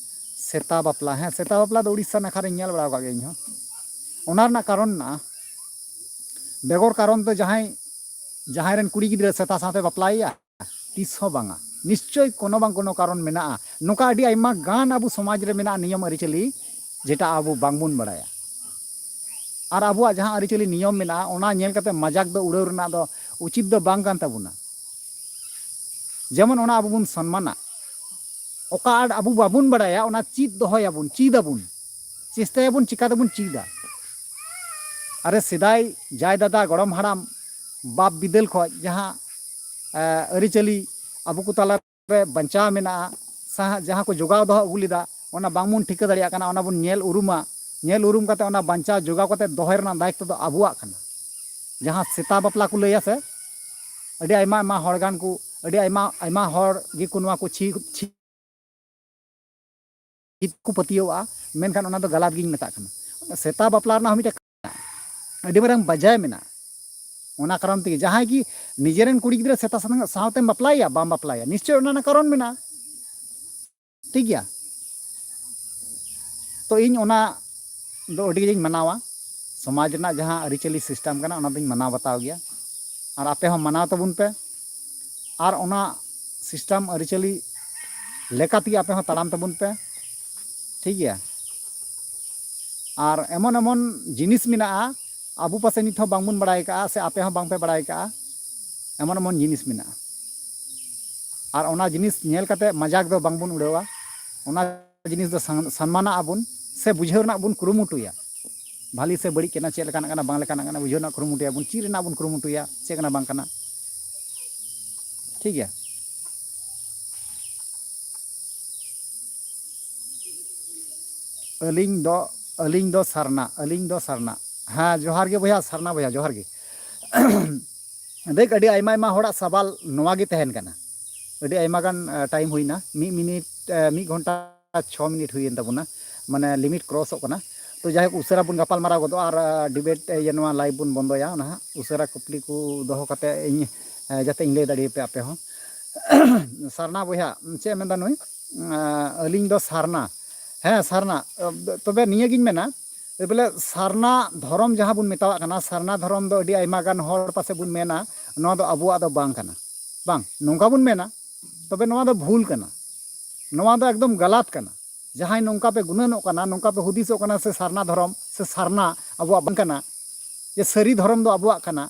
ᱥᱮᱛᱟ ᱵᱟᱯᱞᱟ, ᱦᱮᱸ, ᱥᱮᱛᱟ ᱵᱟᱯᱞᱟ ᱫᱚ ᱩᱲᱤᱥᱥᱟ ᱱᱟᱠᱷᱟ ᱨᱮᱧ ᱧᱮᱞ ᱵᱟᱲᱟ ᱟᱠᱟᱫ ᱜᱮᱭᱟ ᱤᱧᱦᱚᱸ᱾ ᱚᱱᱟ ᱨᱮᱱᱟᱜ ᱠᱟᱨᱚᱱ ᱢᱮᱱᱟᱜᱼᱟ, ᱵᱮᱜᱚᱨ ᱠᱟᱨᱚᱱ ᱫᱚ ᱡᱟᱦᱟᱸᱭ, ᱡᱟᱦᱟᱸᱭ ᱨᱮᱱ ᱠᱩᱲᱤ ᱜᱤᱫᱽᱨᱟᱹ ᱥᱮᱛᱟ ᱥᱟᱶᱛᱮ ᱵᱟᱯᱞᱟᱭᱮᱭᱟ, ᱛᱤᱥ ᱦᱚᱸ ᱵᱟᱝᱟ᱾ ᱱᱤᱥᱪᱳᱭ ᱠᱳᱱᱳ ᱵᱟᱝ ᱠᱳᱱᱳ ᱠᱟᱨᱚᱱ ᱢᱮᱱᱟᱜᱼᱟ᱾ ᱱᱚᱝᱠᱟ ᱟᱹᱰᱤ ᱟᱭᱢᱟ ᱜᱟᱱ ᱟᱵᱚ ᱥᱚᱢᱟᱡᱽ ᱨᱮ ᱢᱮᱱᱟᱜᱼᱟ ᱱᱤᱭᱚᱢ ᱟᱹᱨᱤᱪᱟᱹᱞᱤ, ᱡᱮᱴᱟ ᱟᱵᱚ ᱵᱟᱝᱵᱚᱱ ᱵᱟᱲᱟᱭᱟ᱾ ᱟᱨ ᱟᱵᱚᱣᱟᱜ ᱡᱟᱦᱟᱸ ᱟᱹᱨᱤᱪᱟᱹᱞᱤ ᱱᱤᱭᱚᱢ ᱢᱮᱱᱟᱜᱼᱟ, ᱚᱱᱟ ᱧᱮᱞ ᱠᱟᱛᱮ ᱢᱟᱡᱟᱠ ᱫᱚ ᱩᱲᱟᱹᱣ ᱨᱮᱱᱟᱜ ᱫᱚ ᱩᱪᱤᱛ ᱫᱚ ᱵᱟᱝ ᱠᱟᱱ ᱛᱟᱵᱚᱱᱟ᱾ ᱡᱮᱢᱚᱱ ᱚᱱᱟ ᱟᱵᱚ ᱵᱚᱱ ᱥᱚᱱᱢᱟᱱᱟ, ᱚᱠᱟ ᱟᱨ ᱟᱵᱚ ᱵᱟᱵᱚᱱ ᱵᱟᱲᱟᱭᱟ, ᱚᱱᱟ ᱪᱮᱫ ᱫᱚᱦᱚᱭᱟᱵᱚᱱ, ᱪᱮᱫ ᱟᱵᱚᱱ, ᱪᱮᱥᱴᱟᱭᱟᱵᱚᱱ, ᱪᱤᱠᱟᱹ ᱛᱮᱵᱚᱱ ᱪᱮᱫᱟ? ᱟᱨᱮ, ᱥᱮᱫᱟᱭ ᱡᱟᱭ ᱫᱟᱫᱟ, ᱜᱚᱲᱚᱢ ᱦᱟᱲᱟᱢ, ᱵᱟᱯ ᱵᱤᱫᱟᱹᱞ ᱠᱷᱚᱱ ᱡᱟᱦᱟᱸ, ᱮ, ᱟᱹᱨᱤᱪᱟᱹᱞᱤ ᱟᱵᱚ ᱠᱚ ᱛᱟᱞᱟ ᱨᱮ ᱵᱟᱧᱪᱟᱣ ᱢᱮᱱᱟᱜᱼᱟ, ᱥᱟᱦᱟ-, ᱡᱟᱦᱟᱸ ᱠᱚ ᱡᱚᱜᱟᱣ ᱫᱚᱦᱚ ᱟᱹᱜᱩ ᱞᱮᱫᱟ, ᱚᱱᱟ ᱵᱟᱝᱵᱚᱱ ᱴᱷᱤᱠᱟᱹ ᱫᱟᱲᱮᱭᱟᱜ ᱠᱟᱱᱟ, ᱚᱱᱟ ᱵᱚᱱ ᱧᱮᱞ ᱩᱨᱩᱢᱟ᱾ ᱧᱮᱞ ᱩᱨᱩᱢ ᱠᱟᱛᱮ ᱚᱱᱟ ᱵᱟᱧᱪᱟᱣ ᱡᱚᱜᱟᱣ ᱠᱟᱛᱮ ᱫᱚᱦᱚᱭ ᱨᱮᱱᱟᱜ ᱫᱟᱭᱤᱛᱛᱚ ᱫᱚ ᱟᱵᱚᱣᱟᱜ ᱠᱟᱱᱟ᱾ ᱡᱟᱦᱟᱸ ᱥᱮᱛᱟ ᱵᱟᱯᱞᱟ ᱠᱚ ᱞᱟᱹᱭᱟ ᱥᱮ, ᱟᱹᱰᱤ ᱟᱭᱢᱟ ᱟᱭᱢᱟ ᱦᱚᱲ ᱜᱟᱱ ᱠᱚ, ᱟᱹᱰᱤ ᱟᱭᱢᱟ ᱟᱭᱢᱟ ᱦᱚᱲ ᱜᱮᱠᱚ ᱱᱚᱣᱟ ᱠᱚ ᱪᱷᱤ-, ᱪᱷᱤ-, ᱪᱷᱤᱛ ᱠᱚ ᱯᱟᱹᱛᱭᱟᱹᱣᱟᱜᱼᱟ, ᱢᱮᱱᱠᱷᱟᱱ ᱚᱱᱟ ᱫᱚ ᱜᱟᱞᱟᱛ ᱜᱤᱧ ᱢᱮᱛᱟᱜ ᱠᱟᱱᱟ᱾ ᱥᱮᱛᱟ ᱵᱟᱯᱞᱟ ᱨᱮᱱᱟᱜ ᱦᱚᱸ ᱢᱤᱫᱴᱮᱱ ᱟᱹᱰᱤ ᱢᱟᱨᱟᱝ ᱵᱟᱡᱟᱭ ᱢᱮᱱᱟᱜᱼᱟ᱾ ᱚᱱᱟ ᱠᱟᱨᱚᱱ ᱛᱮᱜᱮ ᱡᱟᱦᱟᱸᱭ ᱜᱮ ᱱᱤᱡᱮᱨᱮᱱ ᱠᱩᱲᱤ ᱜᱤᱫᱽᱨᱟᱹ ᱥᱮᱛᱟ ᱥᱟᱶ-, ᱥᱟᱶᱛᱮᱢ ᱵᱟᱯᱞᱟᱭᱮᱭᱟ, ᱵᱟᱢ ᱵᱟᱯᱞᱟᱭᱮᱭᱟ, ᱱᱤᱥᱪᱚᱭ ᱚᱱᱟ ᱨᱮᱱᱟᱜ ᱠᱟᱨᱚᱱ ᱢᱮᱱᱟᱜᱼᱟ᱾ ᱴᱷᱤᱠ ᱜᱮᱭᱟ? ᱤᱧ ᱚᱱᱟ ᱫᱚ ᱟᱹᱰᱤ ᱜᱤᱧ ᱢᱟᱱᱟᱣᱟ᱾ ᱥᱚᱢᱟᱡᱽ ᱨᱮᱱᱟᱜ ᱡᱟᱦᱟᱸ ᱟᱹᱨᱤᱪᱟᱹᱞᱤ ᱥᱤᱥᱴᱮᱢ ᱠᱟᱱᱟ, ᱚᱱᱟ ᱫᱚᱧ ᱢᱟᱱᱟᱣ ᱵᱟᱛᱟᱣ ᱜᱮᱭᱟ᱾ ᱟᱨ ᱟᱯᱮ ᱦᱚᱸ ᱢᱟᱱᱟᱣ ᱛᱟᱵᱚᱱ ᱯᱮ᱾ ᱟᱨ ᱚᱱᱟ ᱥᱤᱥᱴᱮᱢ ᱟᱹᱨᱤᱪᱟᱹᱞᱤ ᱞᱮᱠᱟ ᱛᱮᱜᱮ ᱟᱯᱮ ᱦᱚᱸ ᱛᱟᱲᱟᱢ ᱛᱟᱵᱚᱱ ᱯᱮ᱾ ᱴᱷᱤᱠ ᱜᱮᱭᱟ? ᱟᱨ ᱮᱢᱚᱱ ᱮᱢᱚᱱ ᱡᱤᱱᱤᱥ ᱢᱮᱱᱟᱜᱼᱟ, ᱟᱵᱚ ᱯᱟᱥᱮ ᱱᱤᱛ ᱦᱚᱸ ᱵᱟᱝᱵᱚᱱ ᱵᱟᱲᱟᱭ ᱠᱟᱜᱼᱟ, ᱥᱮ ᱟᱯᱮ ᱦᱚᱸ ᱵᱟᱝᱯᱮ ᱵᱟᱲᱟᱭ ᱠᱟᱜᱼᱟ᱾ ᱮᱢᱚᱱ ᱮᱢᱚᱱ ᱡᱤᱱᱤᱥ ᱢᱮᱱᱟᱜᱼᱟ, ᱟᱨ ᱚᱱᱟ ᱡᱤᱱᱤᱥ ᱧᱮᱞ ᱠᱟᱛᱮ ᱢᱟᱡᱟᱠ ᱫᱚ ᱵᱟᱝᱵᱚᱱ ᱩᱲᱟᱹᱣᱟ᱾ ᱚᱱᱟ ᱡᱤᱱᱤᱥ ᱫᱚ ᱥᱟᱱ-, ᱥᱟᱱᱢᱟᱱᱟᱜ ᱟᱵᱚᱱ, ᱥᱮ ᱵᱩᱡᱷᱟᱹᱣ ᱨᱮᱱᱟᱜ ᱵᱚᱱ ᱠᱩᱨᱩᱢᱩᱴᱩᱭᱟ᱾ ᱵᱷᱟᱞᱤ ᱥᱮ ᱵᱟᱹᱲᱤᱡ ᱠᱟᱱᱟ, ᱪᱮᱫ ᱞᱮᱠᱟᱱᱟᱜ ᱠᱟᱱᱟ, ᱵᱟᱝ ᱞᱮᱠᱟᱱᱟᱜ ᱠᱟᱱᱟ, ᱵᱩᱡᱷᱟᱹᱣ ᱨᱮᱱᱟᱜ ᱠᱩᱨᱩᱢᱩᱴᱩᱭᱟᱵᱚᱱ᱾ ᱪᱮᱫ ᱨᱮᱱᱟᱜ ᱵᱚᱱ ᱠᱩᱨᱩᱢᱩᱴᱩᱭᱟ, ᱪᱮᱫ ᱠᱟᱱᱟ, ᱵᱟᱝ ᱠᱟᱱᱟ᱾ ᱴᱷᱤᱠ ᱜᱮᱭᱟ? ᱟᱹᱞᱤᱧ ᱫᱚ, ᱟᱹᱞᱤᱧ ᱫᱚ ᱥᱟᱨᱱᱟ, ᱟᱹᱞᱤᱧ ᱫᱚ ᱥᱟᱨᱱᱟ᱾ ᱦᱮᱸ, ᱡᱚᱦᱟᱨ ᱜᱮ ᱵᱚᱭᱦᱟ, ᱥᱟᱨᱱᱟ ᱵᱚᱭᱦᱟ, ᱡᱚᱦᱟᱨ ᱜᱮ᱾ ᱫᱮᱠᱷ, ᱟᱹᱰᱤ ᱟᱭᱢᱟ ᱟᱭᱢᱟ ᱦᱚᱲᱟᱜ ᱥᱟᱵᱟᱞ ᱱᱚᱣᱟ ᱜᱮ ᱛᱟᱦᱮᱱ ᱠᱟᱱᱟ᱾ ᱟᱹᱰᱤ ᱟᱭᱢᱟ ᱜᱟᱱ, ᱟ, ᱴᱟᱭᱤᱢ ᱦᱩᱭᱱᱟ, ᱢᱤᱫ ᱢᱤᱱᱤᱴ, ᱟ, ᱢᱤᱫ ᱜᱷᱚᱱᱴᱟ ᱪᱷᱚ ᱢᱤᱱᱤᱴ ᱦᱩᱭᱮᱱ ᱛᱟᱵᱚᱱᱟ, ᱢᱟᱱᱮ ᱞᱤᱢᱤᱴ ᱠᱨᱚᱥᱚᱜ ᱠᱟᱱᱟ᱾ ᱛᱚ ᱡᱟᱭᱦᱳᱠ, ᱩᱥᱟᱹᱨᱟ ᱵᱚᱱ ᱜᱟᱯᱟᱞ ᱢᱟᱨᱟᱣ ᱜᱚᱫᱚᱜᱼᱟ ᱟᱨ, ᱟ, ᱰᱤᱵᱮᱴ, ᱮ, ᱤᱭᱟᱹ, ᱱᱚᱣᱟ ᱞᱟᱭᱤᱵᱷ ᱵᱚᱱ ᱵᱚᱱᱫᱚᱭᱟ᱾ ᱚᱱᱟ ᱦᱟᱸᱜ ᱩᱥᱟᱹᱨᱟ ᱠᱩᱠᱞᱤ ᱠᱚ ᱫᱚᱦᱚ ᱠᱟᱛᱮ ᱤᱧ, ᱮ, ᱡᱟᱛᱮ ᱤᱧ ᱞᱟᱹᱭ ᱫᱟᱲᱮᱭᱟᱯᱮ ᱟᱯᱮ ᱦᱚᱸ᱾ ᱥᱟᱨᱱᱟ ᱵᱚᱭᱦᱟ, ᱪᱮᱫ ᱮ ᱢᱮᱱᱫᱟ ᱱᱩᱭ? ᱟ, ᱟᱹᱞᱤᱧ ᱫᱚ ᱥᱟᱨᱱᱟ᱾ ᱦᱮᱸ, ᱥᱟᱨᱱᱟ᱾ ᱛᱚᱵᱮ ᱱᱤᱭᱟᱹᱜᱤᱧ ᱢᱮᱱᱟ, ᱵᱚᱞᱮ ᱥᱟᱨᱱᱟ ᱫᱷᱚᱨᱚᱢ ᱡᱟᱦᱟᱸ ᱵᱚᱱ ᱢᱮᱛᱟᱣᱟᱜ ᱠᱟᱱᱟ, ᱥᱟᱨᱱᱟ ᱫᱷᱚᱨᱚᱢ ᱫᱚ ᱟᱹᱰᱤ ᱟᱭᱢᱟ ᱜᱟᱱ ᱦᱚᱲ ᱯᱟᱥᱮ ᱵᱚᱱ ᱢᱮᱱᱟ, ᱱᱚᱣᱟ ᱫᱚ ᱟᱵᱚᱣᱟᱜ ᱫᱚ ᱵᱟᱝ ᱠᱟᱱᱟ᱾ ᱵᱟᱝ, ᱱᱚᱝᱠᱟ ᱵᱚᱱ ᱢᱮᱱᱟ, ᱛᱚᱵᱮ ᱱᱚᱣᱟ ᱫᱚ ᱵᱷᱩᱞ ᱠᱟᱱᱟ, ᱱᱚᱣᱟ ᱫᱚ ᱮᱠᱫᱚᱢ ᱜᱟᱞᱟᱛ ᱠᱟᱱᱟ᱾ ᱡᱟᱦᱟᱸᱭ ᱱᱚᱝᱠᱟ ᱯᱮ ᱜᱩᱱᱟᱹᱱᱚᱜ ᱠᱟᱱᱟ, ᱱᱚᱝᱠᱟ ᱯᱮ ᱦᱩᱫᱤᱥᱚᱜ ᱠᱟᱱᱟ, ᱥᱮ ᱥᱟᱨᱱᱟ ᱫᱷᱚᱨᱚᱢ ᱥᱮ ᱥᱟᱨᱱᱟ ᱟᱵᱚᱣᱟᱜ ᱵᱟᱝ ᱠᱟᱱᱟ, ᱡᱮ ᱥᱟᱹᱨᱤ ᱫᱷᱚᱨᱚᱢ ᱫᱚ ᱟᱵᱚᱣᱟᱜ ᱠᱟᱱᱟ,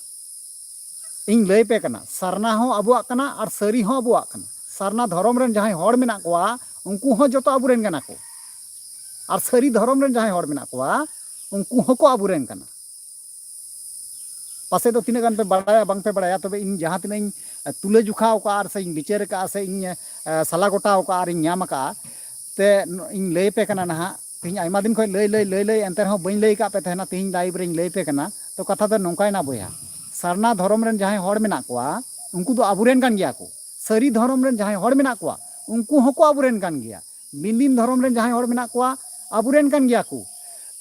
ᱤᱧ ᱞᱟᱹᱭ ᱯᱮ ᱠᱟᱱᱟ, ᱥᱟᱨᱱᱟ ᱦᱚᱸ ᱟᱵᱚᱣᱟᱜ ᱠᱟᱱᱟ ᱟᱨ ᱥᱟᱹᱨᱤ ᱦᱚᱸ ᱟᱵᱚᱣᱟᱜ ᱠᱟᱱᱟ᱾ ᱥᱟᱨᱱᱟ ᱫᱷᱚᱨᱚᱢ ᱨᱮᱱ ᱡᱟᱦᱟᱸᱭ ᱦᱚᱲ ᱢᱮᱱᱟᱜ ᱠᱚᱣᱟ, ᱩᱱᱠᱩ ᱦᱚᱸ ᱡᱚᱛᱚ ᱟᱵᱚᱨᱮᱱ ᱠᱟᱱᱟ ᱠᱚ᱾ ᱟᱨ ᱥᱟᱹᱨᱤ ᱫᱷᱚᱨᱚᱢ ᱨᱮᱱ ᱡᱟᱦᱟᱸᱭ ᱦᱚᱲ ᱢᱮᱱᱟᱜ ᱠᱚᱣᱟ, ᱩᱱᱠᱩ ᱦᱚᱸᱠᱚ ᱟᱵᱚᱨᱮᱱ ᱠᱟᱱᱟ᱾ ᱯᱟᱥᱮᱡ ᱫᱚ ᱛᱤᱱᱟᱹᱜ ᱜᱟᱱ ᱯᱮ ᱵᱟᱲᱟᱭᱟ, ᱵᱟᱝ ᱯᱮ ᱵᱟᱲᱟᱭᱟ, ᱛᱚᱵᱮ ᱤᱧ ᱡᱟᱦᱟᱸ ᱛᱤᱱᱟᱹᱜ ᱤᱧ, ᱮ, ᱛᱩᱞᱟᱹ ᱡᱚᱠᱷᱟ ᱟᱠᱟᱫᱼᱟ ᱟᱨ ᱥᱮ ᱤᱧ ᱵᱤᱪᱟᱹᱨ ᱟᱠᱟᱫᱼᱟ ᱥᱮ ᱤᱧ, ᱮ, ᱥᱟᱞᱟ ᱜᱚᱴᱟ ᱟᱠᱟᱫᱼᱟ ᱟᱨ ᱤᱧ ᱧᱟᱢ ᱟᱠᱟᱫᱼᱟ, ᱛᱮ ᱤᱧ ᱞᱟᱹᱭ ᱟᱯᱮ ᱠᱟᱱᱟ ᱱᱟᱦᱟᱜ᱾ ᱛᱮᱦᱮᱧ ᱟᱭᱢᱟ ᱫᱤᱱ ᱠᱷᱚᱱ ᱞᱟᱹᱭ, ᱞᱟᱹᱭ, ᱞᱟᱹᱭ, ᱞᱟᱹᱭ, ᱮᱱᱛᱮ ᱨᱮᱦᱚᱸ ᱵᱟᱹᱧ ᱞᱟᱹᱭ ᱟᱠᱟᱫ ᱯᱮ ᱛᱟᱦᱮᱱᱟ, ᱛᱮᱦᱮᱧ ᱞᱟᱭᱤᱵᱷ ᱨᱮᱧ ᱞᱟᱹᱭ ᱟᱯᱮ ᱠᱟᱱᱟ᱾ ᱛᱚ ᱠᱟᱛᱷᱟ ᱫᱚ ᱱᱚᱝᱠᱟᱭᱮᱱᱟ ᱵᱚᱭᱦᱟ, ᱥᱟᱨᱱᱟ ᱫᱷᱚᱨᱚᱢ ᱨᱮᱱ ᱡᱟᱦᱟᱸᱭ ᱦᱚᱲ ᱢᱮᱱᱟᱜ ᱠᱚᱣᱟ, ᱩᱱᱠᱩ ᱫᱚ ᱟᱵᱚᱨᱮᱱ ᱠᱟᱱ ᱜᱮᱭᱟ ᱠᱚ᱾ ᱥᱟᱹᱨᱤ ᱫᱷᱚᱨᱚᱢ ᱨᱮᱱ ᱡᱟᱦᱟᱸᱭ ᱦᱚᱲ ᱢᱮᱱᱟᱜ ᱠᱚᱣᱟ, ᱩᱱᱠᱩ ᱦᱚᱸᱠᱚ ᱟᱵᱚᱨᱮᱱ ᱠᱟᱱ ᱜᱮᱭᱟ᱾ ᱵᱤᱞᱤᱱ ᱫᱷᱚᱨᱚᱢ ᱨᱮᱱ ᱡᱟᱦᱟᱸᱭ ᱦᱚᱲ ᱢᱮᱱᱟᱜ ᱠᱚᱣᱟ, ᱟᱵᱚᱨᱮᱱ ᱠᱟᱱ ᱜᱮᱭᱟ ᱠᱚ᱾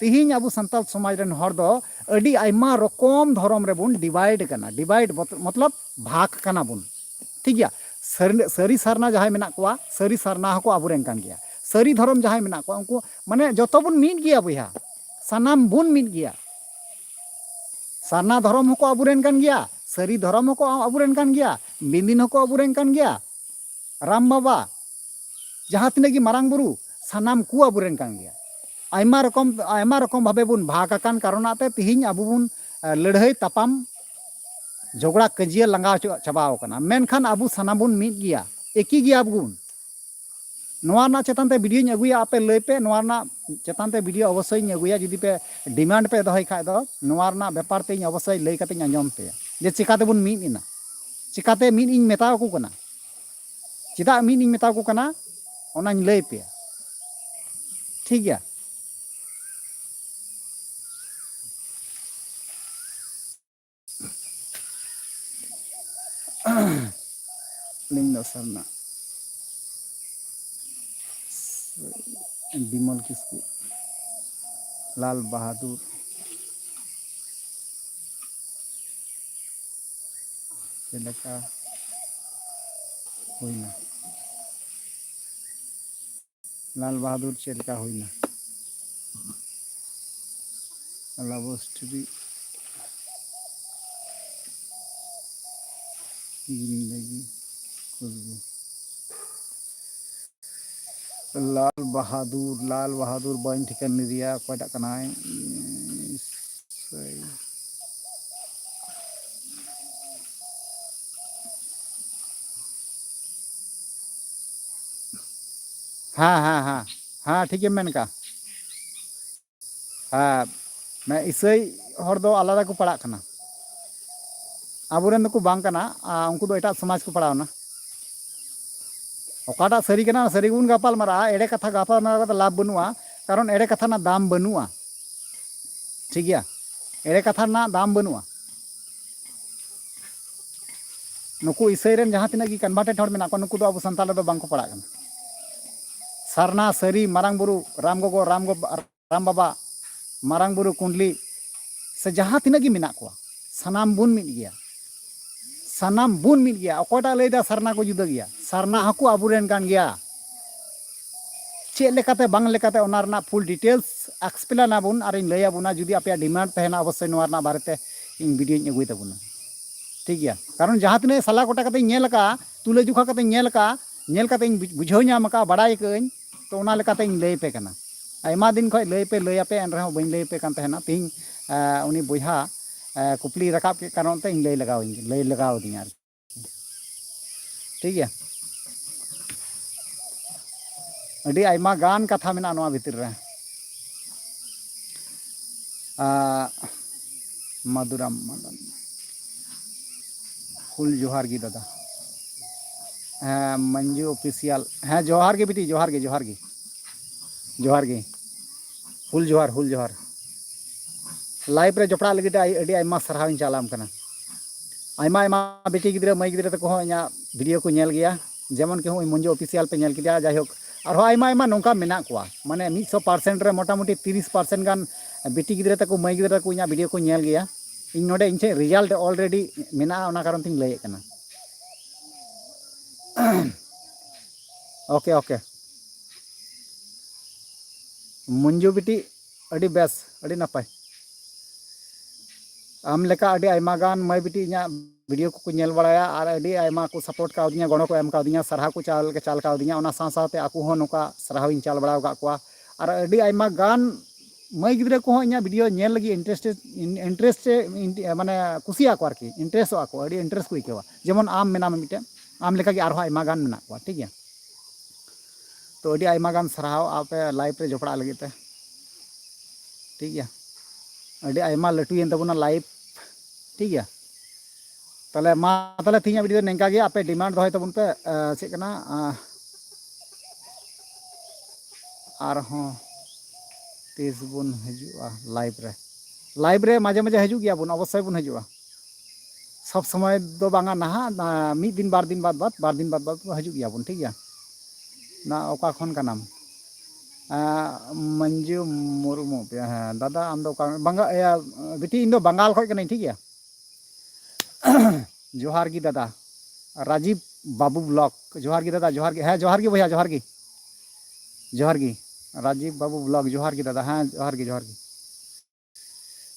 ᱛᱮᱦᱮᱧ ᱟᱵᱚ ᱥᱟᱱᱛᱟᱲ ᱥᱚᱢᱟᱡᱽ ᱨᱮᱱ ᱦᱚᱲ ᱫᱚ ᱟᱹᱰᱤ ᱟᱭᱢᱟ ᱨᱚᱠᱚᱢ ᱫᱷᱚᱨᱚᱢ ᱨᱮᱵᱚᱱ ᱰᱤᱵᱟᱭᱤᱰ ᱠᱟᱱᱟ᱾ ᱰᱤᱵᱟᱭᱤᱰ ᱢᱚᱛ-, ᱢᱚᱛᱞᱚᱵ ᱵᱷᱟᱜᱽ ᱠᱟᱱᱟ ᱵᱚᱱ᱾ ᱴᱷᱤᱠ ᱜᱮᱭᱟ? ᱥᱟᱹᱨᱤ, ᱥᱟᱹᱨᱤ ᱥᱟᱨᱱᱟ ᱡᱟᱦᱟᱸᱭ ᱢᱮᱱᱟᱜ ᱠᱚᱣᱟ, ᱥᱟᱹᱨᱤ ᱥᱟᱨᱱᱟ ᱦᱚᱸᱠᱚ ᱟᱵᱚᱨᱮᱱ ᱠᱟᱱ ᱜᱮᱭᱟ᱾ ᱥᱟᱹᱨᱤ ᱫᱷᱚᱨᱚᱢ ᱡᱟᱦᱟᱸᱭ ᱢᱮᱱᱟᱜ ᱠᱚᱣᱟ, ᱩᱱᱠᱩ ᱢᱟᱱᱮ ᱡᱚᱛᱚ ᱵᱚᱱ ᱢᱤᱫ ᱜᱮᱭᱟ ᱵᱚᱭᱦᱟ, ᱥᱟᱱᱟᱢ ᱵᱚᱱ ᱢᱤᱫ ᱜᱮᱭᱟ᱾ ᱥᱟᱨᱱᱟ ᱫᱷᱚᱨᱚᱢ ᱦᱚᱸᱠᱚ ᱟᱵᱚᱨᱮᱱ ᱠᱟᱱ ᱜᱮᱭᱟ, ᱥᱟᱹᱨᱤ ᱫᱷᱚᱨᱚᱢ ᱦᱚᱸᱠᱚ ᱟᱵᱚᱨᱮᱱ ᱠᱟᱱ ᱜᱮᱭᱟ, ᱵᱤᱱᱫᱤᱱ ᱦᱚᱸᱠᱚ ᱟᱵᱚᱨᱮᱱ ᱠᱟᱱ ᱜᱮᱭᱟ, ᱨᱟᱢ ᱵᱟᱵᱟ, ᱡᱟᱦᱟᱸ ᱛᱤᱱᱟᱹᱜ ᱜᱮ ᱢᱟᱨᱟᱝ ᱵᱩᱨᱩ, ᱥᱟᱱᱟᱢ ᱠᱚ ᱟᱵᱚᱨᱮᱱ ᱠᱟᱱ ᱜᱮᱭᱟ᱾ ᱟᱭᱢᱟ ᱨᱚᱠᱚᱢ, ᱟᱭᱢᱟ ᱨᱚᱠᱚᱢ ᱵᱷᱟᱵᱮ ᱵᱚᱱ ᱵᱷᱟᱜᱽ ᱟᱠᱟᱱ ᱠᱟᱨᱚᱱᱟᱜ ᱛᱮ ᱛᱤᱦᱤᱧ ᱟᱵᱚ ᱵᱚᱱ, ᱮ, ᱞᱟᱹᱲᱦᱟᱹᱭ ᱛᱟᱯᱟᱢ, ᱡᱷᱚᱜᱽᱲᱟ ᱠᱟᱹᱡᱤᱭᱟᱹ ᱞᱟᱸᱜᱟ ᱦᱚᱪᱚ ᱪᱟᱵᱟᱣ ᱠᱟᱱᱟ᱾ ᱢᱮᱱᱠᱷᱟᱱ ᱟᱵᱚ ᱥᱟᱱᱟᱢ ᱵᱚᱱ ᱢᱤᱫ ᱜᱮᱭᱟ, ᱮᱠᱤ ᱜᱮᱭᱟ ᱵᱚᱱ᱾ ᱱᱚᱣᱟ ᱨᱮᱱᱟᱜ ᱪᱮᱛᱟᱱ ᱛᱮ ᱵᱷᱤᱰᱤᱭᱳᱧ ᱟᱹᱜᱩᱭᱟ, ᱟᱯᱮ ᱞᱟᱹᱭ ᱯᱮ, ᱱᱚᱣᱟ ᱨᱮᱱᱟᱜ ᱪᱮᱛᱟᱱ ᱛᱮ ᱵᱷᱤᱰᱤᱭᱳ ᱚᱵᱚᱥᱥᱳᱭᱤᱧ ᱟᱹᱜᱩᱭᱟ᱾ ᱡᱩᱫᱤ ᱯᱮ ᱰᱤᱢᱟᱱᱰ ᱯᱮ ᱫᱚᱦᱚᱭ ᱠᱷᱟᱡ ᱫᱚ, ᱱᱚᱣᱟ ᱨᱮᱱᱟᱜ ᱵᱮᱯᱟᱨ ᱛᱮ ᱤᱧ ᱚᱵᱚᱥᱥᱳᱭ ᱞᱟᱹᱭ ᱠᱟᱛᱮᱧ ᱟᱸᱡᱚᱢ ᱯᱮᱭᱟ ᱡᱮ ᱪᱤᱠᱟᱹ ᱛᱮᱵᱚᱱ ᱢᱤᱫ ᱮᱱᱟ, ᱪᱤᱠᱟᱹ ᱛᱮ ᱢᱤᱫ ᱤᱧ ᱢᱮᱛᱟ ᱟᱠᱚ ᱠᱟᱱᱟ, ᱪᱮᱫᱟᱜ ᱢᱤᱫ ᱤᱧ ᱢᱮᱛᱟ ᱟᱠᱚ ᱠᱟᱱᱟ, ᱚᱱᱟᱧ ᱞᱟᱹᱭ ᱯᱮᱭᱟ᱾ ᱴᱷᱤᱠ ᱜᱮᱭᱟ? ᱞᱤᱝᱜᱚ ᱥᱟᱨᱱᱟ, ᱵᱤᱢᱚᱞ ᱠᱤᱥᱠᱩ, ᱞᱟᱞ ᱵᱟᱦᱟᱫᱩᱨ, ᱪᱮᱫ ᱞᱮᱠᱟ ᱦᱩᱭᱱᱟ? ᱞᱟᱞ ᱵᱟᱦᱟᱫᱩᱨ ᱪᱮᱫ ᱞᱮᱠᱟ ᱦᱩᱭᱱᱟ? ᱞᱟᱵᱚᱥᱴᱨᱤ ᱜᱤᱨᱤᱧ ᱞᱟᱹᱜᱤᱫ ᱠᱷᱩᱥᱵᱩ᱾ ᱞᱟᱞ ᱵᱟᱦᱟᱫᱩᱨ, ᱞᱟᱞ ᱵᱟᱦᱟᱫᱩᱨ ᱵᱟᱹᱧ ᱴᱷᱤᱠᱟᱹᱱ ᱞᱮᱫᱮᱭᱟ, ᱚᱠᱚᱭᱴᱟᱜ ᱠᱟᱱᱟᱭ? ᱤᱥᱟᱹᱭ᱾ ᱦᱮᱸ, ᱦᱮᱸ, ᱦᱮᱸ, ᱦᱮᱸ, ᱴᱷᱤᱠ ᱜᱮᱢ ᱢᱮᱱ ᱠᱟᱜᱼᱟ᱾ ᱦᱮᱸ, ᱢᱟᱱᱮ ᱤᱥᱟᱹᱭ ᱦᱚᱲ ᱫᱚ ᱟᱞᱟᱫᱟ ᱠᱚ ᱯᱟᱲᱟᱜ ᱠᱟᱱᱟ, ᱟᱵᱚᱨᱮᱱ ᱫᱚᱠᱚ ᱵᱟᱝ ᱠᱟᱱᱟ, ᱟᱨ ᱩᱱᱠᱩ ᱫᱚ ᱮᱴᱟᱜ ᱥᱚᱢᱟᱡᱽ ᱠᱚ ᱯᱟᱲᱟᱣᱱᱟ᱾ ᱚᱠᱟᱴᱟᱜ ᱥᱟᱹᱨᱤ ᱠᱟᱱᱟ, ᱥᱟᱹᱨᱤ ᱜᱮᱵᱚᱱ ᱜᱟᱯᱟᱞ ᱢᱟᱨᱟᱜᱼᱟ, ᱮᱲᱮ ᱠᱟᱛᱷᱟ ᱜᱟᱯᱟᱞ ᱢᱟᱨᱟᱣ ᱠᱟᱛᱮ ᱞᱟᱵᱷ ᱵᱟᱹᱱᱩᱜᱼᱟ, ᱠᱟᱨᱚᱱ ᱮᱲᱮ ᱠᱟᱛᱷᱟ ᱨᱮᱱᱟᱜ ᱫᱟᱢ ᱵᱟᱹᱱᱩᱜᱼᱟ᱾ ᱴᱷᱤᱠ ᱜᱮᱭᱟ, ᱮᱲᱮ ᱠᱟᱛᱷᱟ ᱨᱮᱱᱟᱜ ᱫᱟᱢ ᱵᱟᱹᱱᱩᱜᱼᱟ᱾ ᱱᱩᱠᱩ ᱤᱥᱟᱹᱭ ᱨᱮᱱ ᱡᱟᱦᱟᱸ ᱛᱤᱱᱟᱹᱜ ᱜᱮ ᱠᱚᱱᱵᱷᱟᱨᱴᱮᱰ ᱦᱚᱲ ᱢᱮᱱᱟᱜ ᱠᱚᱣᱟ, ᱱᱩᱠᱩ ᱫᱚ ᱟᱵᱚ ᱥᱟᱱᱛᱟᱲ ᱨᱮᱫᱚ ᱵᱟᱝ ᱠᱚ ᱯᱟᱲᱟᱜ ᱠᱟᱱᱟ᱾ ᱥᱟᱨᱱᱟ, ᱥᱟᱹᱨᱤ, ᱢᱟᱨᱟᱝ ᱵᱩᱨᱩ, ᱨᱟᱢ ᱜᱚᱜᱚ, ᱨᱟᱢ ᱜᱚ-, ᱨᱟᱢ ᱵᱟᱵᱟ, ᱢᱟᱨᱟᱝ ᱵᱩᱨᱩ, ᱠᱩᱸᱰᱞᱤ, ᱥᱮ ᱡᱟᱦᱟᱸ ᱛᱤᱱᱟᱹᱜ ᱜᱮ ᱢᱮᱱᱟᱜ ᱠᱚᱣᱟ, ᱥᱟᱱᱟᱢ ᱵᱚᱱ ᱢᱤᱫ ᱜᱮᱭᱟ᱾ ᱥᱟᱱᱟᱢ ᱵᱚᱱ ᱢᱤᱫ ᱜᱮᱭᱟ᱾ ᱚᱠᱚᱭᱴᱟᱜ ᱞᱟᱹᱭᱫᱟ ᱥᱟᱨᱱᱟ ᱠᱚ ᱡᱩᱫᱟᱹ ᱜᱮᱭᱟ? ᱥᱟᱨᱱᱟ ᱦᱚᱸᱠᱚ ᱟᱵᱚᱨᱮᱱ ᱠᱟᱱ ᱜᱮᱭᱟ᱾ ᱪᱮᱫ ᱞᱮᱠᱟᱛᱮ ᱵᱟᱝ ᱞᱮᱠᱟᱛᱮ, ᱚᱱᱟ ᱨᱮᱱᱟᱜ full details explain ᱟᱵᱚᱱ ᱟᱨᱤᱧ ᱞᱟᱹᱭ ᱟᱵᱚᱱᱟ᱾ ᱡᱩᱫᱤ ᱟᱯᱮᱭᱟᱜ demand ᱛᱟᱦᱮᱱᱟ, ᱚᱵᱚᱥᱥᱳᱭ ᱱᱚᱣᱟ ᱨᱮᱱᱟᱜ ᱵᱟᱨᱮᱛᱮ ᱤᱧ video ᱧ ᱟᱹᱜᱩᱭ ᱛᱟᱵᱚᱱᱟ, ᱴᱷᱤᱠ ᱜᱮᱭᱟ? ᱠᱟᱨᱚᱱ ᱡᱟᱦᱟᱸ ᱛᱤᱱᱟᱹᱜ ᱥᱟᱞᱟ ᱜᱚᱴᱟ ᱠᱟᱛᱮᱧ ᱧᱮᱞ ᱟᱠᱟᱫᱼᱟ, ᱛᱩᱞᱟᱹ ᱡᱚᱠᱷᱟ ᱠᱟᱛᱮᱧ ᱧᱮᱞ ᱟᱠᱟᱫᱼᱟ, ᱧᱮᱞ ᱠᱟᱛᱮᱧ ᱵᱩᱡᱽ-, ᱵᱩᱡᱷᱟᱹᱣ ᱧᱟᱢ ᱟᱠᱟᱫᱼᱟ, ᱵᱟᱲᱟᱭ ᱟᱠᱟᱫᱟᱹᱧ, ᱛᱚ ᱚᱱᱟ ᱞᱮᱠᱟᱛᱮᱧ ᱞᱟᱹᱭ ᱟᱯᱮ ᱠᱟᱱᱟ᱾ ᱟᱭᱢᱟ ᱫᱤᱱ ᱠᱷᱚᱱ ᱞᱟᱹᱭ ᱯᱮ, ᱞᱟᱹᱭ ᱟᱯᱮ, ᱮᱱ ᱨᱮᱦᱚᱸ ᱵᱟᱹᱧ ᱞᱟᱹᱭ ᱟᱯᱮ ᱠᱟᱱ ᱛᱟᱦᱮᱱᱟ᱾ ᱛᱤᱦᱤᱧ, ᱮ, ᱩᱱᱤ ᱵᱚᱭᱦᱟ, ᱮ, ᱠᱩᱠᱞᱤ ᱨᱟᱠᱟᱵ ᱠᱮᱫ ᱠᱟᱨᱚᱱ ᱛᱮ ᱤᱧ ᱞᱟᱹᱭ ᱞᱟᱜᱟᱣ ᱤᱧ, ᱞᱟᱹᱭ ᱞᱟᱜᱟᱣ ᱟᱹᱫᱤᱧᱟ ᱟᱨᱠᱤ᱾ ᱴᱷᱤᱠ ᱜᱮᱭᱟ? ᱟᱹᱰᱤ ᱟᱭᱢᱟ ᱜᱟᱱ ᱠᱟᱛᱷᱟ ᱢᱮᱱᱟᱜᱼᱟ ᱱᱚᱣᱟ ᱵᱷᱤᱛᱤᱨ ᱨᱮ᱾ ᱟᱸ, ᱢᱟᱫᱩᱨᱟᱢ ᱢᱟᱫᱚᱱ, ᱦᱩᱞ ᱡᱚᱦᱟᱨ ᱜᱮ ᱫᱟᱫᱟ᱾ ᱦᱮᱸ, ᱢᱚᱧᱡᱩ Official, ᱦᱮᱸ, ᱡᱚᱦᱟᱨ ᱜᱮ ᱵᱤᱴᱤ, ᱡᱚᱦᱟᱨ ᱜᱮ, ᱡᱚᱦᱟᱨ ᱜᱮ, ᱡᱚᱦᱟᱨ ᱜᱮ, ᱦᱩᱞ ᱡᱚᱦᱟᱨ, ᱦᱩᱞ ᱡᱚᱦᱟᱨ᱾ Live ᱨᱮ ᱡᱚᱯᱲᱟᱜ ᱞᱟᱹᱜᱤᱫ ᱛᱮ ᱟᱹᱰᱤ ᱟᱭᱢᱟ ᱥᱟᱨᱦᱟᱣ ᱤᱧ ᱪᱟᱞ ᱟᱢ ᱠᱟᱱᱟ᱾ ᱟᱭᱢᱟ ᱟᱭᱢᱟ ᱵᱤᱴᱤ ᱜᱤᱫᱽᱨᱟᱹ, ᱢᱟᱹᱭ ᱜᱤᱫᱽᱨᱟᱹ ᱛᱟᱠᱚ ᱦᱚᱸ ᱤᱧᱟᱹᱜ video ᱠᱚ ᱧᱮᱞ ᱜᱮᱭᱟ, ᱡᱮᱢᱚᱱ ᱠᱤ ᱦᱚᱸᱜᱼᱚᱭ ᱢᱚᱧᱡᱩ Official ᱯᱮ ᱧᱮᱞ ᱠᱮᱫᱟ, ᱡᱟᱭᱦᱳᱠ ᱟᱨᱦᱚᱸ ᱟᱭᱢᱟ ᱟᱭᱢᱟ ᱱᱚᱝᱠᱟ ᱢᱮᱱᱟᱜ ᱠᱚᱣᱟ, ᱢᱟᱱᱮ ᱢᱤᱫ ᱥᱚ percent ᱨᱮ ᱢᱚᱴᱟᱢᱩᱴᱤ ᱛᱤᱨᱤᱥ percent ᱜᱟᱱ ᱵᱤᱴᱤ ᱜᱤᱫᱽᱨᱟᱹ ᱛᱟᱠᱚ, ᱢᱟᱹᱭ ᱜᱤᱫᱽᱨᱟᱹ ᱛᱟᱠᱚ ᱤᱧᱟᱹᱜ video ᱠᱚ ᱧᱮᱞ ᱜᱮᱭᱟ᱾ ᱤᱧ ᱱᱚᱰᱮ ᱤᱧ ᱴᱷᱮᱱ result already ᱢᱮᱱᱟᱜᱼᱟ, ᱚᱱᱟ ᱠᱟᱨᱚᱱ ᱛᱤᱧ ᱞᱟᱹᱭᱮᱫ ᱠᱟᱱᱟ᱾ Okay, okay. ᱢᱚᱧᱡᱩ ᱵᱤᱴᱤ, ᱟᱹᱰᱤ ᱵᱮᱥ, ᱟᱹᱰᱤ ᱱᱟᱯᱟᱭ᱾ ᱟᱢ ᱞᱮᱠᱟ ᱟᱹᱰᱤ ᱟᱭᱢᱟ ᱜᱟᱱ ᱢᱟᱹᱭ ᱵᱤᱴᱤ ᱤᱧᱟᱹᱜ video ᱠᱚᱠᱚ ᱧᱮᱞ ᱵᱟᱲᱟᱭᱟ ᱟᱨ ᱟᱹᱰᱤ ᱟᱭᱢᱟ ᱠᱚ support ᱠᱟᱣᱫᱤᱧᱟ, ᱜᱚᱲᱚ ᱠᱚ ᱮᱢ ᱠᱟᱣᱫᱤᱧᱟ, ᱥᱟᱨᱦᱟᱣ ᱠᱚ ᱪᱟᱞ, ᱪᱟᱞ ᱠᱟᱣᱫᱤᱧᱟ᱾ ᱚᱱᱟ ᱥᱟᱶ ᱥᱟᱶᱛᱮ ᱟᱠᱚ ᱦᱚᱸ ᱱᱚᱝᱠᱟ ᱥᱟᱨᱦᱟᱣ ᱤᱧ ᱪᱟᱞ ᱵᱟᱲᱟ ᱟᱠᱟᱫ ᱠᱚᱣᱟ᱾ ᱟᱨ ᱟᱹᱰᱤ ᱟᱭᱢᱟ ᱜᱟᱱ ᱢᱟᱹᱭ ᱜᱤᱫᱽᱨᱟᱹ ᱠᱚᱦᱚᱸ ᱤᱧᱟᱹᱜ video ᱧᱮᱞ ᱞᱟᱹᱜᱤᱫ interest, interest, ᱢᱟᱱᱮ ᱠᱩᱥᱤᱭᱟᱜ ᱟᱠᱚ ᱟᱨᱠᱤ, interest ᱚᱜ ᱟᱠᱚ, ᱟᱹᱰᱤ interest ᱠᱚ ᱟᱹᱭᱠᱟᱹᱣᱟ᱾ ᱡᱮᱢᱚᱱ ᱟᱢ ᱢᱮᱱᱟᱢ ᱢᱤᱫᱴᱮᱱ, ᱟᱢ ᱞᱮᱠᱟᱜᱮ ᱟᱨᱦᱚᱸ ᱟᱭᱢᱟ ᱜᱟᱱ ᱢᱮᱱᱟᱜ ᱠᱚᱣᱟ, ᱴᱷᱤᱠ ᱜᱮᱭᱟ? ᱛᱚ ᱟᱹᱰᱤ ᱟᱭᱢᱟ ᱜᱟᱱ ᱥᱟᱨᱦᱟᱣ ᱟᱯᱮ live ᱨᱮ ᱡᱚᱯᱲᱟᱜ ᱞᱟᱹᱜᱤᱫ ᱛᱮ, ᱴᱷᱤᱠ ᱜᱮᱭᱟ? ᱟᱹᱰᱤ ᱟᱭᱢᱟ ᱞᱟᱹᱴᱩᱭᱮᱱ ᱛᱟᱵᱚᱱᱟ live, ᱴᱷᱤᱠ ᱜᱮᱭᱟ? ᱛᱟᱦᱚᱞᱮ ᱢᱟ ᱛᱟᱦᱚᱞᱮ ᱛᱮᱦᱮᱧᱟᱜ video ᱫᱚ ᱱᱤᱝᱠᱟ ᱜᱮ, ᱟᱯᱮ demand ᱫᱚᱦᱚᱭ ᱛᱟᱵᱚᱱ ᱯᱮ, ᱮ, ᱪᱮᱫ ᱠᱟᱱᱟ, ᱟ, ᱟᱨᱦᱚᱸ ᱛᱤᱥ ᱵᱚᱱ ᱦᱤᱡᱩᱜᱼᱟ live ᱨᱮ? Live ᱨᱮ ᱢᱟᱡᱷᱮ ᱢᱟᱡᱷᱮ ᱦᱤᱡᱩᱜ ᱜᱮᱭᱟ ᱵᱚᱱ, ᱚᱵᱚᱥᱥᱳᱭ ᱵᱚᱱ ᱦᱤᱡᱩᱜᱼᱟ᱾ ᱥᱚᱵ ᱥᱚᱢᱚᱭ ᱫᱚ ᱵᱟᱝᱟ ᱱᱟᱦᱟᱜ, ᱱᱟ-, ᱢᱤᱫ ᱫᱤᱱ ᱵᱟᱨ ᱫᱤᱱ ᱵᱟᱫ ᱵᱟᱫ, ᱵᱟᱨ ᱫᱤᱱ ᱵᱟᱫ ᱵᱟᱫ ᱦᱤᱡᱩᱜ ᱜᱮᱭᱟ ᱵᱚᱱ, ᱴᱷᱤᱠ ᱜᱮᱭᱟ? ᱱᱟ ᱚᱠᱟ ᱠᱷᱚᱱ ᱠᱟᱱᱟᱢ? ᱟᱸ, ᱢᱚᱧᱡᱩ ᱢᱩᱨᱢᱩ, ᱦᱮᱸ, ᱫᱟᱫᱟ ᱟᱢ ᱫᱚ ᱚᱠᱟ, ᱵᱟᱝᱟ, ᱤᱭᱟᱹ, ᱵᱤᱴᱤ, ᱤᱧ ᱫᱚ ᱵᱟᱝᱜᱟᱞ ᱠᱷᱚᱱ ᱠᱟᱹᱱᱟᱹᱧ, ᱴᱷᱤᱠ ᱜᱮᱭᱟ? ᱡᱚᱦᱟᱨ ᱜᱮ ᱫᱟᱫᱟ, ᱨᱟᱡᱤᱵ ᱵᱟᱵᱩ vlog, ᱡᱚᱦᱟᱨ ᱜᱮ ᱫᱟᱫᱟ, ᱡᱚᱦᱟᱨ ᱜᱮ, ᱦᱮᱸ, ᱡᱚᱦᱟᱨ ᱜᱮ ᱵᱚᱭᱦᱟ, ᱡᱚᱦᱟᱨ ᱜᱮ᱾ ᱡᱚᱦᱟᱨ ᱜᱮ ᱨᱟᱡᱤᱵ ᱵᱟᱹᱵᱩ ᱵᱞᱚᱜ, ᱡᱚᱦᱟᱨ ᱜᱮ ᱫᱟᱫᱟ᱾ ᱦᱮᱸ, ᱡᱚᱦᱟᱨ ᱜᱮ, ᱡᱚᱦᱟᱨ ᱜᱮ,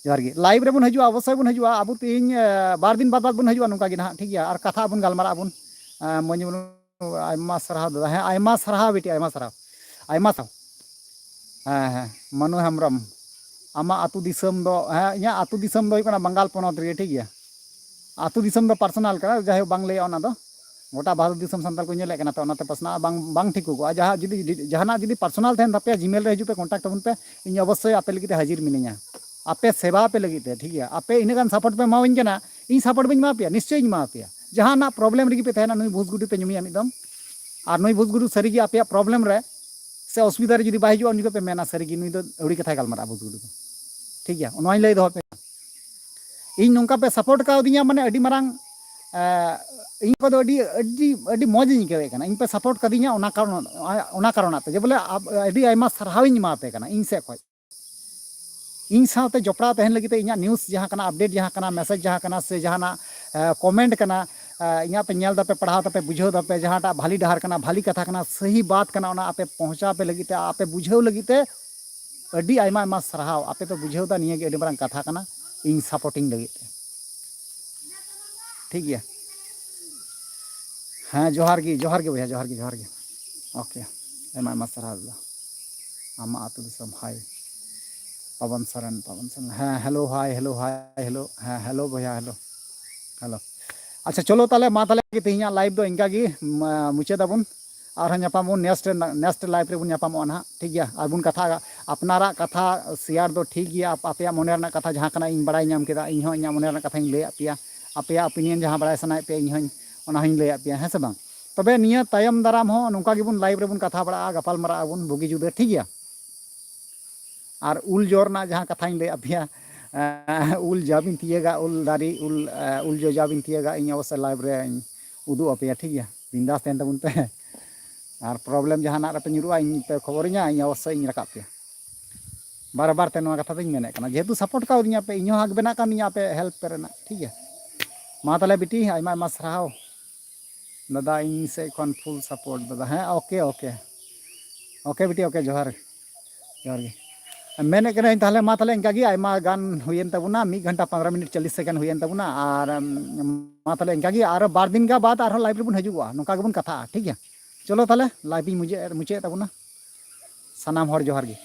ᱡᱚᱦᱟᱨ ᱜᱮ᱾ ᱞᱟᱭᱤᱵᱷ ᱨᱮᱵᱚᱱ ᱦᱤᱡᱩᱜᱼᱟ, ᱚᱵᱚᱥᱥᱳᱭ ᱵᱚᱱ ᱦᱤᱡᱩᱜᱼᱟ᱾ ᱟᱵᱚ ᱛᱮᱦᱮᱧ, ᱮ, ᱵᱟᱨ ᱫᱤᱱ ᱵᱟᱫ ᱵᱟᱫ ᱵᱚᱱ ᱦᱤᱡᱩᱜᱼᱟ ᱱᱚᱝᱠᱟ ᱜᱮ ᱱᱟᱦᱟᱜ, ᱴᱷᱤᱠ ᱜᱮᱭᱟ? ᱟᱨ ᱠᱟᱛᱷᱟ ᱵᱚᱱ ᱜᱟᱞᱢᱟᱨᱟᱜ ᱟᱵᱚᱱ᱾ ᱮ, ᱢᱚᱡᱽ ᱵᱚᱱ, ᱟᱭᱢᱟ ᱥᱟᱨᱦᱟᱣ ᱫᱟᱫᱟ᱾ ᱦᱮᱸ, ᱟᱭᱢᱟ ᱥᱟᱨᱦᱟᱣ ᱵᱤᱴᱤ, ᱟᱭᱢᱟ ᱥᱟᱨᱦᱟᱣ, ᱟᱭᱢᱟ ᱥᱟᱨᱦᱟᱣ᱾ ᱦᱮᱸ, ᱦᱮᱸ, ᱢᱟᱱᱩ ᱦᱮᱢᱵᱨᱚᱢ, ᱟᱢᱟᱜ ᱟᱹᱛᱩ ᱫᱤᱥᱚᱢ ᱫᱚ, ᱦᱮᱸ, ᱤᱧᱟᱹᱜ ᱟᱹᱛᱩ ᱫᱤᱥᱚᱢ ᱫᱚ ᱦᱩᱭᱩᱜ ᱠᱟᱱᱟ ᱵᱟᱝᱜᱟᱞ ᱯᱚᱱᱚᱛ ᱨᱮᱜᱮ, ᱴᱷᱤᱠ ᱜᱮᱭᱟ? ᱟᱹᱛᱩ ᱫᱤᱥᱚᱢ ᱫᱚ ᱯᱟᱨᱥᱚᱱᱟᱞ ᱠᱟᱱᱟ, ᱡᱟᱭᱦᱳᱠ, ᱵᱟᱝ ᱞᱟᱹᱭᱚᱜᱼᱟ ᱚᱱᱟ ᱫᱚ᱾ ᱜᱚᱴᱟ ᱵᱷᱟᱨᱚᱛ ᱫᱤᱥᱚᱢ ᱥᱟᱱᱛᱟᱲ ᱠᱚ ᱧᱮᱞᱮᱫ ᱠᱟᱱᱟ, ᱛᱚ ᱚᱱᱟᱛᱮ ᱯᱟᱥᱱᱟᱣ ᱵᱟᱝ, ᱵᱟᱝ ᱴᱷᱤᱠᱚᱜᱚᱜᱼᱟ᱾ ᱡᱟᱦᱟᱸ ᱡᱩᱫᱤ, ᱡᱩᱫᱤ ᱡᱟᱦᱟᱱᱟᱜ ᱡᱩᱫᱤ ᱯᱟᱨᱥᱚᱱᱟᱞ ᱛᱟᱦᱮᱱ ᱛᱟᱯᱮᱭᱟ, ᱡᱤᱢᱮᱞ ᱨᱮ ᱦᱤᱡᱩᱜ ᱯᱮ, ᱠᱚᱱᱴᱟᱠᱴ ᱛᱟᱵᱚᱱ ᱯᱮ, ᱤᱧ ᱚᱵᱚᱥᱥᱳᱭ ᱟᱯᱮ ᱞᱟᱹᱜᱤᱫ ᱛᱮ ᱦᱟᱹᱡᱤᱨ ᱢᱤᱱᱟᱹᱧᱟ᱾ ᱟᱯᱮ ᱥᱮᱵᱟ ᱟᱯᱮ ᱞᱟᱹᱜᱤᱫ ᱛᱮ, ᱴᱷᱤᱠ ᱜᱮᱭᱟ? ᱟᱯᱮ ᱤᱱᱟᱹᱜ ᱜᱟᱱ ᱥᱟᱯᱳᱨᱴ ᱯᱮ ᱮᱢᱟᱣᱟᱹᱧ ᱠᱟᱱᱟ, ᱤᱧ ᱥᱟᱯᱳᱨᱴ ᱵᱟᱹᱧ ᱮᱢᱟ ᱯᱮᱭᱟ, ᱱᱤᱥᱪᱚᱭ ᱤᱧ ᱮᱢᱟ ᱯᱮᱭᱟ᱾ ᱡᱟᱦᱟᱱᱟᱜ ᱯᱨᱚᱵᱞᱮᱢ ᱨᱮᱜᱮ ᱯᱮ ᱛᱟᱦᱮᱱᱟ, ᱱᱩᱭ ᱵᱷᱩᱥᱜᱩᱰᱩ ᱯᱮ ᱧᱩᱢᱮᱭᱟ ᱢᱤᱫ ᱫᱚᱢ, ᱟᱨ ᱱᱩᱭ ᱵᱷᱩᱥᱜᱩᱰᱩ ᱥᱟᱹᱨᱤᱜᱮ ᱟᱯᱮᱭᱟᱜ ᱯᱨᱚᱵᱞᱮᱢ ᱨᱮ ᱥᱮ ᱚᱥᱩᱵᱤᱫᱷᱟ ᱨᱮ ᱡᱩᱫᱤ ᱵᱟᱭ ᱦᱤᱡᱩᱜᱼᱟ, ᱩᱱ ᱡᱚᱠᱷᱚᱱ ᱯᱮ ᱢᱮᱱᱟ, "ᱥᱟᱹᱨᱤᱜᱮ ᱱᱩᱭ ᱫᱚ ᱟᱹᱣᱲᱤ ᱠᱟᱛᱷᱟᱭ ᱜᱟᱞᱢᱟᱨᱟᱜᱼᱟ ᱵᱷᱩᱥᱜᱩᱰᱩ ᱫᱚ", ᱴᱷᱤᱠ ᱜᱮᱭᱟ? ᱱᱚᱣᱟᱧ ᱞᱟᱹᱭ ᱫᱚᱦᱚ ᱯᱮ᱾ ᱤᱧ ᱱᱚᱝᱠᱟ ᱯᱮ ᱥᱟᱯᱳᱨᱴ ᱠᱟᱣᱫᱤᱧᱟ, ᱢᱟᱱᱮ ᱟᱹᱰᱤ ᱢᱟᱨᱟᱝ, ᱮ, ᱤᱧ ᱠᱚᱫᱚ ᱟᱹᱰᱤ, ᱟᱹᱰᱤ, ᱟᱹᱰᱤ ᱢᱚᱡᱽ ᱤᱧ ᱟᱹᱭᱠᱟᱹᱣᱮᱫ ᱠᱟᱱᱟ᱾ ᱤᱧ ᱯᱮ ᱥᱟᱯᱳᱨᱴ ᱠᱟᱫᱤᱧᱟ, ᱚᱱᱟ ᱠᱟᱨᱚᱱ, ᱚᱱᱟ ᱠᱟᱨᱚᱱᱟᱜ ᱛᱮ ᱡᱮ ᱵᱚᱞᱮ ᱟᱵ-, ᱟᱹᱰᱤ ᱟᱭᱢᱟ ᱥᱟᱨᱦᱟᱣᱤᱧ ᱮᱢᱟ ᱯᱮ ᱠᱟᱱᱟ ᱤᱧ ᱥᱮᱫ ᱠᱷᱚᱱ᱾ ᱤᱧ ᱥᱟᱶᱛᱮ ᱡᱚᱯᱲᱟᱣ ᱛᱟᱦᱮᱱ ᱞᱟᱹᱜᱤᱫ ᱛᱮ, ᱤᱧᱟᱹᱜ ᱱᱤᱭᱩᱡᱽ ᱡᱟᱦᱟᱸ ᱠᱟᱱᱟ, ᱟᱯᱰᱮᱴ ᱡᱟᱦᱟᱸ ᱠᱟᱱᱟ, ᱢᱮᱥᱮᱡᱽ ᱡᱟᱦᱟᱸ ᱠᱟᱱᱟ, ᱥᱮ ᱡᱟᱦᱟᱱᱟᱜ, ᱮ, ᱠᱚᱢᱮᱱᱴ ᱠᱟᱱᱟ, ᱮ, ᱤᱧᱟᱹᱜ ᱯᱮ ᱧᱮᱞ ᱫᱟᱯᱮ, ᱯᱟᱲᱦᱟᱣ ᱫᱟᱯᱮ, ᱵᱩᱡᱷᱟᱹᱣ ᱫᱟᱯᱮ, ᱡᱟᱦᱟᱸᱴᱟᱜ ᱵᱷᱟᱞᱤ ᱰᱟᱦᱟᱨ ᱠᱟᱱᱟ, ᱵᱷᱟᱞᱤ ᱠᱟᱛᱷᱟ ᱠᱟᱱᱟ, ᱥᱟᱹᱦᱤ ᱵᱟᱛ ᱠᱟᱱᱟ, ᱚᱱᱟ ᱟᱯᱮ ᱯᱚᱦᱚᱸᱪᱟᱣ ᱯᱮ ᱞᱟᱹᱜᱤᱫ ᱛᱮ, ᱟᱯᱮ ᱵᱩᱡᱷᱟᱹᱣ ᱞᱟᱹᱜᱤᱫ ᱛᱮ ᱟᱹᱰᱤ ᱟᱭᱢᱟ ᱟᱭᱢᱟ ᱥᱟᱨᱦᱟᱣ᱾ ᱟᱯᱮ ᱯᱮ ᱵᱩᱡᱷᱟᱹᱣ ᱫᱟ ᱱᱤᱭᱟᱹ ᱜᱮ ᱟᱹᱰᱤ ᱢᱟᱨᱟᱝ ᱠᱟᱛᱷᱟ ᱠᱟᱱᱟ ᱤᱧ ᱥᱟᱯᱳᱨᱴᱤᱝ ᱞᱟᱹᱜᱤᱫ ᱛᱮ᱾ ᱴᱷᱤᱠ ᱜᱮᱭᱟ? ᱦᱮᱸ, ᱡᱚᱦᱟᱨ ᱜᱮ, ᱡᱚᱦᱟᱨ ᱜᱮ ᱵᱚᱭᱦᱟ, ᱡᱚᱦᱟᱨ ᱜᱮ, ᱡᱚᱦᱟᱨ ᱜᱮ᱾ ᱳᱠᱮ, ᱟᱭᱢᱟ ᱟᱭᱢᱟ ᱥᱟᱨᱦᱟᱣ ᱫᱟᱫᱟ᱾ ᱟᱢᱟᱜ ᱟᱹᱛᱩ ᱫᱤᱥᱚᱢ, ᱦᱟᱭ᱾ ᱯᱟᱵᱚᱱ ᱥᱚᱨᱮᱱ, ᱯᱟᱵᱚᱱ ᱥᱚᱨᱮᱱ᱾ ᱦᱮᱸ, ᱦᱮᱞᱳ, ᱦᱟᱭ, ᱦᱮᱞᱳ, ᱦᱟᱭ, ᱦᱮᱞᱳ᱾ ᱦᱮᱸ, ᱦᱮᱞᱳ ᱵᱚᱭᱦᱟ, ᱦᱮᱞᱳ, ᱦᱮᱞᱳ᱾ ᱟᱪᱪᱷᱟ, ᱪᱚᱞᱚ ᱛᱟᱦᱞᱮ, ᱢᱟ ᱛᱟᱦᱞᱮ ᱛᱮᱦᱮᱧᱟᱜ ᱞᱟᱭᱤᱵᱷ ᱫᱚ ᱤᱱᱠᱟ ᱜᱮ, ᱢᱟ, ᱢᱩᱪᱟᱹᱫ ᱟᱵᱚᱱ᱾ ᱟᱨᱦᱚᱸ ᱧᱟᱯᱟᱢ ᱵᱚᱱ ᱱᱮᱠᱥᱴ, ᱱᱮᱠᱥᱴ ᱞᱟᱭᱤᱵᱷ ᱨᱮᱵᱚᱱ ᱧᱟᱯᱟᱢᱚᱜᱼᱟ ᱱᱟᱦᱟᱜ, ᱴᱷᱤᱠ ᱜᱮᱭᱟ? ᱟᱨ ᱵᱚᱱ ᱠᱟᱛᱷᱟ, ᱟᱯᱱᱟᱨᱟᱜ ᱠᱟᱛᱷᱟ ᱥᱮᱭᱟᱨ ᱫᱚ ᱴᱷᱤᱠ ᱜᱮᱭᱟ, ᱟᱯ-, ᱟᱯᱮᱭᱟᱜ ᱢᱚᱱᱮ ᱨᱮᱱᱟᱜ ᱠᱟᱛᱷᱟ ᱡᱟᱦᱟᱸ ᱠᱟᱱᱟ, ᱤᱧ ᱵᱟᱲᱟᱭ ᱧᱟᱢ ᱠᱮᱫᱟ, ᱤᱧ ᱦᱚᱸ ᱤᱧᱟᱹᱜ ᱢᱚᱱᱮ ᱨᱮᱱᱟᱜ ᱠᱟᱛᱷᱟᱧ ᱞᱟᱹᱭᱟᱫ ᱯᱮᱭᱟ, ᱟᱯᱮᱭᱟᱜ ᱚᱯᱤᱱᱤᱭᱚᱱ ᱡᱟᱦᱟᱸ ᱵᱟᱲᱟᱭ ᱥᱟᱱᱟᱭᱮᱫ ᱯᱮᱭᱟ, ᱤᱧ ᱦᱚᱸᱧ, ᱚᱱᱟ ᱦᱚᱸᱧ ᱞᱟᱹᱭᱟᱫ ᱯᱮᱭᱟ, ᱦᱮᱸ ᱥᱮ ᱵᱟᱝ? ᱛᱚᱵᱮ ᱱᱤᱭᱟᱹ ᱛᱟᱭᱚᱢ ᱫᱟᱨᱟᱢ ᱦᱚᱸ ᱱᱚᱝᱠᱟ ᱜᱮᱵᱚᱱ ᱞᱟᱭᱤᱵᱷ ᱨᱮᱵᱚᱱ ᱠᱟᱛᱷᱟ ᱵᱟᱲᱟᱜᱼᱟ, ᱜᱟᱯᱟᱞ ᱢᱟᱨᱟᱜ ᱟᱵᱚᱱ ᱵᱩᱜᱤ ᱡᱩᱫᱟᱹ, ᱴᱷᱤᱠ ᱜᱮᱭᱟ? ᱟᱨ ᱩᱞ ᱡᱚ ᱨᱮᱱᱟᱜ ᱡᱟᱦᱟᱸ ᱠᱟᱛᱷᱟᱧ ᱞᱟᱹᱭᱟᱫ ᱯᱮᱭᱟ, ᱮᱸ, ᱩᱞ ᱡᱟ ᱵᱤᱱ ᱛᱤᱭᱟᱹᱜᱟ, ᱩᱞ ᱫᱟᱨᱮ, ᱩᱞ, ᱮᱸ, ᱩᱞ ᱡᱚ ᱡᱟ ᱵᱤᱱ ᱛᱤᱭᱟᱹᱜᱟ, ᱤᱧ ᱚᱵᱚᱥᱥᱳᱭ ᱞᱟᱭᱤᱵᱷ ᱨᱮᱧ ᱩᱫᱩᱜ ᱟᱯᱮᱭᱟ, ᱴᱷᱤᱠ ᱜᱮᱭᱟ? ᱵᱤᱱᱫᱟᱥ ᱛᱟᱦᱮᱱ ᱛᱟᱵᱚᱱ ᱯᱮ᱾ ᱟᱨ ᱯᱨᱚᱵᱞᱮᱢ ᱡᱟᱦᱟᱱᱟᱜ ᱨᱮᱯᱮ ᱧᱩᱨᱩᱜᱼᱟ, ᱤᱧ ᱯᱮ ᱠᱷᱚᱵᱚᱨᱤᱧᱟ, ᱤᱧ ᱚᱵᱚᱥᱥᱳᱭ ᱤᱧ ᱨᱟᱠᱟᱵ ᱯᱮᱭᱟ᱾ ᱵᱟᱨ ᱵᱟᱨ ᱛᱮ ᱱᱚᱣᱟ ᱠᱟᱛᱷᱟ ᱫᱚᱧ ᱢᱮᱱᱮᱫ ᱠᱟᱱᱟ, ᱡᱮᱦᱮᱛᱩ ᱥᱟᱯᱳᱨᱴ ᱠᱟᱣᱫᱤᱧᱟ ᱯᱮ, ᱤᱧ ᱦᱚᱸ ᱦᱟᱸᱠ ᱵᱮᱱᱟᱜ ᱠᱟᱱ ᱛᱤᱧᱟ ᱟᱯᱮ ᱦᱮᱞᱯ ᱯᱮ ᱨᱮᱱᱟᱜ, ᱴᱷᱤᱠ ᱜᱮᱭᱟ? ᱢᱟ ᱛᱟᱦᱞᱮ ᱵᱤᱴᱤ, ᱟᱭᱢᱟ ᱟᱭᱢᱟ ᱥᱟᱨᱦᱟᱣ ᱫᱟᱫᱟ, ᱤᱧ ᱥᱮᱫ ᱠᱷᱚᱱ ᱯᱷᱩᱞ ᱥᱟᱯᱳᱨᱴ ᱫᱟᱫᱟ᱾ ᱦᱮᱸ, ᱳᱠᱮ, ᱳᱠᱮ᱾ ᱳᱠᱮ ᱵᱤᱴᱤ, ᱳᱠᱮ, ᱡᱚᱦᱟᱨ, ᱡᱚᱦᱟᱨ ᱜᱮ᱾ ᱢᱮᱱᱮᱫ ᱠᱟᱹᱱᱟᱹᱧ ᱛᱟᱦᱚᱞᱮ, ᱢᱟ ᱛᱟᱦᱚᱞᱮ ᱤᱱᱠᱟ ᱜᱮ, ᱟᱭᱢᱟ ᱜᱟᱱ ᱦᱩᱭᱮᱱ ᱛᱟᱵᱚᱱᱟ, ᱢᱤᱫ ᱜᱷᱚᱱᱴᱟ ᱯᱚᱱᱨᱚ ᱢᱤᱱᱤᱴ ᱪᱚᱞᱞᱤᱥ ᱥᱮᱠᱮᱱᱰ ᱦᱩᱭᱮᱱ ᱛᱟᱵᱚᱱᱟ᱾ ᱟᱨ ᱩᱢ, ᱢᱟ ᱛᱟᱦᱚᱞᱮ ᱤᱱᱠᱟ ᱜᱮ, ᱟᱨ ᱵᱟᱨ ᱫᱤᱱ ᱜᱟ ᱵᱟᱫ ᱟᱨᱦᱚᱸ ᱞᱟᱭᱤᱵᱷ ᱨᱮᱵᱚᱱ ᱦᱤᱡᱩᱜᱚᱜᱼᱟ, ᱱᱚᱝᱠᱟ ᱜᱮᱵᱚᱱ ᱠᱟᱛᱷᱟᱜᱼᱟ, ᱴᱷᱤᱠ ᱜᱮᱭᱟ? ᱪᱚᱞᱚ ᱛᱟᱦᱚᱞᱮ, ᱞᱟᱭᱤᱵᱷ ᱤᱧ ᱢᱩᱪᱟᱹᱫ, ᱢᱩᱪᱟᱹᱫ ᱮᱫ ᱛᱟᱵᱚᱱᱟ᱾ ᱥᱟᱱᱟᱢ ᱦᱚᱲ ᱡᱚᱦᱟᱨ ᱜᱮ᱾